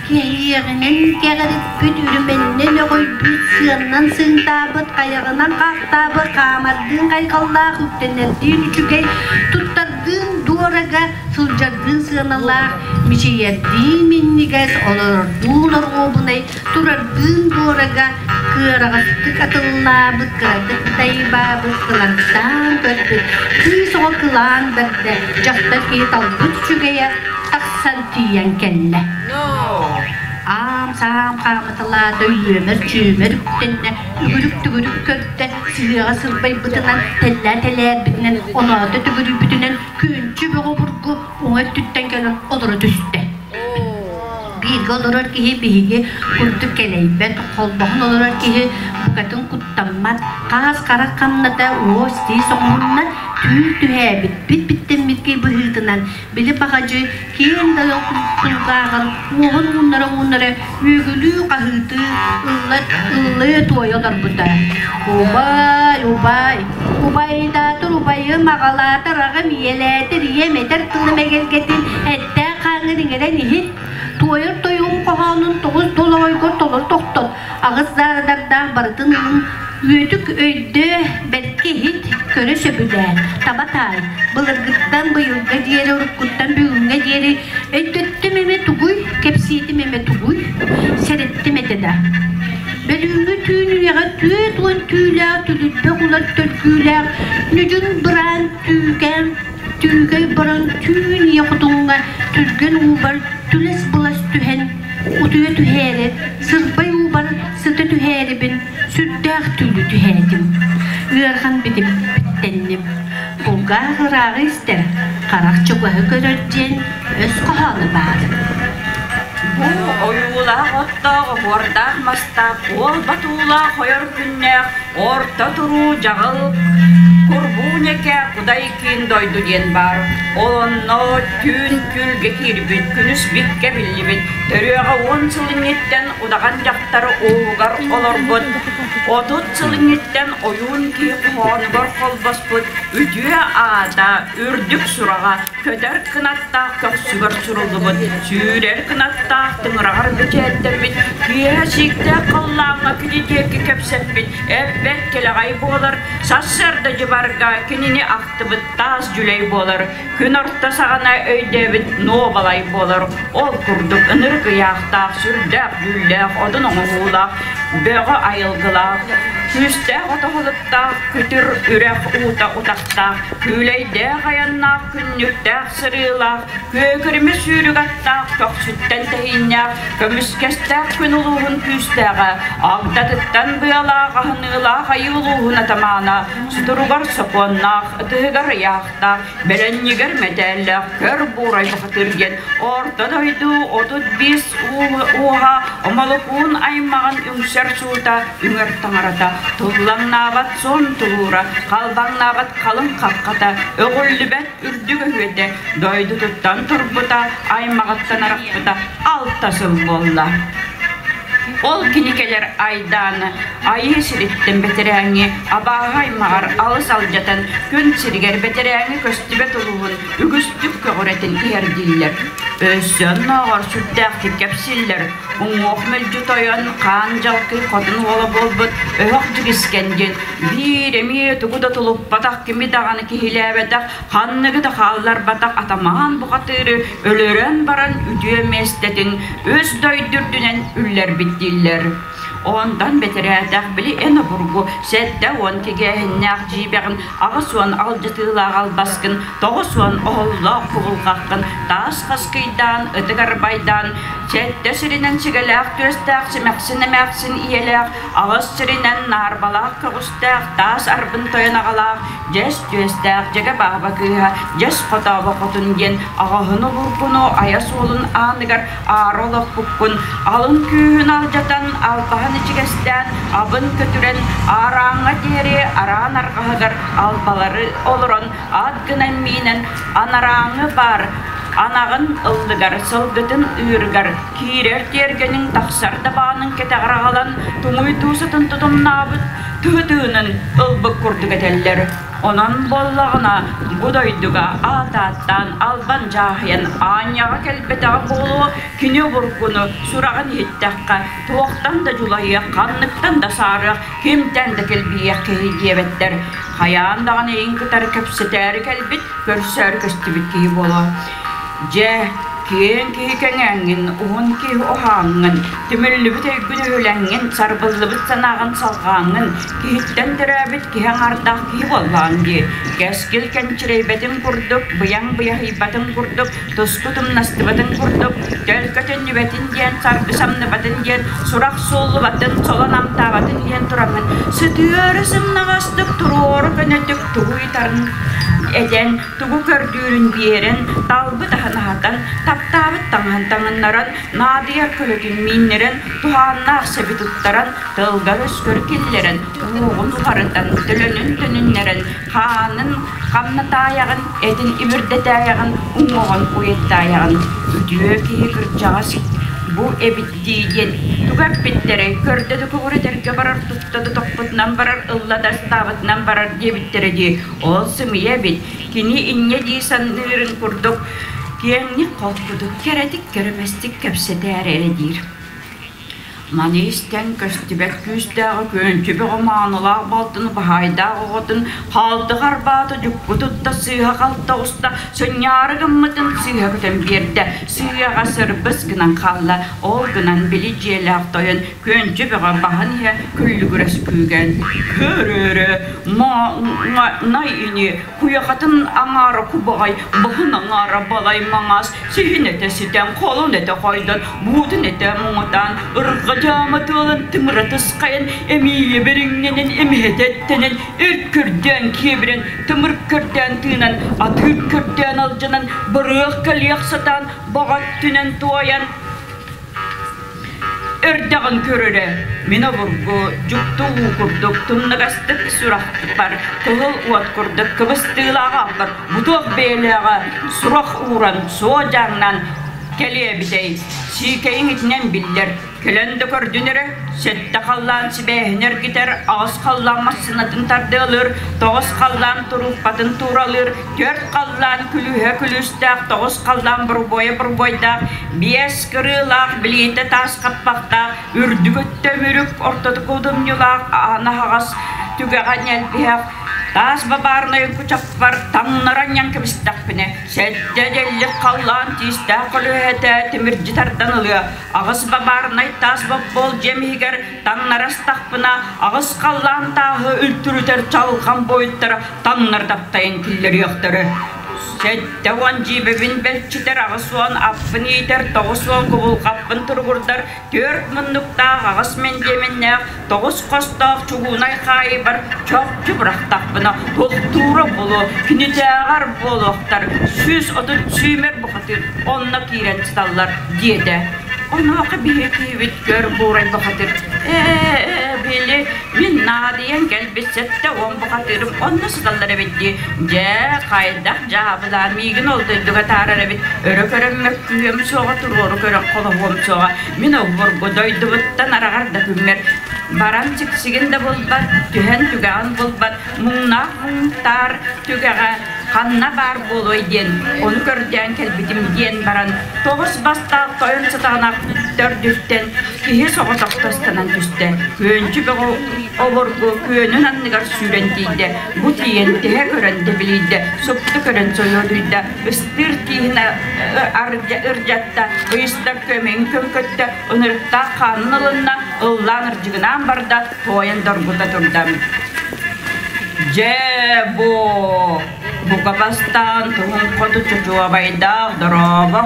[SPEAKER 19] Кэһиэҕинэн кэҕириппит, үрүмэннэн өҕүйбүт, сыаннан сыыҥтаабыт, хайаҕынан хаахтаабыт, хаамардыын хайҕаллаах, үктэнэрдиин үчүгэй, туттардыын дуорага, сылдьардыын сыаналаах, мичийэрдиин минньигэс, олорордуун оруобунай, турардыын дуорага, кыараҕастык атыллаабыт, кыратык дайбаабыт, кылаҥтаан көрбүт, кыыс оҕо кылаан бэрдэ, дьахтар киһи талбыт үчүгэйэ тахсан тиийэн кэллэ. Аам-саам хаамыталаата, үөмэр-чүөмэр үктэннэ, үгүрүк-түгүрүк көрдө, сыһыаҕа сырбайбытынан, тэллээ тэлээрбитинэн, оноото төгүрүйбүтүнэн күөнчү бөҕө обургу уҥа өттүттэн кэлэн олоро түстэ. Бииргэ олорор киһи биһиги курдук кэлэйбэт, холбоһон олорор киһи букатын куттаммат, хаас харах хамната уос тиис оҥоһунна, түүл түһээбиппит биттэммиккэй быһыытынан били баҕадьы киэҥ дайыл кулгааҕар уоһун ууннара-ууннара үөгүлүү-хаһыытыы ылла ыллыы туойа олорбута. Убай, убай, убайдаатар убайым, аҕалаатар аҕам, ийэлээтэр ийэм этэр тылым эгэлгэтин эттээх хааҥҥын иҥэрэн иһит, туойар тойугум хоһоонун тоҕус долоҕойгор толору тохтот, аҕыс заарадардаах барытын ылын Үөтүк өйдөө, бэркэ иһит, көрө сөбүлээ, таба таай, былыргыттан быйылга диэри, уруккуттан бүгүҥҥэ диэри өйдөттүм эмэ тугуй, кэпсиэтим эмэ тугуй, сэрэттим этэ да. Бөлүүҥҥү түүн үйэҕэ 40 түүлээх түлүрбэх улар төргүүлээх нүдьүн быраан түүкээн түүкэй баран түүн ийэ хотуҥҥа түргэн уубар түлэс-былас түһэн утуйа түһээри сырбай уубар сыта түһээрибин сүрдээх түүлү түһээтим. Ыарахан битим биттэнним. Кулгаах ырааҕы истэр, харах чугаһы көрөр диэн өс хоһооно баар.
[SPEAKER 20] Бу ойуулаах оттоох, оһуордаах мастаах, уол батуулаах ойор күннээх, орто туруу дьаҕыл Курбуунэкэ Кудай киин дойду диэн баар. Ол онно түүн күлгэ киирбит, күнүс биккэ биллибит, төрүөҕэ 10 сыл инниттэн удаҕан дьахтар уугар олорбут, 30 сыл инниттэн ойуун киһи хоһоонугар холбоспут үтүө аата, үрдүк сураҕа көтөр кынаттаах көхсүгэр суруллубут, сүүрэр кынаттаах тыҥыраҕар бэчээттэммит, киэһэ сииктээх халлааҥҥа кини диэки кэпсэппит эппэт кэлэҕэй буолар, сарсыарда дьыбарга кинини ахтыбыт таас дьүлэй буолар, күн орто саҕана өйдөөбүт нуобалай буолар, ол курдук ынырык ыйаахтаах, сүрдээх дьүүллээх, одун оҥоһуулаах, бөҕө айылгылаах, күүстээх отоһулуктаах, күтүр үрэх уута утахтаах, күүлэйдээх айаннаах, күннүктээх сырыылаах, күөкүрүмү сүүрүк аттаах, көхсүттэн тэһииннээх, көмүскэстээх күн улууһун күүстээҕэ, агдатыттан быалаах, аһыныылаах айыы улууһун атамаана, сутуругар сокуоннаах, ытыһыгар ыйаахтаах, бэлэнньигэр мэтээллээх көр буурай бухатыыр диэн орто дойду 35 ууһа Омолукуун аймаҕын үҥсэр суута үҥэр таҥарата, туллаҥнаабат суон тулуура, халбаҥнаабат халыҥ хаххата, өҕүллүбэт үрдүк өһүөтэ, дойдутуттан турбута, аймаҕыттан арахпыта 6 сыл буолла. Ол кини кэлэр айдааны Айыы сириттэн бэтэрээҥҥи абааһы аймаҕар алыс алдьатан күн сиригэр бэтэрээҥҥи көстүбэт улууһун үгүстүк көҕүрэтин иһэр дииллэр. Өссө оннооҕор сүрдээхтик кэпсииллэр. Уҥуох мэлдьи тойон, хаан дьалкый хотун уола буолбут өһөх дьигискэн диэн биир эмиэ тугу да тулуппатах, кими даҕаны киһилээбэтэх, ханныгы да хаалларбатах атамаан бухатыыры өлөрөн баран үтүө миэстэтин үс дойду үрдүнэн үллэрбит дииллэр. Онтон бэтэрээтэх били эн обургу 70 кигээһиннээх дьиибэҕин, 80 алдьатыылаах албаскын, 90 оһоллоох кубулҕаххын таас хаскыйдаан, ытык арбайдаан, сэттэ сиринэн сигэлээх түөстээх симэхсин эмээхсин ийэлээх, аҕыс сиринэн наарбалаах көҕүстээх, таас арбын тойон аҕалаах, дьэс түөстээх дьэгэ бааба кыыһа, дьэс хотооба хотун диэн аҕаһын обургуну айа суолун ааныгар аара олохпуккун алын күүһүн алдьатан, албаһын ичигэстээн, абын көтүрэн, аарааҥҥа диэри араан арҕаһыгар албалары олорон ат гынан миинэн анарааҥы баар анаҕын ыллыгар, сылгытын ыырыгар, киирэр тиэргэниҥ тахсар дабаанын кэтэҕэр аҕалан туҥуй дуусатын тутумнаабыт тыһы тыынын ылбыт курдук этэллэр. Онон буоллаҕына, бу дойдуга аат ааттаан албан дьааһыйан аанньаҕа кэлбэтэҕэ буолуо, кини обургуну сураҕын иһиттэххэ, туохтан да дьулайыах, ханныктан да саарыах, кимтэн да килбийиэх киһи диэбэттэр. Хайаан даҕаны эйигин кытары кэпсэтээри кэлбит, көрсөөрү көстүбүт киһи буолуо. Дьэ, киэҥ киһи кэҥээҥҥин, уһун киһи уһааҥҥын, түмүллүбүт өйгүн өһүлэҥҥин, сарбыллыбыт санааҕын салҕааҥҥын, киһиттэн төрөөбүт киһи аҥардаах киһи буоллаҕыҥ дии. Кэскил кэнчирэйбэтин курдук, быйаҥ быйаһыйбатын курдук, туску тумнастыбатын курдук, төлкө төннүбэтин диэн, саргы самныбатын диэн, сурах сууллубатын, соло намтаабатын диэн тураммын, Сытыары сымнаҕастык туруору көнөтүк тугу ыйытарын этэн, тугу көрдүүрүн биэрэн, талбыт аһын аһатан, таптаабыт таҥаһын таҥыннаран, наадыйар көлөтүн мииннэрэн, туһааннаах сэби туттаран, тылгар-өскөр киллэрэн, уоҕун уҕарытан, төлөнүн төнүннэрэн, хаанын хамнатаайаҕын, этин ибирдэтээйэҕин, уҥуоҕун уйаттаайаҕын. Үтүө киһи кырдьаҕас бу эбит дии диэн тугу эппиттэрэй, көрдө да көҕүрэтэргэ барар, тутта да тохпутунан барар, ылла да астаабытынан барар диэбиттэрэ дии. Ол сымыйа эбит. Кини инньэ дии саныырын курдук киэҥник холкутук, кэрэтик кэрэмэстик кэпсэтээр эрэ диир. Маны истэн көстүбэт күүстээҕи күөнчү бөҕө маанылаах балтын баһаайдаах оҕотун хаалты харбаата дьукку тутта сыыһа-халта оҕуста сынньаары гыммытын сыыһа көтөн биэрдэ сыыһаҕа сырбыс гынан хаалла ол гынан били дьиэлээх тойон күөнчү бөҕө баһын иһэ күллүгүрэс күүгэн көрөөрө най ини куйахатын аҥаара кубаҕай баһын аҥаара балай маҥаас сиһин этэ ситэн, холун этэ хойдон, буутун этэ муҥутаан, ырҕа дьаама тыалын тымыра тысхайан, эмиийэ бэриҥнэнэн, эмиһэтэ эттэнэн, өрт көрдөөн киэбирэн, тымыр көрдөөн тыынан, атыыр көрдөөн алдьанан, барыах кэлиэх сатаан, баҕа өттүнэн туойан, Өрдөҕүн көрөрө, мин обургу дьукту уу курдук тумнугастык сурахпар, кыһыл уот курдук кыбыстыылаах албар бутуох бэйэлээҕэ сурах ууран, суо дьаҥнан кэлиэ эбитэй, сиикэйиҥ итинэн биллэр, кэлэн да көрдүн эрэ, сэттэ халлаан сибээһин эргитэр, аҕыс халлаан массыынатын тардыалыыр, тоҕус халлаан турууппатын тууралыыр, түөрт халлаан күлүүһэ күлүүстээх, тоҕус халлаан бурбуойа бурбуойдаах, биэс кырыылаах, билиитэ таас хаппахтаах, үрдүк өттө мүрүк, ортотук удумньулаах, аан аһаҕас, түгэҕэ ньэлбиһэх, таас бабаарынай кучахпар таҥнары анньан кэбистэхпинэ, сэттэ дьэллик халлаан тиистээх көлүөһэтэ тимирдьи тардан ылыа, аҕыс бабаарынай таас боппуол дьиэм иһигэр таҥнары астахпына, аҕыс халлаан тааһы үлтүрүтэр чалҕан буойуттара таҥнары таптайан киллэриэхтэрэ. 70 дьиибэбин бэлчитэр, 80 аппын иитэр, 90 кубулҕаппын туругурдар, түөрт муннуктаах, аҕыс мэндиэмэннээх, тоҕус хостоох чугуунай хаайыыбар чопчу бырахтахпына, туохтуура буолуо, кинитээҕэр буолуохтар, 130 сүүмэр бухатыыр онно киирэн сыталлар, диэтэ. Онуоха биһиги киһибит көр буурай бухатыыр ээ били мин наадыйан кэлбит 70 бухатыырым онно сыталлар эбит дии дьэ хайдах дьаабылаан миигин ол дойдуга таарар эбит өрө көрөн мөккүһүөм суоҕа туруору көрөн холоһуом суоҕа мин обургу дойдубуттан араҕар да күммэр баран сиксигин да булбат түһэн түгэҕин булбат муҥнаах муҥтаар түгэҕэ ханна баар буолуой диэн ону көрдөөн кэлбитим диэн баран тоҕус бастаах тойон сатаҕына төрдүттэн киһи соҕотохто ыстанан түстэ күөнчү бөҕө обургу күөнүн анныгар сүүрэн тиийдэ бу тиийэн тэһэ көрөн дэбилийдэ супту көрөн сойуодуйда ыстыыр тииһин ырдьатта ыйыстар көмөйүн көҥкөттө ынырыктаах хаанын ылынна ыллаан ырдьыгынаан барда туойан доргута турда Дьэ, бу бука бастаан туһун хоту чочуобайдаах дорообо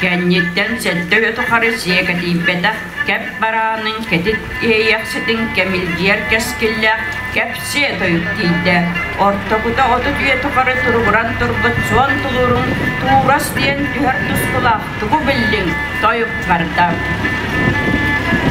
[SPEAKER 20] кэнниттэн сэттэ үйэ тухары сиэкэтийбэтэх кэп бараанын кэтит иэйэхситин кэмилдьийэр кэскиллээх кэпсиэ тойук тиийдэ. Ортокута 30 үйэ тухары туругуран турбут суон тулуурун туурас диэн түһэр тускулаах тугу биллиҥ тойук барда.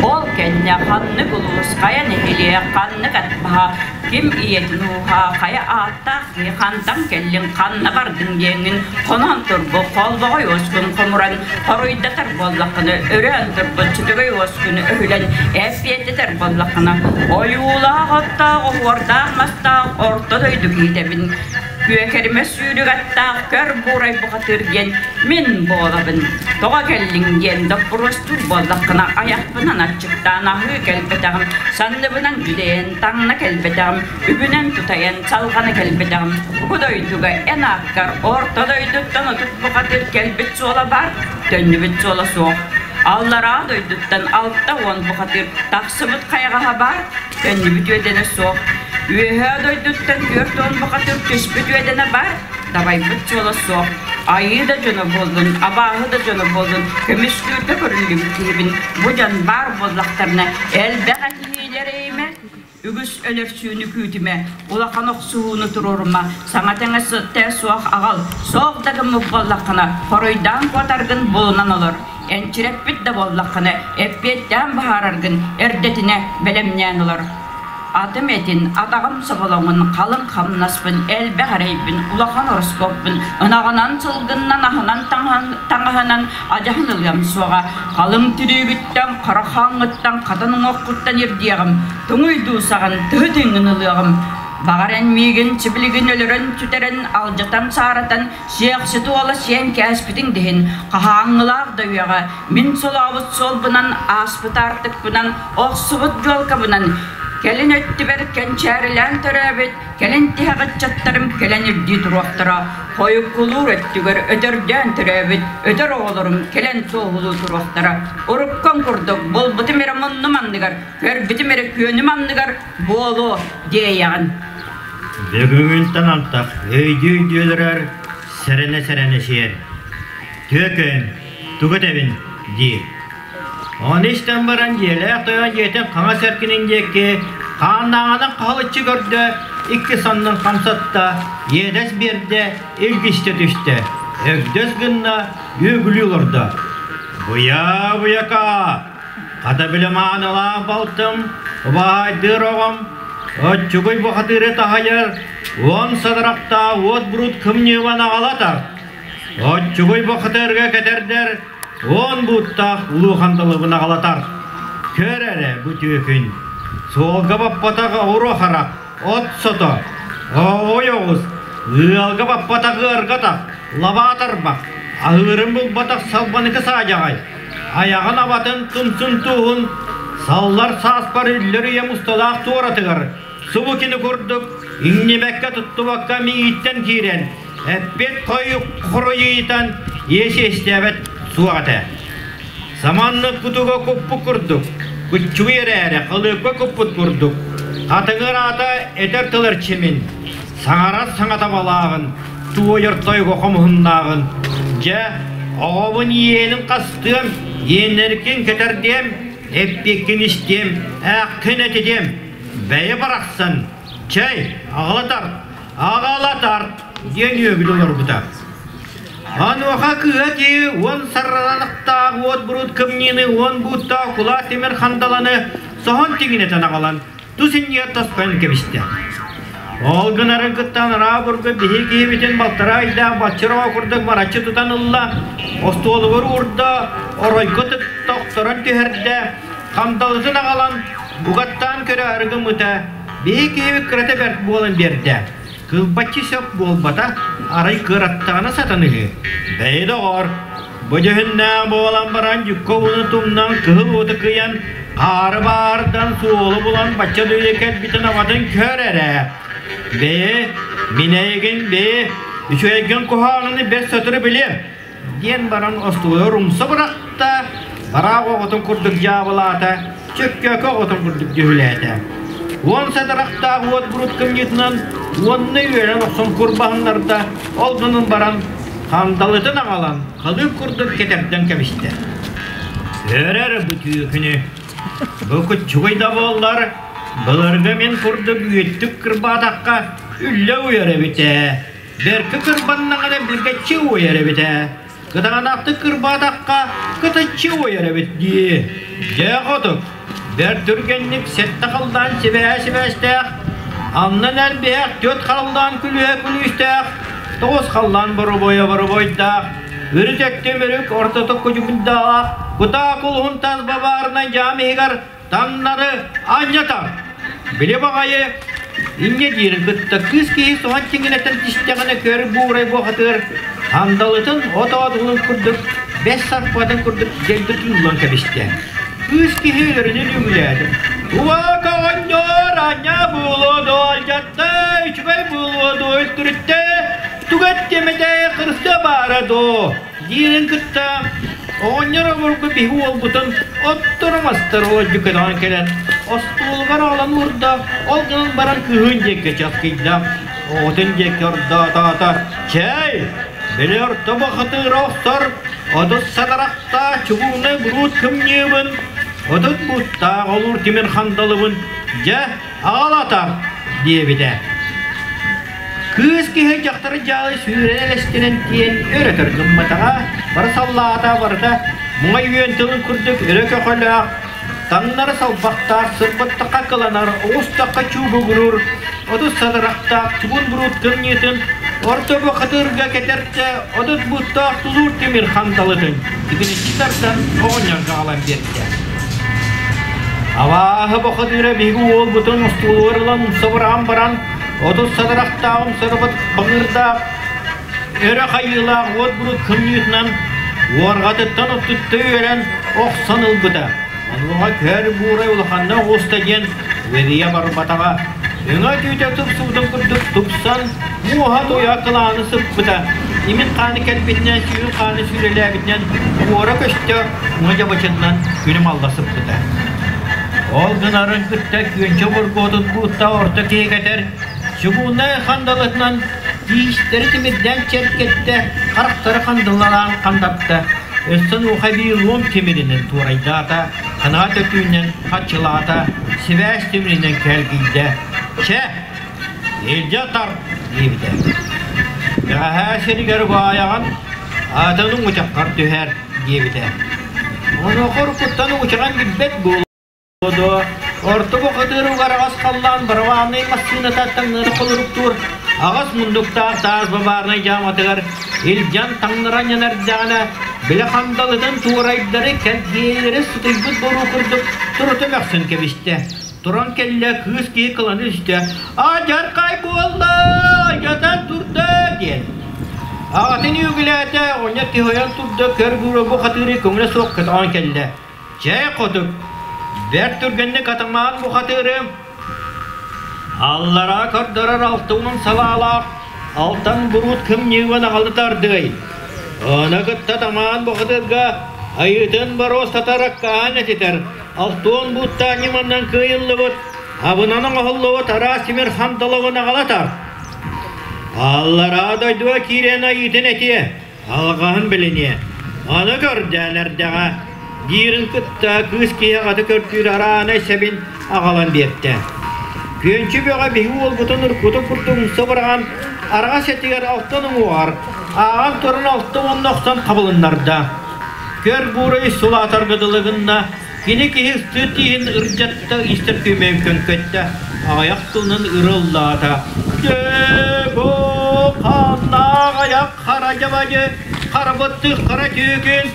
[SPEAKER 20] Ол кэннэ ханнык улуус, хайа нэһилиэк, ханнык атбаһа, ким ийэтин ууһа, хайа ааттаах киһи хантан кэллиҥ, ханна бардыҥ диэҥҥин хонон турбут холбоҕой уоскун хомуран хоруйдатар буоллаххына, өрөөн турбут сүтүгэй уоскун өһүлэн эппиэттэтэр буоллаххына, ойуулаах оттоох, оһуордаах мастаах орто дойду киһитэбин. Күөкэримэ сүүрүк аттаах көр буурай бухатыыр диэн мин буолабын. Тоҕо кэллиҥ диэн доппуруостуур буоллаххына айахпынан аччыктаан аһыы кэлбэтэҕим, санныбынан дьүдэйэн таҥна кэлбэтэҕим, үбүнэн тутайан салҕана кэлбэтэҕим. Бу дойдуга эн ааккар орто дойдуттан 30 бухатыыр кэлбит суола баар, төннүбүт суола суох. Аллараа дойдуттан 60 бухатыыр тахсыбыт хайаҕаһа баар, төннүбүт үөдэнэ суох. Үөһээ дойдуттан 40 бухатыыр түспүт үөдэнэ баар, дабайбыт суола суох. Айыы да дьоно буоллун, абааһы да дьоно буоллун, көмүскүүргэ көрүллүбүт киһибин. Бу дьон баар буоллахтарына, элбэх этиһиилэр эйимэ. Үгүс өлөрсүүнү күүтүмэ, улахан охсуһууну туруорума, саҥа тэҥэ суох аҕал, суох да гыммыт буоллаххына, хоруйдаан куотаргын булунан олор. Энчирэппит да буоллаххына, эппиэттээн быһаараргын эрдэтинэ бэлэмнээн олор. Атым этин, атаҕым соболоҥун, халыҥ хамнаспын, элбэх эрэйбин, улахан ороскуоппун ынаҕынан, сылгыннан, аһынан, таҥаһынан адьаһын ылыам суоҕа. Халыҥ тирүүгүттэн, хара хааҥҥыттан, хатан уҥуоххуттан ирдиэҕим, туҥуй дуу саҕын, тыһы тыыҥҥын ылыаҕым. Баҕар эн миигин сибилигин өлөрөн-сүтэрэн, алдьатан-сааратан, сиэхсит уола сиэн кээспитиҥ да иһин, хаһааҥҥылаах да үйэҕэ мин солообут суолбунан, ааспыт аартыкпынан, охсубут дьуолкабынан кэлин өттүбэр кэнчээрилээн төрөөбүт кэлин тиһэх ыччаттарым кэлэн ирдии туруохтара, хойуккулуур өттүгэр өтөрдөөн төрөөбүт өтөр оҕолорум кэлэн туоһулуу туруохтара. Уруккум курдук булбутум эрэ муннум анныгар, көрбүтүм эрэ күөнүм анныгар буолуо диэйэҕин.
[SPEAKER 21] Бүгүҥҥүттэн антах өйдүү-өйдүү сэрэнэ-сэрэнэ сиэр. Түөкүн, тугу этэбин диир. Ону истэн баран дьиэлээх тойон дьиэтин хаҥас эркинин диэки хааннааҕынан хаһылыччы көрдө, икки саннын хамсатта, иэдэс биэрдэ, илгистэ түстэ, өгдөс гынна, үөгүлүү олордо. Буйа, буйака, хата били маанылаах балтым, убаһайдыыр оҕом, оччугуй бухатыыры таһыйар, уон садарахтаах уот буруут кымньыыбан аҕалатар. Оччугуй бухатыырга кэтэрдэр, уон бууттаах улуу хандалыбын аҕалатар. Көр эрэ бу түөкүн, суолга баппатах оҕуруо харах, от сото, ой оҕус, ыалга баппатах ыаргатах, лабаатарбах, аһыырын булбатах салбаныкы саадьаҕай, айаҕын абатын тумсун тууһун, саллар сааспар үллэр үйэм усталаах туоратыгар, субу кини курдук иҥнибэккэ туттубакка миигиттэн киирэн, эппит хоруйуйтан иэс-иэстээбэт суох этэ. Саманнык кутуга куппут курдук, куччугуй эрээри халыыпка куппут курдук, хатыҥыр аата этэр тыл эрчимин, саҥарар саҥата балааҕын, туойар тойго хомуһуннааҕын, дьэ, оҕобун иэнин хастыам, иэннэркин кэтэрдиэм, эппиэккин истиэм, ээххин этитиэм, бэйэ барахсан, чэй, аҕалатар, Аҕалатар диэн үөгүлү олорбута. Онуоха кыыһа киһи уон саралахтаах уот буруут кымньыыны уон бууттаах кулаа тимир хандаланы соһон тиҥинэтэн аҕалан тус иннигэр тосхойон кэбистэ. Ол гынарын кытта анараа бурга биһи киһибитин балтараа ыйдаах баччыр оҕо курдук мараччы тутан ылла, остуолугар уурда, оройго тохторон түһэрдэ, хандалытын аҕалан бугаттаан көрөөрү гыммыта, Биһи киһибит кырата бэрт буолан биэрдэ. Кылбаччы сөп буолбата, арай кыраттаҕына сатаныһы. Бэйи доҕор, бу дьүһүннээх буолан баран дьукка ууну тумнан кыһыл уоту кыйан, хаары баардан суолу булан бачча дуйа кэлбитин абатын көр эрэ. Бэйи, мин эйигин бэйи, үчүгэйгин куһаҕаны бэрт сотору билиэм, диэн баран остуолугар умса бырахта, бараах оҕотун курдук дьаабылаата, чөккөөкө оҕотун курдук дьүһүлээтэ. Уон сатарахтаах уот бурут кымньыытынан уонна үөрэн охсон курбаһыннарда, ол гынан баран хандалытын аҕалан халыып курдук кэтэрдэн кэбистэ. Өрөр бу түүкүнү, бу куччугуй да буоллар, былыргы мин курдук үөттүк кырбаатахха үллэ уйар эбит ээ. Бэркэ кырбаннаҕына билгэччи уойар эбит ээ. Кытаанахтык кырбаатахха кытаччы уойар эбит дии. Дьэ хотук, бэрт түргэнник сэттэ халлаан сибээһэ-сибээстээх, аннан элбиһэх түөрт халлаан күлүһэ-күлүүстээх, тоҕус халлаан боробуойа-боробуойдаах, үрүт өттүм үрүк ортото кудьугундаах, кутаа кулуһун тас бабаарынай дьаам иһигэр таҥнары анньатар. Били баҕайы инньэ диирин кытта кыыс киһи соһон тиҥинэтэн түстэҕинэ көр буурай буохатыгар сандалытын от оодулун курдук бэс сарпатын курдук дэлби тыыллан кэбистэ. Кыыс киһи өлөрүнэн үҥүлээтэ. Уа оҕонньор анньа буолуо дуолдьатта үчүгэй буолуо дуо өлтүрүттэ тугат диэмэтэ кырыста баара дуо диирин кытта оҕонньор обургу биһи уолбутун отторо-мастары олордьу көтөҕөн кэлэн остуолугар аҕалан уурда, ол гынан баран кыыһын диэки часкыйда, оҕотун диэки ордоотоото, «Чэй, били орто бухатыыр охсор, отут сатарахта чугуунай буруут кымньыыбын, 30 буттаах олуур тимир хандалыбын дьэ аҕалатар диэбитэ. Кыыс киһи дьахтары дьаалы сүүрэн элэстэнэн тиийэн өрөтөр гымматаҕа, бары саллаата барыта муҥай үөн тылын курдук өрө көхөлөөх, таҥнары салбахтаах, сырбаттахха кыланар, оҕустахха чуубугуруур, 30 садарахтаах чугун буруут кымньыытын орто бухатыырга кэтэртэ 30 буттаах тулуур тимир ханталытын тигиниччи тардан оҕонньорго аҕалан биэрдэ. Абааһы бухатыыра биһиги уолбутун устуулугар ылан умса быраҕан баран, 30 садарахтааҕым сырыбыт баҕыырдаах, өрө хайыылаах уот буруут кымньыытынан уорҕатыттан оттутта үөрэн охсон ылбыта. Онуоха көр буурай улаханна оҕуста диэн үөрүйэ барбатаҕа. Өҥө түүтэ тупсубутун курдук тупсан, муоһа туйа кылааны сыппыта. Имин хааны кэлбитинэн, сүүрүн хааны сүүрэлээбитинэн уора көстө, уҥа дьабачынынан күнүм алла сыппыта. Ол гынарын кытта күөнчэ бургуотун буутта орто киһи кэтэр, чугууннай хандалытынан тиистэри тимирдээн чэркэттэ, харахтары хандылалаан хандатта, өссө нуха биир луом тимиринэн туорайдаата, ханаат өтүүнэн хаччылаата, сибээс тимиринэн кэлгийдэ. Чэ, илдьэ тар диэбитэ. Бэҕэһээ сиригэр угаайаҕын, атын уҥучаххар түһэр диэбитэ. Онуоха уруккуттан уҥучаҕын билбэт буолуо дуо, орто бухатыыр угараҕас халлаан барабааннай массыыната таҥнары холоруктуур аҕыс муннуктаах таас бабаарнай дьааматыгар илдьэн таҥнаран эрдэҕинэ, били хандалытын туорайдары кэлгиэлэри сытыйбыт боруу курдук турута мөхсөн кэбистэ. Туран кэллэ, кыыс киһи кыланы үстэ, «Адьархай буолла, айдатан турда» диэн. Аҕатын үөгүлээтэ, оҕонньор киһи ойон турда, көр буура бу хатыыры көҥүлэ суох көтөҕөн кэллэ. Чэй хотук, бэрт түргэнник атамаан бухатыыры аллараа көрдөрөр 60 салаалаах алтан буруут кымньыыбын аҕалы тардыай. Ону кытта тамаан бухатыырга айыытын боруостатар аккаан этитэр, 60 бууттаах ньыманнан кыайыллыбыт, абынан оҥоһуллубут араас тимир хандалабын аҕалатар. Аллараа дойдуга киирэн айыытын этиэ, алҕаһын билиниэ. Аны көрдөөн эрдэҕэ, диирин кытта кыыс киһи аҕата көрдүүр араанай сэбин аҕалан биэрдэ. Күөнчү бөҕө биһи уолбутун уруккутун курдук умса быраҕан, араҕас этигэр алтан уҥуоҕар, ааҕан туран 60 охсон хабылыннарда. Көр буурай сулаатарга дылы гынна, кини киһи ыстыыр тииһин ырдьатта истэр күөмэйин көҥкөттө, аҕыйах тылынан ырыллаата. Дьэ, бу хааннаах айах хара дьабадьы, харабыттыы хара түүкүн,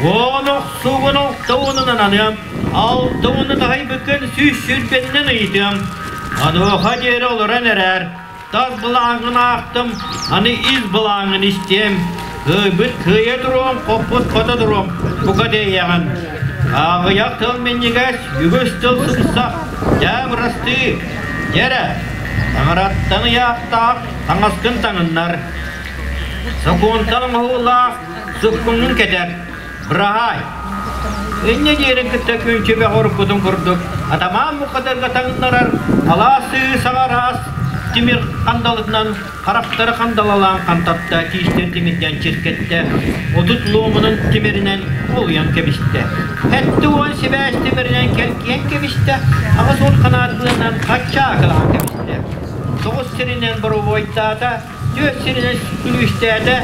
[SPEAKER 21] 10 охсуугун 60-унан аныам, 60-уну таһыйбыккын 120-нэн ыйытыам. Онуоха диэри олорон эрээр, Тас былааҥҥын аахтым, аны ис былааҥҥын истиэм. Кыайбыт кыайа туруом, хоппут хото туруом, бука диэйэҕин. Аҕыйах тыл минньигэс, үгүс тыл сымсах, дьээ бырастыы. Дьэрэ, таҥараттан ыйаахтаах таҥаскын таҥыннар. Сокуонтан оҥоһуулаах суккуҥҥун кэтэр. Быраһаай! Инньэ диэрин кытта күнчүбэх уруккутун курдук атамаан бухатырга таҥнарар алаас сыы саҕа араас тимир хандалытынан харахтары хандалалаан хантатта, тиистэр тимирдээн чиркэттэ, 30 луомунун тимиринэн олуйан кэбистэ. 70 сибээс тимиринэн кэлгийэн кэбистэ, 80 ханаат быанан хаччаакылаан кэбистэ. 9 сиринэн боробуойдаата, түөрт сиринэн күлүүстээтэ,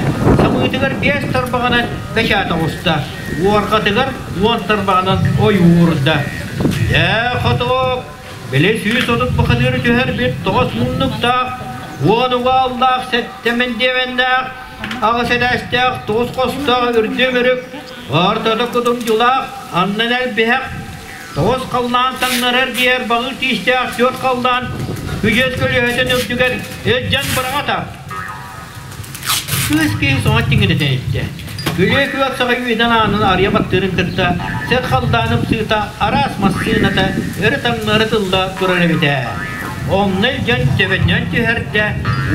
[SPEAKER 21] самыытыгар 5 тарбаҕынан бэчээт оҕуста, уорҕатыгар 10 тарбаҕынан ойуурда. Дьэ, хотуок, били 130 бухатыыры түһэрбит 9 муннуктаах, 10 угааллаах, 7 мэндиэмэннээх, 8 этээстээх, 9 хостоох үрдүм-үрүк, ортото кутумдьулаах, аннын элбиһэх, 9 халлаан таҥнарар диэр баҕыр тиистээх түөрт халлаан күдьүөс көлүөһэтин үрдүгэр илдьэн быраҕата. Кыыс киһи соҥо тиҥирэтэн истэ. Күлүө күөх саҕа үүнэн аанын арыйа баттыырын кытта сир халлааным сыыта араас массыыната өрө таҥнары тылла турар эбит ээ. Онно илдьэн төбөтүнэн түһэрдэ,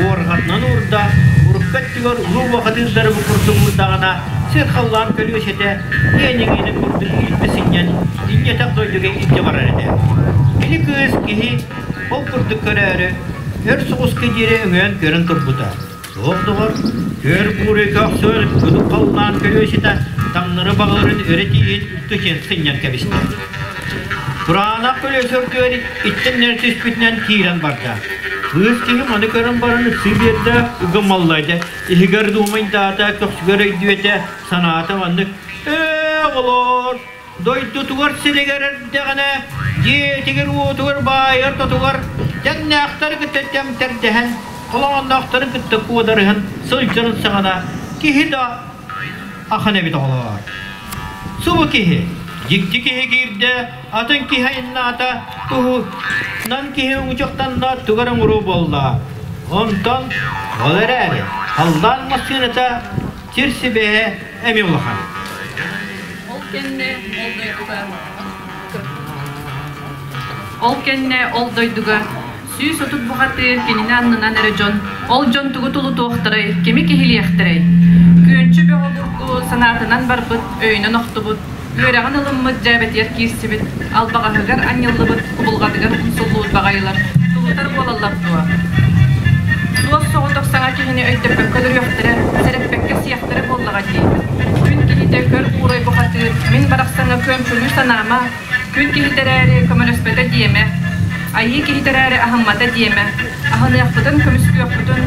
[SPEAKER 21] уорҕатынан уурда, урукку өттүгэр улуу бухатыырдары бу курдук уурдаҕына сир халлаан көлүөсэтэ иэн-иҥиирин курдук илдьэ сынньан, инньэтэх дойдуга илдьэ барар этэ. Били кыыс киһи ол курдук көрөөрү, өр соҕуска диэри өҥөйөн көрөн турбута. Суох доҕор, көр буурай көхсөр, кудук халлаан көлүөсэтэ таҥнары баҕаларын өрө тиийэн үлтү сынньан кэбистэ. Кураанах көлүөсэ үрдүгэр иттэн түспүтүнэн киирэн барда. Кыыс киһи маны көрөн баран ыксыы биэрдэ, ыгымаллайда, иһигэр дуумайдаата, көхсүгэр өйдүөтэ, санаата маннык «Ээ, оҕолоор, дойдутугар сиригэр эрдэҕинэ, дьиэтигэр-уотугар баайар-тотугар тэҥнээхтэри кытта тэмтэрдэһэн, холоонноохторун кытта куодарыһан сылдьарын саҕана киһи да ахан эбит оҕолоор. Субу киһи, дьикти киһи киирдэ, атын киһи айаннаата, туһунан киһи уҥучахтанна, тугар оҥоруо буолла. Онтон ол эрээри халлаан массыыната сир сибээһэ эмиэ улахан.
[SPEAKER 3] Ол кэннэ ол дойдуга Ол кэннэ ол дойдуга 130 бухатыыр кинини аннынан эрэ дьон, ол дьон тугу тулутуохтарай, кими киһилиэхтэрэй? Күөнчү бөҕө бургу санаатынан барбыт, өйүнэн охтубут, үөрэҕин ылыммыт дьээбэтигэр киирсибит, албаҕаһыгар анньыллыбыт, кубулҕатыгар умсуллубут баҕайылар тулутар буолаллар дуо? Суос соҕотох саҥа киһини өйдөппөккө өлөрүөхтэрэ, сэрэппэккэ сиэхтэрэ буоллаҕа дии. Күн киһитэ көр буурай бухатыыр, мин барахсаҥҥа күөмчүлүү санаама, Күн киһитэ эрээри көмөлөспөтө диэмэ, айыы киһитэ эрээри аһыммата диэмэ, аһыныахпытын, көмүскүөхпүтүн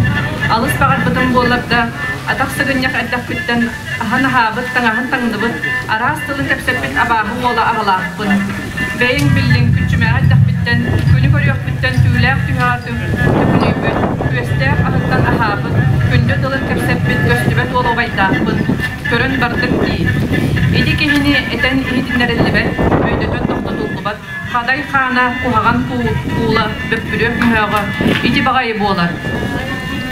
[SPEAKER 3] алыс баҕарбытым буоллар да, атах сыгынньах эрдэхпиттэн аһын аһаабыт, таҥаһын таҥныбыт, араас тылын кэпсэппит абааһы уола аҕалаахпын. Бэйэҥ биллиҥ, күччүмэҕи эрдэхпиттэн, күнү көрүөхпүттэн түүлээх түһэҕэ төкүнүйбүт, күөстээх аһыттан аһаабыт, күндү тылын кэпсэппит көстүбэт уол убайдаахпын. Көрөн бардыҥ дии. Ити киһини этэн иһитиннэриллибэт, өйдөтөн тохтотуллубат хадай хаана, куһаҕан куула, бөппүрүөк мөһөөҕө ити баҕайы буолар.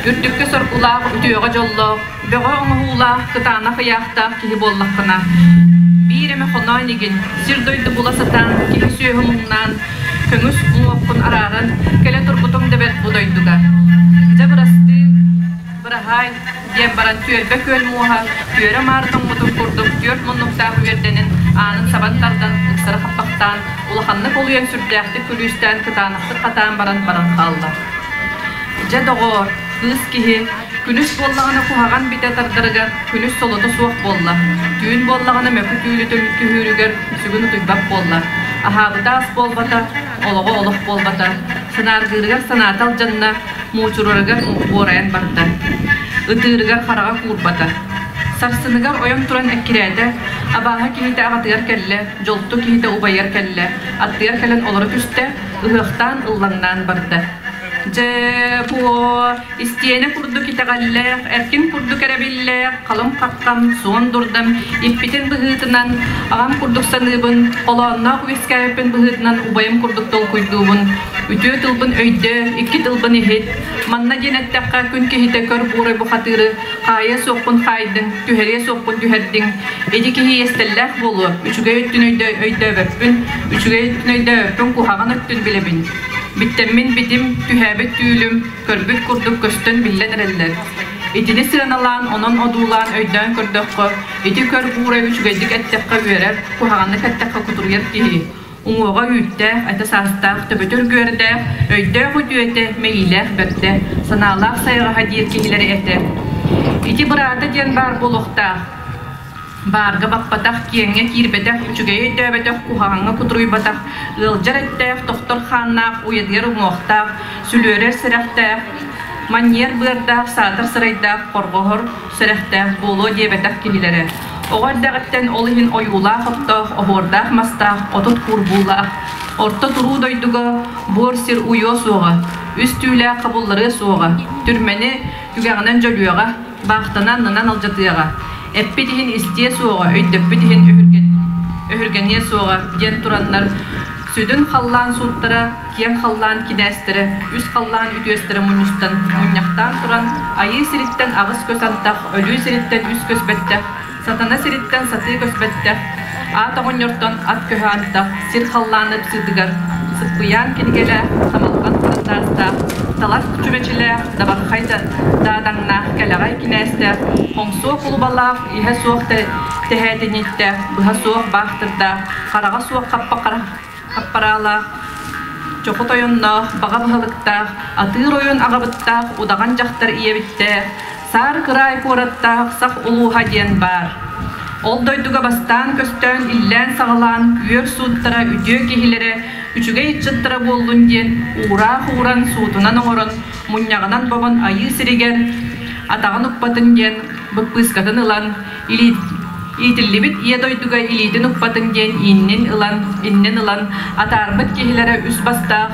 [SPEAKER 3] Үрдүккэ соргулаах, үтүөҕэ дьоллоох, бөҕө оҥоһуулаах, кытаанах ыйаахтаах киһи буоллаххына, биир эмэ хоноон игин, сир-дойду була сатаан, киһи-сүөһү муҥнаан, көҥүс уҥуоххун арааран, кэлэ турбутуҥ да бэрт бу дойдуга. Дьэ бырастыы, быраһаай, диэн баран түөлбэ күөл муоһа түөрэ маары тоҥмутун курдук түөрт муннуктаах үөрдэнин аанын сабан тардан ыксары хаппахтаан улаханнык олуйан сүрдээхтик күлүүстээн кытаанахтык хатаан баран баран хаалла. Дьэ доҕоор, кыыс киһи күнүс буоллаҕына куһаҕан битэ тардарыгар күнүс солото суох буолла, түүн буоллаҕына мөкү түүлү түһүүрүгэр сүгүн утуйбат буолла, аһаабыта ас буолбата, олоҕо олох буолбата, санааргыырыгар санаата алдьанна, муучурарыгар буорайан барда. Ытыырыгар хараҕа куурбата. Сарсыныгар ойон туран эккирээтэ, абааһы киһитэ аҕатыгар кэллэ, дьолту киһитэ убайыгар кэллэ, аттыгар кэлэн олоро түстэ, ыһыахтаан ыллаҥнаан барда. Дьэ, буо, истиэнэ курдук итэҕэллээх, эркин курдук эрэбиллээх, халыҥ хаххам, суон дурдам, иппитин быһыытынан, аҕам курдук саныыбын, холоонноох үөскээбиппин быһыытынан убайым курдук толкуйдуубун. Үтүө тылбын өйдөө, икки тылбын иһит. Манна диэн эттэххэ, күн киһитэ көр буурай бухатыыры хаайыа суохпун хаайдыҥ, түһэриэ суохпун түһэрдиҥ. Ити киһи иэстэллээх буолуо, үчүгэй өттүн өйдөөбөппүн, үчүгэй өттүн өйдөөбөппүн, куһаҕан өттүн билэбин. Биттэммин битим, түһээбит түүлүм, көрбүт курдук көстөн биллэн эрэллэр. Итини сыаналаан, онон одуулаан өйдөөн көрдөххө, ити көр буурай үчүгэйдик эттэххэ үөрэр, куһаҕаннык эттэххэ кутуруйар киһи. Уҥуоҕа үүттээх, этэ саастаах, төбөтө үргүөрдээх, өйдөөх үтүөтэ, мэйиилээх бэрдэ, санаалаах сайаҕаһа диир киһилэри этэ. Ити быраата диэн баар буолуохтаах. Баарга баппатах, киэҥҥэ киирбэтэх, үчүгэйи өйдөөбөтөх, куһаҕаҥҥа кутуруйбатах, ыалдьар эттээх, тохтор хааннаах, уйадыйар уҥуохтаах, сүлүөрэр сэрэхтээх, манньыйар быардаах, саатар сырайдаах, хорҕоһор сэрэхтээх буолуо диэбэтэх киһилэрэ. Оҕо эрдэҕиттэн ол иһин ойуулаах оттоох, оһуордаах мастаах, отут куурбуулаах, орто туруу дойдуга буор сир уйуо суоҕа, үс түүлээх хабылларыа суоҕа, түрмэни түгэҕинэн дьөлүөҕэ, баахтаны аннынан алдьатыаҕа, эппит иһин истиэ суоҕа, өйдөппүт иһин өһүргэниэ суоҕа диэн тураннар сүдүн халлаан сууттара, киэҥ халлаан кинээстэрэ, үс халлаан үтүөстэрэ мунньустан, мунньахтаан туран, айыы сириттэн аҕыс көс антах, өлүү сириттэн үс көс бэттэх, сатана сириттэн сатыы көс бэттэх, аат оҕонньортон ат көһө антах, сир халлаан ыпсыытыгар сыппыйаан кинигэлээх, самалҕан харандаастаах, талах чүмэчилээх, дабархай даадаҥнаах, кэлэҕэй кинээстээх, хоҥсуо кулубалаах, иһэ суох тэһээтинньиктээх, быһа суох баахтырдаах, хараҕа суох хаппараалаах, чоху тойонноох, баҕа баһылыктаах, атыыр ойун аҕабыттаах, удаҕан дьахтар ийэбиттээх, саар кыраай куораттаах сах улууһа диэн баар. Ол дойдуга бастаан көстөөн иллээн-саҕалаан үөр сууттара үтүө киһилэрэ, үчүгэй ыччаттара буоллун диэн уураах ууран суутунан оҥорон, мунньаҕынан бобон айыы сиригэр атаҕын укпатын диэн быппыыскатын ылан, иитиллибит ийэ дойдуга илиитин укпатын диэн ииннин ылан, иннин ылан атаарбыт киһилэрэ үс бастаах,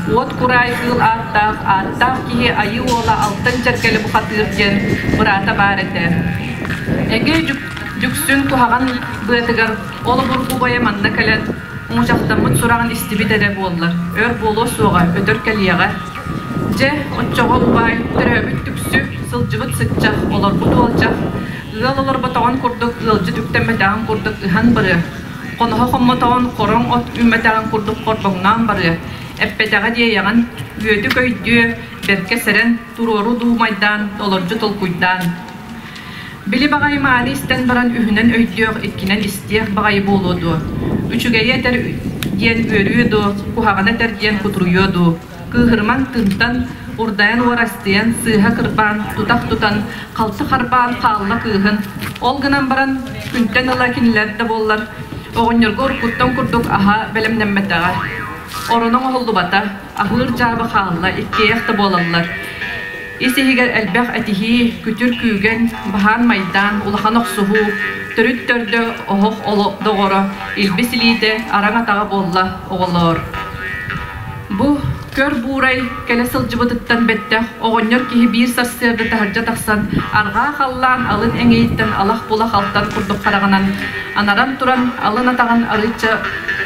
[SPEAKER 3] уот кураай кыыл ааттаах, ааттаах киһи айыы уола алтан чэркэли бухатыыр диэн быраата баар этэ. Эгэ Дьүксүн куһаҕан быатыгар ол обургу убайа манна кэлэн уҥучахтаммыт сураҕын истибит эрэ буоллар, өр буолуо суоҕа, өтөр кэлиэҕэ. Дьэ, оччоҕо убаай, төрөөбүт түксү, сылдьыбыт сыччах, олорбут уолдьах, ыал олорботоҕун курдук ыалдьыт үктэммэтэҕин курдук ыһан барыа, хоноһо хоммотоҕун хороҥ от үүммэтэҕин курдук хорбоҥноон барыа, эппэтэҕэ диэйэҕин, үөтүк өйдүө, бэркэ сэрэн, туруору дуумайдаан, толордьу толкуйдаан. Били баҕайы мааны истэн баран үһүнэн өйдүөх, иккинэн истиэх баҕайы буолуо дуо? Үчүгэйи этэр диэн үөрүө дуо, куһаҕаны этэр диэн кутуруйуо дуу? Кыыһырымаҥ тыынтан, урдайан уорастыйан, сыыһа кырбаан, тутах тутан, халты харбаан хаалла кыыһын. Ол гынан баран, күнтэн ыла кинилэр да буоллар, оҕонньорго уруккуттан курдук аһа бэлэмнэммэтэҕэ. Ороно оҥоһуллубата, аһыыр дьаабы хаалла, иккиэйэх да буолаллар. Ис-иһигэр элбэх этиһии, күтүр күүгэн, баһаан майдаан, улахан охсуһуу, төрүт төрдө оһох доҕоро, илбис илиитэ, араҥ атаҕа буолла оҕолоор. Бу көр буурай кэлэ сылдьыбытыттан бэттэх оҕонньор киһи биир сарсыарда таһырдьа тахсан арҕаа халлаан алын эҥийиттэн алах-булах алтан курдук хараҕынан анаран туран алын атаҕын арыычча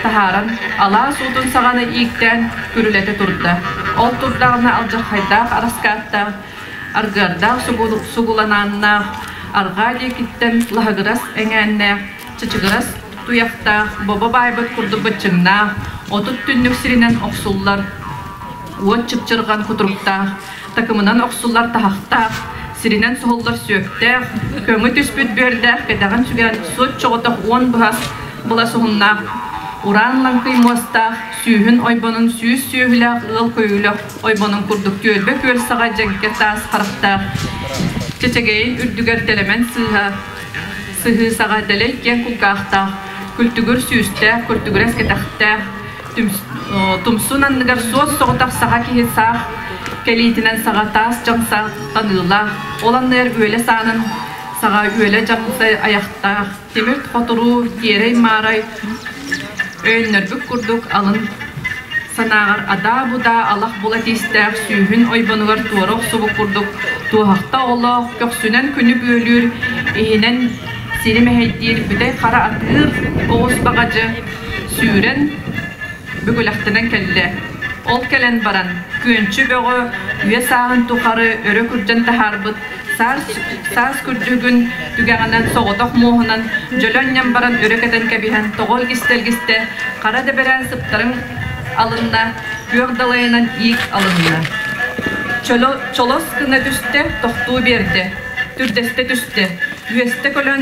[SPEAKER 3] таһааран алаас уутун саҕаны ииктээн күрүлэтэ турда. Ол турдаҕына алдьархайдаах араскааттаах, аргыардаах сугуланааннаах, арҕаа диэкиттэн лаһыгырас эҥээннээх, чычыгырас туйахтаах, бобо баайбыт курдук быччыҥнаах, 30 түннүк сиринэн охсуллар уот чыпчырҕан кутуруктаах, такымынан охсуллар таһахтаах, сиринэн соһуллар сүөктээх, көҥү түспүт бүөрдээх кэтэҕин сүгэн суот чоҕотох уон быһас былас уһуннаах, ураан лаҥкый муостаах, сүүһүн ойбонун сүүс сүөһүлээх ыал көйүүлэх ойбонун курдук түөлбэ күөл саҕа дьэҥкэ таас харахтаах, чэчэгэйин үрдүгэр тэлэмэн сыыһа, сыһыы саҕа дэлэй киэҥ кулгаахтаах, күлтүгүр сүүстээх, күлтүгүрэс кэтэхтээх, тумсун анныгар суос соҕотох саха киһи саах кэлиитинэн саҕа таас дьаҥса таныылаах, ол анныгар үөлэ саанын саҕа үөлэ дьаҥса айахтаах, тимир хотуруу тиэрэй-маарай өйөннөрбүт курдук алын санааҕар адаа-будаа алах була тиистээх сүүһүн ойбонугар туора охсубут курдук туоһахта оҕолоох көхсүнэн күнү бүөлүүр иһинэн сири мэһэйдиир бүтэй хара атыыр оҕус баҕадьы сүүрэн бүгүлэхтэнэн кэллэ. Ол кэлэн баран күөнчү бөҕө үйэ сааһын тухары өрө күрдьэн таһаарбыт саас күрдьүгүн түгэҕинэн соҕотох муоһунан дьөлө анньан баран өрө кэтэн кэбиһэн тоҕо илгистэ-илгистэ хара дэбэрээн сыптарыҥ алынна, күөх далайынан иик алынна. Чолос гына түстэ, тохтуу биэрдэ, түрдэстэ түстэ, үөстэ көлөн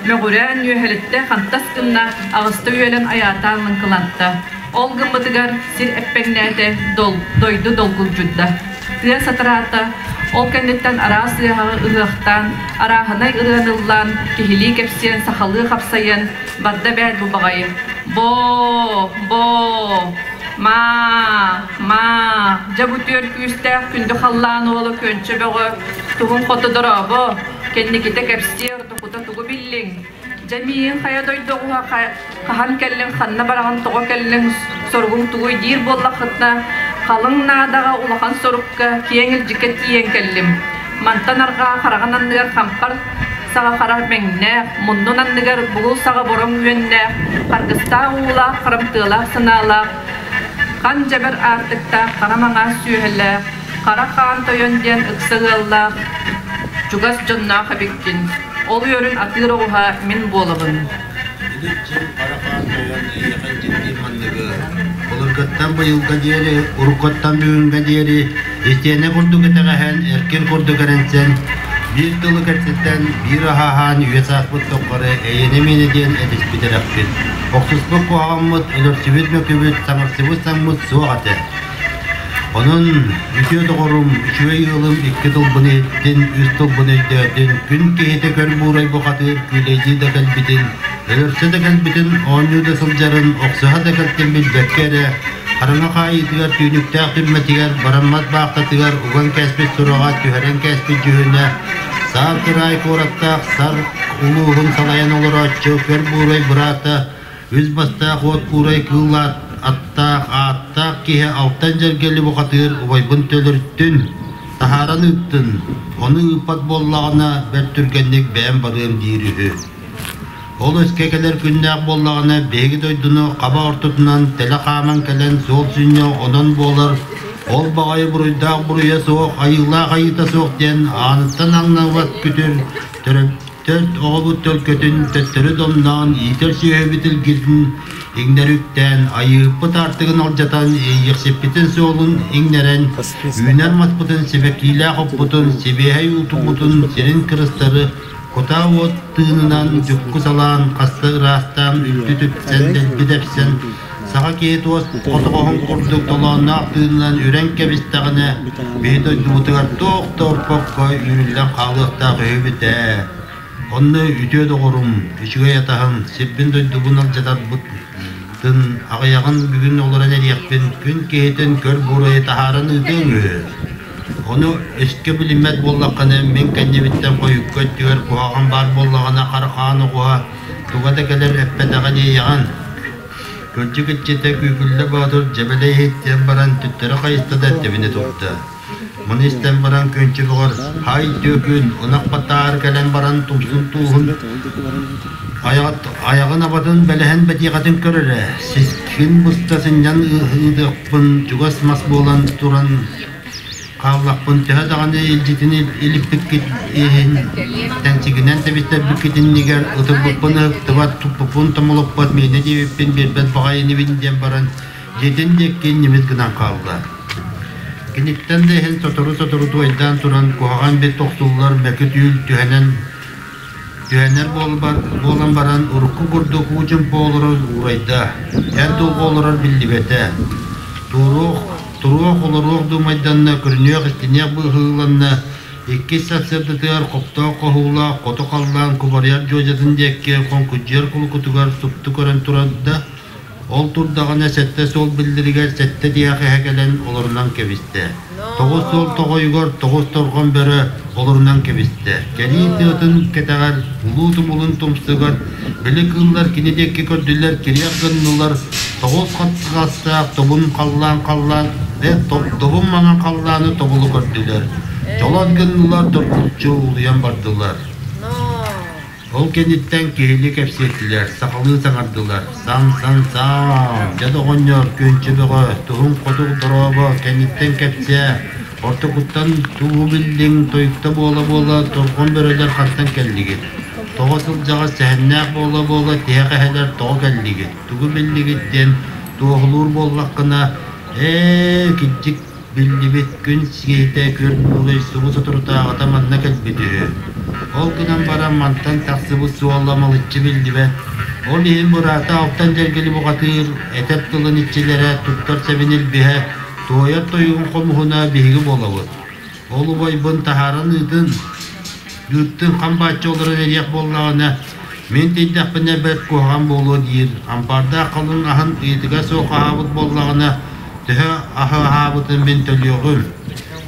[SPEAKER 3] мөҕүрээн үөһэлиттэ хантас гынна, аҕыста үөлэн айаатаан лыҥкыланта. Ол гыммытыгар сир эппэҥнээтэ, дойду долгулдьуйда. Тыа сатараата, ол кэнниттэн араас ыаһаҕы ыһыахтаан, арааһынай ырыаны ыллаан, киһилии кэпсиэн, сахалыы хапсайыан барда эбээт бу баҕайы. Боо, боо, маа, маа, дьэ бу түөр күүстээх күндү халлаан уола Күөнчэ Бөҕө туһун хоту дорообо, кэнникитэ кэпсиэ ортокута тугу биллиҥ? Дьэ миигин хайа дойду оҕуһа хаһан кэллиҥ, ханна бараҕын, тоҕо кэллиҥ, соругуҥ тугуй диир буоллаххытына, халыҥ наадаҕа улахан сорукка киэҥ илдьиккэ тиийэн кэллим. Мантан арҕаа хараҕын анныгар хампар саҕа хара мэҥнээх, муннун анныгар бугул саҕа бороҥ үөннээх, харгыстаах уулаах, харамтыалаах санаалаах, хан дьэбэр аартыктаах, хара маҥаас сүөһэлээх, хара хаан тойон диэн ыкса ыаллаах, чугас дьонноох эбиккин. Ол үөрүн атыыр оҕуһа мин буолабын.
[SPEAKER 4] Илин-дьиҥ хара хаан тойон эйиэхэ дьиҥниир манныгы былыргыттан быйылга диэри, уруккуттан бүгүҥҥэ диэри истиэнэ курдук итэҕэһэн, эркин курдук эрэнсэн, биир тылы кэпсэтэн, биир аһааһаан үйэ сааспыт тухары эйэни-миэнэ диэн этиспит эрэхпит. Охсуспут куһаҕаммыт, өлөрсүбүт мөкүбүт, саҥарсыбыт саҥмыт суох этэ. Онон үтүө доҕорум, үчүгэй ыалым икки тылбын иһиттин, үс тылбын өйдөөтүн, күн киһитэ көр буурай бухатыыр күүлэйдии да кэлбитин, өлөрсө да кэлбитин, оонньуу да сылдьарын, охсуһа да кэлтин билбэккэ эрэ, хараҥа хаайыытыгар түүнүктээх түрмэтигэр, бараммат баахтатыгар уган кээспит сураҕа, түһэрэн кээспит дьүһүнэ, саар кыраай куораттаах сар улууһун салайан олорооччу көр буурай быраата Үс бастаах уот куурай кыыл аттаах, ааттаах киһи алтан дьэргэли бухатыыр убайбын төлөртүн, таһааран ыыттын, ону ыыппат буоллаҕына бэрт түргэнник бэйэм барыам диир үһү. Ол өскө кэлэр күннээх буоллаҕына биһиги дойдуну хаба ортотунан тэлэ хааман кэлэн суол сүнньэ онон буолар, ол баҕайы буруйдаах буруйа суох, айыылаах айыыта суох диэн ааныттан аҥнабат күтүр Төрт оҕобут төлкөтүн төттөрү домноон, иитэр сүөһүбүт илгитин иҥнэри үктээн, айыыппыт аартыгын алдьатан, иэйиэхсиппитин суолун иҥнэрэн, үүнэр маспытын сибэккиилээх оппутун, сибиэһэй уутубутун сирин кырыстары кутаа уот тыынынан дьукку салаан, хаста ыраастаан, үлтү түпсэн, дэлби тэпсэн, Саха киһи туос хотоҕоһун курдук толоонноох тыынынан үрэн кэбистэҕинэ, биһи дойдубутугар туох да орпокко үүрүллэн хаалыахтаах үһүбүт ээ. Онно үтүө доҕорум, үчүгэй атаһым, сирбин-дойдубун алдьатарбытын аҕыйаҕын бүгүн олорон эриэхпин, күн киһитин көр буруйу таһааран ыытыаҥ үһү. Ону өскө билиммэт буоллаххына, мин кэннибиттэн хойукка өттүгэр куһаҕан баар буоллаҕына хара-хаан оҕуһа туга да кэлэр эппэтэҕин иэйэҕин. Кырдьык иччитэ Күүкүллэ Боотур дьэбэлэй иһиттиэн баран түттэри хайыста да тэбинэ турда. Маны истэн баран Күнчүк оҕор «Һай түөкүн, ынах баттаары кэлэн баран тумсун тууһун айаҕын абатын бэлэһэн бэтиэхэтин көр эрэ, сискин буста сынньан ыытыахпын чугас мас буолан туран Хааллахпын төһө даҕаны илдьитин илиппиккит иһин, тэнчигинэн тэбистэрбиккит иннигэр ытырбыппын ыһыктыбат, туппуппун томолоппот, миэнэ диэбиппин биэрбэт баҕайы инибин диэн баран, дьиэтин диэки ньимис гынан хаалла. Киниттэн да иһин сотору-сотору туойдаан туран куһаҕан бит охсуллар мөкү түүл түһэнэн түһэнэр буолан баран урукку курдук уу чымпа олорор уурайда, эр дулҕа олорор биллибэтэ. Туруох, туруох олоруох дуумайданна, көрүнүөх-истиниэх быһыыланна, иккис сарсыардатыгар хоптоох хоһуулаах хоту халлаан кубарыйар дьуодьатын диэки хоҥкудьуйар кулукутугар супту көрөн турарда, Ол турдаҕына сэттэ суол биллэригэр сэттэ тиһэх эһэ кэлэн олорунан кэбистэ. Тоҕус суол тоҕойугар тоҕус торҕон бөрө олорунан кэбистэ. Кэлии тыатын кэтэҕэр улуу тумулун тумсугар били кыыллар кини диэки көрдүлэр, кириэх гыннылар, тоҕус хаттыгастаах тобун халлаан халлаан, добун маҥан халлааны тобулу көрдүлэр. Чолон гыннылар, доргуччу улуйан бардылар. Ол кэнниттэн киһини кэпсэттилэр, сахалыы саҥардылар: «Сан-сан-саам, дьэ доҕонньор, күнчү бөҕө, туһуҥ хотуг дорообо, кэнниттэн кэпсээ, ортокуттан тугу биллиҥ, тойукта буола-буола торҕон бөрөлөр хантан кэллигит? Тоҕо сылдьаҕыт сэһэннээх буола-буола тиһэх эһэлэр тоҕо кэллигит, тугу биллигит?» диэн туоһулуур буоллаххына, «Ээ, кирдьик Биллибит күн сиэтэ күөл буолай субу соторутааҕыта манна кэлбит үһү. Ол гынан баран мантан тахсыбыт суола малыччы биллибэт. Ол иһин быраата алтан дьэргэли бухатыыр, этэр тылын иччилэрэ, туттар сэбин илбиһэ, туойар тойугун хомуһуна биһиги буолабыт. Ол убайбын таһааран ыытын, ыыттын хам бааччы олорон эриэх буоллаҕына, мин тиийдэхпинэ бэрт куһаҕан буолуо диир. Ампаардаах халыҥ аһын ыйытыга суох аһаабыт буоллаҕына, Төһө аһы аһаабытын мин төлүөҕүм,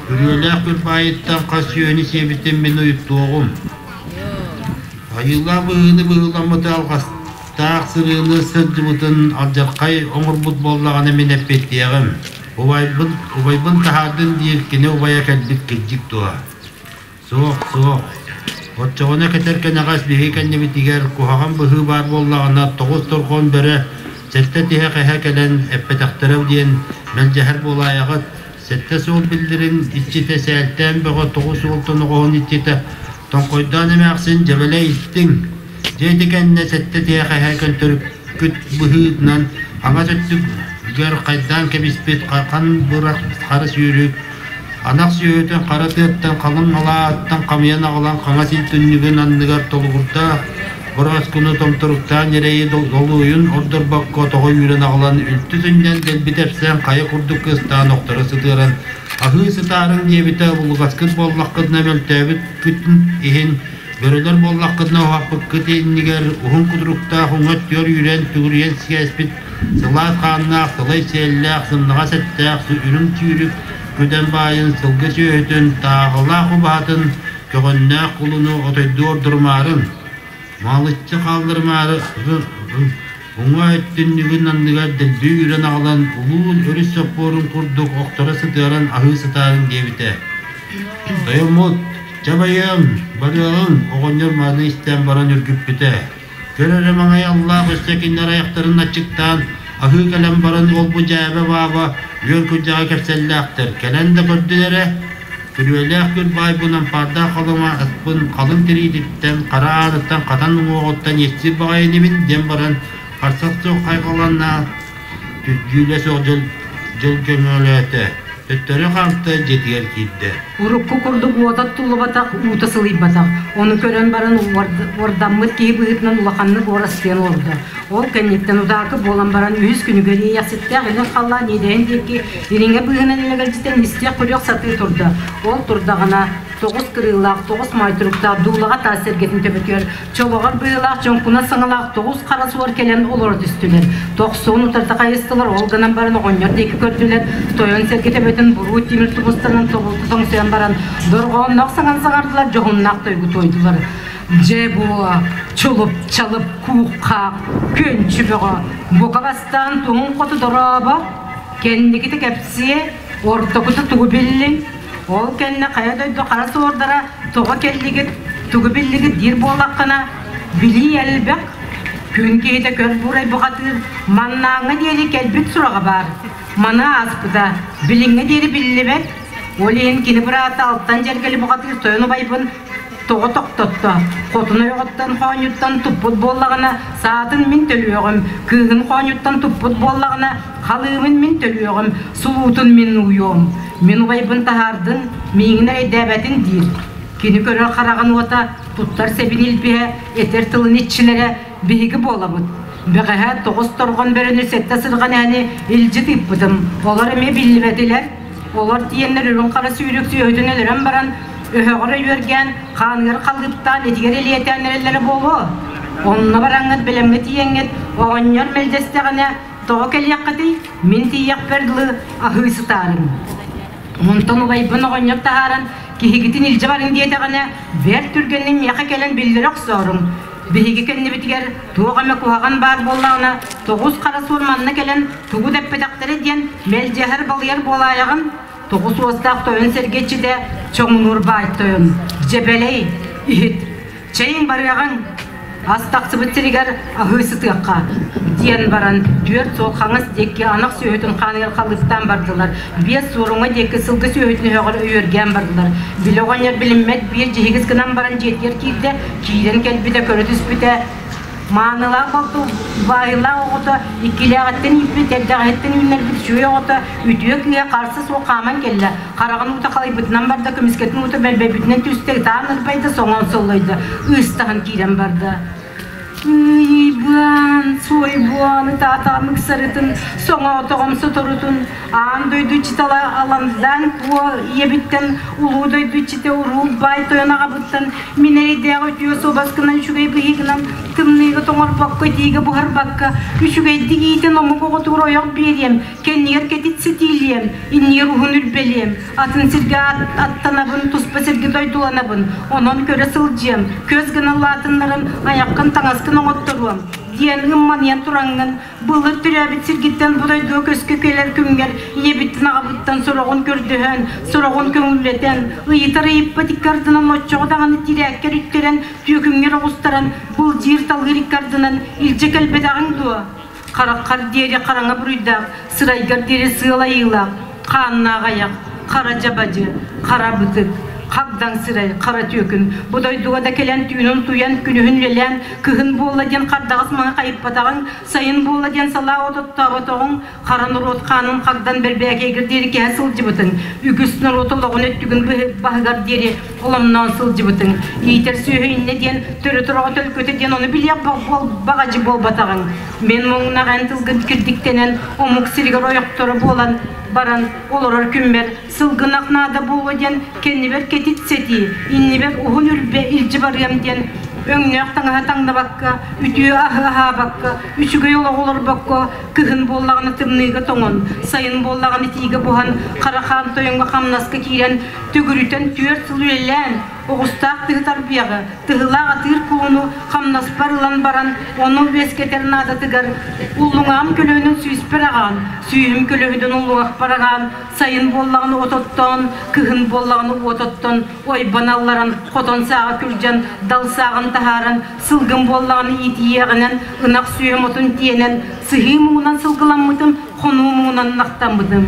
[SPEAKER 4] күрүөлээх күрбаайыттан хас сүөһүнү сиэбитин мин уйуттуоҕум. Айыылаах быһыыны быһыыламмыты алҕастаах сырыыны сылдьыбытын алдьархай оҥорбут буоллаҕына мин эппиэттиэҕим. Убайбын, убайбын таһаардын диир кини убайа кэлбит кирдьик дуо? Суох, суох. Оччоҕуна кэтэр кэнэҕэс биһиги кэннибитигэр куһаҕан быһыы баар буоллаҕына тоҕус торҕон бөрө сэттэ тиһэх эһэ кэлэн эппэтэхтэрэ диэн мэлдьэһэр буолаайаҕыт. Сэттэ суол биллэрин иччитэ сээлтээн бөҕө тоҕус уол тоноҕоһун иччитэ тоҥхойдоон эмээхсин дьэбэлэ истиҥ. Дьэ ити кэннэ сэттэ тиһэх эһэ көнтөрүккүт быһыытынан хаҥас өттүгэр хайдаан кэбиспит хан бырах хара сүүрүк Анах сүөһүтүн хара тыаттан халыҥ алааттан хамыйан аҕалан хаҥас ил түннүгүн анныгар толугурдаах борооскуну томторуктаан ньирэйи долуойун ордорбокко тоҕо үүрэн аҕалан үлтү сынньан дэлби тэпсэн хайа курдук кыстаан охторо сытыаран аһыы сытаарыҥ диэбитэ булугаскыт буоллаххытына мөлтөөбүт күтүн иһин бөрөлөр буоллаххытына уһаппыккыт иннигэр уһун кутуруктаах уҥа өттүгэр үүрэн түгүрүйэн сиэспит сылаас хааннаах сылай сиэллээх сымнаҕас эттээх үрүҥ сүүрүк күдэн баайын сылгы сүөһүтүн тааҕылаах убаһатын көҕөннөөх кулуну отойдуу ордорумаарын Маалыччы хаалларымаары уҥа өттүннүгүн анныгар дэлби үүрэн аҕалан улуун өрүс соппуорун курдук охторо сытыаран аһыы сытаарыҥ диэбитэ. Тойоммут, чабайыам, барыаҕыҥ, оҕонньор маны истэн баран үргүппүтэ. Көр эрэ маҥай аллаах өссө кинилэр айахтарын аччыктаан аһыы кэлэн баран ол-бу дьээбэ-бааба үөр күрдьэҕэ кэпсэллээхтэр. Кэлэн да көрдүлэр эрэ, Күрүөлээх күр баайбын ампаардаах халыма аспын халыҥ тириититтэн, хара ааныттан хатан уҥуоҕуттан иэстиир баҕайы инибин диэн баран харсах суох хайҕаланна, дьүүлэ суох дьыл, дьыл көмөлөөтө. Төттөрү хаамта дьиэтигэр киирдэ.
[SPEAKER 2] Урукку курдук уота туллубатах, уута сылыйбатах. Ону көрөн баран уордаммыт киһи быһыытынан улаханнык уорастыйан олордо. Ол кэнниттэн утаакы буолан баран үһүс күнүгэр иэйэхситтээх илин халлаан иэдэһин диэки ириҥэ быыһынан элэгэлдьитэн истиэх-көрүөх сатыы турда. Ол турдаҕына тоҕус кырыылаах, тоҕус маайтыруктаах дуулаҕа таас сэргэтин төбөтүгэр чолоҕор быһыылаах чоҥкуна саҥалаах тоҕус хара суор кэлэн олоро түстүлэр. Тохсуон утарыта хайыстылар, ол гынан баран оҕонньор диэки көрдүлэр. Тойон сэргэ төбөтүн буруу тимир тубустанан тобулту тоҥсуйан баран дорҕоонноох саҥан саҥардылар, дьоһуннаах тойгу туойдулар. Дьэ буо, чулуп-чалып куукхаах, күөнчү бөҕө, бука бастаан туһун хоту дорообо, кэнникити кэпсиэ, ортокута тугу биллиҥ, ол кэннэ хайа дойду хара суордара тоҕо кэллигит, тугу биллигит диир буоллаххына, билии элбэх, күн киһитэ көр буурай бухатыыр, маннааҥҥа диэри кэлбит сураҕа баар, маны ааспыта, билиҥҥэ диэри биллибэт, ол иһин кини быраата Алтан Дьэргэли бухатыыр тойон убайбын тоҕо тохтотто? Хотун ойоҕуттан хоонньуттан туппут буоллаҕына, саатын мин төлүөҕүм, кыыһын хоонньуттан туппут буоллаҕына, халыымын мин төлүөҕүм, сулуутун мин ууйуом. Мин убайбын таһаардын, миигин эрэйдээбэтин диир. Кини көрөр хараҕын уота, туттар сэбин илбиһэ, этэр тылын иччилэрэ биһиги буолабыт. Бэҕэһээ тоҕус торҕон бөрөнү сэттэ сырҕан эһэни илдьи тыыппытым. Олор эмиэ биллибэтилэр. Олор тиийэннэр үрүҥ хара сүүрүк сүөһүтүн өлөрөн баран, өһөҕөр өйүөргээн, хааныгар халыыптаан, итигэр элиэтээн эрэллэрэ буолуо. Онно бараҥҥыт бэлэмҥэ тиийэҥҥит, оҕонньор мэлдьэстэҕинэ, тоҕо кэлиэххитий, мин тиийиэхпэр дылы аһыы сытаарыҥ. Онтон убайбын оҕонньор таһааран, киһигитин илдьэ барыҥ диэтэҕинэ, бэрт түргэнник миэхэ кэлэн биллэрэ охсооруҥ. Биһиги кэннибитигэр туох эмэ куһаҕан баар буоллаҕына, тоҕус хара суор манна кэлэн тугу да эппэтэхтэрэ диэн мэлдьэһэр балыйар буолаайаҕын. Тоҕус уостаах тойон сэргэ иччитэ Чоҥунуур баай тойон, дьэбэлэй, иһит, чэйиҥ барыаҕыҥ, ас тахсыбыт сиригэр аһыы сытыахха, диэн баран түөрт суол хаҥас диэки анах сүөһүтүн хааныгар халыыстаан бардылар, биэс суоруҥа диэки сылгы сүөһүтүн өһөҕөр өйүөргээн бардылар. Били оҕонньор билиммэт биир дьиһигис гынан баран дьиэтигэр киирдэ, киирэн кэлбитэ, көрө түспүтэ, Маанылаах балты баайылаах оҕото иккилээҕиттэн ииппит, эрдэҕиһиттэн үүннэрбит үчүгэй оҕото үтүө кыыһа харса суох хааман кэллэ. Хараҕын уута халыйбытынан барда, көмүскэтин уута бэлбэйбитинэн түстэ, ытаан ырбайда, соҥоон соллойдо, ыыстаһан киирэн барда. Ыйбыан, суойбуон, ытаатаҕым ыксарытын, соҥоотоҕум соторутун, аан дойду иччитэ Аламзан Куо ийэбиттэн, улуу дойду иччитэ Уруу баай тойон аҕабыттан Мин эрэйдээх үтүө суобаскынан үчүгэй быһыыгынан тымныыга тоҥорбокко, итиигэ буһарбакка, үчүгэйдик иитэн омук оҕотугар ойох биэриэм, кэннигэр кэтит ситиилиэм, иннигэр уһун үрбэлиэм, атын сиргэ аттанабын, туспа сиргэ дойдуланабын, онон көрө сылдьыам, көс гына улаатыннаран айаххын таҥаскын оҥотторуом, диэн ымманыйан тураҥҥын Былыр төрөөбүт сиргиттэн бу дойдуга көскө кэлэр күҥҥэр ийэбиттэн аҕабыттан сороҕун көрдөһөн, сороҕун көҥүллэтэн, ыйытар ыйыппат икки ардынан оччоҕо даҕаны тирээккэр үттэрэн, түөкүҥҥэр оҕустаран, былдьыыр-талыыр икки ардынан илдьэ кэлбэтэҕиҥ дуо? Хараххар диэри хараҥа буруйдаах, сырайгар диэри сыал айыылаах, хааннаах айах, хара дьабадьы, хара бытык, хагдаҥ. Хагдаҥ сирэй, хара түөкүн. Бу дойдуга да кэлэн түүнүн утуйан, күнүһүн үлэлээн, кыһын буолла диэн хардаҕас маһы хайыппатаҕыҥ, сайын буолла диэн салаа от оттооботоҕуҥ, хара норуот хаанын хагдан бэрбээкэйгэр диэри кэһэ сылдьыбытыҥ, үгүс норуот олоҕун өттүгүн баһыгар диэри оломноон сылдьыбытыҥ, иитэр сүөһү иннэ диэн төрүт ороҕо төлкөтө диэн ону билиэх баҕадьы буолбатаҕыҥ. Мин муҥнаах эн тылгын кирдиктэнэн, омук сиригэр ойохторо буолан баран олорор күммэр сылгынах наада буолуо диэн кэннибэр кэтит сэтии, иннибэр уһун үрбэ илдьи барыам диэн өҥнөөх таҥаһы таҥнабакка, үтүө аһы аһаабакка, үчүгэй олоҕу олорбокко, кыһын буоллаҕына тымныыга тоҥон, сайын буоллаҕына итиигэ буһан, хара хаан тойоҥҥо хамнаска киирэн, төгүрүтэн түөрт сыл үлэлээн, оҕустаах тыһы тарбыйаҕы, тыһылаах атыыр кулуну хамнаспар ылан баран, ону үөскэтэр наадатыгар уллуҥаҕым көлөһүнүн сүүспэр аҕаан, сүүһүм көлөһүнүн уллуҥахпар аҕаан, сайын буоллаҕына от оттоон, кыһын буоллаҕына уот оттон, ойбон алларан, хотон сааҕа күрдьэн, дал сааҕын таһааран, сылгым буоллаҕына иитийиэҕинэн, ынах сүөһүм отун тиэнэн, сыһыы муҥунан сылгыламмытым, хонуу муҥунан ынахтаммытым.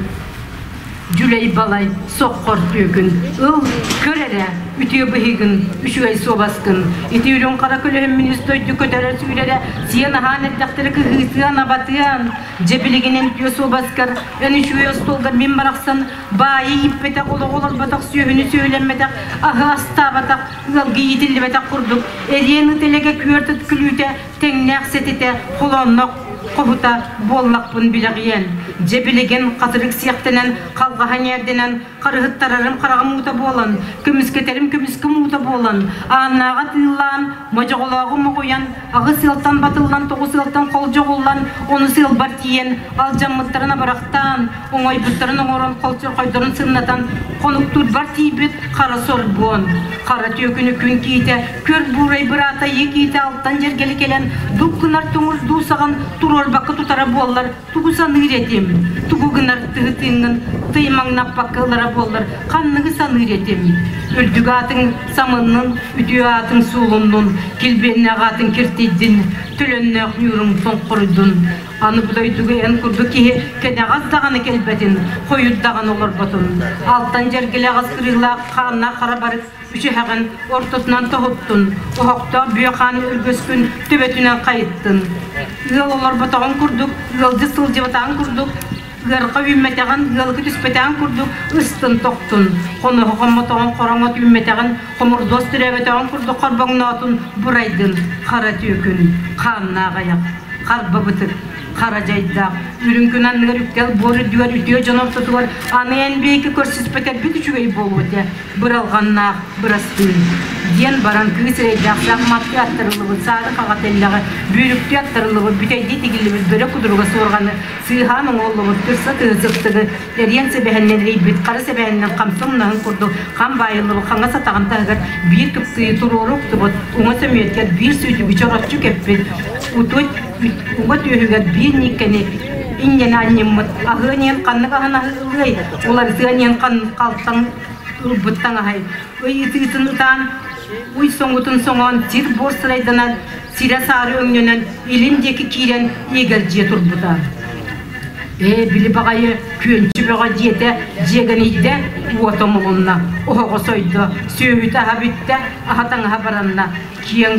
[SPEAKER 2] Дьүлэй балай, соххор түөкүн, ыл, көр эрэ, үтүө быһыыгын, үчүгэй суобаскын. Ити үрүҥ хара көлөһүммүн үс дойду көтөрө-сүүрэрэ, сиэн-аһаан эрдэхтэрэ кыһыытыан, абатыан. Дьэ билигин эн үтүө суобаскар, эн үчүгэй остуолгар мин барахсан баайы ииппэтэх, олоҕу олорботох, сүөһүнү сүөһүлэммэтэх, аһы астаабатах, ыалга иитиллибэтэх курдук, эриэн ыт элэгэ күөрт ыт күлүүтэ, тэҥнээх сэтитэ, холооннох хоһута буоллахпын билэҕиэн. Дьэ билигин хатырык сиэхтэнэн, халҕаһа ньээрдэнэн, харыһыттарарым хараҕым уута буолан, көмүскэтэрим көмүскэм уута буолан, ааннааҕа тыыллаан, модьоҕолооҕу моҕуйан, аҕыс ыалтан батыллан, тоҕус ыалтан холдьоҕуллан, ону сыалбар тиийэн, алдьаммыттарын абырахтаан, оҥойбуттарын оҥорон, холчорхойдорун сымнатан, хонуктуурбар тиийбит хара сорбуон, хара түөкүнү күн киитэ, көр буурай быраата ийэ киитэ алтан дьэргэли кэлэн, дук гынар туҥур дуу саҕан туруорбакка тутара буоллар, тугу саныыр этим, тугу гынар тыһы тыыҥҥын тыймаҥнаппакка ылара буоллар, ханныгы саныыр этим. Үрдүк аатыҥ самыннын, үтүө аатыҥ суулуннун, килбиэннээх аатыҥ киртийдин, төлөннөөх ньууруҥ тоҥхоруйдун. Аны бу дойдуга эн курдук киһи кэнэҕэс даҕаны кэлбэтин, хойут даҕаны олорботун. Алтан дьэргэлэ аҕыс кырыылаах хааннаах хара барык үчүһэҕин ортотунан тоһуттун, оһохтоох бүө хаан өргөскүн төбөтүнэн хайыттын. Ыал олорботоҕун курдук, ыалдьыт сылдьыбатаҕын курдук, ыарха үүммэтэҕин, ыалгы түспэтэҕин курдук ыстын тохтун. Хоноһо хоммотоҕун хороҥ от үүммэтэҕин, хомурдуос төрөөбөтөҕүн курдук хорбоҥноотун, бурайдын, хара түөкүн, хааннаах айах, харба бытык, хара дьайдаах, үрүҥ күн анныгар үктэл буор үрдүгэр үтүө дьон ортотугар аны эн биэки көрсүспэтэрбит үчүгэй буолуо этэ быралҕаннаах бырастыы диэн баран кыыс эрэйдээх саахыматтыы аттарыллыбыт саары хаҕа тэллэҕи бүүрүктүү аттарыллыбыт бүтэйдии тигиллибит бөрө кудуруга суорҕаны сыыһаан оҥоһуллубут кырса тыһы сыттыгы эриэн сэбэһэннэн эрийбит хара сэбэһэннэн хамса умнаһын курдук хам баайыллыбыт хаҥас атаҕын таһыгар биир кыптыйы туруору уктубут уҥа сөмүйэтигэр биир сүүтүгү чороччу кэппит утуй уҥа түөһүгэр биир ньиккэни инньэни анньыммыт аһыан иһин ханнык аһын аһыылыай уларытыан иһин халтаҥ ылбыт таҥаһай ый ытыытын ытаан уй соҥутун соҥоон сир буор сырайданан сирэ саары өҥнөнөн илин диэки киирэн иэгэлдьийэ турбута ээ били баҕайы күөнчү бөҕө диэтэ дьиэгэнийдэ уота умулунна оһоҕо сойдо сүөһүтэ аһа бүттэ аһа таҥаһа баранна киэҥ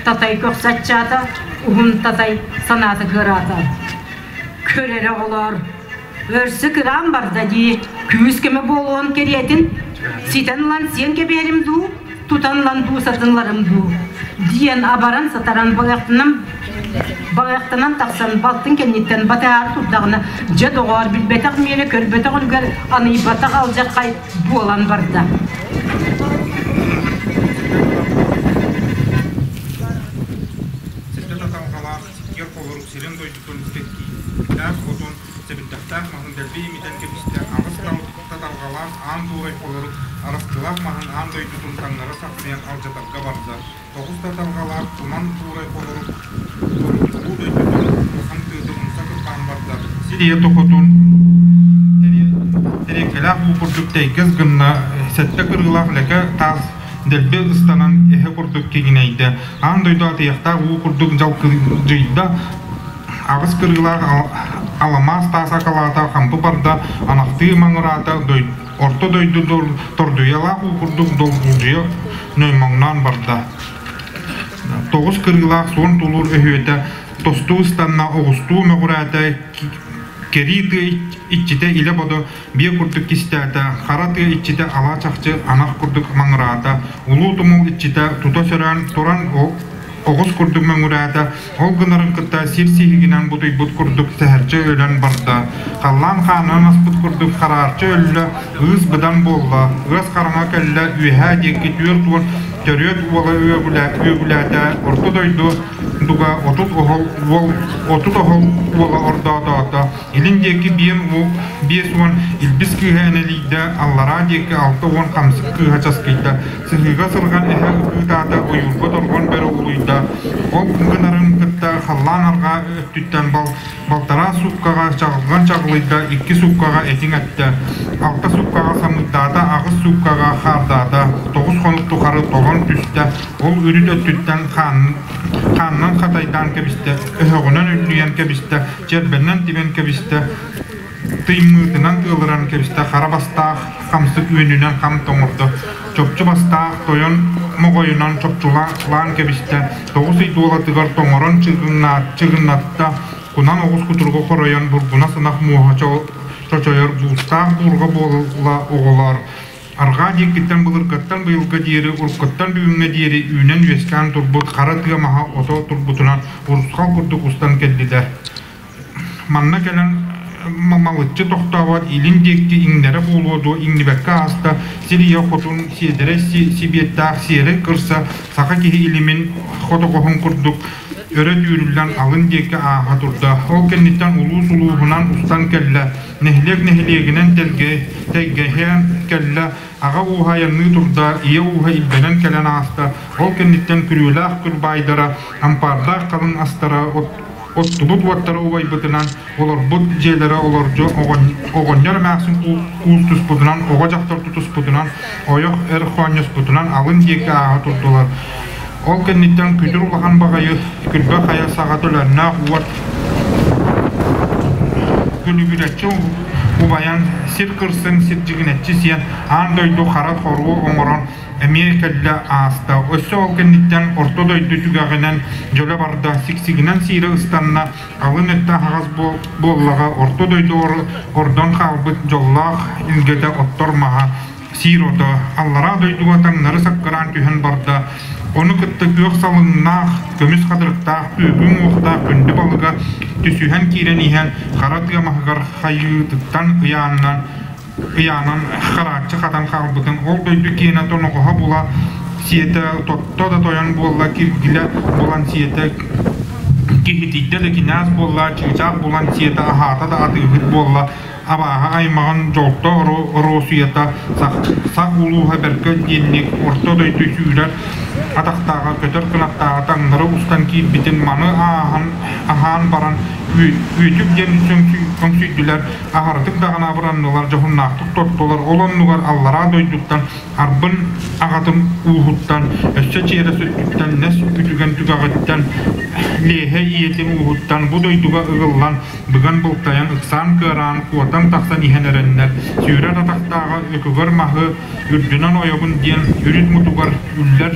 [SPEAKER 2] татай көхсө аччаата уһун татай санаата кыараата көр эрэ оҕолоор Өрсө кыраан барда дии, күүс көмө буолуон кэриэтин, ситэн ылан сиэн кэбиһэрим дуу, тутан ылан дуу сатынларым дуу диэн абаран сатаран балыахтанан тахсан балтын кэнниттэн батыһаары турдаҕына дьэ доҕоор билбэтэх миэрэ көрбөтөх үлүгэр аныйбатах алдьархай буолан барда.
[SPEAKER 9] Сиргэ таталҕалаах сиккиэр холорук сирин дойдутун кэккиилээх отун сэбирдэхтээх маһын дэлби имитэн кэбистэ, аҕыс таталҕалаах аан дуорай холорук араскылаах маһын аан дойдутун таҥнары сахсыйан алдьатарга барда, тоҕус таталҕалаах туман туурай холорук туруу дойдутун улахан тыатын умса кырбаан барда, сир ийэ тохотун тэриэккэлээх уу курдук тэйгэс гынна, сэттэ кырыылаах лэкэ таас дэлби ыстанан эһэ курдук киҥинэйдэ, аан дойду атыйахтаах уу курдук дьалкыдьыйда, аҕыс кырыылаах аламаас таас акалаата хампы барда, анахтыы маҥыраата. Орто дойду тордуйалаах уу курдук долгулдьуйа ноймоҥноон барда. Тоҕус кырыылаах суон тулуур өһүөтэ тосту ыстанна, оҕустуу мөҕүрээтэ, кэрии тыа иччитэ илэ-бодо биэ курдук кистээтэ, хара тыа иччитэ ала чахчы анах курдук маҥыраата, улуу тумул иччитэ тута сөрөөн туран оҕус курдук мөҥүрээтэ, ол гынарын кытта сир сиһигинэн бутуйбут курдук сэһэрчэ өлөн барда, халлаан хаанынан аспыт курдук хараарчы өллө, ыыс быдан буолла, ыас хараҥа кэллэ, үөһээ диэки 40 төрүөт уола үөгүлээтэ, орто дойду дуга 30 оһол уол 30 оһол уола ордоотоото, Илин диэки биэм 50 илбис кыыһа энэлийдэ, аллараа диэки 60 хамсык кыыһа часкыйда, сыһыыга сырҕан эһэ ыкыытаата, ойуурга торҕон бөрө улуйда. Ол гынарын кытта халлаан арҕаа өттүттэн балтараа сууккаҕа чаҕылҕан чаҕылыйда, икки сууккаҕа этиҥ эттэ, алта сууккаҕа самыырдаата, аҕыс сууккаҕа хаардаата, тоҕус хонук тухары толон түстэ, ол үрүт өттүттэн хаанынан хатайдаан кэбистэ, өһөҕүнэн үллүйэн кэбистэ, чэрбэннэн тибэн кэбистэ, тыймыытынан тыалыран кэбистэ, хара бастаах хамсык үөнүнэн хам тоҥордо, чопчу бастаах тойон моҕойунан чопчулаан кэбистэ, тоҕус ый дуолатыгар тоҥорон чыгыннатта, кунан оҕус кутуруга хоройон бургуна сынах муоһа чочойор буустаах буурҕа буола оҕолоор, Арҕаа диэкиттэн былыргыттан быйылга диэри, уруккуттан бүгүҥҥэ диэри үүнэн-үөскээн турбут хара тыа маһа ото турбутунан урусхал курдук устан кэллилэр. Манна кэлэн малыччы тохтообот илин диэки иҥнэрэ буолуо дуо иҥнибэккэ ааста, сир ийэ хотун сиэдэрэй сибиэттээх сиэрэй кырса саха киһи илимин хотоҕоһун курдук өрө түүрүллэн алын диэки ааһа турда. Ол кэнниттэн улуус улууһунан устан кэллэ. Нэһилиэк нэһилиэгинэн тэлгэһэ кэллэ, аҕа ууһа айанныы турда, ийэ ууһа илбэнэн кэлэн ааста, ол кэнниттэн күрүөлээх күр баайдара, ампаардаах халыҥ астара, оттубут уоттара убайбытынан, олорбут дьиэлэрэ олордьу оҕонньор эмээхсин куустуспутунан, оҕо-дьахтар тутуспутунан, ойох эр хоонньоспутунан алын диэки ааһа турдулар. Ол кэнниттэн күтүр улахан баҕайы күрбэ хайа саҕа төлөннөөх уот күлүбүрэччи убайан, сир кырсын сирдьигинэччи сиэн, аан дойду хара хоруо оҥорон эмиэ кэллэ ааста. Өссө ол кэнниттэн орто дойду түгэҕинэн дьөлө барда, сиксигинэн сиирэ ыстанна, алын өттө аһаҕас буоллаҕа, орто дойду ордон хаалбыт дьоллоох илгэтэ оттор маһа сиир ото аллараа дойдуга таҥнары саккыраан түһэн барда, ону кытта күөх салыҥнаах, көмүс хатырыктаах, түөкүн уохтаах күндү балыга түсүһэн киирэн иһэн хара тыа маһыгар хайыытыттан ыйаанан харааччы хатан хаалбытын ол дойду киэнэ тоноҕоһо була сиэтэ тотто да тойон буолла киргилэ булан сиэтэ киһитийдэ да кинээс буолла чыычаах булан сиэтэ аһаата да атыыһыт буолла абааһы аймаҕын дьолто Оруосуйата сах улууһа бэркэ диэнник орто дойду сүүрэр атахтааҕа көтөр кынаттааҕа таҥнары устан киирбитин маны ааһан аһаан баран үөтүк диэн өҥсүйдүлэр аһарытык даҕаны абыраннылар дьоһуннаахтык тоттулар ол оннугар аллараа дойдуттан Арбын аҕатын ууһуттан, өссө чиэрэ сүрдүттэн, нэс үтүгэн түгэҕиттэн, Лиэһэ ийэтин ууһуттан бу дойдуга ыгыллан, быган былтайан, ыксаан-кыараан, куотан тахсан иһэн эрэннэр, сүүрэр атахтааҕа өкөгөр маһы үрдүнэн ойобун диэн үрүт мутугар үллэр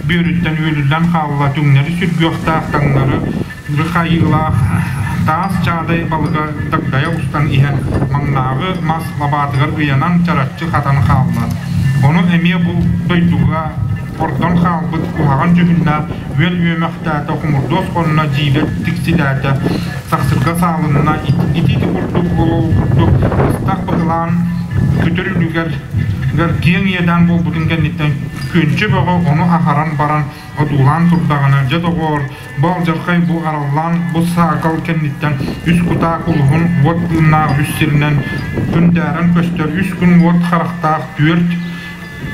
[SPEAKER 9] бүөрүттэн үөлүллэн хаалла, түҥнэри сүргүөхтээх таҥнары Рыхайыылаах таас чаадай балыга дагдайа устан иһэн маҥнааҕы мас лабаатыгар ыйанан чараччы хатан хаалла. Ону эмиэ бу дойдуга ордон хаалбыт куһаҕан дьүһүннээх үөн үөмэхтээтэ, хомурдуос хонно, дьиибэ тиксилээтэ, сахсырга саалынна, ити-ити курдук олол курдук быстах быһылаан күтүр үлүгэр киэҥ иэдээн буолбутун кэнниттэн күөнчү бөҕө ону аһаран баран одуулаан турдаҕына, дьэ доҕоор, бу алдьархай бу араллаан бу саакал кэнниттэн үс кутаа кулуһун уот тыыннаах үс сиринэн күндээрэн көстөр үс күн уот харахтаах түөрт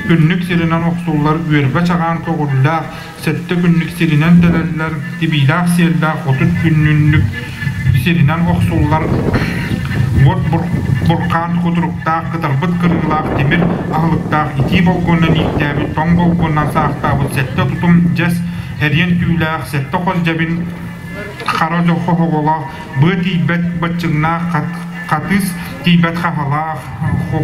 [SPEAKER 9] күннүк сиринэн охсуллар үөрбэ чаҕаан көҕүллээх сэттэ күннүк сиринэн тэлэллэр тибиилээх сиэллээх 30 күннүк сиринэн охсуллар уот бурхаан кутуруктаах кытарбыт кырыылаах тимир аһылыктаах итии болгуонан ииктээбит тоҥ болгуонан саахтаабыт сэттэ тутум дьэс эриэн түүлээх сэттэ хос дьэбин хара дьоххоһоҕолоох быа тиийбэт баччыҥнаах хат Хатыыс тиийбэт хаһалаах,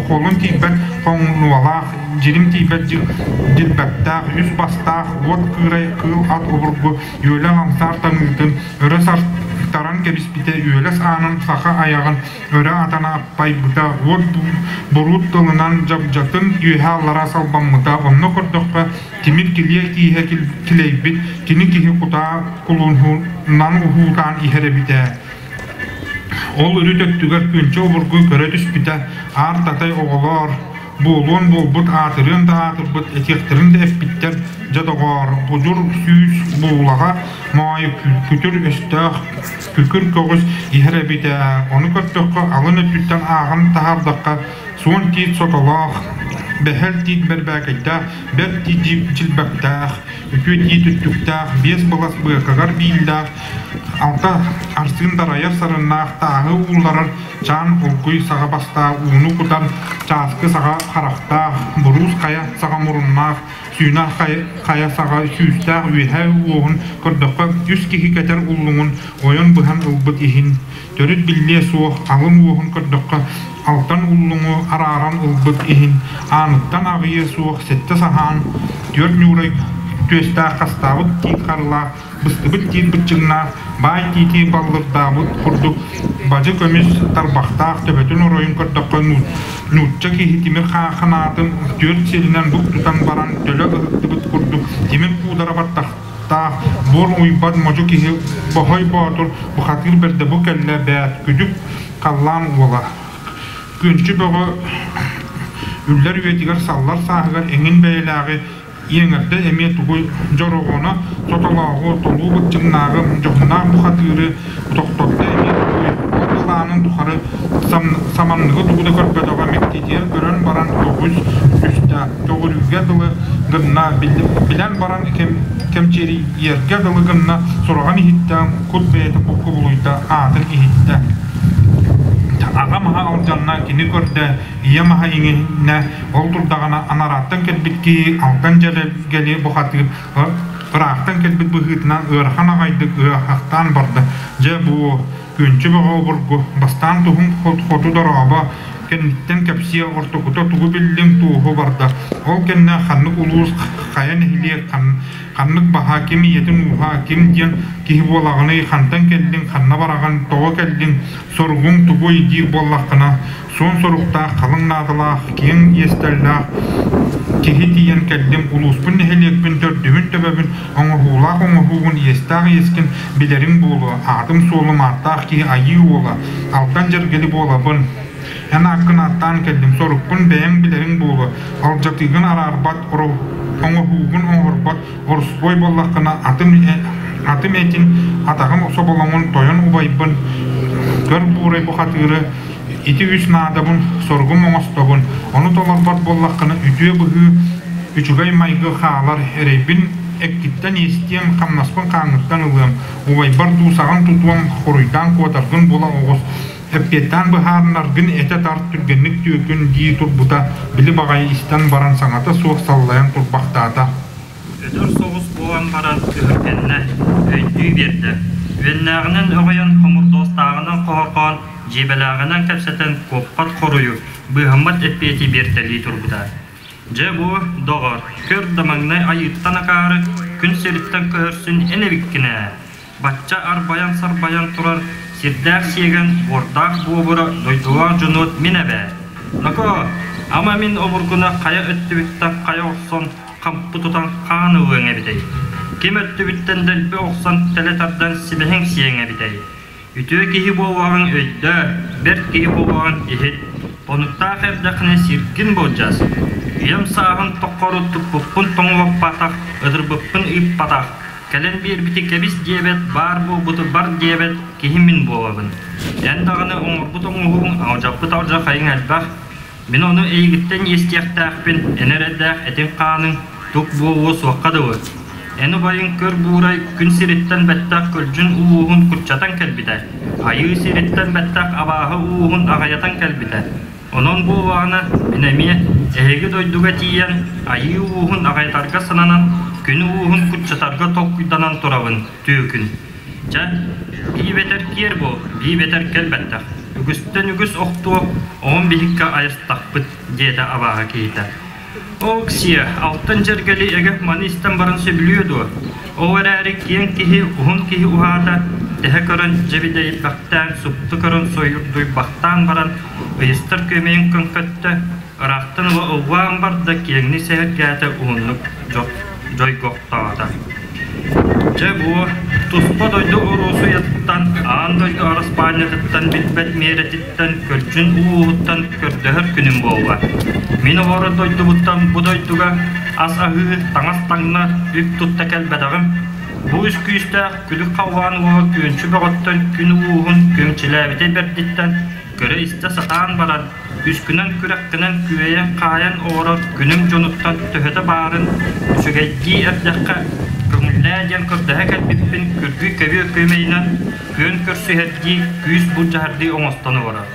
[SPEAKER 9] холун тиийбэт хоҥнуолаах, дьирим тиийбэт дьилбэктээх, үс бастаах, уот кыырай кыыл ат обургу үөлэн ламсаар таҥыытын өрө сартаран кэбиспитэ, үөлэс аанын саха айаҕын өрө атан аппайбыта, уот буруут тылынан дьабдьатын үөһэ-аллара салбаммыта. Онно көрдөххө, тимир килиэ кииһэ килэйбит, кини киһи кутаа кулуһунан уһуутаан иһэр эбит ээ. Ол үрүт өттүгэр күнчэ обургу көрө түспүтэ, аар татай оҕолоор, буолуон буолбут, аатырыан да аатырбыт, этиэхтэрин да эппиттэр, дьэ доҕоор, будьур сүүс буулаҕа моой күтүр өстөөх күкүр көҕүс иһэр эбит ээ, ону көрдөххө алын өттүттэн ааҕан таһаардахха суон тиит сотолоох, бэһэл тиит бэрбээкэйдээх, бэрт тиит дьилбэктээх, үтүө тиит өттүктээх, биэс былас быакагар бииллээх, алта арсыын дарайар сарыннаах тааһы уулларар чаан олгуй саҕа бастаах ууну кутан чааскы саҕа харахтаах, буруус хайа саҕа муруннаах, сүүнэ хайа саҕа сүүстээх үөһээ уоһун көрдөххө үс киһи кэтэр уллуҥун ойон быһан ылбыт иһин төрүт биллиэ суох алын уоһун көрдөххө алтан уллуҥу арааран ылбыт иһин ааныттан аҕыйыа суох сэттэ саһаан түөрт ньуурай түөстээх хастаабыт тиит харылаах быстыбыт тиит быччыҥнаах баай тиити баллырдаабыт курдук бадьы көмүс тарбахтаах төбөтүн оройун көрдөххө нуучча киһи тимир ханаатын түөрт сиринэн бук тутан баран төлө ыһыктыбыт курдук тимир куудара баттахтаах буор уйбат модьу киһи Боһой Боотур бухатыыр бэрдэ бу кэллэ бээт күдүк халлаан уола Күнчү Бөҕө үллэр үйэтигэр саллар сааһыгар эҥин бэйэлээҕи иэҥэрдэ эмиэ тугуй дьороҕоно сотолооҕу толуу быччыҥнааҕы дьоһуннаах бухатыыры тохтотто эмиэ тугуй ол былаанын тухары саманныгы тугу да көрбөтөҕө мэктиэтигэр көрөн баран көҕүс түстэ көҕүрүүгэ дылы гынна билэн баран кэмчиэрийэргэ дылы гынна сураҕын иһиттэ кут бэйэтэ кубулуйда аатын иһиттэ аҕа маһа алдьанна кини көрдө ийэ маһа иҥиннэ Ол турдаҕына анарааттан кэлбит киһи алтан дьэлэлгэни бухатыыр ыраахтан кэлбит быһыытынан ыарахан аҕайдык ыаһахтаан барда. Дьэ бу күнчү бөҕө обургу бастаан туһун хоту дорообо кэнниттэн кэпсиэ ортокута тугу биллиҥ туоһу барда. Ол кэннэ ханнык улуус хайа нэһилиэк ханнык баһа ким ийэтин ууһа ким диэн киһи буолаҕыный хантан кэллиҥ ханна бараҕын тоҕо кэллиҥ соругуҥ тугуй диир буоллаххына Суон соруктаах, халыҥ наадалаах, киэҥ иэстэллээх киһи тиийэн кэллим, улууспун, нэһилиэкпин, төрдүбүн, төбөбүн, оҥоһуулаах оҥоһуугун, иэстээх иэскин билэриҥ буолуо, аатым-суолум ааттаах киһи айыы уола, алтан дьэргэли буолабын. Эн ааккын ааттаан кэллим, сорукпун бэйэҥ билэриҥ буолуо, алдьатыыгын араарбат, оҥоһуугун оҥорбот, ороспуой буоллаххына атым, атым этин, атаҕым соболоҥун тойон убайбын, көр буурай бухатыыры Ити үс наадабын, соругум оҥостобун, ону толорбот буоллаххына үтүө быһыы, үчүгэй майгы хаалар, эрэйбин эккиттэн иэстиэм, хамнаспын хааҥҥыттан ылыам, убайбар дуусаҕын тутуом, хоруйдаан куотаргын була оҕус, эппиэттээн быһаарынаргын этэ тарт, түргэнник түөкүн дии турбута, били баҕайы истэн баран саҥата суох саллайан турбахтаата.
[SPEAKER 21] Өтөр соҕус буолан баран өһүргэннэ, өйдүү биэрдэ. Үөннээҕинэн өҕүйэн, хомурдуостааҕынан хоһорҕоон, дьиибэлээҕинэн кэпсэтэн куоппат хоруйу, быыһаммат эппиэти биэртэлии турбута. Дьэ бу, доҕор, көр да маҥнай айыыттан акаары, күн сириттэн көһөрсүн эн эбиккин ээ. Бачча арбайан-сарбайан турар сирдээх сиэгэн буордаах буобура дойдулаах дьонуот мин эбээ. Ноко, ама мин обургуна хайа өттүбүттэн хайа охсон хампы тутан хаан ылыаҥ эбитэй? Ким өттүбүттэн дэлби охсон тэлэ тардан симэһиҥ сиэҥ эбитэй? Үтүө киһи буолуоҕуҥ өйдөө, бэрт киһи буолуоҕуҥ иһит, хонуктаах эрдэххинэ сиргин былдьас. Үйэм сааһын тоххору туппуппун тоҥулуппатах, ытырбыппын ыыппатах, кэлэн биэрбити кэбис диэбэт, баар буолбуту бар диэбэт киһи мин буолабын. Эн даҕаны оҥорбут оҥоһууҥ алдьаппыт алдьархайыҥ элбэх, Мин ону эйигиттэн иэстиэхтээхпин, эн эрэйдээх этиҥ-хааныҥ тук буолуо суохха дылы. Эн убайыҥ көр буурай күн сириттэн бэттэх көлдьүн улууһун куччатан кэлбитэ, айыы сириттэн бэттэх абааһы ууһун аҕайатан кэлбитэ. Онон буоллаҕына, мин эмиэ эһиги дойдуга тиийэн айыы ууһун аҕайатарга сананан, күн ууһун куччатарга толкуйданан турабын, түөкүн. Чэ, биибэтэр киэр буол, биибэтэр кэлбэттэх.
[SPEAKER 5] Үгүстэн үгүс охтуо, оҕом биһиккэ айастахпыт, диэтэ абааһы киһитэ. Оксия, алтан дьэргэли эгэ маны истэн баран сөбүлүө дуо? Ол эрээри киэҥ киһи, уһун киһи уһаата, тэһэ көрөн дьэбидэйбэхтээн, супту көрөн сойурдуйбахтаан баран, ыйыстар күөмэйин көҥкөттө, ыраахтан ыла ыллаан барда, киэҥник сэһэргээтэ, уһуннук дьойгохтоото. Дьэ бу туспа дойду оруосуйатыттан, аан дойду араспаанньатыттан билбэт миэрэтиттэн, көлдьүн улууһуттан көрдөһөр күнүм буолла. Мин олорор дойдубуттан бу дойдуга ас аһыы, таҥас таҥна, үп тутта кэлбэтэҕим. Бу үс күүстээх күлүк халлаан уола күөнчү бөҕөттөн күн улууһун күөмчүлээбитэ бэрдиттэн көрө-истэ сатаан баран, Үскүнэн күрэххинэн күөйэн-хаайан олорор күнүм дьонуттан төһөтө баарын үчүгэйдии эрдэххэ көҥүллээ диэн көрдөһө кэлбиппин күргүй көбүө күөмэйинэн күөн көрсүһэрдии күүс былдьаһардыы оҥостон олорор.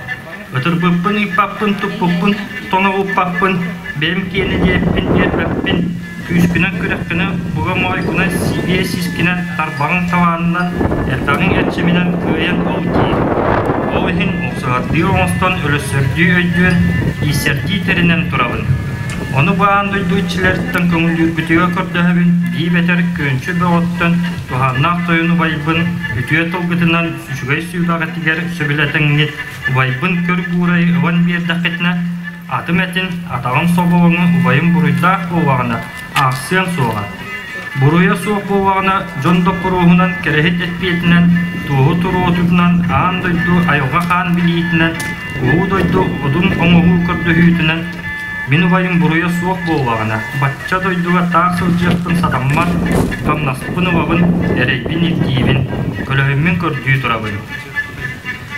[SPEAKER 5] Ытырбыппын ыыппаппын, туппуппун тоноҕуппаппын, бэйэм киэнэ диэппин биэрбэппин, күүскүнэн күрэххинэн буга моойгунан сибиэ сискинэн тарбаҕыҥ талаанынан элбэҕиҥ эрчиминэн кыайан ол диир. Ол иһин охсуһардыы оҥостон өлөссөрдүү өйдүөн, ииссэрдии тэринэн турабын. Ону бу аан дойду иччилэриттэн көҥүллүүргүтүгэр көрдөһөбүн, биибэтэр күөнчү бөҕөттөн туһааннаах тойон убайбын үтүө тылгытынан үчүгэй сүүбэҕитигэр сөбүлэтэҥҥит убайбын көр буурайы ылан биэрдэххитинэ Атым этин, атаҕым соболоҥу убайым буруйдаах буоллаҕына, аахсыам суоҕа. Буруйа суох буоллаҕына, дьон доппуруоһунан, кэрэһит эппиэтинэн, туоһу туруотутунан, аан дойду айылҕа хаан билиитинэн, улуу дойду одун оҥоһуу көрдөһүүтүнэн мин убайым буруйа суох буоллаҕына, бачча дойдуга таах сылдьыахпын сатаммат, хамнаспын ылабын, эрэйбин ирдиибин, көлөһүммүн көрдүү турабын.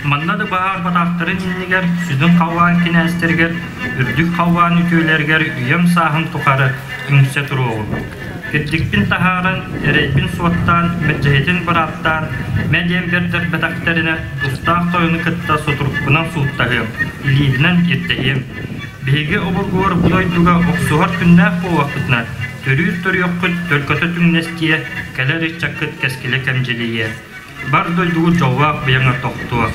[SPEAKER 5] Манна да баар батаахтарын иннигэр, сүдүн халлаан кинээстэригэр, үрдүк халлаан үтүөлэригэр үйэм сааһым тухары үҥсэ туруоҕум. Кирдикпин таһааран, эрэйбин суоттаан, мэлдьэһитин бырааптаан, мэ диэн бэрдэрбэтэхтэринэ, тустаах тойону кытта сутурукпунан сууттаһыам, илиибинэн ирдэһиэм. Биһиги обургулар бу дойдуга охсуһар күннээх буоллахпытына, төрүүр төрүөххүт төлкөтө түҥнэстиэ, кэлэр ыччаккыт кэскилэ кэмдьилийиэ. Бар дойдугут дьоллоох быйаҥа тохтуо.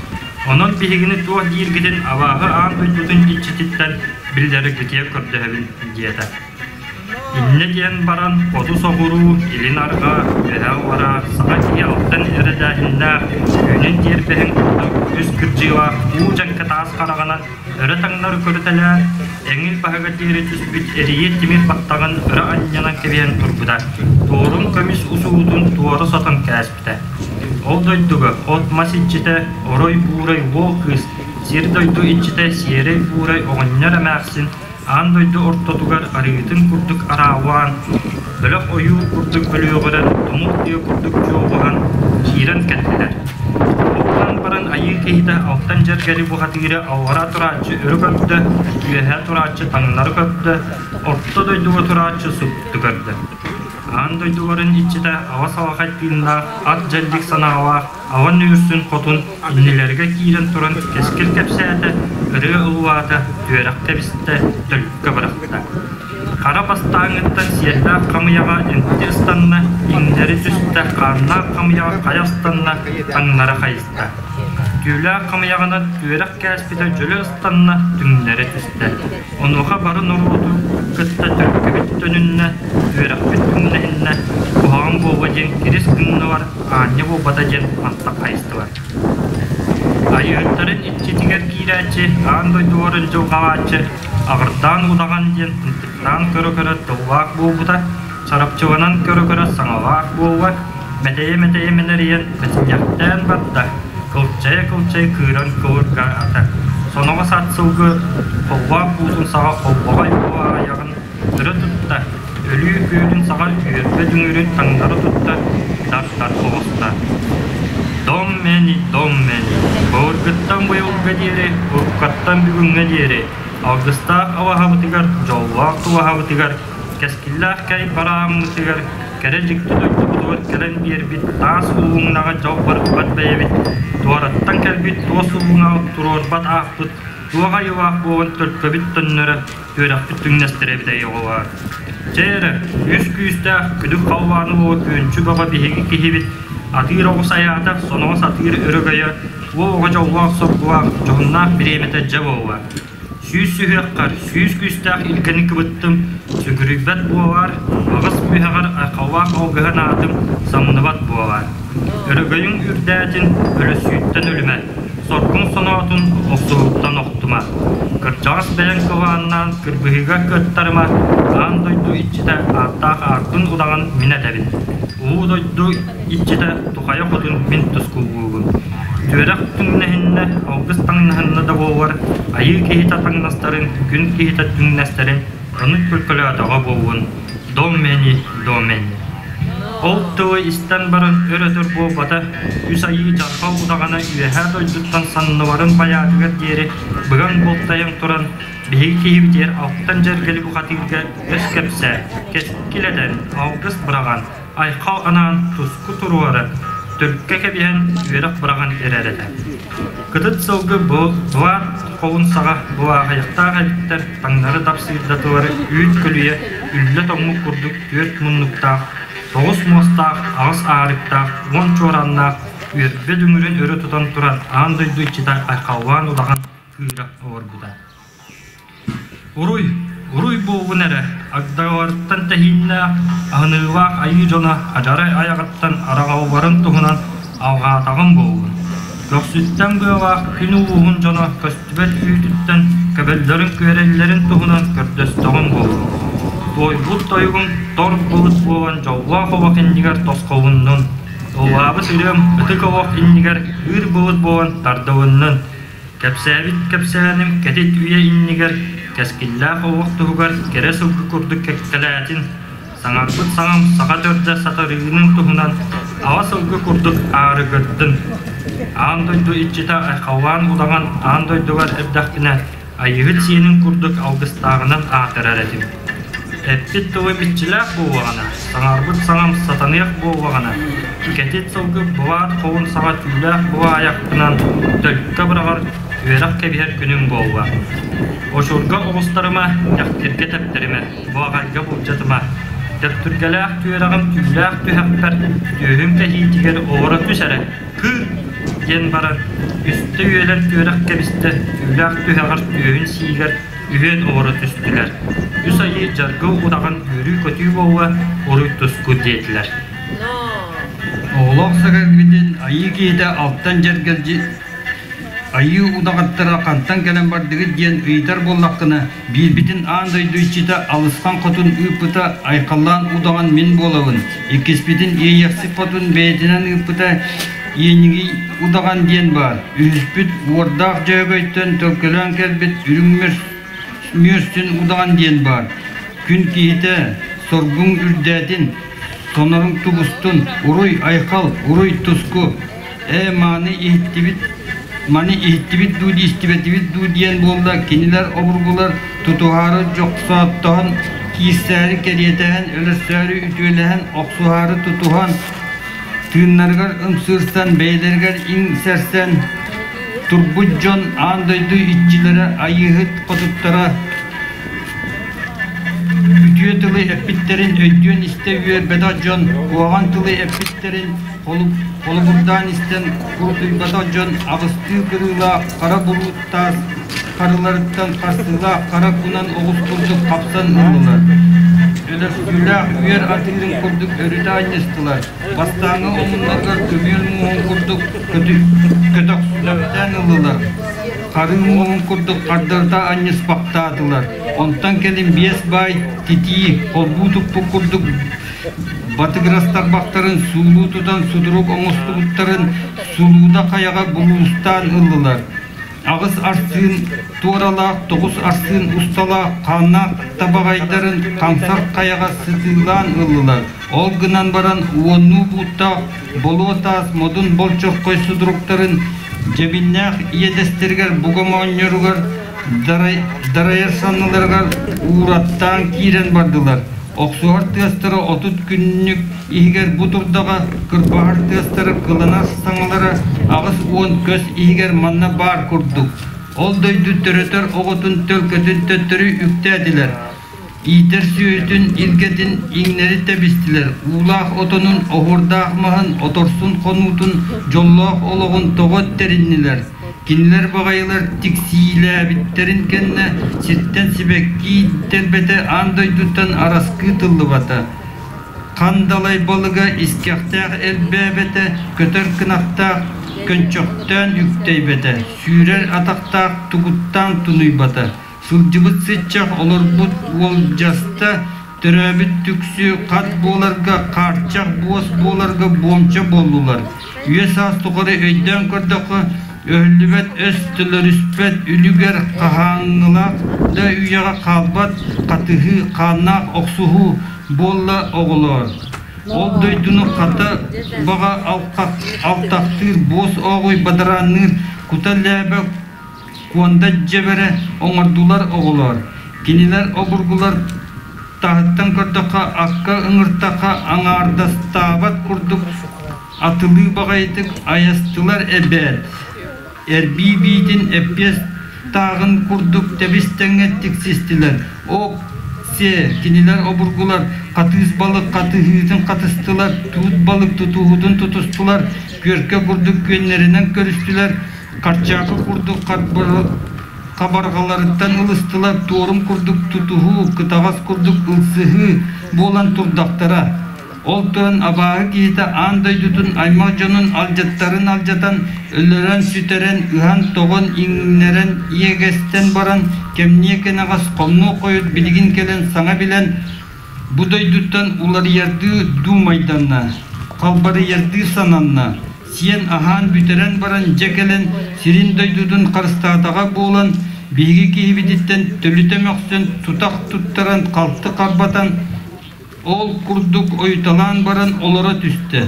[SPEAKER 5] Онон биһигини туох дииргитин абааһы аан дойдутун иччититтэн биллэрэргитигэр көрдөһөбүн диэтэ. Инньэ диэн баран хоту соҕуруу, илин арҕаа, үөһээ аллараа саха киһи алтан эрэдээһиннээх, түүнүн тиэрбэһин курдук үс кырдьыылаах уу дьэҥкэ таас хараҕынан өрө таҥнары көрүтэлээн, эҥил баһыгар диэри түспүт эрийэ тимир баттаҕын өрө анньынан кэбиһэн турбута, туорун көмүс усуутун туора сотон кээспитэ. Ол дойдуга от-мас иччитэ, орой-буурай уол кыыс, сир-дойду иччитэ сиэрэй-буурай оҕонньор эмээхсин аан дойду ортотугар арыытын курдук араалаан, бөлөх ойуур курдук бөлүөҕүрэн, тумул тыа курдук чуоҕуһан киирэн кэллилэр. Оттон баран айыы киһитэ алтан дьэргэли бухатыыры аллара турааччы өрө көрдө, үөһэ турааччы таҥнары көрдө, орто дойдуга турааччы супту көрдө. Аан дойдуларын иччитэ аҕа салахай тыыннаах, ат дьэллик санаалаах, Аҕа Нүүрсүн хотун иннилэргэ киирэн туран кэскил кэпсээтэ, ырыа ыллаата, түөрэх кэбистэ, төлкө бырахта. Хара бастааҥҥыттан сиэллээх хамыйаҕа эмти ыстанна, иҥнэри түстэ, хааннаах хамыйаҕа хайа ыстанна, таҥнары хайыста. Түүлээх хамыйаҕынан түөрэх кээспитэ дьөлө ыстанна, түҥнэри түстэ. Онуоха бары норуоту кытта төлкөбүт төнүннэ, үөрэхпит түҥнэһиннэ, куһаҕан буолуо диэн кирис гыннылар, аанньа буолбата диэн антах хайыстылар. Айыыһыттарын иччитигэр киирээччи, аан дойдуларын дьылҕалааччы, аҕырдаан удаҕан диэн ынтыктаан көрө-көрө тыллаах буолбута, чарапчыланан көрө-көрө саҥалаах буолла, мэтэйэ-мэтэйэ мэнэрийэн бэтинньэхтээн барда, кылчайа-кылчайа кыыран кылыргаата, соноҕос ат сылгы холлоох буутун саҕа холбоҕой буолаайаҕын өрө тутта, өлүү күөлүн саҕа үөрбэ дүҥүрүн таҥнары тутта, дар-дар оҕуста. Дом мэни, дом мэни, былыргыттан быйылга диэри, уруккаттан бүгүҥҥэ диэри, алгыстаах алаһабытыгар, дьоллоох тулаһабытыгар, кэскиллээх кэй барааммытыгар, кэрэ дьикти дойдубутугар кэлэн биэрбит таас улууҥнаҕа дьол барбат бэйэбит, туораттан кэлбит туос улууҥаҕа туруорбат аахпыт туох айылаах буолан төлкөбүт төннөрө, үөрэхпит түҥнэстэрэ эбитэй оҕолоор. Чэ эрэ, үс күүстээх күдүк халлааны уола күөнчү баҕа биһиги киһибит, атыыр оҕус айаата, соноҕос атыыр өрөгөйө, Уол оҕо дьоллоох-соргулаах, дьоһуннаах бириэмэтэ дьэ буолла. Сүүс сүһүөххэр сүүс күүстээх илгэни кыбыттым, сүгүрүйбэт буолаар, аҕыс мүһэҕэр айхаллаах алгыһын аатым самныбат буолаар. Өрөгөйүҥ үрдээтин, өлөсүүттэн өлүмэ, соргуҥ соноотун охсуһууттан охтума. Кырдьаҕас бэйэҥ кылааннаан кыргыһыыга кыаттарыма, аан дойду иччитэ ааттаах аартын удаҕан мин этэбин. Улуу дойду иччитэ тухайа хотун мин тускуллуубун. Түөрэх түҥнэһиннэ, алгыс таҥнаһынна да буоллар, айыы киһитэ таҥнастарын, күн киһитэ түҥнэстэрин ону көлкөлөөтөҕө буоллун. Дом мэни, дом мэни. Ол тылы истэн баран өр-өтөр буолбата, үс айыы дьарҕа удаҕана үөһээ дойдуттан санныларын байаатыгар диэри быган бултайан туран, биһиги киһибитигэр алтан дьэргэли бухатыырга өс кэпсээ, кэскил этэн, алгыс быраҕан, айхал анаан туску туруоран, төлкө кэбиһэн үөрэх быраҕан эрэр этэ. Кытыт сылгы былаат холун саҕа былааһайахтаах эбиттэр таҥнары дапсыырдатылары үүт көлүйэ үллэ тоҥмут курдук түөрт муннуктаах, тоҕус муостаах, аҕыс аарыктаах, уон чуорааннаах үөрбэ дүҥүрүн өрө тутан туран аан дойду иччитэ айхаллаан удаҕан кыыра олорбута. Уруй, уруй буоллун эрэ, агдаларыттан тэһииннээх, аһыныылаах айыы дьоно адьарай айаҕыттан араҕалларын туһунан алҕаатаҕым буоллун. Көхсүттэн быалаах күн улууһун дьоно көстүбэт үүтүттэн көбөллөрүн күөрэллэрин туһунан көрдөстөҕүм буоллун. Туойбут тойугум тор былыт буолан дьоллоох олох иннигэр тосхолуннун. Ыллаабыт ырыам ытык олох иннигэр ыыр былыт буолан тардылыннын. Кэпсээбит кэпсээним кэтит үйэ иннигэр кэскиллээх олох туһугар кэрэ сылгы курдук кэккэлээтин, саҥарбыт саҥам саха төрдө сатарыынын туһунан аҕа сылгы курдук аарыгырдын. Аан дойду иччитэ айхаллаан удаҕан аан дойдугар эрдэхпинэ Айыыһыт сиэнин курдук алгыстааҕынан аатырар этим. Эппит тылым иччилээх буоллаҕына, саҥарбыт саҥам сатаныах буоллаҕына, кэтит сылгы былаат хоһун саҕа түүлээх былаайахпынан төлкө быраҕар үөрэх кэбиһэр күнүм буолла. Очурга оҕустарыма, тэхтиргэ тэптэримэ, былаҕайга былдьатыма. Тэптүргэлээх түөрэҕим түүлээх түһэхпэр, түөһүм кэһиитигэр олоро түс эрэ, кыыр диэн баран, үстэ үөлэн түөрэх кэбистэ, түүлээх түһэҕэр түөһүн сиигэр үһүөн олоро түстүлэр. Үс айыы дьаргыл удаҕан үөрүү-көтүү буолла, уруй-туску диэтилэр.
[SPEAKER 7] Оҕолоох сэгэргитин айыы киһитэ алтан дьэргэлдьи Айыы удаҕаттара хантан кэлэн бардыгыт диэн ыйытар буоллаххына, биирбитин аан дойду иччитэ Алысхан Хотун ыыппыта Айхаллаан удаҕан мин буолабын, иккиспитин Иэйэхсит Хотун бэйэтинэн ыыппыта Иэнигий удаҕан диэн баар, үһүспүт Уордаах Дьөһөгөйтөн төлкөлөөн кэлбит Үрүҥ Мүөстүн удаҕан диэн баар. Күн киһитэ соргуҥ үрдээтин, соноруҥ тубустун, уруй айхал, уруй туску! Ээ, мааны иһиттибит, маны иһиттибит дуу, истибэтибит дуу диэн буолла, кинилэр обургулар тутуһаары дьохсооттоһон, киирсээри кэриэтэһэн, өлөрсөөрү үтүөлэһэн, охсуһаары тутуһан, тыыннарыгар ымсыырсан, бэйэлэригэр иҥсэрсэн турбут дьон аан дойду иччилэрэ, айыыһыт хотуттара үтүө тылы эппиттэрин өйдүөн истэ үөрбэтэх дьон куһаҕан тылы эппиттэрин Холобурдаан истэн курутуйбатах дьон аҕыстыы кырыылаах хара буруут таас харыларыттан харсыылаах хара кунан оҕус курдук хапсан ыллылар. Өлөрсүүлээх үөр атыырын курдук өрүтэ анньыстылар. Бастааҥҥы омуннарыгар көмүөл муоһун курдук көтөхсүлэхтээн ыллылар. Харыы муоһун курдук хардарыта анньыспахтаатылар. Онтон кэлин биэс баай титии холбуу туппут курдук Батыгырас тарбахтарын суулуу тутан сутурук оҥостубуттарын сулууда хайаҕа булуустаан ыллылар. Аҕыс арсыын туоралаах, тоҕус арсыын усталаах хааннаах табаҕайдарын хамсар хайаҕа сытыылаан ыллылар. Ол гынан баран уоннуу бууттаах болуо таас модун болчорхой сутуруктарын дьэбиннээх иэдэстэригэр буга моонньоругар дарайар санныларыгар уураттаан киирэн бардылар. Охсуһар тыастара 30 күннүк иһигэр бу турдаҕа, кырбаһар тыастара кыланар саҥалара 80 көс иһигэр манна баар курдук. Ол дойду төрөтөр оҕотун төлкөтүн төттөрү үктээтилэр. Иитэр сүөһүтүн илгэтин иҥнэри тэбистилэр, уулаах отонун, оһуордаах маһын, оторсун хонуутун, дьоллоох олоҕун тоҕо тэриннилэр. Кинилэр баҕайылар тиксиилээбиттэрин кэннэ сиртэн сибэкки тэлбэтэ аан дойдуттан араскыы тыллыбата. Хандалай балыга искэхтээх элбээбэтэ, көтөр кынаттаах көнчөхтөөн үктэйбэтэ, сүүрэр атахтаах тугуттаан тунуйбата. Сылдьыбыт сыччах олорбут уолдьаста, төрөөбүт түксү хат буоларга, хаарчах буос буоларга буомча буоллулар. Үйэ-саас тухары өйдөөн көрдөххө, өһүллүбэт өс төлөрүспэт үлүгэр хаһааҥҥылаах да үйэҕэ хаалбат хатыһыы, хааннаах охсуһуу буолла оҕолоор. Ол дойдуну хата баҕа алтахтыыр буос ооҕуй бадараанныыр кута лээбэ Куонда дьэбэрэ оҥордулар оҕолоор, кинилэр обургулар таһыттан көрдөххө акка ыҥыртахха аҥаардастаабат курдук атылыы баҕайытык айастылар эбээт. Эрбии биитин эппиэс тааҕын курдук тэбис-тэҥҥэ тиксистилэр. Ок-сиэ, кинилэр обургулар хатыыс балык хатыһыытын хатыстылар, туут балык тутуһуутун тутустулар, күөркэ курдук күөннэринэн көрүстүлэр, Харчаакы курдук хабарҕаларыттан ылыстылар, туорум курдук тутуһуу, кытаҕас курдук ылсыһыы буолан турдахтара. Ол туран абааһы киһитэ аан дойдутун аймах дьонун алдьаттарын алдьатан, өлөрөн-сүтэрэн, ыһан-тоҕон, иҥнэрэн, иэгэстэн баран, кэмниэ кэнэҕэс хомнуо хойут билигин кэлэн саҥа билэн, бу дойдуттан уларыйардыы дуумайданна, халбарыйардыы сананна. Сиэн-аһаан бүтэрэн баран дьэ кэлэн сирин дойдутун харыстаатаҕа буолан, биһиги киһибититтэн төлүтэ мөхсөн, тутах туттаран халты харбатан, ол курдук ойуталаан баран олоро түстэ.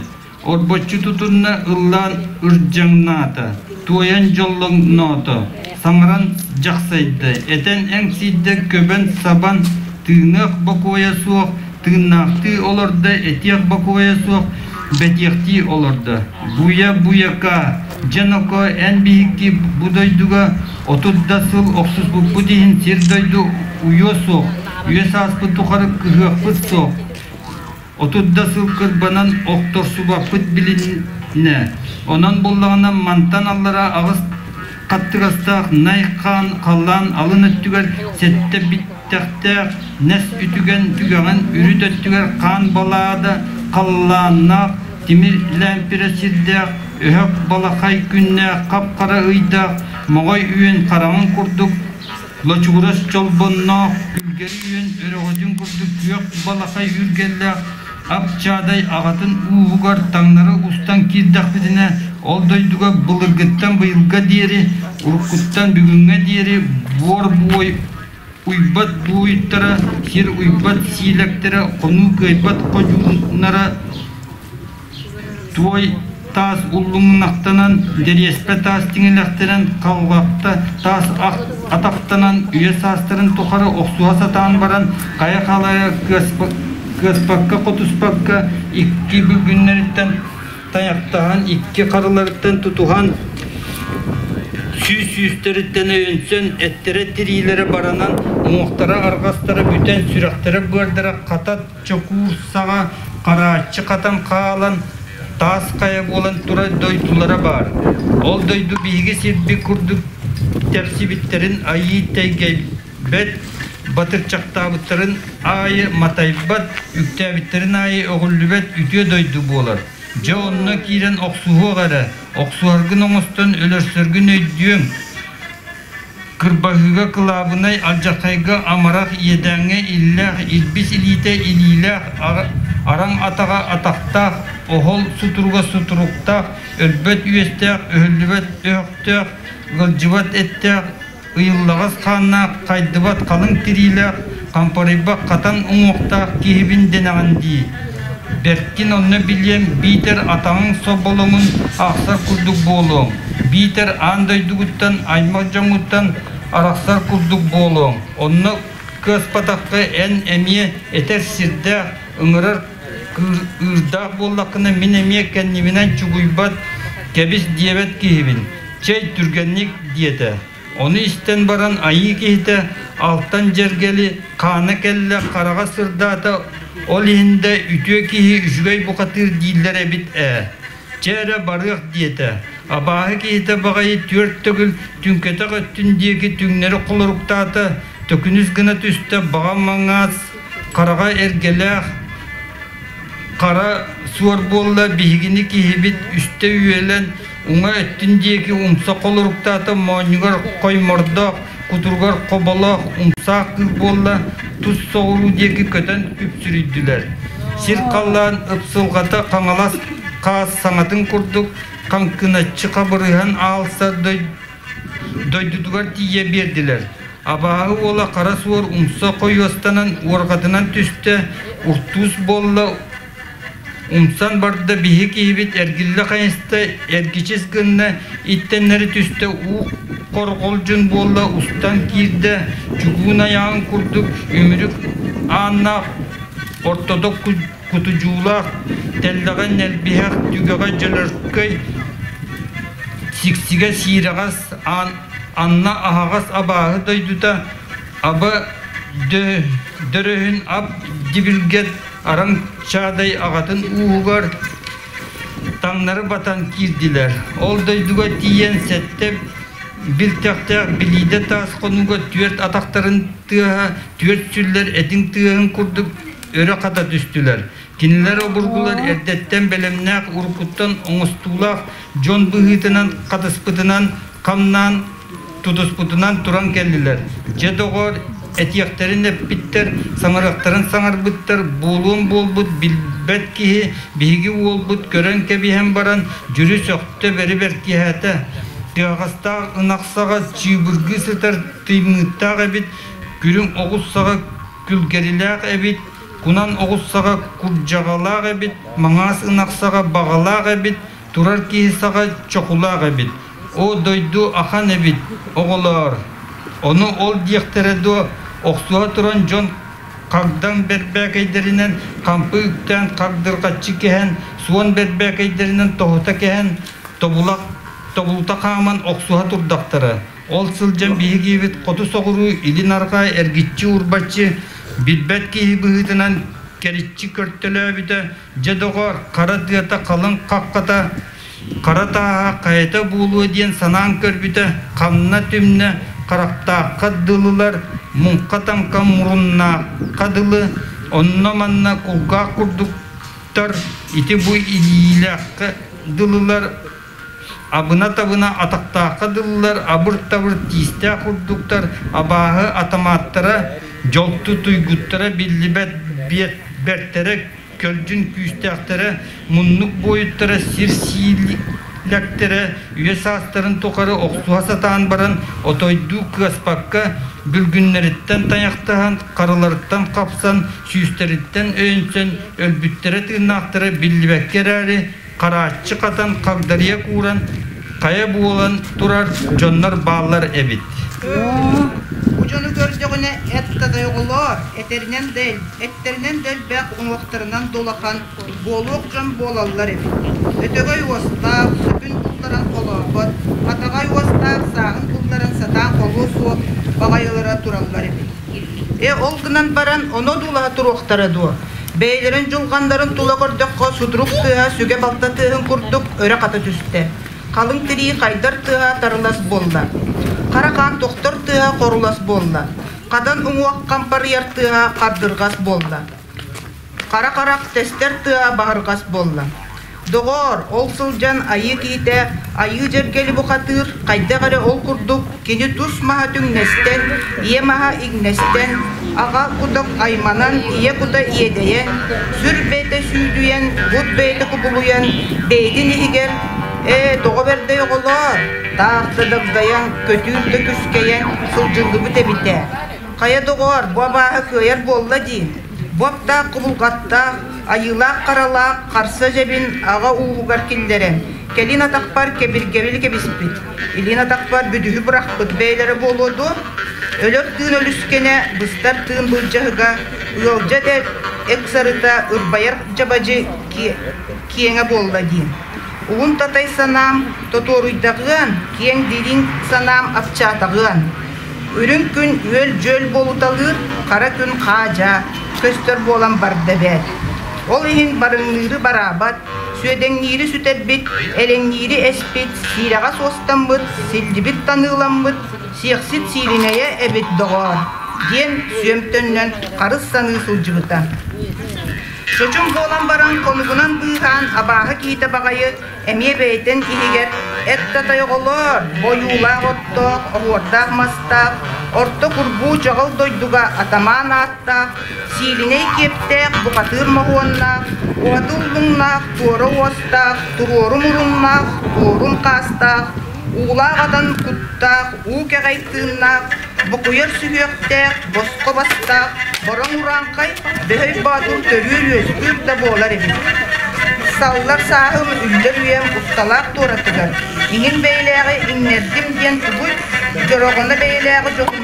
[SPEAKER 7] Орбоччу тутунна ыллаан ырдьаҥнаата, туойан дьоллоҥноото, саҥаран дьахсайда, этэн эҥсийдэ көбөн сабан, тыыныах бокуойа суох, тыыннаахтыы олордо, этиэх бокуойа суох, бэтиэхтии олордо. Буйа-буйака, дьэ ноко эн биһикки бу дойдуга 30 да сыл охсуспуппут иһин сир-дойду уйуо суох, үйэ сааспыт тухары кыһыахпыт суох. 30 да сыл кырбанан охторсубаппыт билиннэ. Онон буоллаҕына мантан аллара аҕыс хаттыгастаах най хаан халлаан алын өттүгэр сэттэ биттэхтээх нэс үтүгэн түгэҕин үрүт өттүгэр хаан балаада халлааннаах тимир лээмпирэ сирдээх өһөх балахай күннээх хап-хара ыйдаах моҕой үөн хараҕын курдук лочугурас чолбонноох күлгэри үөн өрөҕөтүн курдук күөх балахай үргэллээх ап-чаадай аҕатын ууһугар таҥнары устан киирдэхпитинэ ол дойдуга былыргыттан быйылга диэри уруккуттан бүгүҥҥэ диэри буор буой уйбат буойуттара, сир уйбат сиилэктэрэ, хонуу кыайбат ходьууннара туой таас уллуҥнахтанан, дэриэспэ таас тиҥилэхтэнэн, халҕахта таас атахтанан, үйэ саастарын тухары охсуһа сатаан баран, хайа халайа кыаспакка хотуспакка икки бүгүннэриттэн тайахтаһан, икки харыларыттан тутуһан, сүүс сүүстэриттэн өйөнсөн, эттэрэ тириилэрэ баранан, уҥуохтара арҕастара бүтэн, сүрэхтэрэ-быардара хата чокуур саҕа харааччы хатан хаалан, таас хайа буолан турар дойдулара баар. Ол дойду биһиги сирбит курдук тэпсибиттэрин айыы тэйгэйбэт, батырчахтаабыттарын аайы матайбат, үктээбиттэрин аайы өҕүллүбэт үтүө дойду буолар. Дьэ онно киирэн охсуһуох эрэ, охсуһаргын оҥостон өлөрсөргүн өйдүөҥ. Кырбаһыыга кылаабынай алдьархайга амарах иэдээҥҥэ иллээх, илбис илиитэ илиилээх, араҥ атаҕа атахтаах, оһол сутуруга сутуруктаах, өлбөт үөстээх, өһүллүбэт өһөхтөөх, ыалдьыбат эттээх, ыйыллаҕас хааннаах, хайдыбат халыҥ тириилээх, хампарыйбах хатан уҥуохтаах киһибин дэнэҕин дии. Бэркин онно билиэм, биитэр атаҕыҥ соболоҥун аахсар курдук буолуоҥ, биитэр аан дойдугуттан, аймах дьоҥҥуттан арахсар курдук буолуоҥ. Онно кыаспатахха эн эмиэ этэр сирдээх, ыҥырар ыырдаах буоллаххына мин эмиэ кэннибинэн чугуйбат, кэбис диэбэт киһибин. Чэй түргэнник диэтэ. Ону истэн баран айыы киһитэ алтан дьэргэли хаана кэллэ, хараҕа сырдаата, ол иһин да үтүө киһи үчүгэй бухатыыр дииллэр эбит ээ. Чэ эрэ барыах диэтэ. Абааһы киһитэ баҕайы түөрт төгүл түҥкэтэх өттүн диэки түҥнэри холоруктаата, төкүнүс гына түстэ, баҕа маҥаас, хараҕа эргэлээх, хара суор буолла, биһигини киһибит үстэ үөлэн, уҥа өттүн диэки умса холоруктаата, моонньугар хоймордоох, кутуругар хоболоох умсаах кыыл буолла, тус соҕуруу диэки көтөн күпсүрүйдүлэр. Сир халлаан ыпсылҕата Хаҥалас хаас саҥатын курдук хаҥкыначчы хабырыһан аалса дойдутугар тиийэ биэрдилэр. Абааһы уола хара суор умса хойуостанан уорҕатынан түстэ, уртуус буолла, умсан барда биһи киһибит эргиллэ хайыста, эргичис гынна, иттэннэри түстэ, уу хорҕолдьун буолла, устан киирдэ, чугуун айаҕын курдук үмүрүк ааннаах ортодок кутудьуулаах, тэллэҕэ нэлбиһэх, түгэҕэ дьөлөркөй, сиксигэ сиирэҕэс, анна аһаҕас абааһы дойдута, аба дөрөһүн ап дибилгэт араҥ чаадай аҕатын ууһугар таҥнары батан киирдилэр. Ол дойдуга тиийэн сэттэ билтэхтээх билиидэ таас хонууга түөрт атахтарын тыаһа түөрт сүллэр этиҥ тыаһын курдук өрө хата түстүлэр. Кинилэр обургулар эрдэттэн бэлэмнээх уруккуттан оҥостуулаах дьон быһыытынан хатыспытынан хамнаан тутуспутунан туран кэллилэр. Дьэ доҕоор, этиэхтэрин эппиттэр, саҥарыахтарын саҥарбыттар, буолуон буолбут билбэт киһи биһиги уолбут көрөн кэбиһэн баран дьүрү сөхтө бэри бэркиһээтэ. Тыаҕастаах ынах саҕа чыыбыргыы сытар тыймыыттаах эбит, күрүҥ оҕус саҕа күлгэрилээх эбит, кунан оҕус саҕа курдьаҕалаах эбит, маҥаас ынах саҕа баҕалаах эбит, турар киһи саҕа чохулаах эбит. О дойду ахан эбит, оҕолоор! Ону ол диэхтэрэ дуо, охсуһа туран дьон хагдаҥ бэрбээкэйдэринэн хампы үктээн хагдырҕаччы кэһэн, суон бэрбээкэйдэринэн тоһута кэһэн, тобулах тобулута хааман охсуһа турдахтара. Ол сылдьан биһигибит хоту-соҕуруу илин-арҕаа эргиччи-урбаччы билбэт киһи быһыытынан кэриччи көртөлөөбүтэ, дьэ доҕоор, хара тыата халыҥ хаххата, хара тааһа хайата буолуо диэн санаан көрбүтэ, ханна түмнэ харахтаахха дылылар, муҥха-таҥха муруннаахха дылы, онно-манна кулгаах курдуктар, ити-бу илиилээххэ дылылар, Абына-табына атахтаахха дылылар, абыр-табыр тиистээх курдуктар, абааһы атамааттара, дьолту туйгуттара биллибэт бэртэрэ, көлдьүн күүстээхтэрэ, муннук буойуттара сир сиилэктэрэ үйэ саастарын тухары охсуһа сатаан баран отойдуу кыаспакка, бүлгүннэриттэн тайахтаһан, харыларыттан хапсан, сүүстэриттэн өйөнсөн өлбүттэрэ тыыннаахтара биллибэккэ эрээри, харааччы хатан хагдарыйа кууран хайа буолан турар дьоннор бааллар эбит.
[SPEAKER 8] Бу дьону көрдөҕүнэ эт тадай оҕолоор, этэринэн да эттэринэн да элбэх, уҥуохтарынан да улахан, буолуох дьон буолаллар эбит. Өтөгөй уостаах, сөбүн булларан холообот, хатаҕай уостаах сааһын булларан сатаан холуо суох баҕайылара тураллар эбит. Э ол гынан баран ону одуулаһа туруохтара дуо? Бэйэлэрин дьулҕаннарын тула көрдөххө, сутурук тыаһа сүгэ-балта тыаһын курдук өрө хата түстэ. Халыҥ тирии хайдар тыаһа тарылас буолла. Хара хаан тохтор тыаһа хорулас буолла. Хадан уҥуох хампарыйар тыаһа хардырҕас буолла. Хара харах тэстэр тыаһа баһырҕас буолла. Доҕоор, ол сылдьан айыы киһитэ айыы дьэргэли бухатыыр, хайдах эрэ ол курдук кини тус маһа түҥнэстэн, ийэ маһа иҥнэстэн, аҕа кута айманан, ийэ кута иэдэйэн, сүр бэйэтэ сүүдүйэн, кут бэйэтэ кубулуйан, бэйэтин иһигэр «Ээ, тоҕо бэрдэй оҕолоор, таах да дагдайан, көтүүр да күскэйэн сылдьыллыбыт эбит ээ. Хайа доҕоор, бу абааһы кыайар буолла дии. Бу аптаах кубулҕаттаах, айыылаах-харалаах харса дьэбин аҕа ууһугар киллэрэн, кэлин атахпар кэбиргэбили кэбиспит, илин атахпар бүдүһү бырахпыт бэйэлэрэ буолуо дуо? Өлөр тыын өлүскэнэ, быстар тыын былдьаһыга, ыалдьа да эксарыта ырбайар дьабадьы киэҥэ буолла дии. Уһун татай санаам тотуоруйдаҕыан, киэҥ дириҥ санаам апчаатаҕыан. Үрүҥ күн үөл-дьүөл буолуталыыр, хара күн хаа-дьаа көстөр буолан барда эбээт. Ол иһин барыҥныыры бараабат, сүөдэҥниири сүтэрбит, элэҥниири эспит, сиирэҕэ суостаммыт, силлибит таныыламмыт, сиэхсит сииринэйэ эбит доҕоор, диэн сүөм төннөн харыс саныы сылдьыбыта. Чочум буолан баран хонугунан быыһаан абааһы киһитэ баҕайы эмиэ бэйэтин иһигэр эт да тойоҕолоор, бойуулаах оттоох, оһуордаах мастаах, орто курбуу дьаҕыл дойдуга атамаан ааттаах, сиилинэй киэптээх, бухатыыр моһуоннаах, уһаты уллуҥнаах, туора уостаах, туруору муруннаах, туорум хаастаах, уулаах атан куттаах, уу кэҕэй тыыннаах, бокуйар сүһүөхтээх, босхо бастаах, бороҥ урааҥхай, Бөһөй Боотур төрүүр-үөскүүр да буолар эбит. Саллар сааһым, үллэр үйэм усталаах туоратыгар, иҥин бэйэлээҕи иҥнэрдим диэн тугуй, дьороҕоно бэйэлээҕи дьоһун,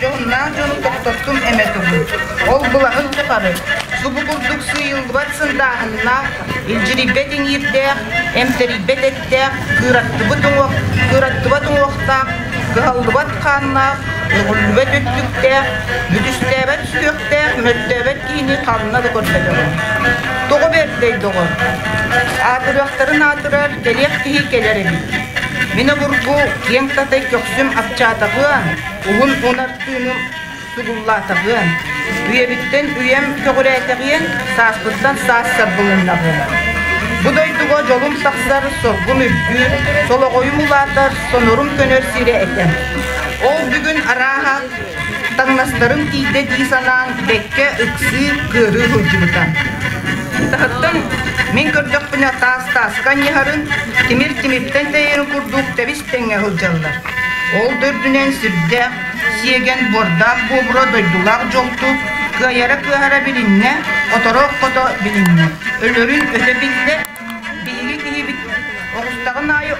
[SPEAKER 8] дьоһуннаах дьону тохтоттум эмэ тугуй. Ол былаһын тухары субу курдук сыыйыллыбат сындааһыннаах, илдьирийбэт иҥиирдээх, эмтэрийбэт эттээх, кыыраттыбыт уҥуох, кыыраттыбат уҥуохтаах, кыһаллыбат хааннаах, өҕүллүбэт өттүктээх, бүтүстээбэт сүһүөхтээх, мөлтөөбөт киһини ханна да көрбөтөҕүм. Тоҕо бэрдэй доҕор? Аатырыахтарын аатырар, кэлиэх киһи кэлэр эбит. Мин обургу киэҥ татай көхсүм апчаатаҕыан, уһун унар тыыным сугуллаатаҕыан, үйэбиттэн үйэм көҕүрээтэҕиэн, сааспыттан саас сарбылыннаҕыан. Бу дойдуга дьолум тахсар, соргум үрдүүр, солоҕойум улаатар, сонорум көнөр сирэ этэ. Ол бүгүн арааһа таҥнастарым тиийдэ дии санаан бэккэ ыксыы, кыарыы сылдьыбыта. Таһыттан мин көрдөхпүнэ таас-тааска анньыһарын, тимир тимиртэн тэйэрин курдук тэбис-тэҥҥэ сылдьаллар. Ол да үрдүнэн сүрдээх сиэгэн буордаах буобура дойдулаах дьолту кыайара-кыаһара билиннэ, хоторо-хото билиннэ. Өлөрүн өтө биллэ, биһиги киһибит оҕустаҕын аайы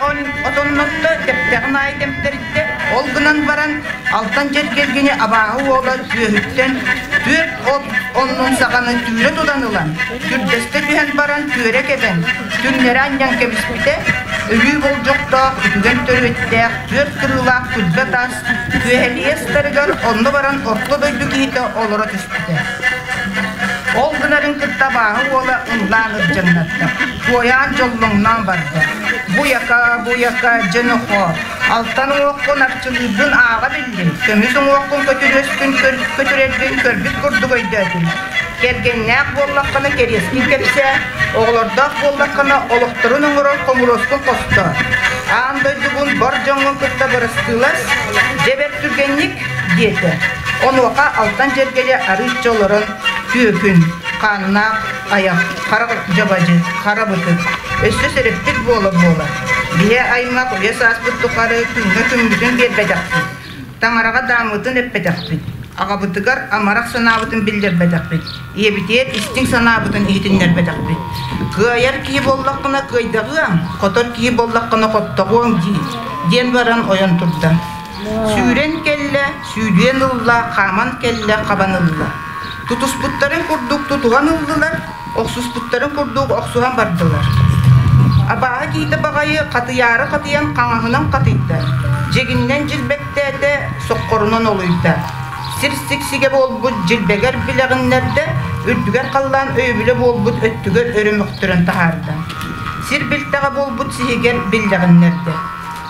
[SPEAKER 8] отоннотто, тэптэҕин аайы тэмтэриттэ. Ол гынан баран Алтан Дьэргэлгини абааһы уола түөһүттэн түөрт от оннун саҕаны түүрэ тутан ылан, түрдэстэ түһэн баран түөрэ кэбэн, түҥнэри анньан кэбиспитэ, өлүү болдьохтоох, үтүгэн төрүөттээх, түөрт кырыылаах күлбэ таас Күөһэлийэ сытарыгар онно баран орто дойду киһитэ олоро түспүтэ. Ол гынарын кытта абааһы уола ыллаан ырдьаҥнатта, туойаан дьоллоҥноон барда. Буйака, буйака, дьэ нохоо, алтан уҥуоххун арчылыырбын ааҕа биллим, көмүс уҥуоххун көтүрүөскүн көтүрэрбин көрбүт курдук өйдөөтүм. Кэргэннээх буоллаххына кэриэскин кэпсээ, оҕолордоох буоллаххына олохторун оҥорор хомуруоскун хостоо. Аан дойдугун бар дьоҥҥун кытта бырастыылас, дьэ бэрт түргэнник, диэтэ. Онуоха Алтан Дьэргэли арыычча олорон түөкүн, хааннаах айах, хара дьабадьы, хара бытык, өссө сэрэппит буола-буола. Биһи аймах үйэ сааспыт тухары күҥҥэ күммүтүн биэрбэтэхпит. Таҥараҕа дааммытын эппэтэхпит, аҕабытыгар амарах санаабытын биллэрбэтэхпит, ийэбитигэр истиҥ санаабытын иһитиннэрбэтэхпит. Кыайар киһи буоллаххына кыайдаҕыаҥ, хотор киһи буоллаххына хоттоҕуоҥ дии, диэн баран ойон турда. Сүүрэн кэллэ, сүүдүөн ылла, хааман кэллэ, хабан ылла. Тутуспуттарын курдук тутуһан ыллылар, охсуспуттарын курдук охсуһан бардылар. Абааһы киһитэ баҕайы хатыйаары хатыйан хаҥаһынан хатыйда, дьигиннэн дьилбэктээтэ, соххорунан олуйда. Сир сиксигэ буолбут дьилбэгэр билэҕиннэрдэ, үрдүгэр халлаан өйөбүлэ буолбут өттүгэр өрө мөхтөрөн таһаарда. Сир билтэҕэ буолбут сиһигэр биллэҕиннэрдэ.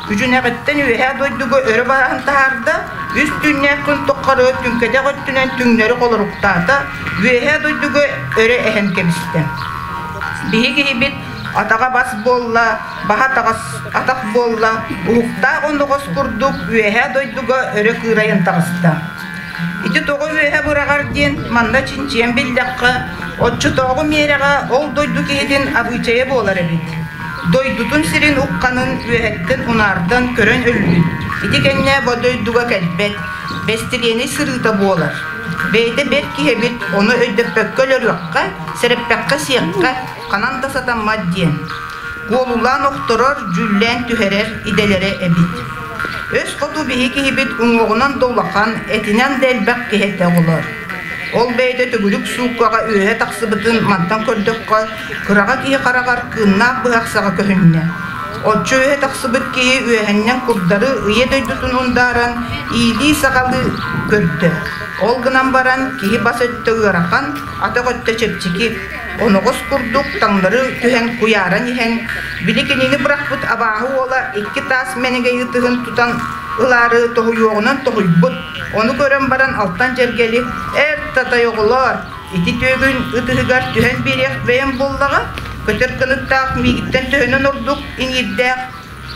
[SPEAKER 8] Үдьүнэҕиттэн үөһээ дойдуга өрө баран таһаарда, үс түүннээх күн тухары түҥкэтэх өттүнэн түҥнэри холоруктаата, үөһээ дойдуга өрө эһэн кэбистэ. Биһи киһибит атаҕа бас буолла, баһа таҕас атах буолла, уһуктаах оноҕос курдук үөһээ дойдуга өрө кыырайан таҕыста. Ити тоҕо үөһэ быраҕар диэн манна чинчийэн биллэххэ, оччотооҕу миэрэҕэ ол дойду киһитин абыычайа буолар эбит. Дойдутун сирин ухханын үөһэттэн унаардан көрөн өлбүт. Ити кэннэ бу дойдуга кэлбэт, бэстилиэнэй сырыыта буолар. Бэйэтэ бэрт киһи эбит, ону өйдөппөккө өлөрүөххэ, сэрэппэххэ сиэххэ, ханан да сатаммат диэн. Куолулаан охторор, дьүүллээн түһэрэр идэлэрэ эбит. Өс хоту биһи киһибит уҥуоҕунан да улахан, этинэн да элбэх киһи этэ оҕолор. Ол бэйэтэ төгүрүк сууккаҕа үөһэ тахсыбытын мантан көрдөххө, кыраҕа киһи хараҕар кыыннаах быһах саҕа көһүннэ. Оччо үөһэ тахсыбыт киһи үөһэннэн курдары ыйа дойдутун ундааран иилии-саҕалыы көрдө. Ол гынан баран киһи бас өттө ыарахан, атах өттө чэпчэки, оноҕос курдук таҥнары түһэн куйааран иһэн, били кинини бырахпыт абааһы уола икки таас мэнигэй ытыһын тутан ылаары тоһуйуоҕунан тоһуйбут. Ону көрөн баран Алтан Дьэргэли «Эр татай оҕолоор, ити түөгүн ытыһыгар түһэн биэриэх бэйэм буоллаҕа, көтөр кыныттаах миигиттэн төһөнөн ордук иҥиирдээх,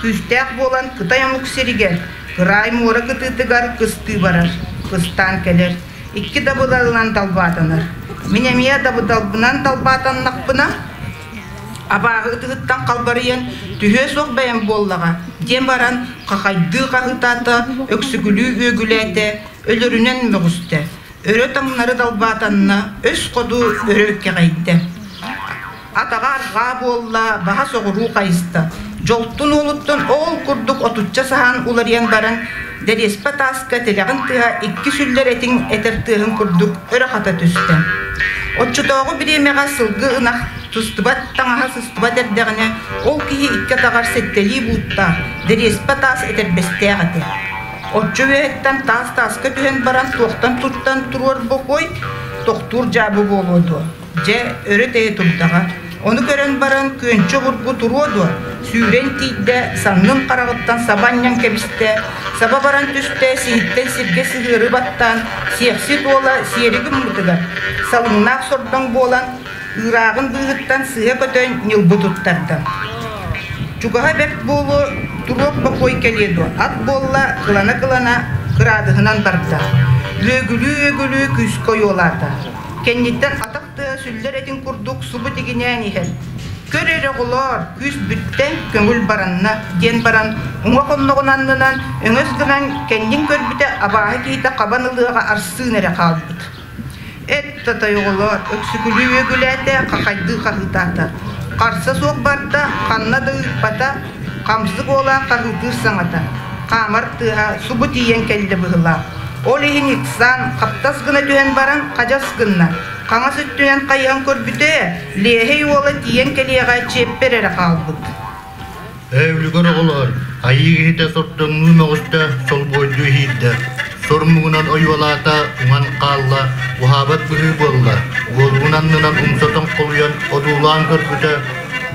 [SPEAKER 8] күүстээх буолан Кытай омук сиригэр, кыраай муора кытыытыгар кыстыы барар, кыстаан кэлэр, икки дабыдалынан далбаатанар. Мин эмиэ дабыдалбынан далбаатаннахпына, абааһы ытыһыттан халбарыйан түһүө суох бэйэм буоллаҕа диэн баран хахайдыы хаһыытаата, өксүгүлүү үөгүлээтэ, өлөрүнэн мөҕүстэ, өрө таҥнары далбаатанна, өс ходу өрө кэҕэйдэ. Атаҕа арҕаа буолла, баһа соҕуруу хайыста. Дьолтун уолуттан ол курдук отучча саһаан уларыйан баран, дэриэспэ тааска тилэҕин тыаһа икки сүллэр этиҥ этэр тыаһын курдук өрө хата түстэ. Оччотооҕу бириэмэҕэ сылгы ынах сыстыбат таҥаһа сыстыбат эрдэҕинэ, ол киһи икки атаҕар сэттэлии бууттаах, дэриэспэ таас этэрбэстээх этэ. Оччо үөһэттэн таас тааска түһэн баран туохтан туттан туруор бокуой, тохтуур дьаабы буолуо дуо? Дьэ, өрө тэйэ турдаҕа. Ону көрөн баран күөнчэ обургу туруо дуо, сүүрэн тиийдэ, саннын хараҕыттан саба анньан кэбистэ, саба баран түстэ, сиһиттэн сиргэ сыһыары баттаан, сиэхсит уола сиэри гыммытыгар, салыҥнаах сордоҥ буолан, ыырааҕын быыһыттан сыыһа көтөн ньылбы туттарда. Чугаһа бэрт буолуо, туруох бокуой кэлиэ дуо, ат буолла, кылана-кылана кыраадыһынан барда. Үөгүлүү-үөгүлүү күүскэ ойуолаата. Кэнниттэн атах тыаһа сүллэр этин курдук субу тигинээн иһэр. Көр эрэ оҕолоор, күүс бүттэ, көҥүл баранна диэн баран уҥа хонноҕун аннынан өҥөс гынан кэннин көрбүтэ абааһы киһитэ хабан ылыаҕа арсыын эрэ хаалбыт. Эт татай оҕолоор, өксүкүлүү үөгүлээтэ, хахайдыы хаһыытаата. Харса суох барда, ханна да ыыппата, хамсык уола хаһыытыыр саҥата, хаамар тыаһа субу тиийэн кэллэ быһыылаах. Ол иһин ыксаан, хаптас гына түһэн баран хадьас гынна. Хаҥас өттүнэн хайыһан көрбүтэ, Лиэһэй уола тиийэн кэлиэҕэ чиэппэр эрэ хаалбыт.
[SPEAKER 4] Ээ, үлүгэр оҕолоор, айыы киһитэ сордоҥнуу мөҕүстэ, солбуойдуу иһиирдэ. Сор муҥунан ойуолаата, уҥан хаалла, уһаабат быһыы буолла. Уолугун аннынан умсатан холуйан, одуулаан көрбүтэ,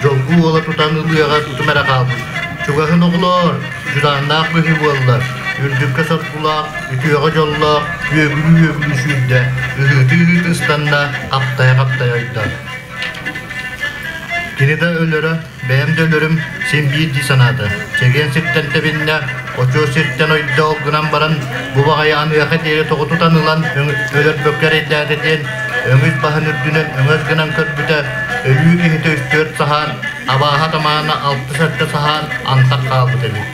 [SPEAKER 4] дьолгу уола тутан ылыаҕа тутум эрэ хаалбыт. Чугаһын оҕолоор, дьудааннаах быһыы буолла. Үрдүккэ соргулаах, үтүөҕэ дьоллоох, үөгүлүү-үөгүлүү сүүрдэ, ыһыытыы-ыһыытыы ыстанна, хаптайа-хаптайа ойдо. Кини да өлөрө, бэйэм да өлөрүм син биир дии санаата. Чэгиэн сиртэн тэбиннэ, очуос сиртэн ойдо ол гынан баран бу баҕайы аныаха диэри тоҕо тутан ылан өлөрбөккө эрэйдээтэ диэн өҥүс баһын үрдүнэн өҥөс гынан көрбүтэ, өлүү киһитэ үс-түөрт саһаан, абааһа тамаана алта-сэттэ саһаан антах хаалбыт эбит.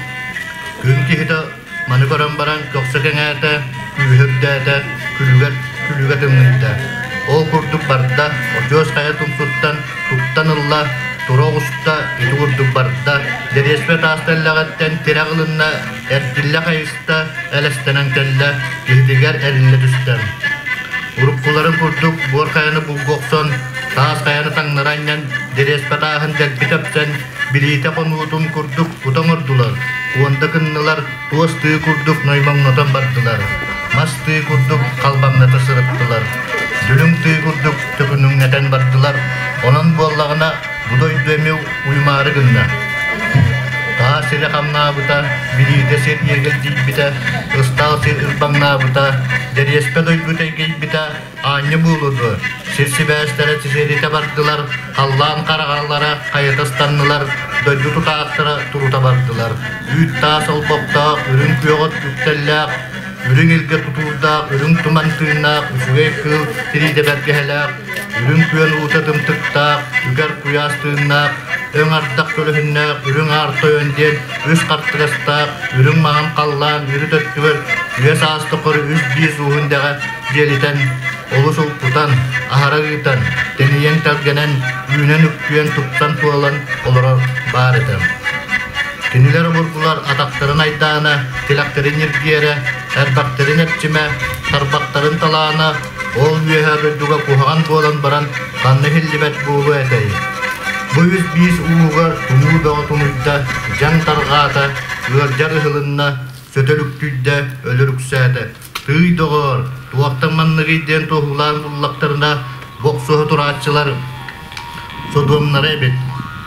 [SPEAKER 4] Күн киһитэ Маны көрөн баран көхсө кэҥээтэ, күүһэ үрдээтэ, күлүгэр күлүгэ тымныйда. Ол курдук барда, очуос хайа тумсуттан туттан ылла, тура оҕуста, ити курдук барда, дэриэспэ таас тэллэҕиттэн тирэх ылынна, эргиллэ хайыста, элэстэнэн кэллэ, киһитигэр эриллэ түстэ. Уруккуларын курдук буор хайаны булгу охсон, таас хайаны таҥнары анньан, дэриэспэ тааһын дэлби тэпсэн, билиитэ хонуутун курдук тута оҥордулар, уонда гыннылар, туос тыы курдук ноймоҥнотон бардылар, мас тыы курдук халбаҥната сырыттылар, дүлүҥ тыы курдук төкүнүҥнэтэн бардылар, онон буоллаҕына бу дойду эмиэ уйумаары гынна. Таа сирэ хамнаабыта, билиитэ сир иэгэлдьийбитэ, ыстаал сир ырбаҥнаабыта, дэриэспэ дойду тэйгэйбитэ, Аанньа буолуо дуо, сир сибээстэрэ сисиэритэ бардылар, халлаан хараҕалара хайата ыстаннылар, дойду тутаахтара турута бардылар. Үүт-таас олбохтоох, үрүҥ күөҕүт үктэллээх, үрүҥ илгэ тутуурдаах, үрүҥ туман тыыннаах, үчүгэй кыыл тириитэ бэргэһэлээх, үрүҥ күөн уута тымтыктаах, үгэр куйаас тыыннаах, өҥ ардах көлөһүннээх, үрүҥ аар тойон диэн үс хартыгастаах, үрүҥ маҥан халлаан үрүт өттүгэр үйэ саас тухары үс биир ууһун дэҕэ дьиэлитэн, олус улкутан, аһара ыытан, тэнийэн-тэлгэнэн, үүнэн-үктүйэн, тупсан-туолан олорор баар этэ. Кинилэр обургулар атахтарын айдаана, тилэхтэрин ньиргиэрэ, эрбэхтэрин эрчимэ, тарбахтарын талаана, Ол үөһэ дойдуга куһаҕан буолан баран ханна иһиллибэт буолуо этэй? Бу үс биис уугар тумуу бөҕө тунуйда, дьаҥ тарҕаата, ыалдьар ыһылынна, сөтөл үктүйдэ, өлөр үксээтэ. Тыый доҕоор, туохтан манныгый диэн туоһулаан буллахтарына, бохсуһа турааччылар содуомнара эбит.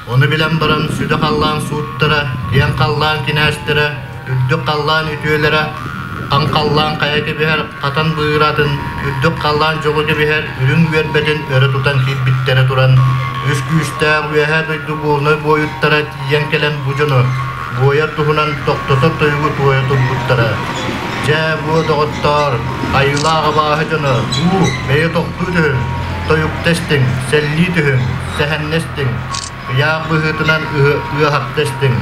[SPEAKER 4] Ону билэн баран сүдү халлаан сууттара, киэҥ халлаан кинээстэрэ, үрдүк халлаан үтүөлэрэ, хаҥ халлаан хайа кэбиһэр хатан быыратын, үрдүк халлаан дьолу кэбиһэр үрүҥ үөрбэтин өрө тутан киирбиттэрэ туран, үс күүстээх үөһээ дойду буолунай буойуттара тиийэн кэлэн бу дьону буойар туһунан тохтотор тойугу туойа турбуттара. Дьэ, буо доҕоттоор, айыылаах абааһы дьоно, уу, бэйэ тохтуу түһүҥ, тойукта истиҥ, сэллии түһүҥ, сэһэннэ истиҥ, ыйаах быһыытынан ыаһахта истиҥ.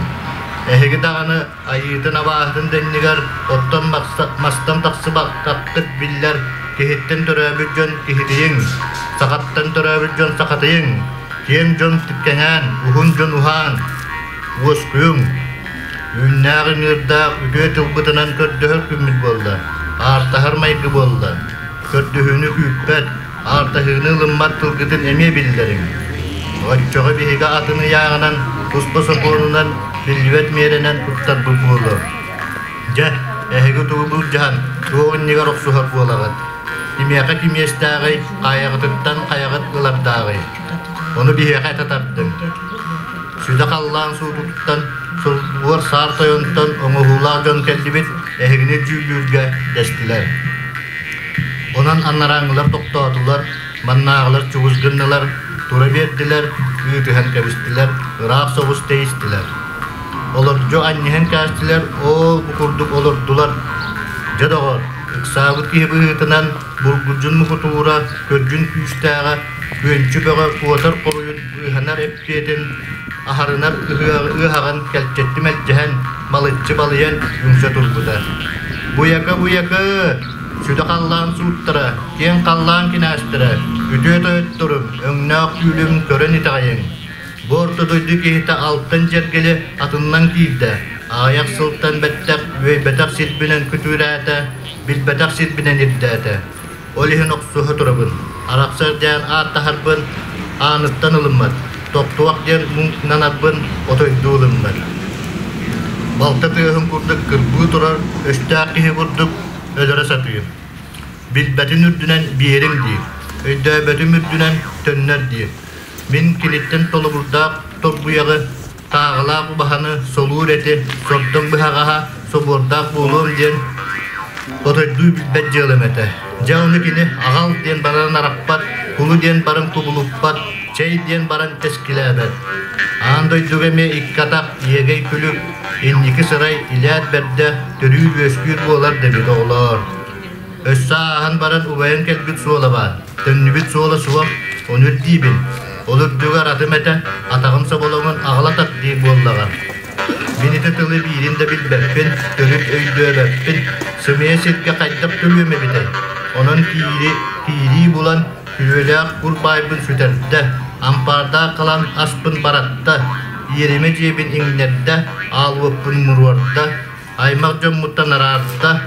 [SPEAKER 4] Эһиги даҕаны айыытын абааһытын дэннигэр оттон мастан тахсыбатаххыт биллэр, киһиттэн төрөөбүт дьон киһитийиҥ, сахаттан төрөөбүт дьон сахатыйыҥ, киэҥ дьон кэҥээн, уһун дьон уһаан, уоскуйуҥ. Үүннээх ыҥыырдаах үтүө тылбытынан көрдөһөр күммүт буолла, аартаһар майгы буолла. Көрдөһүүнү күүппэт, аартаһыыны ылыммат тылгытын эмиэ биллэриҥ. Оччоҕо биһиги атын ыйааҕынан, туспа сокуонунан, биллибэт миэрэнэн туттарбыт буолуо. Дьэ, эһиги тугу былдьаһан, туох иннигэр охсуһар буолаҕыт? Кимиэхэ кимиэстээҕий, хайаҕытыттан хайаҕыт ылардааҕый? Ону биһиэхэ этэ тардыҥ. Сүдэ халлаан суутуттан, сылбуор саар тойонтон оҥоһуулаах дьон кэллибит, эһигини дьүүллүүргэ дэстилэр. Онон анарааҥҥылар тохтоотулар, маннааҕылар чугус гыннылар, тура биэрдилэр, ыытыһан кэбистилэр, ыраах соҕус тэйистилэр. Олордьу анньыһан кээстилэр, ол бу курдук олордулар. Дьэ доҕор, ыксаабыт киһи быһыытынан бургудьун мукутуура, көрдьүн күүстээҕэ, күөнчү бөҕө куотар хоруйун быыһанар эппиэтин аһарынар ыаһаҕын кэлчэччи мэлдьэһэн, малыччы балыйан үҥсэ турбута. Буйака-буйака, сүдү халлаан сууттара, киэҥ халлаан кинээстэрэ, үтүө тойотторум, өҥнөөх түүлүм көрөн итэҕэйиҥ. Бу орто дойду киһитэ алтан дьэргэли атыннан киирдэ, аҕыйах сылтан бэттэх үөйбэтэх сирбинэн күтүрээтэ, билбэтэх сирбинэн ирдээтэ. Ол иһин охсуһа турабын, арахсар диэн ааттаһарбын ааныттан ылыммат, тохтуох диэн муҥнанарбын отойдуу ылыммат. Балта тыаһын курдук кырбыы турар өстөөх киһи курдук өлөрө сатыыр. Билбэтин үрдүнэн биэриҥ диир, өйдөөбөтүм үрдүнэн төннөр диир. Мин киниттэн толобурдаах торбуйаҕы, тааҕылаах убаһаны солуур эти, сордоҥ быһаҕаһа собуордаах буолуом диэн отойдуу билбэт дьыалам этэ. Дьэ ону кини аҕал диэн баран арахпат, кулу диэн баран кубулуппат, чэй диэн баран тэскилээбэт. Аан дойдуга эмиэ икки атах, иэгэй күлүк, инники сырай, илээт бэрдэ, төрүүр-үөскүүр буолар дэбит оҕолоор. Өссө ааһан баран убайан кэлбит суола баар. Төннүбүт суола суох, ону ирдиибин. Ол үрдүгэр атым этэ, атаҕым соболоҥун аҕала тат диир буоллаҕа. Мин ити тылы биирин да билбэппин, төрүт өйдөөбөппүн, сымыйа сиргэ хайдах төлүөм эбитэй? Онон киири, киирии булан, күрүөлээх кур баайбын сүтэрдэ, ампаардаах халан аспын баратта, иэримэ дьиэбин иҥнэрдэ, аал уоппун муруорда, аймах дьоммуттан араарда,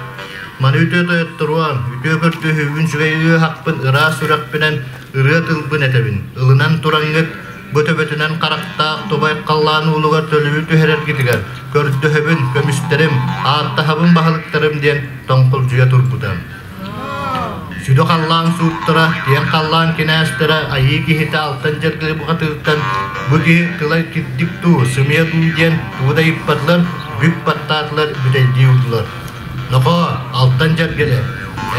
[SPEAKER 4] маны үтүө тойотторуом, үтүө көрдөһүүбүн үчүгэй ыаһахпын ыраас сүрэхпинэн ырыа тылбын этэбин, ылынан тураҥҥыт бу төбөтүнэн харахтаах тубай халлаан уулугар төлүбү түһэрэргитигэр көрдөһөбүн, көмүстэрим, ааттаһабын баһылыктарым диэн тоҥхолдьуйа турбута. Сүдү халлаан сууттара, киэҥ халлаан кинээстэрэ, айыы киһитэ алтан дьэргэли бухатыыртан бу киһи тыла кирдик дуу, сымыйа дуу диэн тугу да ыйыппатылар, бүк баттаатылар, бүтэйдии урдулар. Нохоо, алтан дьэргэли,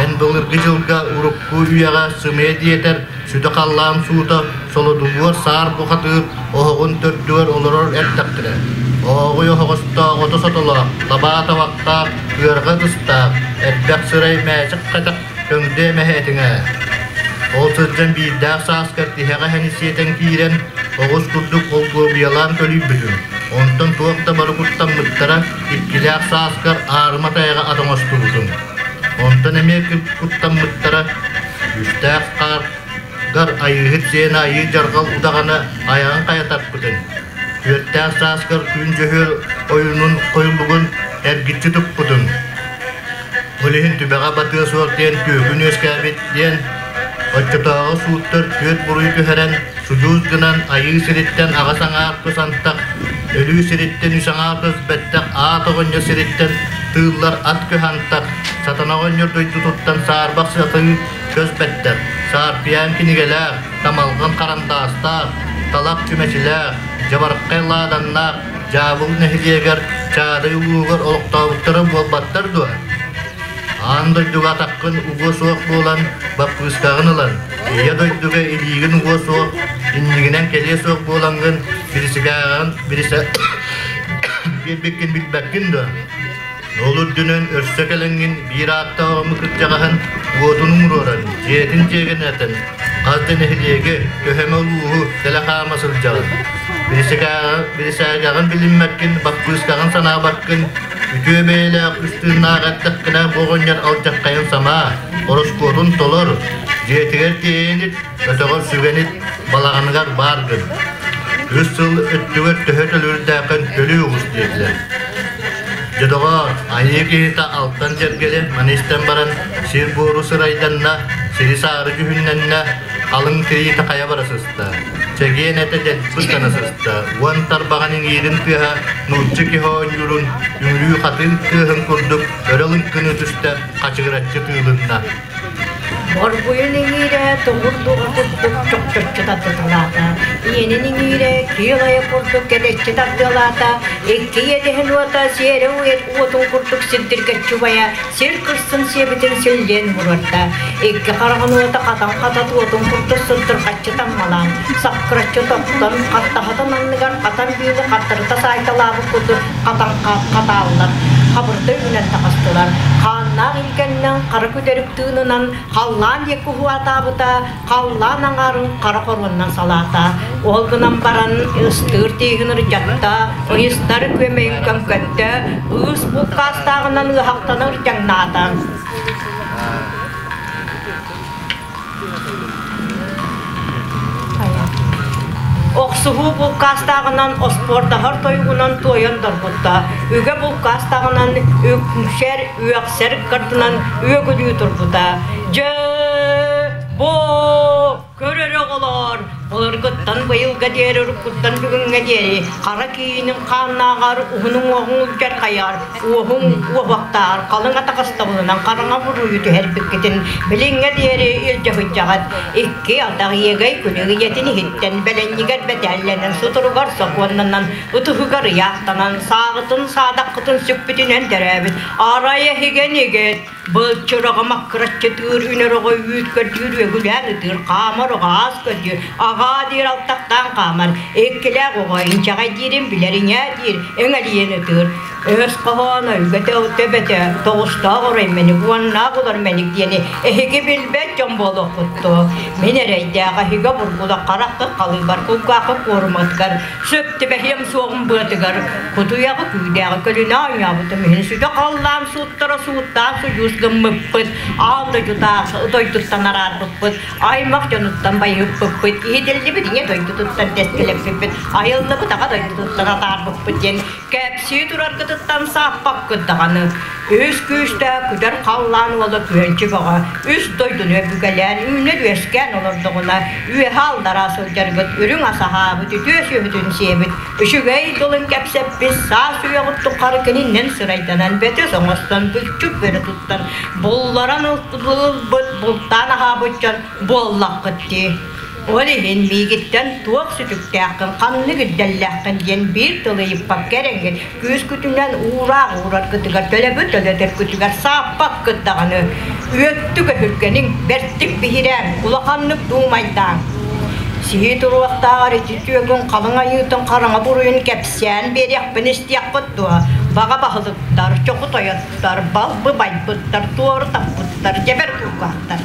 [SPEAKER 4] эн былыргы дьылга урукку үйэҕэ сымыйа диэтэр сүдү халлаан суута солодулуор саар бухатыыр оһоҕун төрдүгэр олорор эрдэхтэрэ. Ооҕуй оһоҕостоох ото сотолоох, табаа табахтаах, ыарҕа ытыстаах, элбэх сырай мээчик хатах көҥдөй эмэһэ этиҥэ. Ол сылдьан биирдээх сааскар тиһэҕэ эһэни сиэтэн киирэн, оҕус курдук олгуобуйалаан көлүйбүтүм. Онтон туох да бары куттаммыттара, иккилээх сааскар аарыма тайаҕа ат оҥостубутум. Онтон эмиэ куттаммыттара, үстээх хаар гар айыыһыт сиэнэ айыы дьарҕал удаҕана айаҕын хайа тарпытын, түөртээх сааскар күн дьөһүөл ойуунун хойуллугун эргиччи туппутун, ол иһин түбэҕэ батыа суох диэн түөкүн үөскээбит диэн. Оччотооҕу сууттар түөрт буруйу түһэрэн, судьуус гынан айыы сириттэн аҕыс аҥаар кус антах, өлүү сириттэн үс аҥаар көс бэттэх, аат оҕонньор сириттэн тыыллар ат көһө антах, сатана оҕонньор дойдутуттан саарбах сатыы көс бэттэх, саарпыйаан кинигэлээх, тамалҕан харандаастаах, талах чүмэчилээх, дьабарыкхай лааданнаах Дьаабыл нэһилиэгэр Чаадай улууһугар олохтообуттара буолбаттар дуо? Аан дойдуга атаххын угуо суох буолан, баппыыскаҕын ылан, ийэ дойдуга илиигин угуо суох, иннигинэн кэлиэ суох буолаҥҥын, бирисигээҕин бирисэ биэрбиккин билбэккин дуо? Ол үрдүнэн өссө кэлэҥҥин биир ааттаах омук кырдьаҕаһын уотун умуруоран, дьиэтин дьиэгинэтэн, хас да нэһилиэги, көһөмө улууһу кэлэ хаама сылдьаҕын. Бирисээгэҕин билиммэккин, баппыыскаҕын санаабаккын, үтүө бэйэлээх үс тыыннаах эттэххинэ бу оҕонньор алдьархайын самаа, ороскуотун толор, дьиэтигэр тиэйэнит, өтөҕөр сүгэнит, балаҕаныгар баар гын. Үс сыл өттүгэр төһө төлүүрдээххин төлүү оҕус диэтилэр. Дьэ доҕоор, айыы киһитэ алтан дьэргэли маны истэн баран сир-буору сырайданна, сири-саары дьүһүннэннэ, халыҥ тириитэ хайа бара сыста. Чэгиэн этэ дэлби гына сыста, уон тарбаҕын иҥиирин тыаһа нуучча киһи оонньуурун үҥрүү хатыын тыаһын курдук өрө лыҥкыныы түстэ, хачыгыраччы тыылынна.
[SPEAKER 10] Борбуйун иҥиирэ тоҥур дуоҕа курдук чохчоччу тардыталаата, ийэнин иҥиирэ киил айа курдук кэдэччи тардыалаата, икки иэдэһин уота сиэрэ уотун курдук сирдиргэччи убайа сир кырсын сиэбитин силлиэн муруорда, икки хараҕын уота хатан-хатат уотун курдук сырдырҕаччы таммалаан, саккыраччы тохтон, хаттаһатын анныгар хатан биили хаттарыта саайталаабыт курдук хатан хатааллар, хабырда үүнэн таҕыстылар. Хааннаах илгэннэн хара күдэрик тыынынан халлаан диэки уһуатаабыта, халлаан аҥаарын хара хоруоннан салаата. Ол гынан баран ыстыыр тииһин ырдьатта, ыйыстар күөмэйин көҥкөттө, ыыс булкаастааҕынан ыаһахтана ырдьаҥнаата. Охсуһуу булкаастааҕынан оспуордаһар тойугунан туойан доргутта, үгэ булкаастааҕынан үксэр, үөхсэр ыккардынан үөгүлүү турбута. Дьэ, бу көрөр оҕолоор, былыргыттан быйылга диэри, уруккуттан бүгүҥҥэ диэри хара киинин хааннааҕар уһун уҥуоҕуҥ улдьар хайаар, уоһуҥ уоһуохтааҕар халыҥ атаҕастабылынан хараҥа буруйу түһэрбиккитин билиҥҥэ диэри илдьэ сылдьаҕыт. Икки атах иэгэй күлүк ийэтин иһиттэн бэлэнньигэр бэтээллэнэн сутуругар сокуоннанан ытыһыгар ыйаахтанан сааҕытын саадаххытын сүкпүтүнэн төрөөбүт арай эһигэн игит Былчыраҕа маккыраччытыыр, үнэр оҕо үүт көрдүүр, үөгүлээн ытыыр, хаамар оҕо аас көрдүүр, аҕаа диир алтахтаан хаамар, иккилээх оҕо инчэҕэй диирин билэр иҥээ диир, эҥэлийэн ытыыр. Өс хоһооно үгэтэ төбөтө тоҕустоох орой мэник, уоннаах улар мэник диэни эһиги билбэт дьон буолуоххут дуо? Мин эрэйдээх эһиги обургула хараххыт халыыбар, кулгааххыт куоруматыгар сөп түбэһиэм суоҕун быатыгар кутуйаҕы күүдээҕи көлүнэ оонньообутум иһин сүдү халлаан сууттара сууттаан судьуус гыммыппыт, аан дойдутаах дойдуттан араарбыппыт, аймах дьонуттан байыппыппыт, иһитиллибит ийэ дойдутуттан тэскилэппиппит, айыллыбыт аҕа дойдутуттан атаарбыппыт диэн кэпсии тураргытыттан сааппаккыт даҕаны. Үс күүстээх күдэр халлаан уола күөнчү бөҕө үс дойдуну өбүгэлээн үүнэр-үөскээн олордоҕуна үөһэ аллараа сылдьаргыт үрүҥ ас аһаабыт, үтүө сүөһүтүн сиэбит, үчүгэй тылын кэпсэппит, саас үйэҕит тухары кининнэн сырайданан бөтөс оҥостон бүлчүк бөрө туттан булларан ылбыт, бултаан аһаабыт дьон буоллаххыт дии. Ол иһин миигиттэн туох сүтүктээххин, ханнык ирдэллээххин диэн биир тылы ыйыппакка эрэҥҥин күүскүтүнэн уураах уураргытыгар, төлөбүр төлөтөргүтүгэр сааппаккыт даҕаны. Үөттүк өһүргэниҥ, бэртик биһирээҥ, улаханнык дуумайдааҥ. Сиһи туруохтааҕар ити түөгүн халыҥ айыытын хараҥа буруйун кэпсээн биэриэхпин истиэххит дуо? Баҕа баһылыктар, чоку тойоттор, балбы байбыттар, туору таппыттар, дьэбэр кулгаахтар.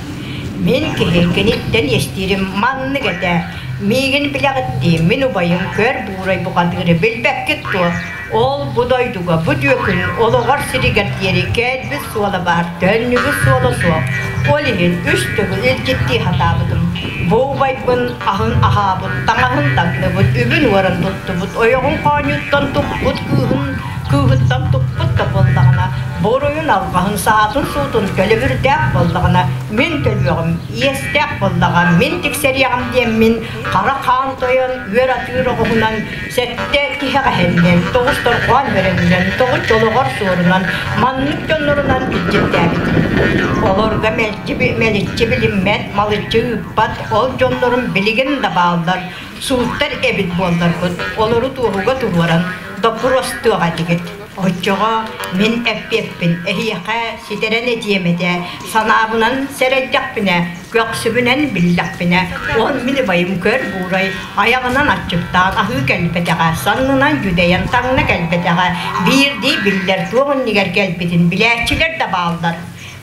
[SPEAKER 10] Мин киһи киниттэн иэстиирим маннык этэ. Миигин билэҕит дии, мин убайым көр буурай бухатыыры билбэккит дуо? Ол бу дойдуга бу түөкүн олоҕор сиригэр диэри кэлбит суола баар, төннүбүт суола суох. Ол иһин үс төгүл илдьиттии сатаабытым. Бу убайбын аһын аһаабыт, таҥаһын таҥныбыт, үбүн уоран туттубут, ойоҕун хоонньуттан туппут кыыһын кыыһыттан туппут да буоллаҕына, Буруйун алҕаһын саатын-суутун төлөбүрдээх буоллаҕына мин төлүөҕүм, иэстээх буоллаҕа мин тиксэриэҕим диэммин хара хаан тойон үөр атыыр оҕуһунан сэттэ тиһэҕэһиннэн, тоҕус торҕоон бөрөннөн, тоҕус дьолоҕор суорунан маннык дьоннорунан илдьиттээбитим. Олорго мэлдьи мэличчи билиммэт, малыччы ыыппат ол дьоннорум билигин да бааллар, сууттар эбит буолларбыт, олору туоһуга туруоран доппуруостуох этигит. Оччоҕо мин эппиэппин эһиэхэ ситэрэн этиэм этэ, санаабынан сэрэйдэхпинэ, көхсүбүнэн биллэхпинэ, он мин убайым көр буурай айаҕынан аччыктаан аһыы кэлбэтэҕэ, саннынан дьүдэйэн таҥна кэлбэтэҕэ, биирдии биллэр туох иннигэр кэлбитин билээччилэр да бааллар.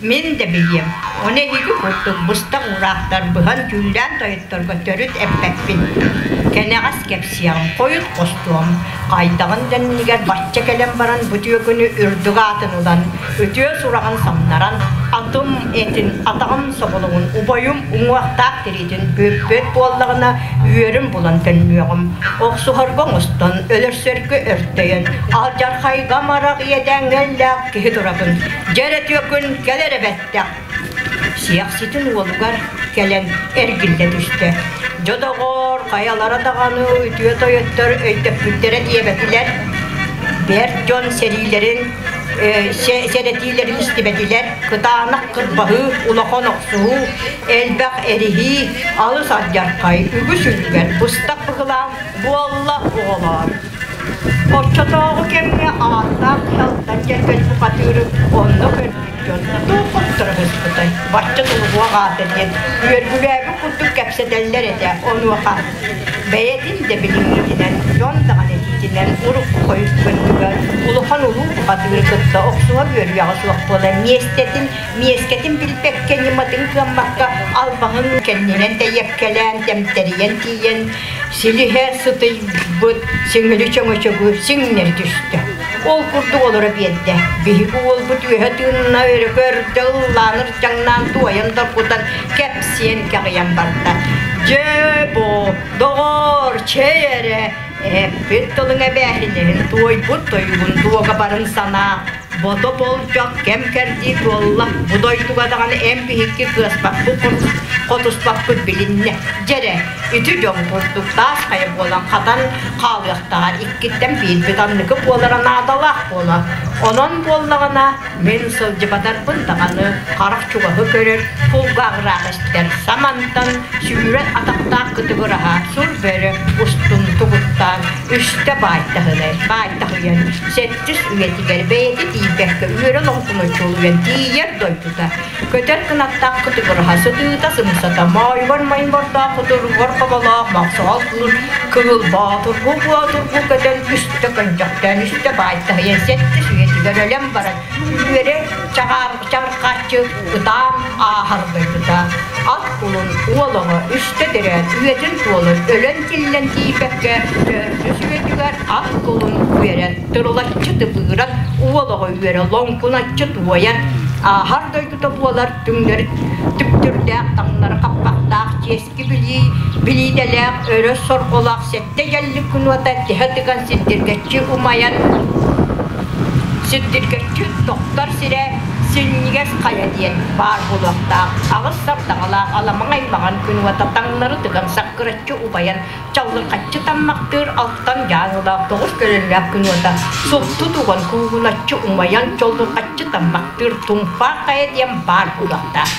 [SPEAKER 10] Мин да билиэм, ону эһиги курдук быстах уураахтар быһан-түүллээн тойотторго төрүт эппэппин. Кэнэҕэс кэпсиэҕим, хойут хостуом. Хайдаҕын да иннигэр бачча кэлэн баран бу түөкүнү үрдүк аатын ылан, үтүө сураҕын самнаран, атым этин, атаҕым соболоҥун, убайым уҥуохтаах тириитин бүппүт буоллаҕына, үөрүм булан төннүөҕүм. Охсуһарга оҥостон, өлөрсөргө өртөйөн, алдьархайга амарах иэдээҥҥэллээх киһи турабын. Дьэ эрэ түөкүн кэл эрэ бэттэх. Сиэхситин уолугар кэлэн эргиллэ түстэ. Дьэ доҕоор, хайалара даҕаны үтүө тойоттор өйдөппүттэрэ диэбэтилэр. Бэрт дьон сэриилэрин сэрэтиилэрин истибэтилэр. Кытаанах кырбаһыы, улахан охсуһуу, элбэх эриһии, алыс алдьархай, үгүс үлүгэр быстах быһылаан буолла оҕолоор. Оччотооҕу кэмҥэ ааттаах кыһалтан кэлбит бухатыыры онно көрбүт дьон туох хотторо сыспытай, бачча тулуһуох аата диэн үөргүлээбит курдук кэпсэтэллэр этэ. Онуоха бэйэтин да билиҥҥитинэн, дьон даҕаны этиитинэн урукку хойут көрдүгэр улахан улуу бухатыыры кытта охсуһар үөрүйэҕэ суох буолан миэстэтин миэскэтин билбэккэ, ньыматын кыаммакка албаһын кэннинэн тэйиэккэлээн, тэмтэрийэн тиийэн Силиһэ сытыйбыт сиҥири чөҥөчөгү сиҥнэри түстэ. Ол курдук олоро биэрдэ. Биһиги уолбут үөһэ тыынна өрө көрдө, ыллаан ырдьаҥнаан туойан доргутан, кэпсиэн кэҕийэн барда. Дьэ бу, доҕоор, чэй эрэ, эппит тылыҥ эбээһинэһин туойбут тойугун дуогабарын санаа. Бото болдьох кэм кэрдии туолла, бу дойдуга даҕаны эн биһикки кыаспаппыт, хотуспаппыт билиннэ. Дьэрэ, Ити дьон курдук таас хайа буолан хатан хаалыахтааҕар иккиттэн биирбит анныкы буолара наадалаах буолар. Онон буоллаҕына, мин сылдьыбатарбын даҕаны харах чугаһы көрөр, кулгааҕыраах истэр, самантан сүүрэн атахтаах кытыгыраһа сур бөрө устун тугуттаан үстэ баайтаһынай, баайтаһыйан сэттис үйэтигэр бэйэтэ тиийбэккэ үөрэ лоҥкуноччулуйан тиийэр дойдута Көтөр кынаттаах кытыгыраһа сытыыта сымсата, моойугар маймордоох кутуругар хоболоох мохсоҕол кыыл кыһыл боотургу боотургу көтөн үстэ көнчөхтөөн үстэ баайтаһыйан сэттис үйэтигэр өлөн баран үөрэ чаҕархааччы ытаан ааһар дойдута. Ат кулун уол оҕо үстэ төрөөн үйэтин туолан өлөн тиллэн тиийбэккэ төрдүс үйэтигэр ат кулун үөрэн тырылаччы тыбыыран уол оҕо үөрэ лоҥкуначчы туойан ааһар дойдута буолар түҥнэри түптүрдээх таҥнары хаппахтаах чиэски билии билиитэлээх өрө сорҕолоох сэттэ дьэллик күнуота тэһэ тыган сирдиргэччи умайан сирдиргэччи тохтор сирэ синньигэс хайа диэн баар буолуохтаах аҕыс сардаҥалаах аламаҥ аймаҕан күн уота таҥнары тыган саккыраччы убайан чаллырхаччы таммахтыыр алтан дьааҥылаах тоҕус көлөннөөх күн уота супту туган куугуначчы умайан чоллурхаччы таммахтыыр тумпаах хайа диэн баар буолуохтаах.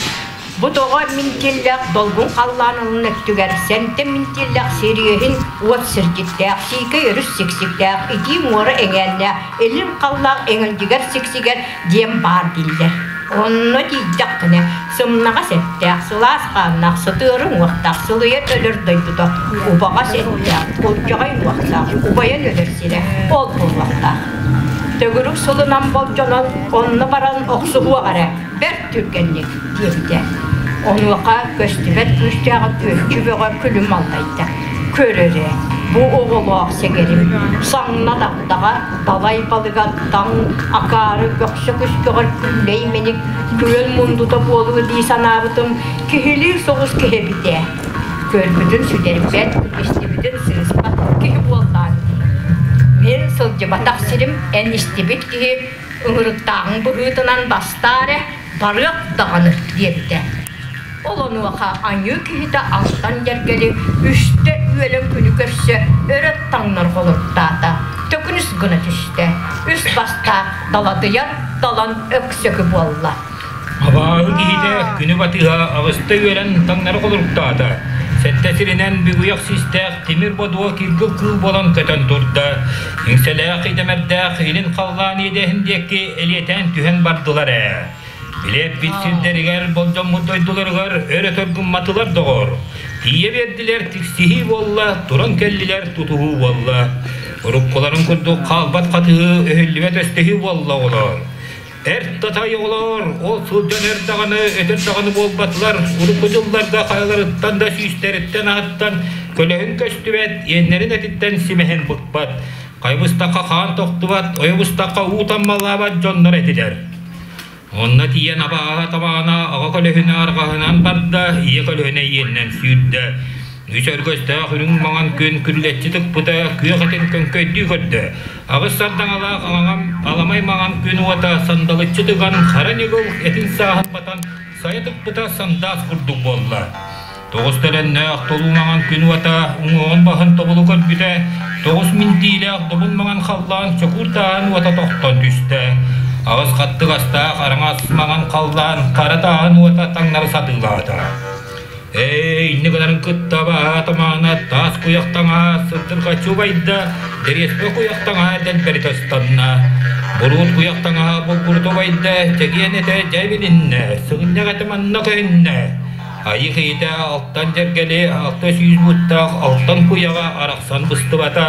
[SPEAKER 10] Бу тоҕо минтиллээх долгун халлаанын өттүгэр сэнтэ минтиллээх сириэһин уот сирдьиттээх, сиикэй өрүс сиксиктээх, итии муора эҥээннээх, илин халлаах эҥэлдьигэр сиксигэр диэн баар дииллэр. Онно тиийдэххинэ, сымнаҕас эттээх, сылаас хааннаах, сытыары уҥуохтаах, сылыйар өлөр дойдута, убаҕас эттээх, улдьаҕай уҥуохтаах, убайан өлөр сирэ ол буолуохтаах. Төгүрүк сылынан болдьонон, онно баран охсуһуох эрэ, бэрт түргэнник, диэбитэ. Онуоха көстүбэт күүстээҕи күөччү бөҕө күлүм аллайда. Көр эрэ, бу оҕолоох сэгэрим, саҥна дагдаҕа, далай балыга таҥ акаары көхсө күскэҕэр күллэй мэник күөл мундута буолуо дии санаабытым киһилии соҕус киһи эбит ээ. Көрбүтүн сүтэрбэт, истибитин сыыспат киһи буоллаан дии. Мин сылдьыбатах сирим эн истибит киһи. Ыҥырыктааҕыҥ быһыытынан бастаа эрэ, барыах даҕаны диэбитэ. Ол онуоха аньыы киһитэ алтан дьэргэли үстэ үөлэн күнү көрсө өрө таҥнар холоруктаата, төкүнүс гына түстэ, үс бастаах даладыйар далан өксөкү буолла.
[SPEAKER 11] Абааһы киһитэ күнү батыһа аҕыста үөрэн таҥнары холоруктаата. Сэттэ сиринэн бүгүйэх систээх тимир бодуо киргил кыыл буолан көтөн турда. Иҥсэлээх идэмэрдээх илин халлаан иэдэһин диэки элиэтээн түһэн бардылар ээ. Билиэппит сирдэригэр, болдьоммут дойдуларыгар өр-өтөр гымматылар доҕор. Тиийэ биэрдилэр, тиксиһии буолла, туран кэллилэр, тутуһуу буолла. Уруккуларын курдук хаалбат хатыһыы, өһүллүбэт өстөһүү буолла оҕолор. Эр татай оҕолор, ол сылдьан эр даҕаны, өтөр даҕаны буолбатылар, урукку дьылларга хайаларыттан да сүүстэриттэн аһыттан көлөһүн көстүбэт, иэннэрин этиттэн симэһин быкпат, хайбыстахха хаан тохтубат, ойобустахха уу таммалаабат дьоннор этилэр. Онно тиийэн абааһа табаана аҕа көлөһүнэ арҕаһынан барда, ийэ көлөһүнэ иэнинэн сүүрдэ. Үс өргөстөөх үрүҥ маҥан күн күрүлэччи тыкпыта, күөх этин көҥкөйдүү көрдө. Аҕыс сардаҥалаах аҥаҕам аламай маҥан күн уота сандалыччы тыган, хара ньыгыл этин сааһын батан, сайа тыкпыта сандаас курдук буолла. Тоҕус төлөннөөх толуу маҥан күн уота уҥуоҕун баһын тобулу көрбүтэ, тоҕус минтиилээх добун маҥан халлаан чокуур тааһын уота тохтон түстэ. Аҕыс хаттыгастаах араҥас маҥан халлаан хара тааһын уота таҥнары сатыылаата. Эй, инни гынарын кытта баһаа тамаана таас куйах таҥаһа сырдырҕаччы убайда, дэриэспэ куйах таҥаһа дэлбэритэ ыстанна. Буруут куйах таҥаһа булгурута убайда, чэгиэн этэ дьэ билиннэ, сыгынньах этэ манна көһүннэ. Айыы киһитэ алтан дьэргэли 600 бууттаах алтан куйаҕа арахсан быстыбата,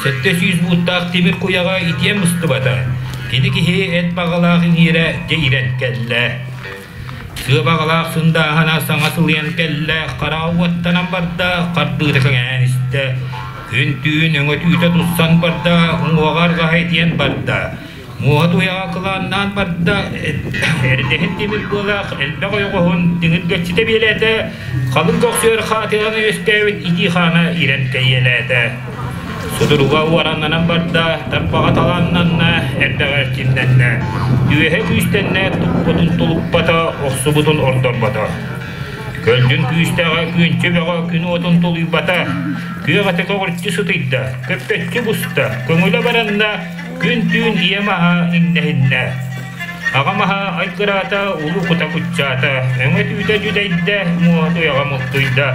[SPEAKER 11] 700 бууттаах тимир куйаҕа итиэн быстыбата. Кини киһи эт баҕалаах иҥиирэ дьэ ирэн кэллэ. Сыа баҕалаах сындааһына саҥа сылыйан кэллэ, хараҕа уоттанан барда, хардыыта кэҥээн истэ. Күн-түүн өҥө-түүтэ туссан барда, уҥуоҕа арҕаһа итийэн барда. Муоһа туйаҕа кылааннаан барда, эрдэһин тимир быалаах элбэх ойоҕоһун тиҥиргэччитэ биэлээтэ, халыҥ көхсүөр хаатыйан үөскээбит итии хаана ирэн кэйиэлээтэ. Судуруга уораннанан барда, тарбаҕа талааннанна, эрдэҕэ эрчимнэннэ. Үөһэ күүстэннэ, туппутун тулуппата, охсубутун ордорбото. Көлдьүн күүстээҕэ күөнчү бөҕө күн уотун тулуйбата, күөх этэ көҕүрчү сытыйда, көппөччү буста, көҥүлэ баранна, күн-түүн ийэм аһа иҥнэһиннэ. Аҕам аһа айгыраата, улуу кута куччаата, өҥө-түүтэ дьүдэйдэ, муоһа туйаҕа муттуйда.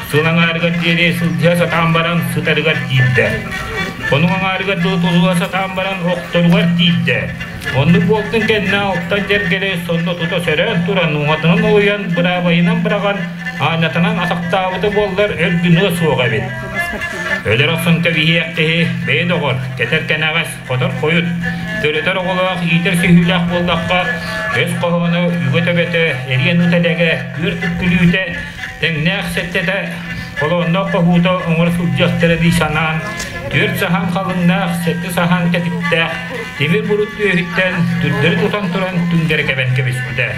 [SPEAKER 11] Сыл аҥаарыгар диэри сылдьыһа сатаан баран сытарыгар тиийдэ. Хонук аҥаарыгар дылы тулуһа сатаан баран охторугар тиийдэ. Оннук буолтун кэннэ алтан дьэргэли сонно тута сөрөөн туран уҥатынан олуйан, быраабайынан быраҕан, аанньатынан атахтаабыта буоллар өлгүнүө суох эбит. Өлөр охсон кэбиһиэх киһи, бэйэ доҕор, кэтэр кэнэҕэс, хотор хойут, төрөтөр оҕолоох, иитэр сүһүүлээх буоллахха, өс хоһооно, үгэ төбөтө, эриэн ыт элэгэ, күөр күлүүтэ, тэҥнээх сэттэтэ, холоонноох хоһуута оҥоро сылдьыахтара дии санаан, түөрт саһаан халыҥнаах, сэттэ саһаан кэтиттээх, тимир бурут түөһүттэн түрдэри тутан туран түҥнэри кэбэн кэбиспитэ.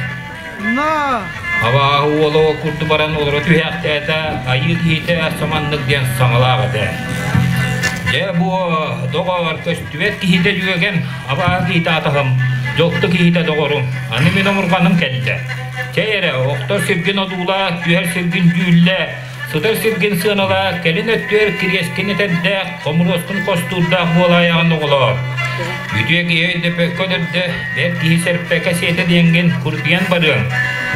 [SPEAKER 11] Абааһы уола ол курдук баран олоро түһээхтээтэ, айыы киһитэ саманнык диэн саҥалаах этэ. Дьэ бу доҕоор көстүбэт киһитэ дьүөгэм, абааһы киһитэ атаһым, дьолто киһитэ доҕорум, аны мин омурҕаным кэллэ. Чэй эрэ, охтор сиргин одуулаа, түһэр сиргин дьүүллээ, сытар сиргин сыаналаа, кэлин өттүгэр кириэскин этэрдээх, хомуруоскун хостуурдаах буолаайаҕын оҕолоор. Үтүө киһи өйдөпөккө өлөрдө, бэрт киһи сэрпэкэ сиэтэ диэҥҥин курдуйан барыаҥ.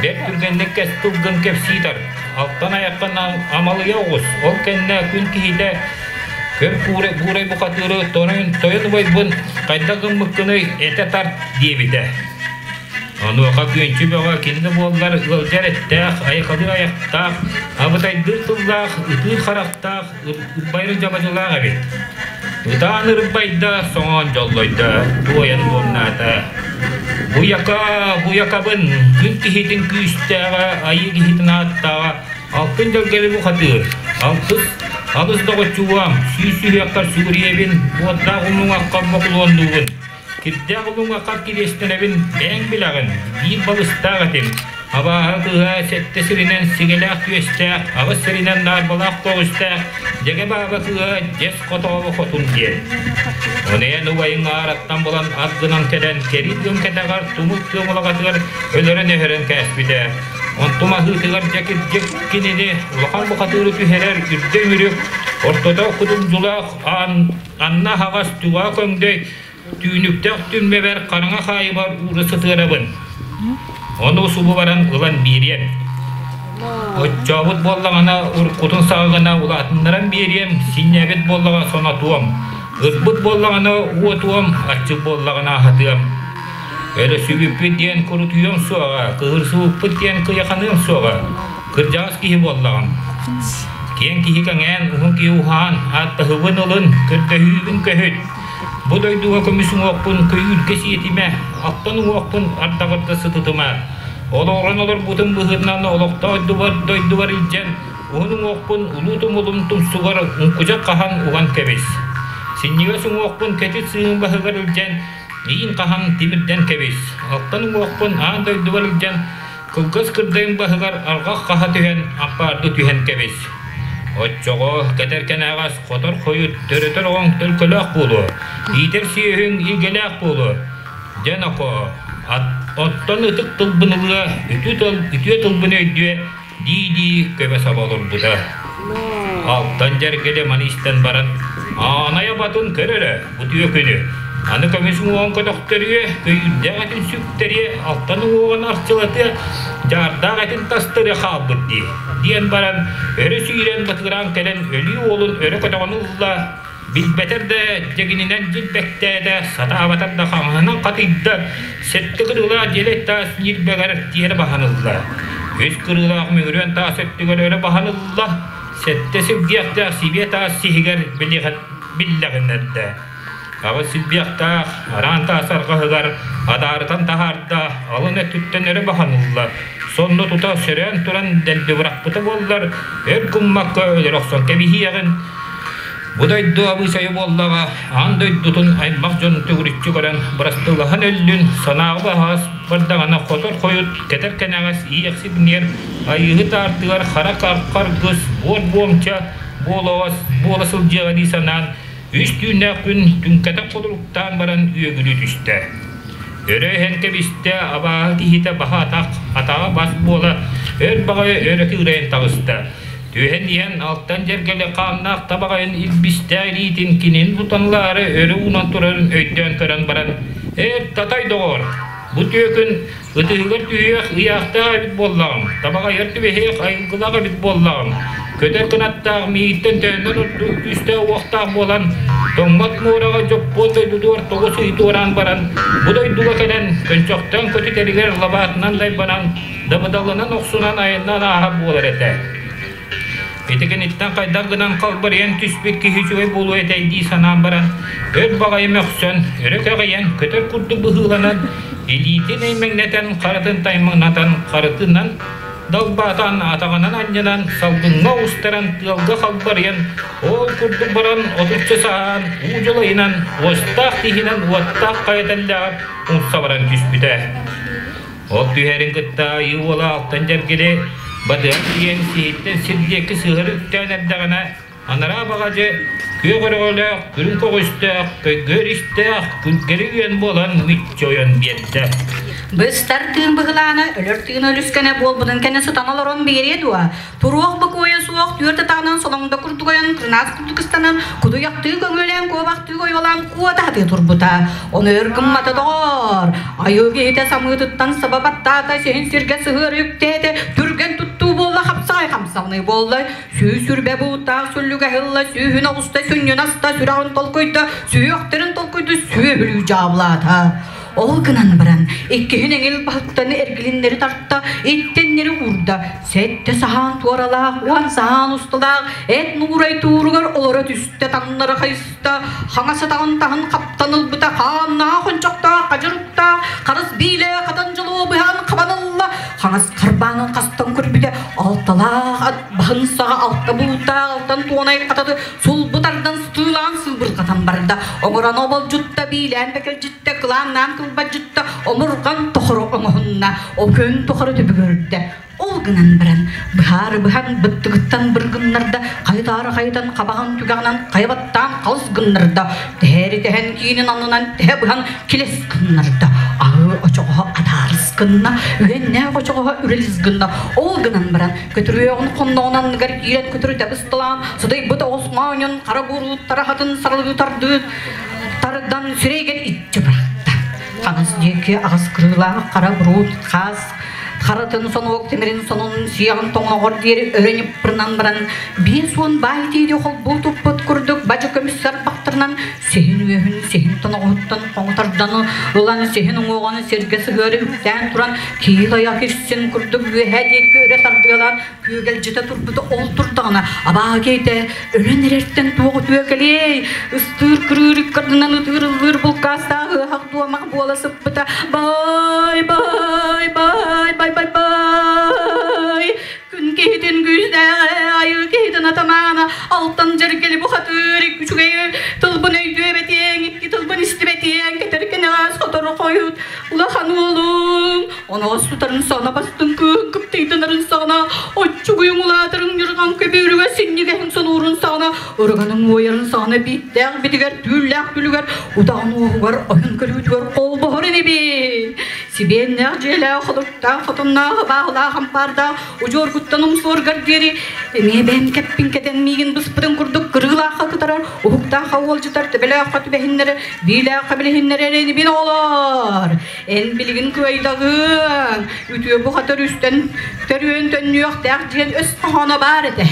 [SPEAKER 11] Бэрт түргэнник кэс тылгын кэпсии тар. Алтан айаххын амалыйа оҕус, ол кэннэ күн киһитэ көр куурай, буурай бухатыыры тойон, тойон убайбын хайдах гыммыккыный этэ тарт диэбитэ. Онуоха күөнчү бөҕө кини буоллар ыалдьар эттээх, айхалыы айахтаах, абытайдыыр тыллаах, ытыыр харахтаах, ырбайыр дьабадьылаах эбит. Ытаан ырбайда, соҥоон дьоллойдо, туойан буомнаата. Буйака, буйакабын, күн киһитин күүстээҕэ, айыы киһитин ааттааҕа, алтын дьэлгэли бухатыыр, алтыс, алыс доҕоччугуам, сүүс сүһүөххэр сүгүрүйэбин, уоттаах умуҥахха бокулуоннуубун. Кирдээх улуҥаххар кириэстэнэбин, бэйэҥ билэҕин, биир балыстаах этим. Абааһы кыыһа сэттэ сиринэн сигэлээх түөстээх, аҕыс сиринэн наарбалаах көҕүстээх, Дьэгэ Бааба кыыһа дьэс хотоолу хотун диэн. Ону эн убайыҥ аараттан булан ат гынан кэлэн кэрии тыам кэтэҕэр тумул тыам улаҕатыгар өлөрөн-өһөрөн кээспитэ. Онтум аһыытыгар дьэ кирдьик кинини улахан бухатыыры түһэрэр үрдэ үмүрүк, ортото кудулдьулаах аан анна аһаҕас түҕаа көҥдөй түүнүктээх түрмэбэр хараҥа хаайыбар уура сытыарабын. Ону субу баран ылан биэриэм. Оччообут буоллаҕына уруккутун саҕаҕына улаатыннаран биэриэм, синньээбит буоллаҕа сонотуом, ырбыт буоллаҕына уотуом, аччык буоллаҕына аһатыам. Өлөсүбүппүт диэн курутуйуом суоҕа, кыһырсыбыппыт диэн кыйаханыам суоҕа. Кырдьаҕас киһи буоллаҕым. Киэҥ киһи кэҥээн, уһун киһи уһаан, ааттаһыбын ылын, көрдөһүүбүн көһүт. Бу дойдуга көмүс уҥуохпун көйүүргэ сиэтимэ, алтан уҥуохпун ардаҕырда сытытыма. Олоҕуран олорбутум быһыытынан олохтоох дойдубар, дойдубар илдьэн, уһун уҥуохпун улуу тумулум тумсугар уҥкучах хаһан уган кэбис. Синньигэс уҥуохпун кэтит сыыһын баһыгар илдьэн, иин хаһан тимирдэн кэбис. Алтан уҥуохпун аан дойдубар илдьэн, Кылгас кырдайын баһыгар арҕах хаһа түһэн, ампаарды түһэн кэбис. Оччоҕо кэтэр кэнэҕэс хотор хойут төрөтөр оҕоҥ төлкөлөөх буолуо, иитэр сүөһүҥ илгэлээх буолуо. Дьэ нохоо, оттон ытык тылбын ылыа, үтүө тыл, үтүө тылбын өйдүө дии-дии көбө саба олорбута. Алтан дьэргэлэ маны истэн баран, Аанай абатын көр эрэ, Утуө күнү. Аны көмүс уҥуоҕун көтөхтөрүө, көйүүрдээх этин сүктэриэ, алтан уҥуоҕун арчылатыа, дьаардаах этин тастарыа хаалбыт дии, диэн баран, өрө сүүрэн батыгыраан кэлэн өлүү уолун өрө көтөҕөн ылла, билбэтэр да дьэгининэн дьилбэктээтэ, сатаабатар да хаҥаһынан хатыйда, сэттэ кырыылаах дьиэлэй таас ньирбэгэр тиэрэ баһан ылла. Үс кырыылаах мөҥүрүөн таас өттүгэр өрө баһан ылла, сэттэ сиргиэхтээх сибиэ таас сиһигэр биллэҕиннэрдэ. Аҕыс силбиэхтээх араан таас арҕаһыгар адаарытан таһаарда, алын өттүттэн өрө баһан ылла. Сонно тута сөрөөн туран дэлби бырахпыта буоллар, өр гыммакка өлөрө охсон кэбиһиэҕин. Бу дойду абыычайа буоллаҕа, аан дойдутун аймах дьон төгүрүччү көрөн бырастыылаһан өллүн, санааҕа баһаас бардаҕына хотор хойут, кэтэр кэнэҕэс иэхсибиниэр айыыһыт аартыгар хара харгыс, буор буомча, буолаҕас буола сылдьыаҕа дии санаан, үс түүннээх күн түҥкэтэх холоруктаан баран үөгүлүү түстэ. Өрө иһэн кэбистэ, абааһы киһитэ баһа атах, атаҕа бас буола, өр баҕайы өрө кыырайан таҕыста. Түһэн иһэн алтан дьэргэлэ хааннаах табаҕайын илбистээх илиитин кинини тутанлаары өрө уунан турарын өйдөөн көрөн баран, «Эр, татай доҕор, бу түөкүн Ытыһыгар түһүөх ыйаахтаах эбит буоллаҕым, табаҕайыгар түбэһиэх айылгылаах эбит буоллаҕым, көтөр кынаттаах миигиттэн төһөннөн ордук күүстээх-уохтаах буолан, тоҥмот муораҕа дьоппуон дойдутугар тоҕус ый туораан баран, бу дойдуга кэлэн, көнчөхтөөн көтүтэригэр лабаатынан дайбанан, дабыдалынан охсунан айаннаан ааһар буолар этэ. Ити кэнниттэн хайдах гынан халбарыйан түспүт киһи үчүгэй буолуо этэй дии санаан баран, өр баҕайы мөхсөн, өрө кэҕийэн, көтөр курдук быһыыланан, илиитин эймэҥнэтэн, харытын таймаҥнатан, харытынан далбаатаан, атаҕынан анньынан, салгыҥҥа оҕустаран, тыалга халбарыйан, ол курдук баран отучча саһаан, уу дьулайынан, уостаах тииһинэн уоттаах хайа тэллэҕэр умса баран түспүтэ. Ол түһэрин кытта айыы уола алтан дьэргили батыһан тиийэн сиһиттэн сир диэки сыһыары үктээн эрдэҕинэ, анараа баҕадьы күөх өрөҕөлөөх, күрүҥ көҕүстээх, көйгөр истээх, күлгэри үөн буолан мүччү ойон биэрдэ.
[SPEAKER 12] Быстар тыын быһылаана, өлөр тыын өлүскэнэ буолбутун кэннэ сытан олорон биэриэ дуо? Туруох бокуойа суох түөрт атаҕынан солоҥдо курдук ойон, кырынаас курдук ыстанан, кутуйахтыы көҥүөлээн, куобахтыы ойуолаан куота сатыы турбута. Ону өр гыммата доҕоор, айыы киһитэ самыытыттан саба баттаата, сиһин сиргэ сыһыары үктээтэ, түргэн туттуу буолла, хапсаҕай хамсаҕыныы буолла, сүүс үрбэ бууттаах сүллүгэ ыһылла, сүүһүн оҕуста, сүнньүн аста, сүрэҕин толкуйда, сүһүөхтэрин толкуйду, сүөһүлүү дьаабылаата. Ол гынан баран, иккиһин эҥил баһыттан эргилиннэри тарта, иттэннэри уурда, Сэттэ саһаан туоралаах, уон саһаан усталаах эт нуурай тууругар олоро түстэ, таҥнары хайыста, хаҥас атаҕын таһын хаптан ылбыта, хааннаах ончохтоох, хадьыруктаах, харыс биилэ хатан дьолуо быһан хабан ылла, хаҥас харбаанын хастан көрбүтэ, алталаах ат баһын саҕа алта бууттаах алтан туонай хататы сулбу тардан сытыылаан сыыбырҕатан барда, оҥорон оболдьутта, биилээн бэкэлдьиттэ, кылааннаан кылбадьытта, омурҕан тохоро оҥоһунна, ол күн тухары түбүгүрдэ. Ол гынан баран, быһаары быһан быттыгыттан быргыннарда, хайа Төттөрү-таары хайытан хабаҕын түгэҕинэн хайа баттаан халыс гыннарда, тэһээри тэһэн киинин аннынан тэһэ быһан килэс гыннарда, аһыы очоҕоһо атаарыс гынна, үһэннээх очоҕоһо үрэлис гынна. Ол гынан баран көтүрүөҕүн хонноҕун анныгар киирэн көтүрүтэ бысталаан, сытыйбыт оҕус моонньун хара буурууттара хатын сарылыы тардыы тардан сирэйгэр иччи бырахта. Хаҥас диэки аҕыс кырыылаах хара буруут хаас харатын сонуок тимирин сонун сиэҕин тоҥоҕор диэри өрө ньыппырынан баран 50 баай тиири холбуу туппут курдук бадьы көмүс сарбахтарынан сиһин үөһүн сиһин тоноҕоһуттан хоҥутардан ылан сиһин уҥуоҕун сиргэ сыһыары үктээн туран киил айах иссин курдук үөһээ диэки өрө тардыалаан күөгэлдьитэ турбута ол турдаҕына абааһы киһитэ өлөн эрэртэн туох үтүө кэлиэй ыстыыр кырыыр ыккардынан ытыыр ыллыыр булкаастаах ыаһах дуомах буола сыппыта бай бай бай бай бай бай күн киһитин күүстээҕэ айыы киһитин атамаана алтан дьэргэли бухатыыр үчүгэй тылбын өйдүөбэтиэҥ икки тылбын истибэтиэҥ кэтэр кэнэҕэс хотору хойут улахан уолуҥ Оноҕос тутарын саҕана бастыҥ кыыһын кыптыйданарын саҕана оччугуйуҥ улаатарын ньырҕан көбүөрүгэ синньигэһин сонуурун саҕана ырыганын уойарын саҕана бииттээх битигэр түүллээх күлүгэр удаҕан уоһугар ойон көрүүтүгэр холбоһор инибин сибиэннээх дьиэлээх холуктаах хотонноох абааһылаах ампаардаах удьуоргуттан умсуоргар диэри эмиэ бэйэм кэппин кэтэн миигин быспытын курдук кырыылаахха кытарар уһуктаахха уолдьутар төбөлөөххө түбэһиннэрэр биилээххэ билиһиннэрэр инибин оҕолоор Эн билигин кыайдаҕыаҥ, үтүө бухатыр үстэн төрүөн төннүөхтээх диэн өс хоһооно баар этэ.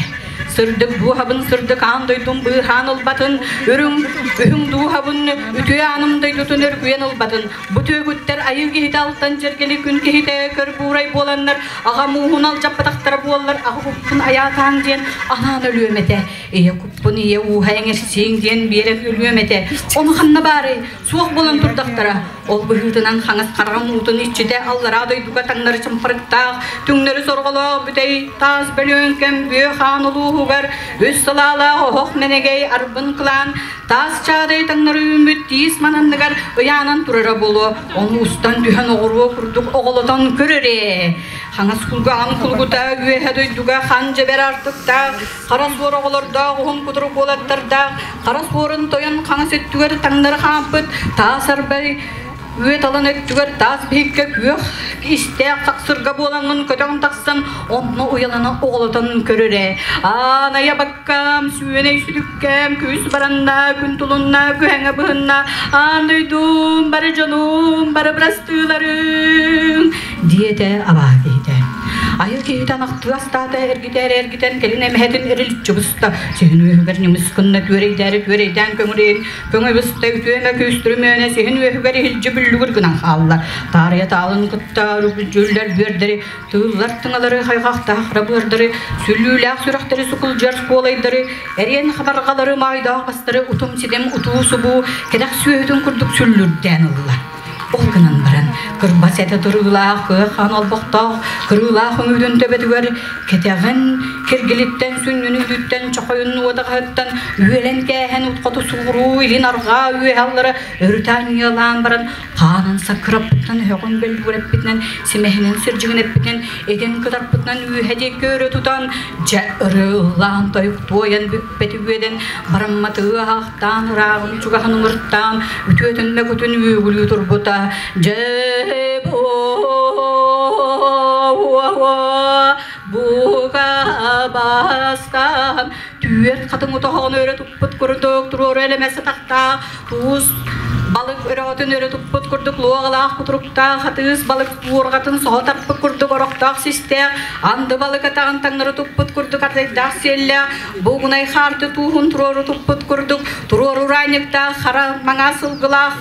[SPEAKER 12] Сырдык дууһабын сырдык аан дойдум быыһаан ылбатын, үрүҥ үһүҥ дууһабын үтүө ааным дойдутун өргүйэн ылбатын. Бу түөкүттэр айыы киһитэ алтан дьэргэли күн киһитэ көр буурай буоланнар, аҕам ууһун алдьаппатахтара буоллар, аҕа куппун айаатаан диэн анаан өлүөм этэ. Ийэ куппун ийэ ууһа эҥэрсииҥ диэн биэрэн өлүөм этэ. Ону ханна баарый? Суох буолан турдахтара. Ол быһыытынан хаҥас хараҕым уутун иччитэ аллараа дойдуга таҥнары чымпарыктаах, түҥнэри сорҕолоох бүтэй таас бөлүөҥкэм бүө хаан улууһугар үс салаалаах оһох мэнэгэй арбын кылаан таас чаадай таҥнары үүммүт тиис мананныгар ыйаанан турара буолуо. Ону устан түһэн оҕуруо курдук оҕолотон көрөрөө. Хаҥас кулгаҕын кулгута үөһэ дойдуга хан дьэбэр артыктаах, хара суор оҕолордоох уһун кутурук уолаттардаах хара суорун тойон хаҥас өттүгэр таҥнары хаампыт таас арбай үөт алан өттүгэр таас биһиккэ күөх истээх хахсырга буолаҥҥын көтөҕөн тахсан онно уйалана оҕолотон көрөрө аанайа баккам сүүнэй сүтүккэм күүс баранна күн тулунна күһэҥэ быһынна аан дойдум бары дьонум бары бырастыыларым диэтэ абааһы киһитэ. Айыл киһитэ анахтыы астаата эргитээр эргитэн кэлин эмэһэтин эриличчи буста. Сиһин үөһүгэр ньымыс гынна түөрэйдээри түөрэйдээн көҥүрэйин көҥө буста үтүөмэ күүстүрүмүөнэ сиһин үөһүгэр иһилдьи бүллүгүр гынан хаалла. Таарыйа таалын кытта дьүллэр бүөрдэри, тыыллар тыҥалары, хайҕахтаах рабыардары, сүллүүлээх сүрэхтэри сукулдьар куолайдары, эриэн хабарҕалары, маайдаах бастары утум-ситим утуу-субуу кэтэх сүөһүтүн курдук сүллүрдээн ылла. Ол гынан баран, кырбас этэ туруулаах, кыа-хаан олбохтоох, кырыылаах үҥүүтүн төбөтүгэр кэтэҕин, киргилиттэн, сүнньүн үүтүттэн, чохойун уодаҕаһыттан үөлэн кээһэн хоту сууруу, илин арҕаа үөһэ аллара өрүтэ анньыалаан баран, хаанын саккыраппытынан, өһөҕүн бөллүгүрэппитинэн, симэһинин сирдьигинэппитинэн, этин кытарпытынан үөһэ диэки өрө тутан, дьэ ырыылаан тойук туойан бүппэти үөдэн, барамматыы аһаахтаан ырааҕын чугаһын ыҥыртаан үтүөтүн мөкүтүн үөгүлүү турбута дьэ бука бастаан түөрт хатыҥ отоһоҕун өрө туппут курдук туруору элэмэс атахтаах туус балык өрөҕөтүн өрө туппут курдук луоҕалаах кутуруктаах хатыыс балык буурҕатын соһо тарпыт курдук орохтоох систээх анды балык атаҕын таҥнары туппут курдук ардайдаах сиэллээх Буугунай хаарты тууһун туруору туппут курдук туруору ураанньыктаах хара маҥаас сылгылаах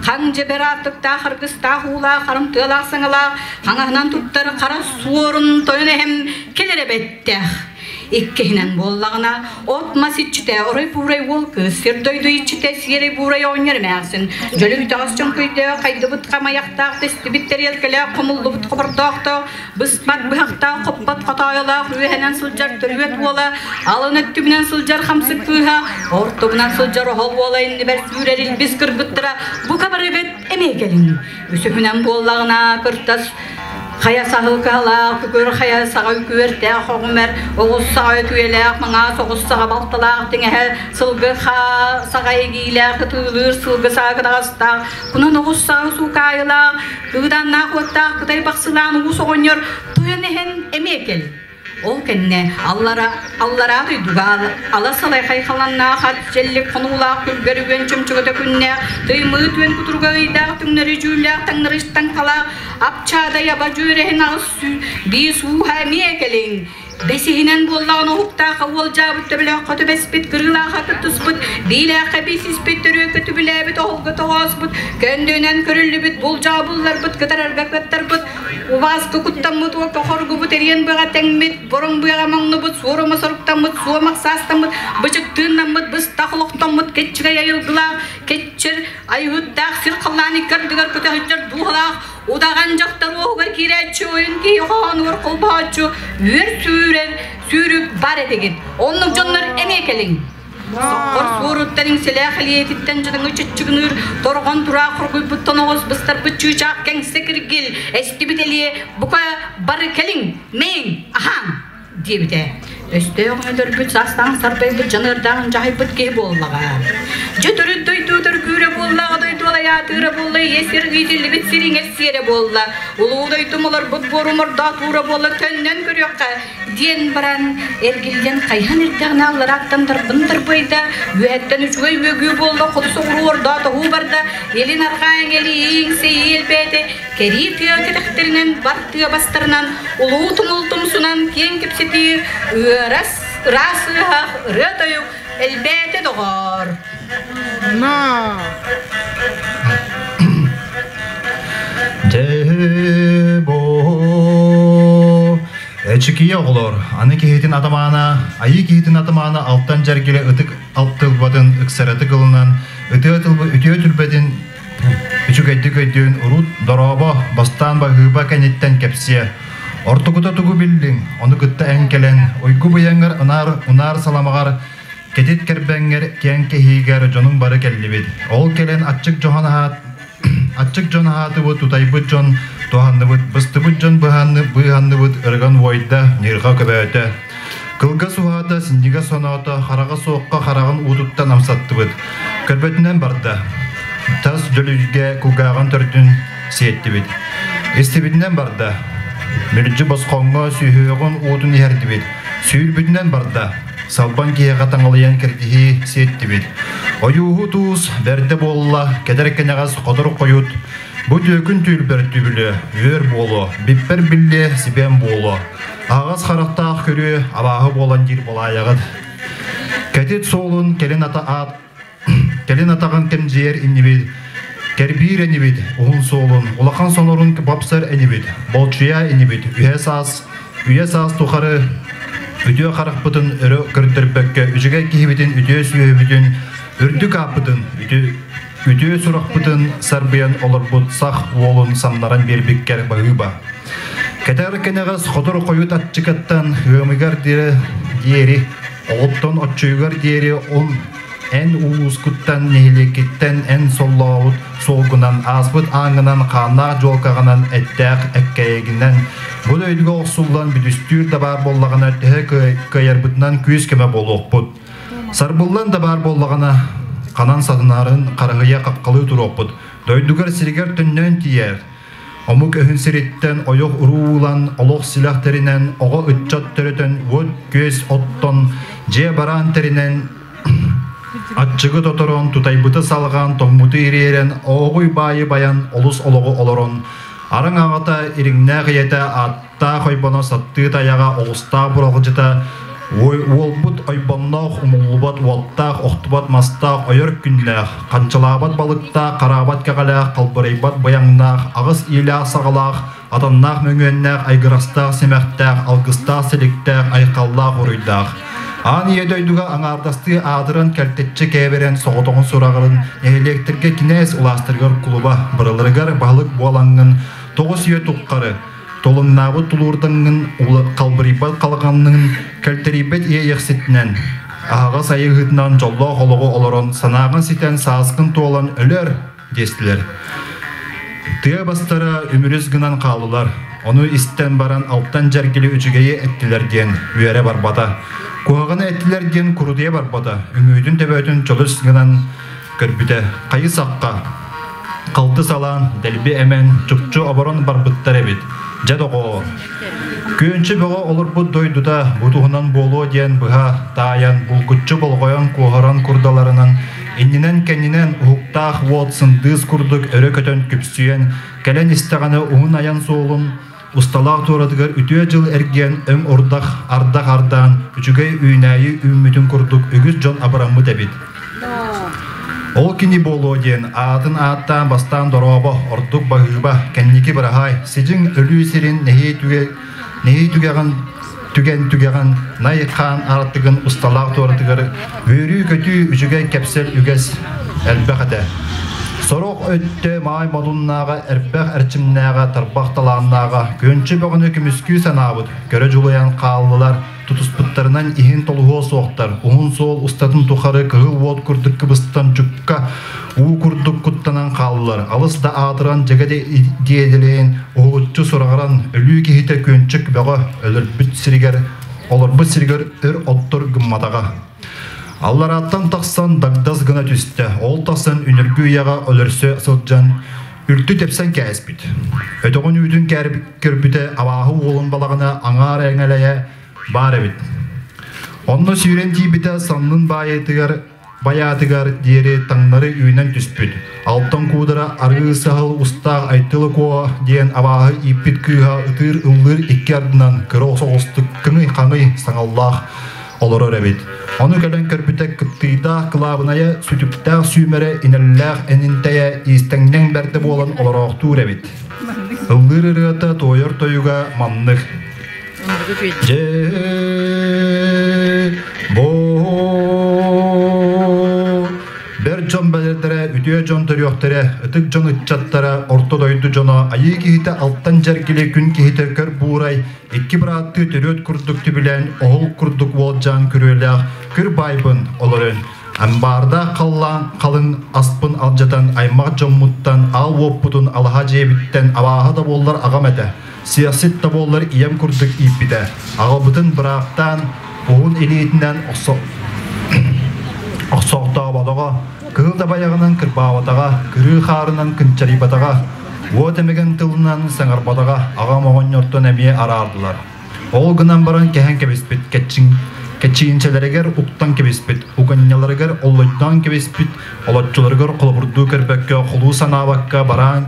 [SPEAKER 12] хаҥ дьэбэр аартыктаах аргыстаах уулаах харымтыалаах саҥалаах хаҥаһынан туттар хара суорун тойон эһэм кэлэрэ бэттээх иккиһинэн буоллаҕына от-мас иччитэ орой-буурай уол кыыс сир-дойду иччитэ сиэрэй-буурай оҕонньор эмээхсин дьөлү үтэҕэс чөҥкүйдээх хайдыбыт хамайахтаах тэстибит тэриэлкэлээх хомуллубут хобордоохтоох быспат быһахтаах хоппот хотоойолоох үөһэнэн сылдьар төрүөт уола алын өттүгүнэн сылдьар хамсык кыыһа ортобунан сылдьар оһол уола иннибэр сүүрэр илбис кыргыттара бука барыгыт эмиэ кэлиҥ үсүһүнэн буоллаҕына кыртас Хайа саһыл кыһалаах, күкүр хайа саҕа үкүөртээх оҕумэр, оҕус саҕа үтүөлээх, маҥаас оҕус саҕа балталаах тиҥэһэ, сылгы хаа саҕа игиилээх, ытыылыыр сылгы саҕа кытаҕастаах, кунан оҕус саҕа суукаайылаах, кыыдааннаах уоттаах кытай бахсылаан уус оҕонньор туйан иһэн эмиэ кэл. Ол кэннэ аллара, аллараа дойдуга ала салай хайхаланнаах ат дьэллик хонуулаах күлгэр үгэн чөмчөгөтө күннээх, тыймыы түөн кутуруга ыйдаах түҥнэри дьүүллээх таҥнары таҥхалаах апчаадай аба дьүөрэһин аҕыс биис ууһа эмиэ кэлиҥ. Бэсиһинэн буоллаҕына уһуктаахха уолдьаабыт төбөлөөххө түбэспит, кырыылаахха кыттыспыт, биилээххэ биисиспит, төрүөккэ түбүлээбит, оһолго тоҕооспут, көндүнэн көрүллүбүт, булдьаа булларбыт, кытарарга кыттарбыт, Убааска куттаммыт уокка хоргубут эриэн быаҕа тэҥмит, бороҥ быаҕа моҥнубут, суорума соруктаммыт, суомах саастаммыт, бычыктыыннаммыт, быстах олохтоммут, кэччигэй айылгылаах, кэччир айыһыттаах сир халлаан икки ардыгар көтөһүллэр дууһалаах, удаҕан дьахтар уоһугар киирээччи ойун киһи хоһоонугар холбоһооччу, үөр сүүрэр сүүрүк бар этигит. Оннук дьоннор эмиэ кэлиҥ. Соххор суоруттан иҥсэлээх илиэтиттэн дьадаҥы чыччыгыныыр, торҕон тураах хоргуйбут тоноҕос быстарбыт чыычаах кэҥсэ киргил, эстибит элиэ, бука бары кэлиҥ, мэйиҥ, аһааҥ диэбитэ. Өстөөх өлөрбүт саастаан сарбайбыт дьаныардаан дьаһайбыт киһи буоллаҕа. Дьэ төрүт дойду төргүүрэ буоллаҕа дойду алайаатыыра буолла ийэ сир иитиллибит сир иҥэр сиэрэ буолла. Улуу дойдум олорбут буорум ордоотуура буолла төннөн көрүөххэ диэн баран эргиллэн хайыһан эрдэҕинэ алларааттан дарбын дарбайда, үөһэттэн үчүгэй үөгүү буолла, хоту соҕуруу ордоотоһуу барда, илин арҕаа эҥэлииҥ сэйии элбээтэ, кэрии тыа кэтэхтэринэн, бар тыа бастарынан, улуу тумул тумсунан киэҥ кэпсэтии, ыарас, ыраас ыаһах, ырыа-тойук элбээтэ доҕоор.
[SPEAKER 13] Дьэ бо Эчикийэ оҕолор, аны киһитин атамаана, айыы киһитин атамаана алтан дьэргилэ ытык тылбатын ыксаратык ылынан, ытыа тылбы үтүө түрбэтин үчүгэйдик өйдүүн урут дорообо бастаан баһыыба кэнниттэн кэпсиэ. Ортокута тугу биллиҥ, ону кытта эн кэлэн, уйгу быйаҥҥар ынаар, унаар саламаҕар, кэтит кэрбэҥҥэр, киэҥ кэһиигэр дьонуҥ бары кэллибит. Ол кэлэн аччык дьоһон аһаат Аччык дьон аһаатыбыт, тутайбыт дьон туһанныбыт, быстыбыт дьон быыһанныбыт, ырыган уойда, ньырҕа көбөөтө. Кылгас уһаата, синньигэс соноото, хараҕа суохха хараҕын уутуттан амсаттыбыт. Көрбөтүнэн барда. Тас дьөлүлгэ кулгааҕын төрдүн сиэттибит. Истибитинэн барда. Мүлдьү босхоҥҥо сүһүөҕүн уутун иһэрдибит. Сүүрбүтүнэн барда. Салбан киһиэхэ таҥалыйан киргиһии сиэттибит. Ойууһу туус бэрдэ буолла, кэдэр кэнэҕэс хотор хойут. Бу түөкүн түүрбэр түбүлү, үөр буолуо, биппэр биллиэ, сибэм буолуо. Аҕас харахтаах көрүө, абааһы буолан диир булаайаҕыт. Кэтит суолун кэлин ата аат Кэлин атаҕын кэмдьийэр иннибит, кэрбиир инибит, уһун суолун, улахан сонорун бапсар инибит, болчуйа инибит, үһэ саас, үйэ саас тухары үтүө харахпытын өрө көрдөрбөккө, үчүгэй киһибитин, үтүө сүөһүбүтүн, үрдүк ааппытын, үтүө сурахпытын сарбыйан олорбут сах уолун самнаран биэрбиккэр баһыыба. Кэтэр кэнэҕэс хотур хойут аччыкаттан ыамыгар диэри, оҕуттан оччуйугар диэри он Эн улуускуттан, нэһилиэккиттэн эн соллообут суолгунан, ааспыт ааҥҥынан, хааннаах дьуолкаҕынан, эттээх эккэйэгинэн бу дойдуга охсуллан бүтүстүүр да баар буоллаҕына, төһө кыайарбытынан күүс-көмө буолуохпут. Сарбыллан да баар буоллаҕына, ханан сатанарын харыһыйа хаххалыы туруохпут. Дойдугар сиригэр төннөн тиийэр. Омук өһүн сириттэн ойох уруулан, олох силэх тэринэн, оҕо ыччат төрөтөн, уот-күөс оттон, дьиэ бараан тэринэн, аччыгы тоторон, тутайбыты салҕаан, тоҥмуту ириэрэн, ооҕуй баайы байан, олус олоҕу олорон, араҥ аҕата, ириҥнээх ийэтэ, ааттаах ойбоно, саттыы тайаҕа, оҕустаах буралдьыта, уолбут ойбонноох, умуллубат уоттаах, охтубат мастаах, ойор күннээх, ханчалаабат балыктаах, хараабат кэҕэлээх, халбарыйбат быйаҥнаах, аҕыс иилээх-саҕалаах, атаннаах мөҥүөннээх, айгырастаах симэхтээх, алгыстаах силиктээх, айхаллаах уруйдаах. Аан ийэ дойдуга аҥаардастыы аатыран кэлтэччи кээбэрэн соҕотоҕун сураҕырын нэһилиэктэргэ кинээс улаастарыгар кулуба барыларыгар баһылык буолаҥҥын тоҕус үйэ туххары толуннаабыт тулуурдаҥҥын халбарыйбат халҕанныҥ кэлтэрийбэт иэйэхситинэн аһаҕас айыыһытынан дьоллоох олоҕу олорон санааҕын ситэн сааскын туолан өлөр диэстилэр. Тыа бастара үмүрүс гынан хааллылар. Ону истэн баран алтан дьэргили үчүгэйи эттилэр диэн үөрэ барбата. Куһаҕаны эттилэр диэн курутуйа барбата. Үҥүүтүн төбөтүн чолус гынан көрбүтэ. Хайы сахха халты салаан, дэлби эмэн, чупчу оборон барбыттар эбит. Дьэ доҕоор, Күөнчү бөҕө олорбут дойдута бу туһунан буолуо диэн быһа таайан, булгуччу болҕойон куоһаран курдаларынан, иннинэн-кэннинэн уһуктаах уот сындыыс курдук өрө көтөн күпсүйэн, кэлэн истэҕинэ уһун айан суолун усталаах туоратыгар үтүө дьыл эргийэн өҥ урдах ардах ардаан, үчүгэй үүнээйи үүммүтүн курдук үгүс дьон абыраммыт эбит. Ол кини буолуо диэн аатын ааттаан бастаан дорообо, ордук баһыыба, кэнники быраһаай, сидьиҥ өлүү сирин нэһии түгэҕин түгэн түгэҕин най хаан аартыгын усталаах туоратыгар үөрүү-көтүү үчүгэй кэпсэл үгэс элбэх этэ. Сорох өттө маай модуннааҕа, эрбэх эрчимнээҕэ, тарбах талааннааҕа, күөнчү бөҕөнү көмүскүү санаабыт, көрө дьулуйан хааллылар, тутуспуттарынан иһин толуһуо суохтар, уһун суол устатын тухары кыһыл уот курдук кыбыстан чукка уу курдук куттанан хааллылар. Алыс да аатыран дьэгэ диэдэлээн уһулуччу сураҕыран өлүү киһитэ күөнчүк бөҕө өлөрбүт сиригэр олорбут сиригэр өр оттор гымматаҕа. Алларааттан тахсан дагдас гына түстэ. Ол тахсан үнүргү үйэҕэ өлөрсө сылдьан Үлтү тэпсэн кээспит. Өтөҕүн үүтүн көрбүтэ абааһы уолун балаҕана аҥаар эҥэлэйэ баар эбит. Онно сүүрэн тиийбитэ саннын баайытыгар байаатыгар диэри таҥнары үүнэн түспүт. Алтан куудара арыы саһыл устаах Айтылы Куо диэн абааһы ииппит кыыһа ытыыр ыллыыр икки ардынан кыра соҕустук кыҥый-хаҥый саҥаллаах олорор эбит. Ону кэлэн көрбүтэ кыптыыйдаах кылаабынайа сүтүктээх сүүмэрэ инэллээх энинтэйэ иистэҥнэҥ бэрдэ буолан олороохтуур эбит. Ыллыыр ырыата туойар тойуга маннык. Дьэ бу Бэр дьон бэлэрдэрэ, үтүө дьон төрүөхтэрэ, ытык дьон ыччаттара, орто дойду дьоно, айыы киһитэ алтан дьэргили, күн киһитэ көр буурай, Икки бырааттыы төрүөт курдук түбүлээн, оһол курдук уолдьаан күрүөлээх күр баайбын олорон, амбаардаах халлаан халыҥ аспын алдьатан, аймах дьоммуттан, аал уоппутун алаһа дьиэбиттэн абааһы да буоллар аҕам этэ, сиэхсит да буоллар ийэм курдук ииппитэ. Аҕабытын быраактаан, уһун илиитинэн охсоохтооботоҕо, кыһыл дабайаҕынан кырбаабатаҕа, кырыы хаарынан кынчарыйбатаҕа, Уот эмигэн тылынан саҥарбатаҕа аҕам оҕонньортон эмиэ араардылар. Ол гынан баран кэһэн кэбиспит кэчиинчэлэригэр уктан кэбиспит, уганньаларыгар оллойдоон кэбиспит, олоччуларыгар холобурдуу көрбөккө, холуу санаабакка бараан,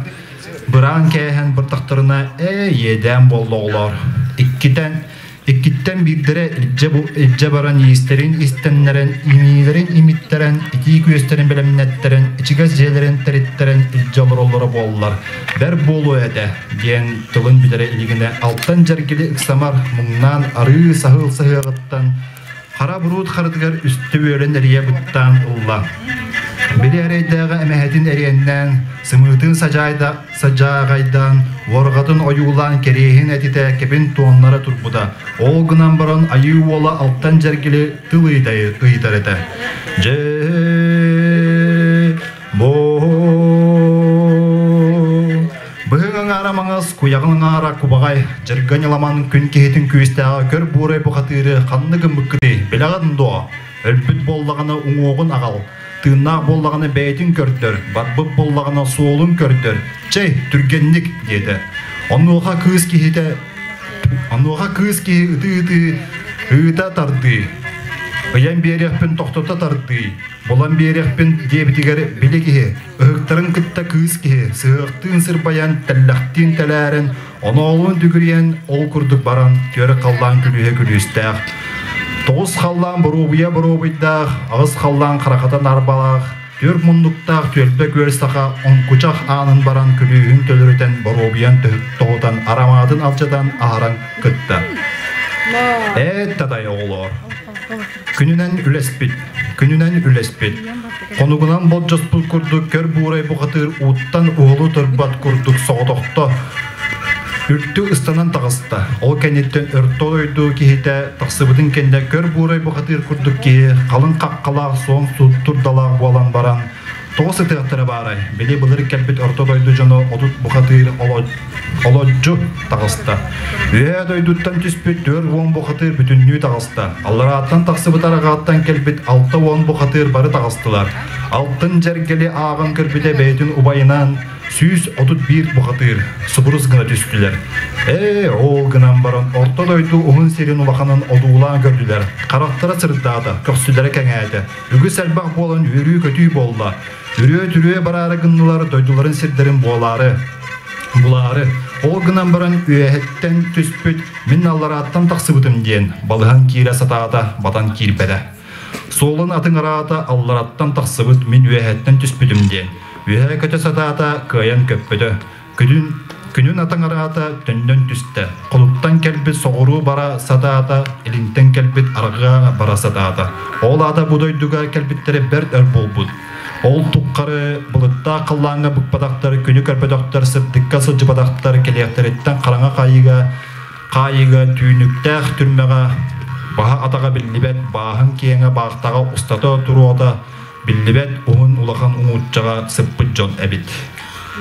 [SPEAKER 13] быраан кээһэн быртахтарына ээ иэдээн буолла оҕолоор. Иккитэн Иккиттэн биирдэрэ илдьэ баран иистэрин истэннэрэн, имиилэрин имиттэрэн, итии күөстэрин бэлэмнэттэрэн, ичигэс дьиэлэрин тэриттэрэн илдьэ олороллоро буоллар, бэр буолуо этэ, диэн тылын бүтэрэ илигинэ алтан дьэргили ыксамар муҥнаан арыы саһыл саһыаҕыттан Хара буруут харытыгар үстэ үөрэн эрийэ быттаан ылла. Били эрэйдээҕи эмэһэтин эриэннээн, сымыытын садьааҕайдаан, уорҕатын ойуулаан кэриэһин этитэ кэбин туоннара турбута. Ол гынан баран айыы уола алтан дьэргили тыл ыйытар этэ. Дьэ, Быһыҥ аҥаара маҥас, куйаҕын аҥаара кубаҕай, дьырга ньыламан күн киһитин күүстээҕэ көр буурай бухатыыры ханна гыммыккытый, билэҕин дуо? Өлбүт буоллаҕына уҥуоҕун аҕал, тыыннаах буоллаҕына бэйэтин көрдөр, барбыт буоллаҕына суолун көрдөр, чэй, түргэнник, диэтэ. Онуоха кыыс киһитэ Онуоха кыыс киһи ытыы-ытыы ыыта тардыы, ыйан биэриэхпин тохтото тардыы, булан биэриэхпин диэбитигэр били киһи ыһыктарын кытта кыыс киһи сыһыахтыын сырбайан, тэллэхтиин тэлээрэн, оноолуун дүгүрүйэн ол курдук баран түөрт халлаан күлүүһэ күлүүстээх, тоҕус халлаан боруобуйа боруобуйдаах, аҕыс халлаан харахата нарбалаах, түөрт муннуктаах түөлбэ күөл саха оҥкучах аанын баран күлүүһүн төлөрүтэн боруобуйан тоһутан арамаатын алдьатан аһаран кытта. Ээ тадай оҕолоор! Күнүнэн үлэспит, күнүнэн үлэспит. Хонугунан болдьоспут курдук көр буурай бухатыыр ууттан уһулу турбат курдук соҕотохто үлтү ыстанан таҕыста. Ол кэнниттэн өртө дойду киһитэ тахсыбытын кэннэ көр буурай бухатыыр курдук киһи халыҥ хаххалаах суон суттурдалаах буолан баран. Тоҕо сытыахтара баарай, били былыр кэлбит орто дойду дьоно 30 бухатыыр олодьу таҕыста. Үөһээ дойдуттан түспүт 40 бухатыыр бүтүннүү таҕыста. Алларааттан тахсыбыт арҕааттан кэлбит 60 бухатыыр бары таҕыстылар. Алтын дьэргэли ааҕан көрбүтэ бэйэтин убайынаан 131 бухатыыр субурус гына түстүлэр. Ээ, ол гынан баран орто дойду уһун сирин улаханын одуулаан көрдүлэр. Харахтара сырдаата, көхсүлэрэ кэҥээтэ. Үгүс элбэх буолан үөрүү-көтүү буолла. Үрүө-түрүө бараары гыннылар дойдуларын сирдэрин буолаары. Булаары. Ол гынан баран үөһэттэн түспүт мин алларааттан тахсыбытым диэн балыһан киирэ сатаата, батан киирбэтэ. Суолун атыҥыраата аллараттан тахсыбыт мин үөһэттэн түспүтүм диэн. Үөһэ көтө сатаата, кыайан көппөтө. Күнүн, күнүн атаҥараата төннөн түстэ. Холуттан кэлбит соҕуруу бара сатаата, илинтэн кэлбит арҕаа бара сатаата. Ол аата бу дойдуга кэлбиттэрэ бэрт өр буолбут. Ол туххары былыттаах халлааҥҥа быкпатахтар, күнү көрбөтөхтөр, сырдыкка сылдьыбатахтар кэлиэхтэриттэн хараҥа хаайыыга, хаайыыга түүнүктээх түрмэҕэ баһа-атаҕа биллибэт бааһын киэҥэ баахтаҕа устата туруота биллибэт уһун улахан уҥууччаҕа сыппыт дьон эбит.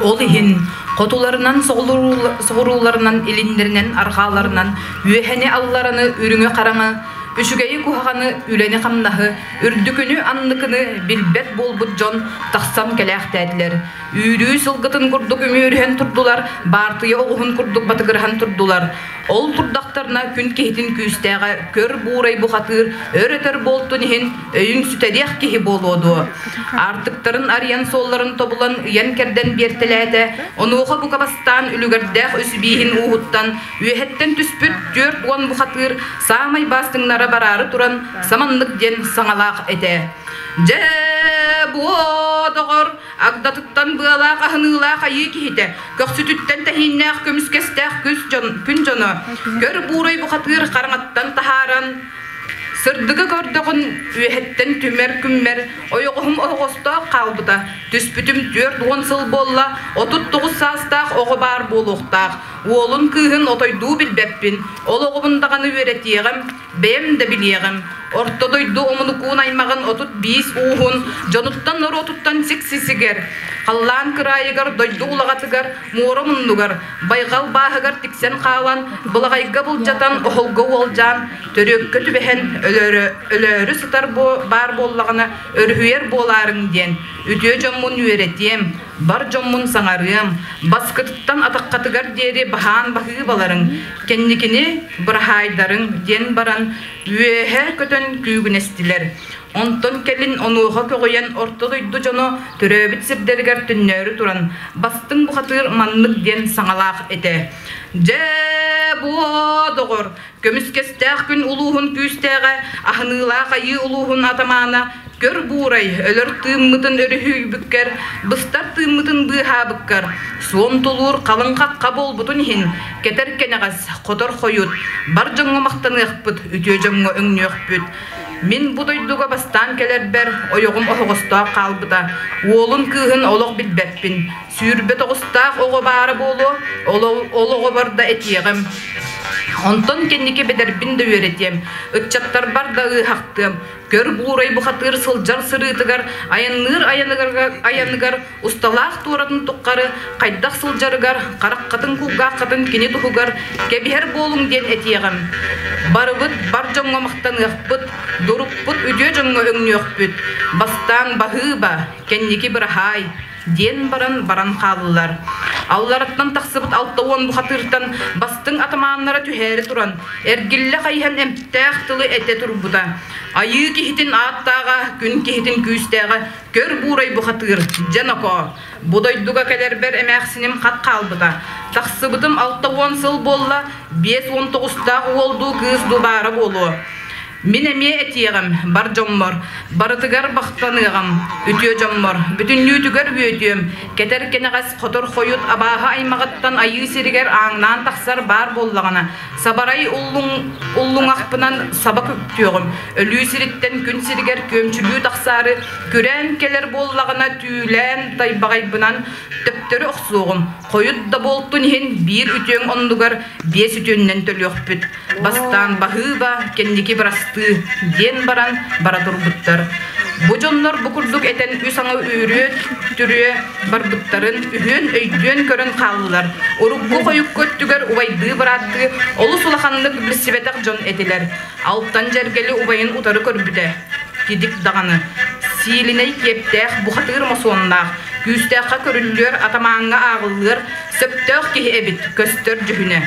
[SPEAKER 3] Ол иһин хотуларынан соҕурууларынан, илиннэринэн, арҕааларынан үөһэни-аллараны, үрүҥү-хараҥы, үчүгэйи-куһаҕаны, үлэни-хамнаһы, үрдүкүнү-анныкыны билбэт буолбут дьон тахсан кэлээхтээтилэр. Үүрүү сылгытын курдук үмүөрүһэн турдулар, баартыйа оҕуһун курдук батыгыраһан турдулар. Ол турдахтарына күн киһитин күүстээҕэ көр буурай бухатыыр өр-өтөр буолтун иһин өйүн сүтэриэх киһи буолуо дуо? Аартыктарын арыйан суолларын тобулан ыйан-кэрдэн биэртэлээтэ, онуоха бука бастаан үлүгэрдээх үс бииһин ууһуттан үөһэттэн түспүт 40 бухатыыр саамай бастыҥнара бараары туран саманнык диэн саҥалаах этэ. Дьэ, буо, доҕор, агдатыттан быалаах аһыныылаах айыы киһитэ, көхсүтүттэн тэһииннээх көмүскэстээх күс дьон, күн дьоно, көр буурай бухатыыр хараҥаттан таһааран, Сырдыгы көрдөҕүн үөһэттэн түмэр күммэр ойоҕоһум оһоҕостоох хаалбыта. Түспүтүм 40 сыл буолла, 39 саастаах оҕо баар буолуохтаах. Уолун кыыһын отойдуу билбэппин, ол оҕобун даҕаны үөрэтиэҕим, бэйэм да билиэҕим. Орто дойду омунукуун аймаҕын 35 ууһун дьонуттан норуотуттан сиксисигэр, халлаан кыраайыгар дойду улаҕатыгар муора муннугар, байҕал бааһыгар тиксэн хаалан, былаҕайга былдьатан, оһолго уолдьаан, төрүөккэ түбэһэн өлөөрү сытар баар буоллаҕына өрүһүйэр буолаарыҥ диэн, үтүө дьоммун үөрэтиэм, бар дьоммун саҥарыам, баскытыттан атаххатыгар диэри баһаан баһыыбаларыҥ, кэнникини быраһаайдарыҥ диэн баран, үөһэ көтөн күүгүнэстилэр. Онтон кэлин онуоха көҕүйэн орто дойду дьоно төрөөбүт сирдэригэр төннөөрү туран, бастыҥ бухатыыр маннык диэн саҥалаах этэ. Дьэ, буо, доҕор, көмүскэстээх күн улууһун күүстээҕэ, аһыныылаах айыы улууһун атамаана, көр буурай, өлөр тыыммытын өрүһүйбүккэр, быстар тыыммытын быыһаабыккар, суон тулуур халыҥ хахха буолбутун иһин, кэтэр кэнэҕэс, хотор хойут, бар дьоҥҥо махтаныахпыт, үтүө дьоҥҥо өҥнүөхпүт. Мин бу дойдуга бастаан кэлэрбэр ойоҕум оһоҕостоох хаалбыта. Уолун кыыһын олох билбэппин. 29-таах оҕо баара буолуо, ол оҕобор да этиэҕим. Онтон кэнники бэдэрбин да үөрэтиэм, ыччаттарбар да ыыһахтыам. Көр буурай бухатыыр сылдьар сырыытыгар, айанныыр айаныгар усталаах туоратын туххары хайдах сылдьарыгар, хараххатын кулгааххатын кини туһугар кэбиһэр буолуҥ диэн этиэҕим. Барыбыт бар дьоҥҥо махтаныахпыт, дурукпут үтүө дьоҥҥо өҥнүөхпүт. Бастаан баһыыба, кэнники быраһаай, диэн баран баран хааллылар. Аллараттан тахсыбыт 60 бухатыыртан бастыҥ атамааннара түһээри туран, эргиллэ хайыһан эмтээх тылы этэ турбута. Айыы киһитин ааттааҕа, күн киһитин күүстээҕэ Көр буурай бухатыыр, дьэ нокоо, бу дойдуга кэлэрбэр эмээхсиним хат хаалбыта. Тахсыбытым 60 сыл буолла, 59-таах уол дуу, кыыс дуу баара буолуо. Мин эмиэ этиэҕим, бар дьоммор, барытыгар бахтаныаҕым, үтүө дьоммор, бүтүннүүтүгэр үөтүөм, кэтэр кэнэҕэс хотор хойут абааһы аймаҕыттан айыы сиригэр ааҥнаан тахсар баар буоллаҕына, Сабарай уллуҥахпынан саба күктүөҕүм, өлүү сириттэн күн сиригэр күөмчүлүү тахсаары күрээн кэлэр буоллаҕына түүлээн тайбаҕайбынан төптөрү охсуоҕум, хойут да буолтун иһин биир үтүөҥ оннугар биэс үтүөннэн төлүөхпүт. Бастаан баһыыба, кэнники бырастыы, диэн баран бара турбуттар. Бу дьоннор бу курдук этэн үс аҥы үүрүө-түрүө барбыттарын үһүөн өйдүөн көрөн хааллылар. Урукку-хойукку өттүгэр убайдыы-бырааттыы олус улаханнык билсибэтэх дьон этилэр. Алтан Дьэргэли убайын утары көрбүтэ. Кидик даҕаны. Сиилинэй киэптээх, бухатыыр мосуоннаах, күүстээххэ көрүллүөр, атамааҥҥа ааҕыллыар сөптөөх киһи эбит, көстөр дьүһүнэ.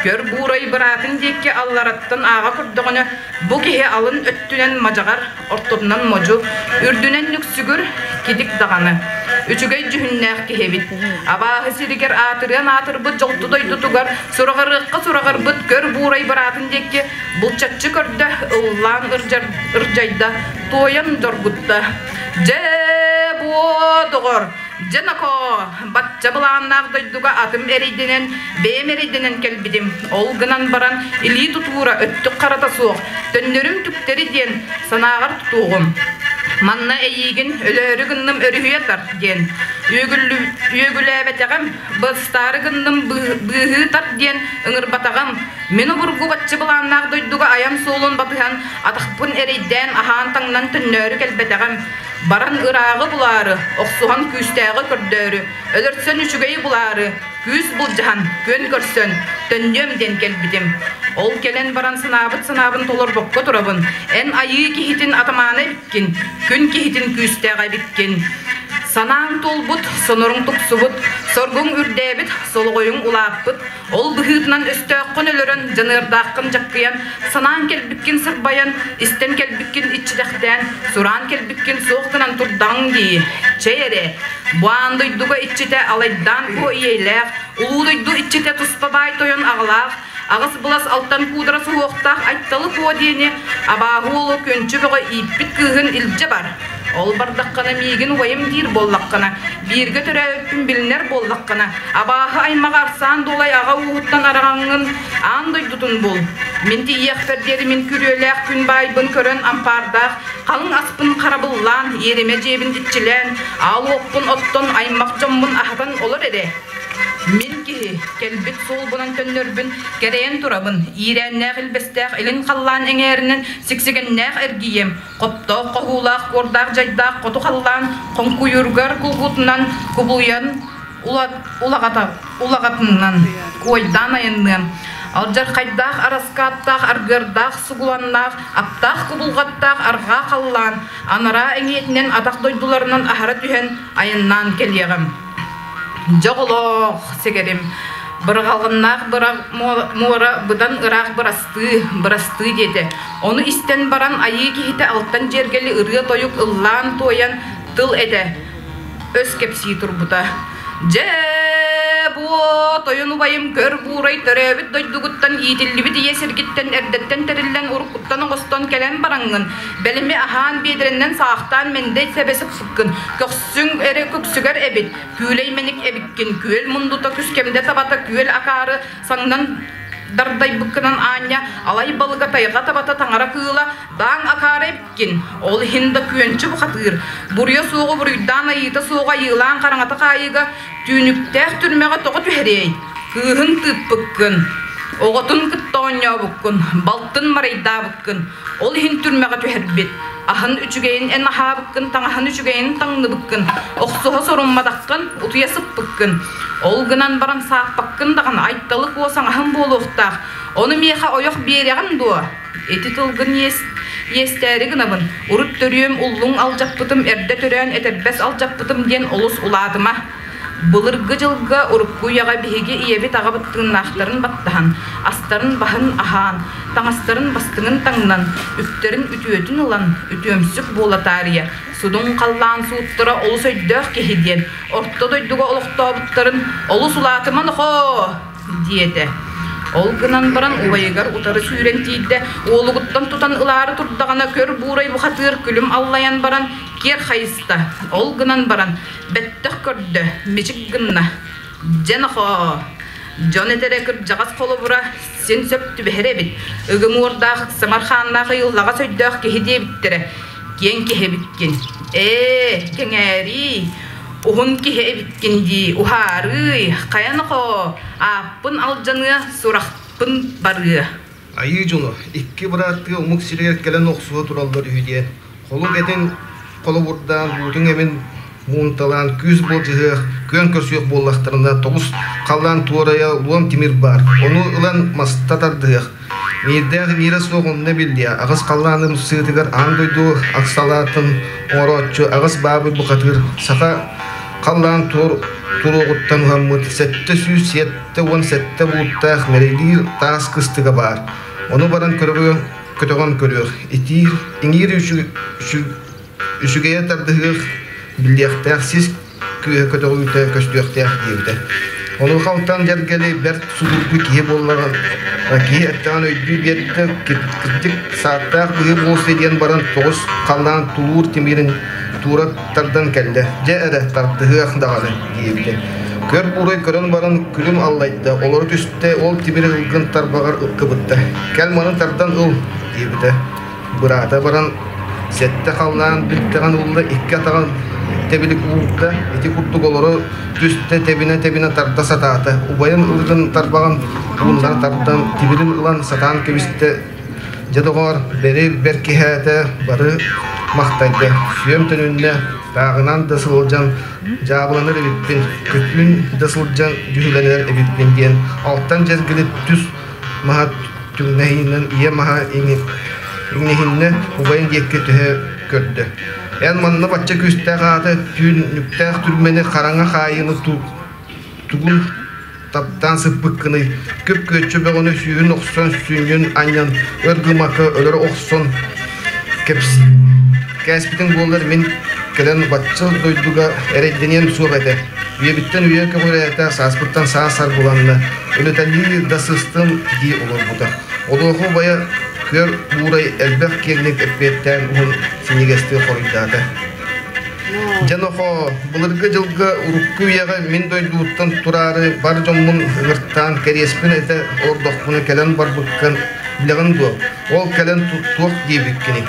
[SPEAKER 3] Көр буурай быраатын диэки аллараттан ааҕа көрдөҕүнэ, бу киһи алын өттүнэн мадьаҕар, ортотунан модьу, үрдүнэн нүксүгүр, кидик даҕаны. Үчүгэй дьүһүннээх киһи эбит. Абааһы сиригэр аатырыан аатырбыт дьолту дойдутугар сураҕырыахха сураҕырбыт көр буурай быраатын диэки булчаччы көрдө, ыллаан ырдьайда, туойан доргутта. Дьэ, буо, доҕор, дьэ нокоо, бачча былааннаах дойдуга атым эрэйдэнэн, бэйэм эрэйдэнэн кэлбитим. Ол гынан баран илии тутуура өттүк харата суох, төннөрүм түктэри диэн санааҕар тутуоҕум. Манна эйиигин өлөөрү гынным өрүһүйэ тар диэн үөгүлээбэтэҕим, быстаары гынным быыһыы тарт диэн ыҥырбатаҕым. Мин обургу бачча былааннаах дойдуга айан суолун батыһан, атахпын эрэйдээн аһаан-таҥнан төннөөрү кэлбэтэҕим. Баран ырааҕы булаары, охсуһан күүстээҕи көрдөөрү, өлөрсөн үчүгэйи булаары, күүс былдьаһан, күөн көрсөн, төннүөм диэн кэлбитим. Ол кэлэн баран санаабыт санаабын толорбокко турабын. Эн айыы киһитин атамаана эбиккин, күн киһитин күүстээҕэ эбиккин. Санааҥ туолбут, соноруҥ тупсубут, соргуҥ үрдээбит, солоҕойуҥ улааппыт, Ол быһыытынан өстөөххүн өлөрөн, дьаныардааххын дьаккыйан, санаан кэлбиккин сырбайан, истэн кэлбиккин иччитэхтээн, сураан кэлбиккин суох гынан турдаҕыҥ дии. Чэй эрэ, бу аан дойдуга иччитэ алайдаан куо ийэлээх, улуу дойду иччитэ туспа баай тойон аҕалаах, аҕыс былас алтан куудара суһуохтаах Айталы Куо диэни абааһы уолу Күнчү Бөҕө ииппит кыыһын илдьэ бар. Ол бардаххына миигин убайым диир буоллаххына, бииргэ төрөөбүппүн билинэр буоллаххына, абааһы аймаҕа Арсаан Дуолай аҕа ууһуттан араҕаҥҥын аан дойдутун бул. Мин тиийиэхпэр диэри мин күрүөлээх күн баайбын көрөн ампаардаах халыҥ аспын харабыллаан, иэримэ дьиэбин иччилээн, аал уоппун оттон аймах дьоммун аһатан олор эрэ. Мин киһи, кэлбит суолбунан төннөрбүн кэрэйэн турабын, иирээннээх илбэстээх илин халлаан эҥээринэн сиксигэннээх эргийиэм, Хоптоох хоһуулаах куордаах дьайдаах хоту халлаан хоҥкуйуругар кулгутунан кубулуйан улаҕатынан куойдаан айанныам. Алдьархайдаах араскааттаах аргыардаах сугуланнаах аптаах кубулҕаттаах арҕаа халлаан анараа эҥиэтинэн атах дойдуларынан аһара түһэн айаннаан кэлиэҕим. Дьоҕолоох сэгэрим, бырҕалыннаах муора быдан ыраах бырастыы, бырастыы диэтэ. Ону истэн баран айыы киһитэ алтан дьиэргэли ырыа-тойук ыллаан-туойан тыл этэ, өс кэпсии турбута. Дьэ, буо, тойон убайым көр буурай төрөөбүт дойдугуттан иитиллибит ийэ сиргиттэн эрдэттэн тэриллэн уруккуттан оҥостон кэлэн бараҥҥын, бэлэми аһаан биэдэрэннэн саахтаан мэндэй сэбэ сыпсыккын, көхсүҥ эрэ көксүгэр эбит, күүлэй мэник эбиккин, күөл мундута күскэмдэ табата күөл акаары саҥнан дардайбыккынан аанньа алай балыга тайҕа табата таҥара кыыла даан акаары эбиккин, ол иһин да күөнчү бухатыыр, буруйа суоҕу буруйдаан айыыта суоҕу айыылаан хараҥата хаайыыга түүнүктээх түрмэҕэ тоҕо түһэриэй, кыыһын тыыппыккын, оҕотун кытта оонньообуккун, балтын марайдаабыккын, Ол иһин түрмэҕэ түһэрбит. Аһын үчүгэйин эн аһаабыккын, таҥаһын үчүгэйин таҥныбыккын, охсуһа сорумматаххын, утуйа сыппыккын. Ол гынан баран сааппаккын даҕаны Айталы Куо саҥаһым буолуохтаах. Ону миэхэ ойох биэрэҕин дуо? Ити тылгын иэстээри гынабын. Урут төрүөм уллуҥ алдьаппытым, эрдэ төрөөн этэрбэс алдьаппытым диэн олус улаатыма. Былыргы дьылга урукку үйэҕэ биһиги ийэбит аҕабыт тыыннаахтарын баттаһан, астарын баһын аһаан, таҥастарын бастыҥын таҥнан, үптэрин үтүөтүн ылан, үтүөмсүк буола таарыйа, судуҥ халлаан сууттара олус өйдөөх киһи диэн орто дойдуга олохтообуттарын олус улаатыма нохоо диэтэ. Ол гынан баран убайыгар утары сүүрэн тиийдэ, уолугуттан тутан ылаары турдаҕына көр буурай бухатыыр күлүм аллайан баран киэр хайыста. Ол гынан баран бэттэх көрдө, мичик гынна. Дьэ нохоо, дьон этэрэ кырдьаҕас холобура син сөп түбэһэр эбит. Ыгым уордаах, ыксамар хааннаах ыйыллаҕас өйдөөх киһи диэбиттэрэ. Киэҥ киһи эбиккин. Ээ, кэҥээрии, уһун киһи эбиккин дии, уһаарыый, хайа нохоо, ааппын алдьаныа, сурахпын барыа.
[SPEAKER 14] Айыы дьоно икки бырааттыы омук сиригэр кэлэн охсуһа тураллар үһү диэн холук этин. холобурдаан буутуҥ эбин муунталаан күүс былдьаһыах, күөн көрсүөх буоллахтарына тоҕус халлаан туорайа луом тимир баар, ону ылан маста тардыһыах. Миирдээх миирэ суох онно биллиэ, аҕыс халлааным сыытыгар аан дойду аксалаатын оҥорооччу аҕыс баабый бухатыыр саха халлаан туруоҕуттан уһаммыт 777 бууттаах мэрилиир таас кыстыга баар. Ону баран көрөргө көтөҕөн көрүөх, итиир, иҥиир үчүгэйэ тардыһыах, биллиэхтээх сис күүһэ көтөҕүүтэ көстүөхтээх диэбитэ. Онуоха Алтан Дьэргэли бэрт судургу киһи буоллаҕына киһи эттэҕин өйдүү биэрдэ, кырдьык сааттаах быһыы буолсу диэн баран тоҕус халлаан тулуур тимирин туура тардан кэллэ. Дьэ эрэ, тардыһыах даҕаны диэбитэ. Көр буурай көрөн баран күлүм аллайда, олоро түстэ, ол тимири ылгын тарбаҕар кыбытта. Кэл маны тардан ыл диэбитэ. Быраата баран сэттэ халлаан бүттэҕин ылла, икки атаҕын тэбилик уурда, ити курдук олоро түстэ, тэбинэ-тэбинэ тарда сатаата. Убайын ылгын тарбаҕын ууннара тардан, тимирин ылан сатаан кэбистэ. Дьэ доҕоор, бэри бэркиһээтэ, бары махтайда. Сүөм төнүннэ, тааҕынан да сылдьан дьаабыланар эбиппин, көтүүн да сылдьан дьүһүлэнэр эбиппин диэн алтан дьэргили түс маһа түҥнэһиинэн ийэ маһа иҥиһиннэ убайын диэки түһэ көрдө. Эн манна бачча күүстээх аата түүнүктээх түрмэни хараҥа хаайыыны тугун таптаан сыппыккыный, күп-күөччү бөҕөнү сүүһүн охсон сүнньүн анньан өр гыммакка өлөрө охсон кээспитиҥ буоллар мин кэлэн бачча дойдуга эрэйдэниэм суох этэ. Үйэбиттэн үйэ көҕүрээтэ, сааспыттан саас саргыланна, үлэтэлии да сыстым дии олорбута. Олуоха убайа Күөр Буурай элбэх киэҥник эппиэттээн уһун синньигэстик хоруйдаата. Дьэ нохоо, былыргы дьылга урукку үйэҕэ мин дойдубуттан тураары бар дьоммун ыҥыртаан кэриэспин этэ олордохпуна кэлэн барбыккын билэҕин дуо? Ол кэлэн туох диэбиккиний?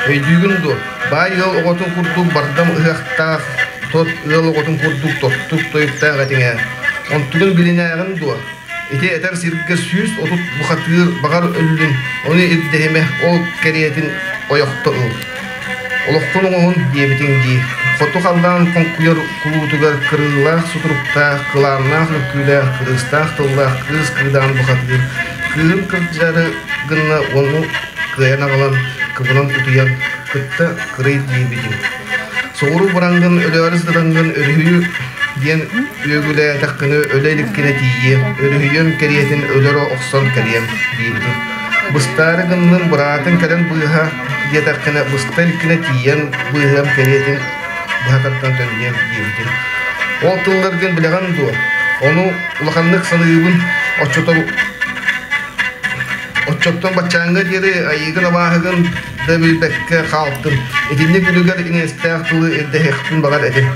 [SPEAKER 14] Өйдүүгүн дуо? Баай ыал оҕотун курдук бардам ыһыахтаах, тот ыал оҕотун курдук тоттук тойуктаах этиҥ ээ. Онтугун билинээҕин дуо? Ити этэр сиргэ 130 бухатыыр баҕар өллүн, ону ирдэһимэ, ол кэриэтин ойохто ыл. Олоххун оҥоһун диэбитиҥ дии. Хоту халлаан хоҥкуйар кулуутугар кырыылаах сутуруктаах, кылааннаах үҥкүүлээх, кырыыстаах тыллаах кыыс кыыдаан бухатыыр кыыһын кырдьары гынна уону кыайан аҕалан, кыбынан утуйан, кытта кырый диэбитим. Соҕуруу бараҥҥын өлөөрү сытаҥҥын өрүһүйүү диэн үөгүлээтэххинэ өлө иликкинэ тиийиэм, өрүһүйүөм кэриэтин өлөрө охсон кэлиэм диэбитим. Быстаары гынным быраатыҥ кэлэн быыһа диэтэххинэ быста иликкинэ тиийэн быыһыам кэриэтин быһа тардан төннүөм диэбитим. Ол тылларгын билэҕин дуо? Ону улаханнык саныыбын, оччотор оччоттон баччааҥҥа диэри айыыгын-абааһыгын да билбэккэ хаалтым. Итинник үлүгэр иҥиэстээх тылы ирдэһиэхпин баҕар этим.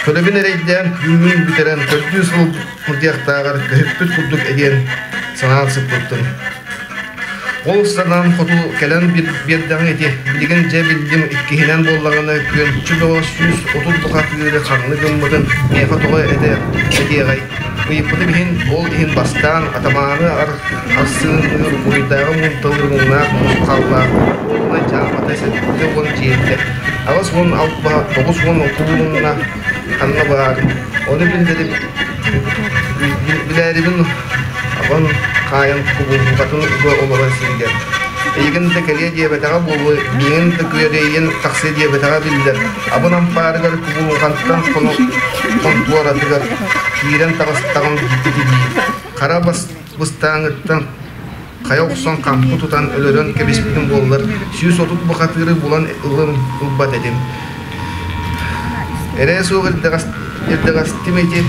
[SPEAKER 14] Көлөбүн эрэйдээн, күүмүн бүтэрэн, көрдүү сыл мурдиахтааҕар көһүппүт курдук эдиэн санаан сыппыттым. Ол санаам хоту кэлэн биэрдэҕиҥ ити, билигин дьэ биллим иккиһинэн буоллаҕына күөнчү бөҕө 130 бухатыыры ханны гыммытын миэхэ тоҕо этэ этиэҕэй Ыйыппытым иһин, ол иһин бастаан атамааны арсыынныыр буруйдааҕы муунталыыр муҥнаах муус-халлаах уонна дьаамата 70 дьиэтэ 86 90 куулунна ханна баарын, ону билээрибин абан хаайан кубулҕатын уга олорор сиригэр. Эйигин да кэлиэ диэбэтэҕэ буолуо, миигин да күөрэйэн тахсыа диэбэтэҕэ биллэр. Абын ампаарыгар кубулҕантан хонтуоратыгар киирэн таҕыстаҕым дии. Хара быстааҥыттан хайа охсон хампы тутан өлөрөн кэбиспитим буоллар, 130 бухатыыры булан ылым ылбат этим. Эрээ суох ирдэҕэстим ити,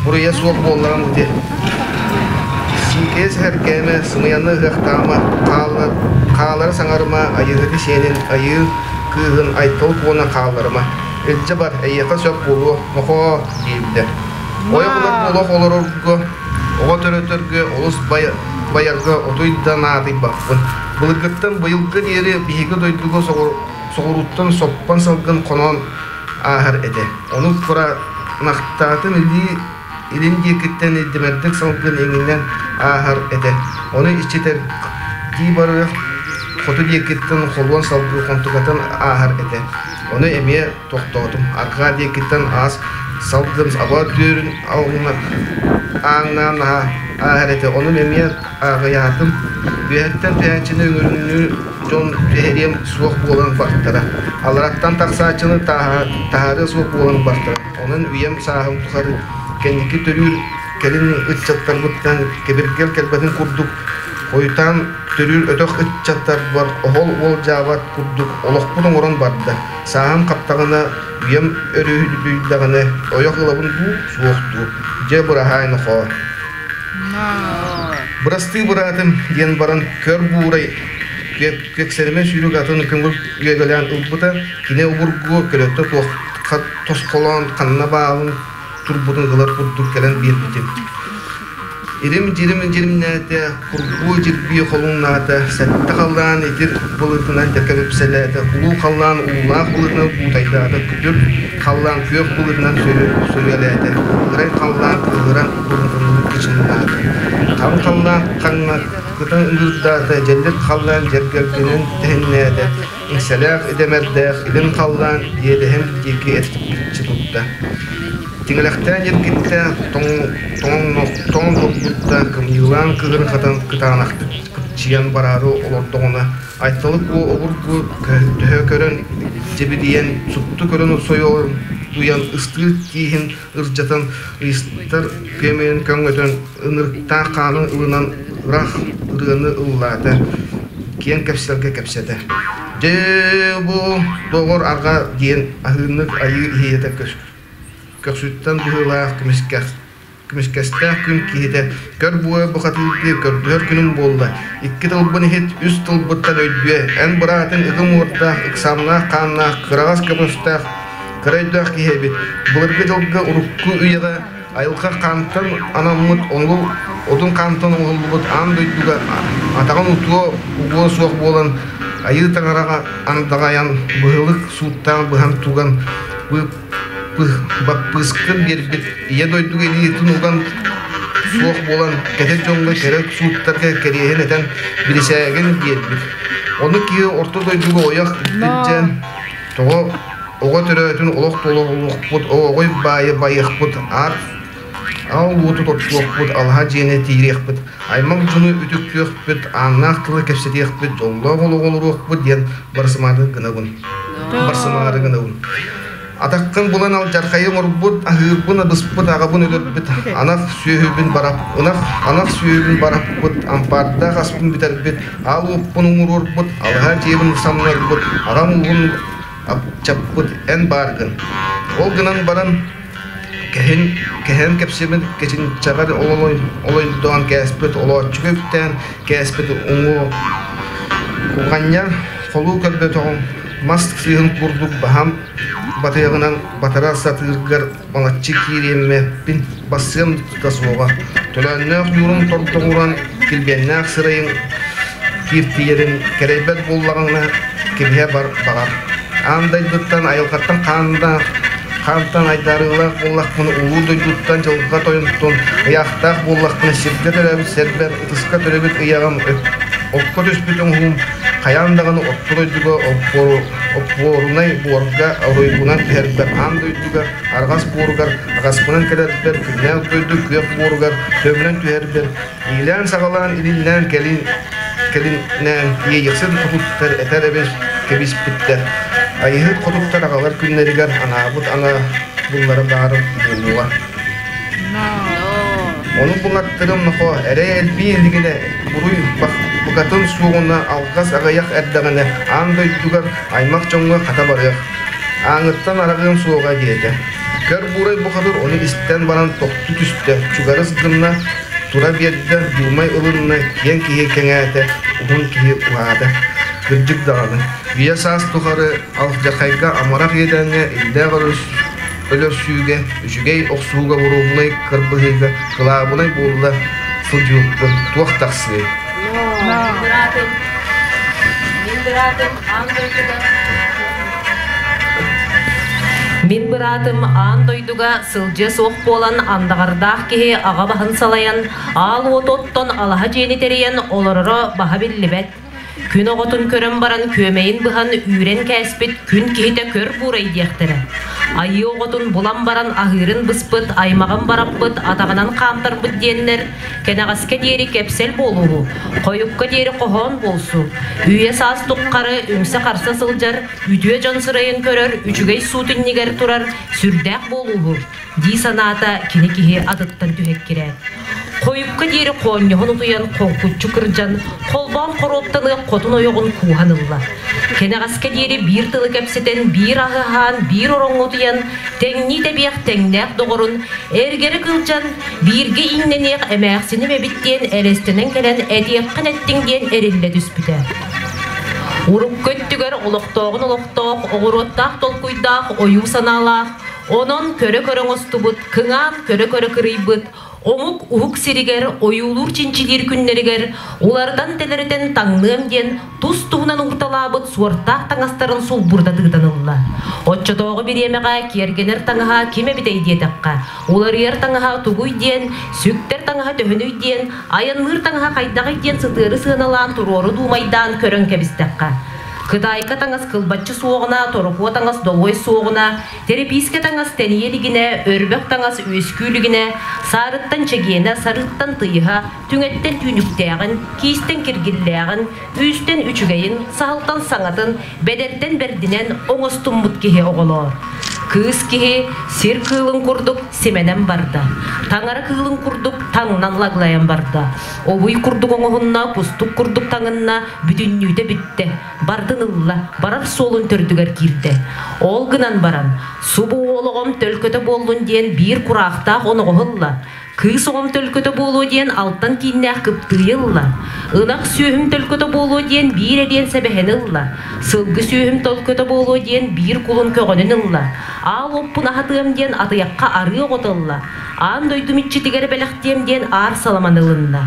[SPEAKER 14] буруйа суох буоллаҕым ити. Сиикэйэ сэһэргээмэ, сымыйаны ыһыахтаама, хаалары саҥарыма, айыыһыты сиэнин, айыы кыыһын айтал куона хаалларыма. Илдьэ бар, эйиэхэ сөп буолуо, нохоо, диэбитэ. Ойох ылар буолуох олорорго, оҕо төрөтөргө олус байарга отуй да наадыйбаппын. Былыргыттан быйылгы диэри биһиги дойдуга соҕурууттан соппон салгын хоноон ааһар этэ. Ону кураанахтаатын илии илин диэкиттэн илдимэрдик салгын иҥинэн ааһар этэ. Ону иччитэр дии барыах. Хоту диэкиттэн холуон салгыы хонтукатын ааһар этэ. Ону эмиэ тохтоотум. Арҕаа диэкиттэн аас салгын аба түөрүн ааҥнаан ааһар этэ. Ону эмиэ ааҕыйаатым. Үөһэттэн түһээччини өҥүрүнүү дьон түһэриэм суох буолан бартара. Алараттан тахсааччыны таһаарыа суох буолан бартара. Онон үйэм сааһым тухары кэнники төрүүр кэлин ыччаттарбыттан кэбиргэл кэлбэтин курдук хойутаан төрүүр өтөх ыччаттарбар оһол уолдьаабат курдук олохпун оҥорон барда. Сааһым хаптаҕына, үйэм өрүһүйдэҕинэ ойох ылабын дуу, суох дуу? Дьэ, быраһаай нохоо. Бырастыы быраатым диэн баран көр буурай кэксэримэ сүүрүк атын көҥүл үөгэлээн ылбыта, кини обургу көлөттө туохха тосхолоон ханна баалын турбутун ылар курдук кэлэн биэрбитим. Ирим-дьирим дьиримнээтэ, курбуу дьирбии холуҥнаата, сэттэ халлаан итир былытынан дэкэбипсэлээтэ, улуу халлаан уулаах былытынан буутайдаата, күтүр халлаан күөх былытынан сөрүөлээтэ, ырай халлаан кыыһыран былытыныы кычымнаата, хаҥ халлаан хаҥна кытан ыҥырдаата, дьэллик халлаан дьэргэлгэнин тэһиннээтэ, иҥсэлээх идэмэрдээх илин халлаан иэдэһин диэки эргиччи тутта. Тиҥилэхтээн эргиттэ, тоҥон турбутта, кымньыылаан кыһын хатан кытаанахтык кыпчыйан бараары олордоҕуна, Айталык уо обургу төһө көрөн дьэбидийэн, супту көрөн сойуолуйан ыстыыр тииһин ырдьатан, ыйыстар күөмэйин көҥөтөн, ынырыктаах хаанын ылынан ыраах ырыаны ыллаата, киэҥ кэпсэлгэ кэпсэтэ. Дьэ бу доҕор арҕа диэн аһыыннык айыы иһийэтэ көхсүттэн быһыылаах көмүскэстээх күн киһитэ көр буойа бухатыырдыы көрдөһөр күнүм буолла икки тылбын иһит үс тылбыттан өйдүө эн быраатыҥ ыгым уордаах ыксаамнаах хааннаах кыраҕас көмүстээх кыра өйдөөх киһи эбит былыргы дьылга урукку үйэҕэ айылҕа хаантан анаммыт оҥул отун хаантан оҥоһуллубут аан дойдуга атаҕын утуо угуо суох буолан айыы таҥараҕа андаҕайан быһылык сууттаан быһан туган баппыыскын биэрбит ийэ дойдуга илиитин уган суох буолан кэтит дьоҥҥо кэрэ сууттарга кэриэһин этэн бирисээгин биэрбит. Ону киһи орто дойдуга ойох илдьэн тоҕо оҕо төрөөтүн олох толоруохпут, оҕой баайы байыахпыт, аар аал уоту тоттуохпут, алаһа дьиэни тиириэхпит, аймах дьону үтүктүөхпүт, ааннаах тылы кэпсэтиэхпит, дьоллоох олоҕу олоруохпут диэн барсымаары гынабын. Барсымаары гынабын. Атаххын булан алдьархайы оҥорбут, аһыырбын абыспыт, аҕабын өлөрбүт, анах сүөһүбүн барап, ынах анах сүөһүбүн бараппыт, ампаардаах аспын бүтэрбит, аал уоппун уҥуруорбут, алаһа дьиэбин самнарбыт, аҕам уугун апчаппыт эн бааргын. Ол гынан баран кэһин кэһэн кэпсибит кэчинчэҕэр олойдоон кээспит олооччуга үктээн кээспит уҥуо уҕанньар холуу көрбөтөҕүм мас сыыһын курдук баһам батыйаҕынан батара сатыыргар балаччы киириэммэппин бассыам да суоҕа төлөөннөөх ньуурун тордоҕуран килбиэннээх сырайын кииртийэрин кэрэйбэт буоллаҕына кэбиһэ бар баҕар аан дойдуттан айылҕаттан хаандаах хаантан айдарыылаах буоллахпына улуу дойдуттан дьылҕа тойонтон ыйаахтаах буоллахпына сиргэ төрөөбүт сэрбэр ытыска төрөөбүт ыйаҕым окко түспүт оҥоһуум хайаан даҕаны орто дойдуга оппуорунай буорга оройбунан түһэрбэр аан дойдуга арҕас буоругар аҕаспынан кэлэрбэр күннээх дойду күөх буоругар төбөнөн түһэрбэр иилээн-саҕалаан илиннээн кэлин кэлиннээн иэйэхсит хотуттар этэр эбит кэбиспиттэр айыһыт хотуттар аҕалар күннэригэр анаабыт ана буллара баар буолуоҕа Ону булаттарым нохо эрэй элбии илигинэ буруй букатын суоҕуна алҕас аҕыйах эрдэҕинэ аан дойдугар аймах дьоҥҥо хата барыах ааҥыттан араҕыам суоҕа диэтэ. Көр буурай бухатыр ону истэн баран тохтуу түстэ, чугарыс гынна, тура биэрдэ, дуумай ылынна, киэҥ киһи кэҥээтэ, уһун киһи уһаата. Кырдьык даҕаны, үйэ саас тухары алдьархайга амарах иэдээҥҥэ иллээх өрүс өлөрсүүгэ, үчүгэй охсууга боруобунай кырбыһыыга кылаабынай буолла сылдьыбыппын туох тахсыай?
[SPEAKER 1] Мин быраатым аан дойдуга сылдьыа суох буолан андаҕардаах киһи аҕа баһын салайан, аал уоту оттон алаһа дьиэни тэрийэн олороро баһа биллибэт. Күн оҕотун көрөн баран күөмэйин быһан үүрэн кээспит күн киһитэ көр буурай диэхтэрэ. Айыы оҕотун булан баран аһыырын быспыт, аймаҕын бараппыт, атаҕынан хаамтарбыт диэннэр кэнэҕэскэ диэри кэпсэл буолууһу, хойукка диэри хоһоон буолсу, үйэ-саас туххары үҥсэ-харса сылдьар, үтүө дьон сырайын көрөр, үчүгэй суут иннигэр турар сүрдээх буолууһу, дии санаата кини киһи атыттан түһэккирээт. Хойукка диэри хоонньоһон утуйан холкуччу кырдьан, холбоон хоруоптаныах хотун ойоҕун кууһан ылла. Кэнэҕэскэ диэри биир тылы кэпсэтэн, биир аһы аһаан, биир ороҥҥо утуйан, тэҥнии тэбиэх тэҥнээх доҕорун, эргэри кылдьан, бииргэ иҥнэниэх эмээхсиним эбит диэн элэстэнэн кэлэн этиэххин эттиҥ диэн эриллэ түспүтэ. Урукку өттүгэр олохтооҕун олохтоох, оҕуруоттаах толкуйдаах, ойуу санаалаах, Онон көрө-көрө оҥостубут, кыҥаан көрө-көрө кырыйбыт, омук уһук сиригэр ойуулуур-чинчилиир күннэригэр уларытан-тэлэритэн таҥныам диэн тус-туһунан уурталаабыт суортаах таҥастарын сулбурда тыытан ылла. Оччотооҕу бириэмэҕэ киэргэнэр таҥаһа ким эбитэй диэтэххэ, уларыйар таҥаһа тугуй диэн, сүктэр таҥаһа төһөнүй диэн, айанныыр таҥаһа хайдаҕый диэн сытыары сыаналаан туруору дуумайдаан көрөн кэбистэххэ, Кытайка таҥас кылбаччы суоҕуна, торокуо таҥас долуой суоҕуна, тэрэпиискэ таҥас тэнийэ илигинэ, өрбөх таҥас үөскүү илигинэ, саарыттан чэгиэнэ, сарыыттан тыйыһа, түҥэттэн түүнүктээҕин, киистэн киргиллээҕин, үүстэн үчүгэйин, саһылтан саҥатын, бэдэртэн бэрдинэн оҥостуммут киһи оҕолоор. Кыыс киһи сир кыылын курдук симэнэн барда, таҥара кыылын курдук таҥнан лаглайан барда, обуй курдук оҥоһунна, кустук курдук таҥынна, бүтүннүүтэ бүттэ, бардын ылла, барар суолун төрдүгэр киирдэ. Ол гынан баран, субу уол оҕом төлкөтө буоллун диэн биир кураахтаах оноҕоһу ылла, кыыс оҕом төлкөтө буолуо диэн алтан кииннээх кыптыыйы ылла, ынах сүөһүм төлкөтө буолуо диэн биир эриэн сэбэһэни ылла, сылгы сүөһүм төлкөтө буолуо диэн биир кулун көҕөнүн ылла, аал уоппун аһатыам диэн атыйахха арыы оҕото ылла, аан дойдум иччитигэр бэлэхтиэм диэн аар саламаны ылынна.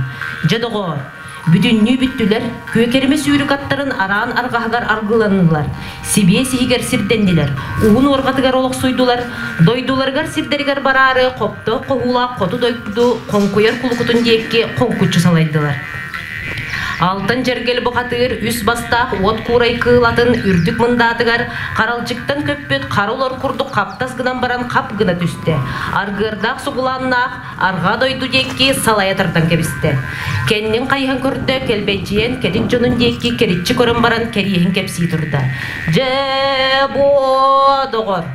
[SPEAKER 1] Дьэ доҕоор, Бүтүннүү бүттүлэр, күөкэримэ сүүрүк аттарын араан арҕаһыгар аргыланнылар, сибиэс иһигэр сирдэннилэр, уһун уорҕатыгар олохсуйдулар, дойдуларыгар сирдэригэр бараары хоптоох хоһуулаах хоту дойду хоҥкуйар кулукутун диэки хоҥкуччу салайдылар. Алтан дьэргэл бухатыыр үс бастаах уот куурай кыыл атын үрдүк мындаатыгар харалдьыктан көппүт хара улар курдук хаптас гынан баран хап гына түстэ. Аргыардаах сугулааннаах арҕаа дойду диэки салайа тардан кэбистэ. Кэннин хайыһан көрдө, кэлбэйдьийэн кэтит дьонун диэки кэриччи көрөн баран кэриэһин кэпсии турда. Дьэ, буо, доҕор,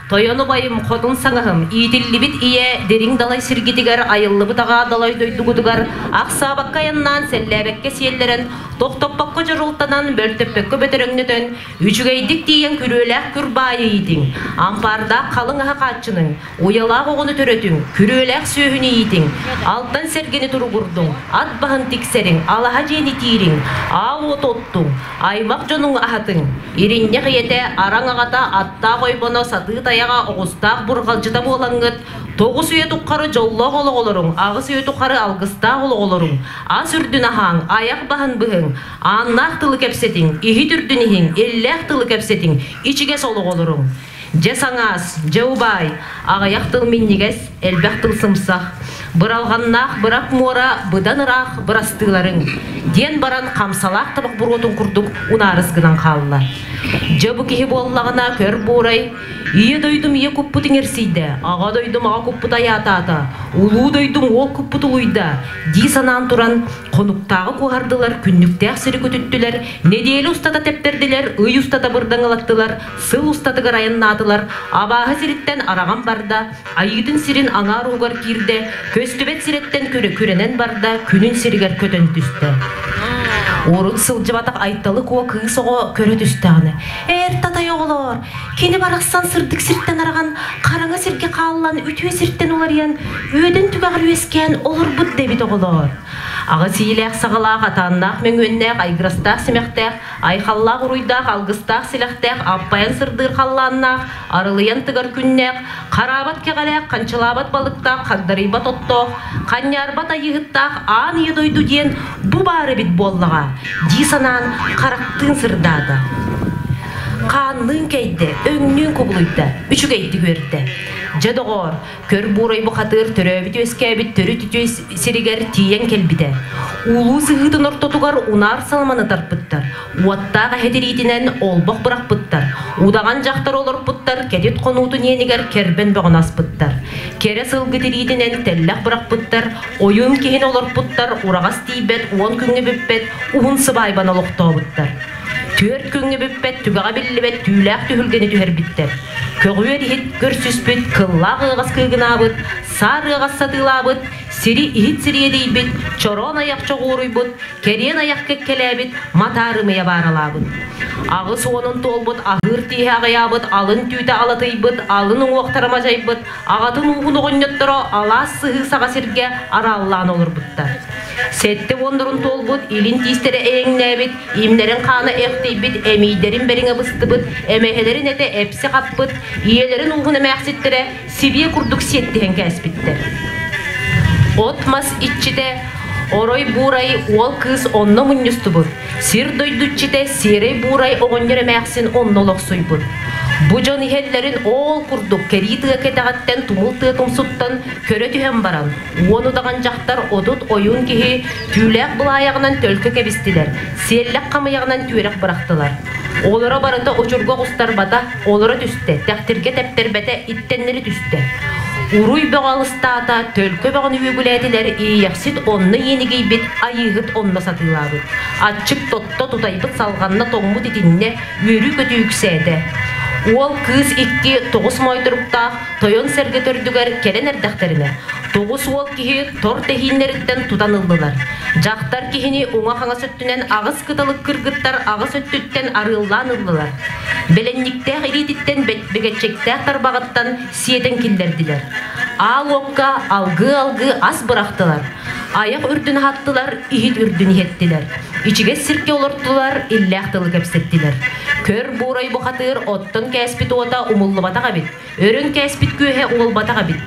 [SPEAKER 1] Тойон убайым, хотун саҥаһым, иитиллибит ийэ дириҥ далай сиргитигэр айыллыбыт аҕаа далай дойдугутугар ахсаабакка айаннаан, сэллээбэккэ сиэллэрэн, тохтоппокко дьорултанан, бөлтөппөккө бөтөрөҥнөтөн, үчүгэйдик тиийэн күрүөлээх күр баайы иитиҥ, ампаардаах халыҥ аһы хааччыныҥ, Уйалаах оҕону төрөтүҥ, күрүөлээх сүөһүнү иитиҥ, алтан сэргэни туругурдуҥ, ат баһын тиксэриҥ, алаһа дьиэни тиириҥ, аал уоту оттуҥ, аймах дьонуҥ аһатыҥ. Иринньэх ийэтэ, араҥ аҕата, аттаах ойбоно, сатыы тайаҕа, оҕустаах бурҕалдьыта буолаҥҥыт, тоҕус үйэ тухары дьоллоох олох олоруҥ, аҕыс үйэ тухары алгыстаах олох олоруҥ, ас үрдүн аһааҥ, айах баһын быһыҥ, ааннаах тылы кэпсэтиҥ, иһит үрдүн иһиҥ, иллээх тылы кэпсэтиҥ, ичигэс олох олоруҥ. Дьэ саҥаас, дьэ убаай, аҕыйах тыл минньигэс, элбэх тыл сымсах, быралҕаннаах бырап муора быдан ыраах бырастыыларыҥ, диэн баран хамсалаах табах буруотун курдук унаарыс гынан хаалла. Дьэ бу киһи буоллаҕына көр буурай, ийэ дойдум ийэ куппут иҥэрсийдэ, аҕа дойдум аҕа куппут айаатаата, улуу дойдум уол куппут улуйда, дии санаан туран Хонуктааҕы куоһардылар, күннүктээх сири көтүттүлэр, нэдиэлэ устата тэптэрдилэр, ый устата бырдаҥалаттылар, сыл устатыгар айаннаатылар, абааһы сириттэн араҕан барда, айыытын сирин аҥаар уһугар киирдэ, көстүбэт сирэттэн күрэнэн барда, күнүн сиригэр көтөн түстэ. Урут сылдьыбатах Айталы Куо кыыс оҕо көрө түстэҕинэ, «Эр татай оҕолоор, кини барахсан сырдык сиртэн араҕан, хараҥа сиргэ хааллан, үтүө сиртэн уларыйан, үөдэн түгэҕэр үөскээн олорбут да эбит оҕолоор. Аҕыс иилээх-саҕалаах, атааннаах мөҥүөннээх, айгырастаах симэхтээх, айхаллаах уруйдаах, алгыстаах силэхтээх, аппайан сырдыыр халлааннаах, арылыйан тыгар күннээх, хараабат кэҕэлээх, ханчылаабат балыктаах, хагдарыйбат оттоох, ханньаарбат айыыһыттаах аан ийэ дойду диэн бу баар эбит буоллаҕа дии санаан харахтыын сырдаата. Хаанныын кэйдэ, өҥнүүн кубулуйда, үчүгэйдик үөрдэ. Дьэ доҕоор, Көр буурай бухатыыр төрөөбүт-үөскээбит төрүт үтүө сиригэр тиийэн кэлбитэ. Уулуу сыһыытын ортотугар унаар саламаны тарпыттар, уоттаах эһэ тириитинэн олбох бырахпыттар, удаҕан дьахтар олорпуттар, кэтит хонуутун иэнигэр кэрбэн бөҕөнү аспыттар. Кэрэ сылгы тириитинэн тэллэх бырахпыттар, ойуун киһини олорпуттар, ураҕас тиийбэт, уон күҥҥэ бүппэт уһун сыбаайбаны олохтообуттар. Түөрт күҥҥэ бүппэт, түгэҕэ биллибэт түүлээх түһүлгэни түһэрбиттэр. Көҕүөр иһит көрсүспүт, кыллаах ыаҕас кыыгынаабыт, саар ыаҕас сатыылаабыт, сири иһит сириэдийбит, чороон айах чоҕуоруйбут, кэриэн айах кэккэлээбит, матаарымыйа бааралаабыт. Аҕыс уонун туолбут, аһыыр тииһэ аҕыйаабыт, алын түүтэ алатыйбыт, алын уҥуохтара мадьайбыт, аҕатын ууһун оҕонньотторо алаас сыһыы саҕа сиргэ арааллаан олорбуттар. Сэттэ уоннарын туолбут, илин тиистэрэ эйэҥнээбит, имнэрин хаана эхтийбит, эмиийдэрин бэриҥэ быстыбыт, эмэһэлэрин этэ эпси хаппыт, ийэлэрин ууһун эмээхситтэрэ сибиэ курдук сиэттиһэн кээспиттэр. От-мас иччитэ орой буурай уол кыыс онно мунньустубут, сир дойду иччитэ сиэрэй буурай оҕонньор эмээхсин онно олохсуйбут. Бу дьон иһэллэрин оол курдук кэрии тыа кэтэҕиттэн тумул тыа тумсуттан көрө түһэн баран, уон удаҕан дьахтар отут ойуун киһи түүлээх былаайаҕынан төлкө кэбистилэр, сиэллэх хамыйаҕынан түөрэх бырахтылар. Олоро барыта очурга оҕустарбата, олоро түстэ, тэхтиргэ тэптэрбэтэ, иттэннэри түстэ. Уруй бөҕө алыстаата, төлкө бөҕөнү үөгүлээтилэр, иэйэхсит онно иэнигийбит, айыыһыт онно сатыылаабыт. Аччык тотто, тутайбыт салҕанна, тоҥмут итиннэ, үөрүү-көтүү үксээтэ. Уол кыыс икки тоҕус моойторуктаах тойон сэргэ төрдүгэр кэлэн эрдэхтэринэ, тоҕус уол киһи тор тэһииннэриттэн тутан ыллылар. Дьахтар киһини уҥа-хаҥас өттүнэн аҕыс кыталык кыргыттар аҕыс өттүттэн арыаллаан ыллылар. Бэлэнньиктээх илиититтэн бэгэччэктээх тарбаҕыттан сиэтэн киллэрдилэр. Аал уокка алгыы-алгыы ас бырахтылар. Айах үрдүн аһаттылар, иһит үрдүн иһэттилэр. Ичигэс сиргэ олортулар, иллээх тылы кэпсэттилэр. Көр буурай бухатыыр оттон кээспит уота умуллубатах эбит. Өрөн кээспит күөһэ уолбатах эбит.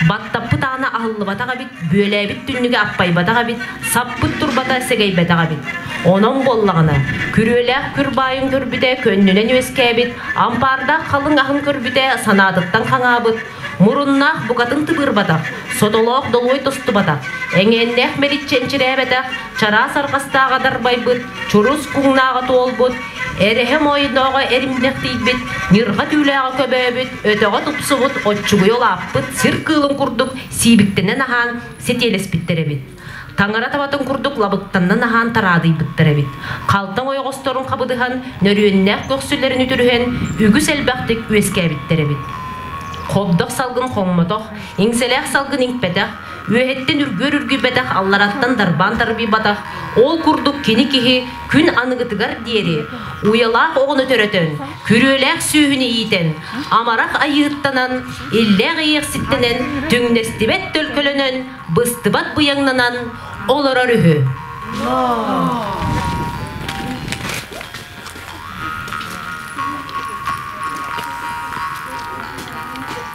[SPEAKER 1] Баттаппыт аана аһыллыбатах эбит, бүөлээбит түннүгэ аппайбатах эбит, саппыт турбата сэгэйбэтэх эбит. Онон буоллаҕына, күрүөлээх күр баайын көрбүтэ көннүнэн үөскээбит, ампаардаах халыҥ аһын көрбүтэ санаатыттан хаҥаабыт, муруннаах букатын тыбыырбатах, сотолоох долуой тостубатах, эҥээннээх мэличчи энчирээбэтэх, чараас арҕастааҕа дарбайбыт, чурус куҥнааҕа туолбут, эрэһэ моойдооҕо эримнэхтийбит, ньырҕа түүлээҕэ көбөөбүт, өтөҕө тупсубут, оччугуйа улааппыт сир кыылын курдук сиибиктэнэн аһаан сэтиэлэспиттэр эбит. Таҥара табатын курдук лабыктаннан аһаан тараадыйбыттар эбит. Халтаҥ ойоҕосторун хабыдыһан, нөрүөннээх көхсүлэрин үтүрүһэн, үгүс элбэхтик үөскээбиттэр эбит. Хобдох салгын хоҥмотох, иҥсэлээх салгын иҥпэтэх, үөһэттэн үргүөр үргүйбэтэх, аллараттан дарбаан тарбыйбатах, ол курдук кини киһи күн аныгытыгар диэри уйалаах оҕону төрөтөн, күрүөлээх сүөһүнү иитэн, амарах айыыттанан, иллээх иэхситтэнэн, түҥнэстибэт төлкөлөнөн, быстыбат быйаҥнанан олорор үһү.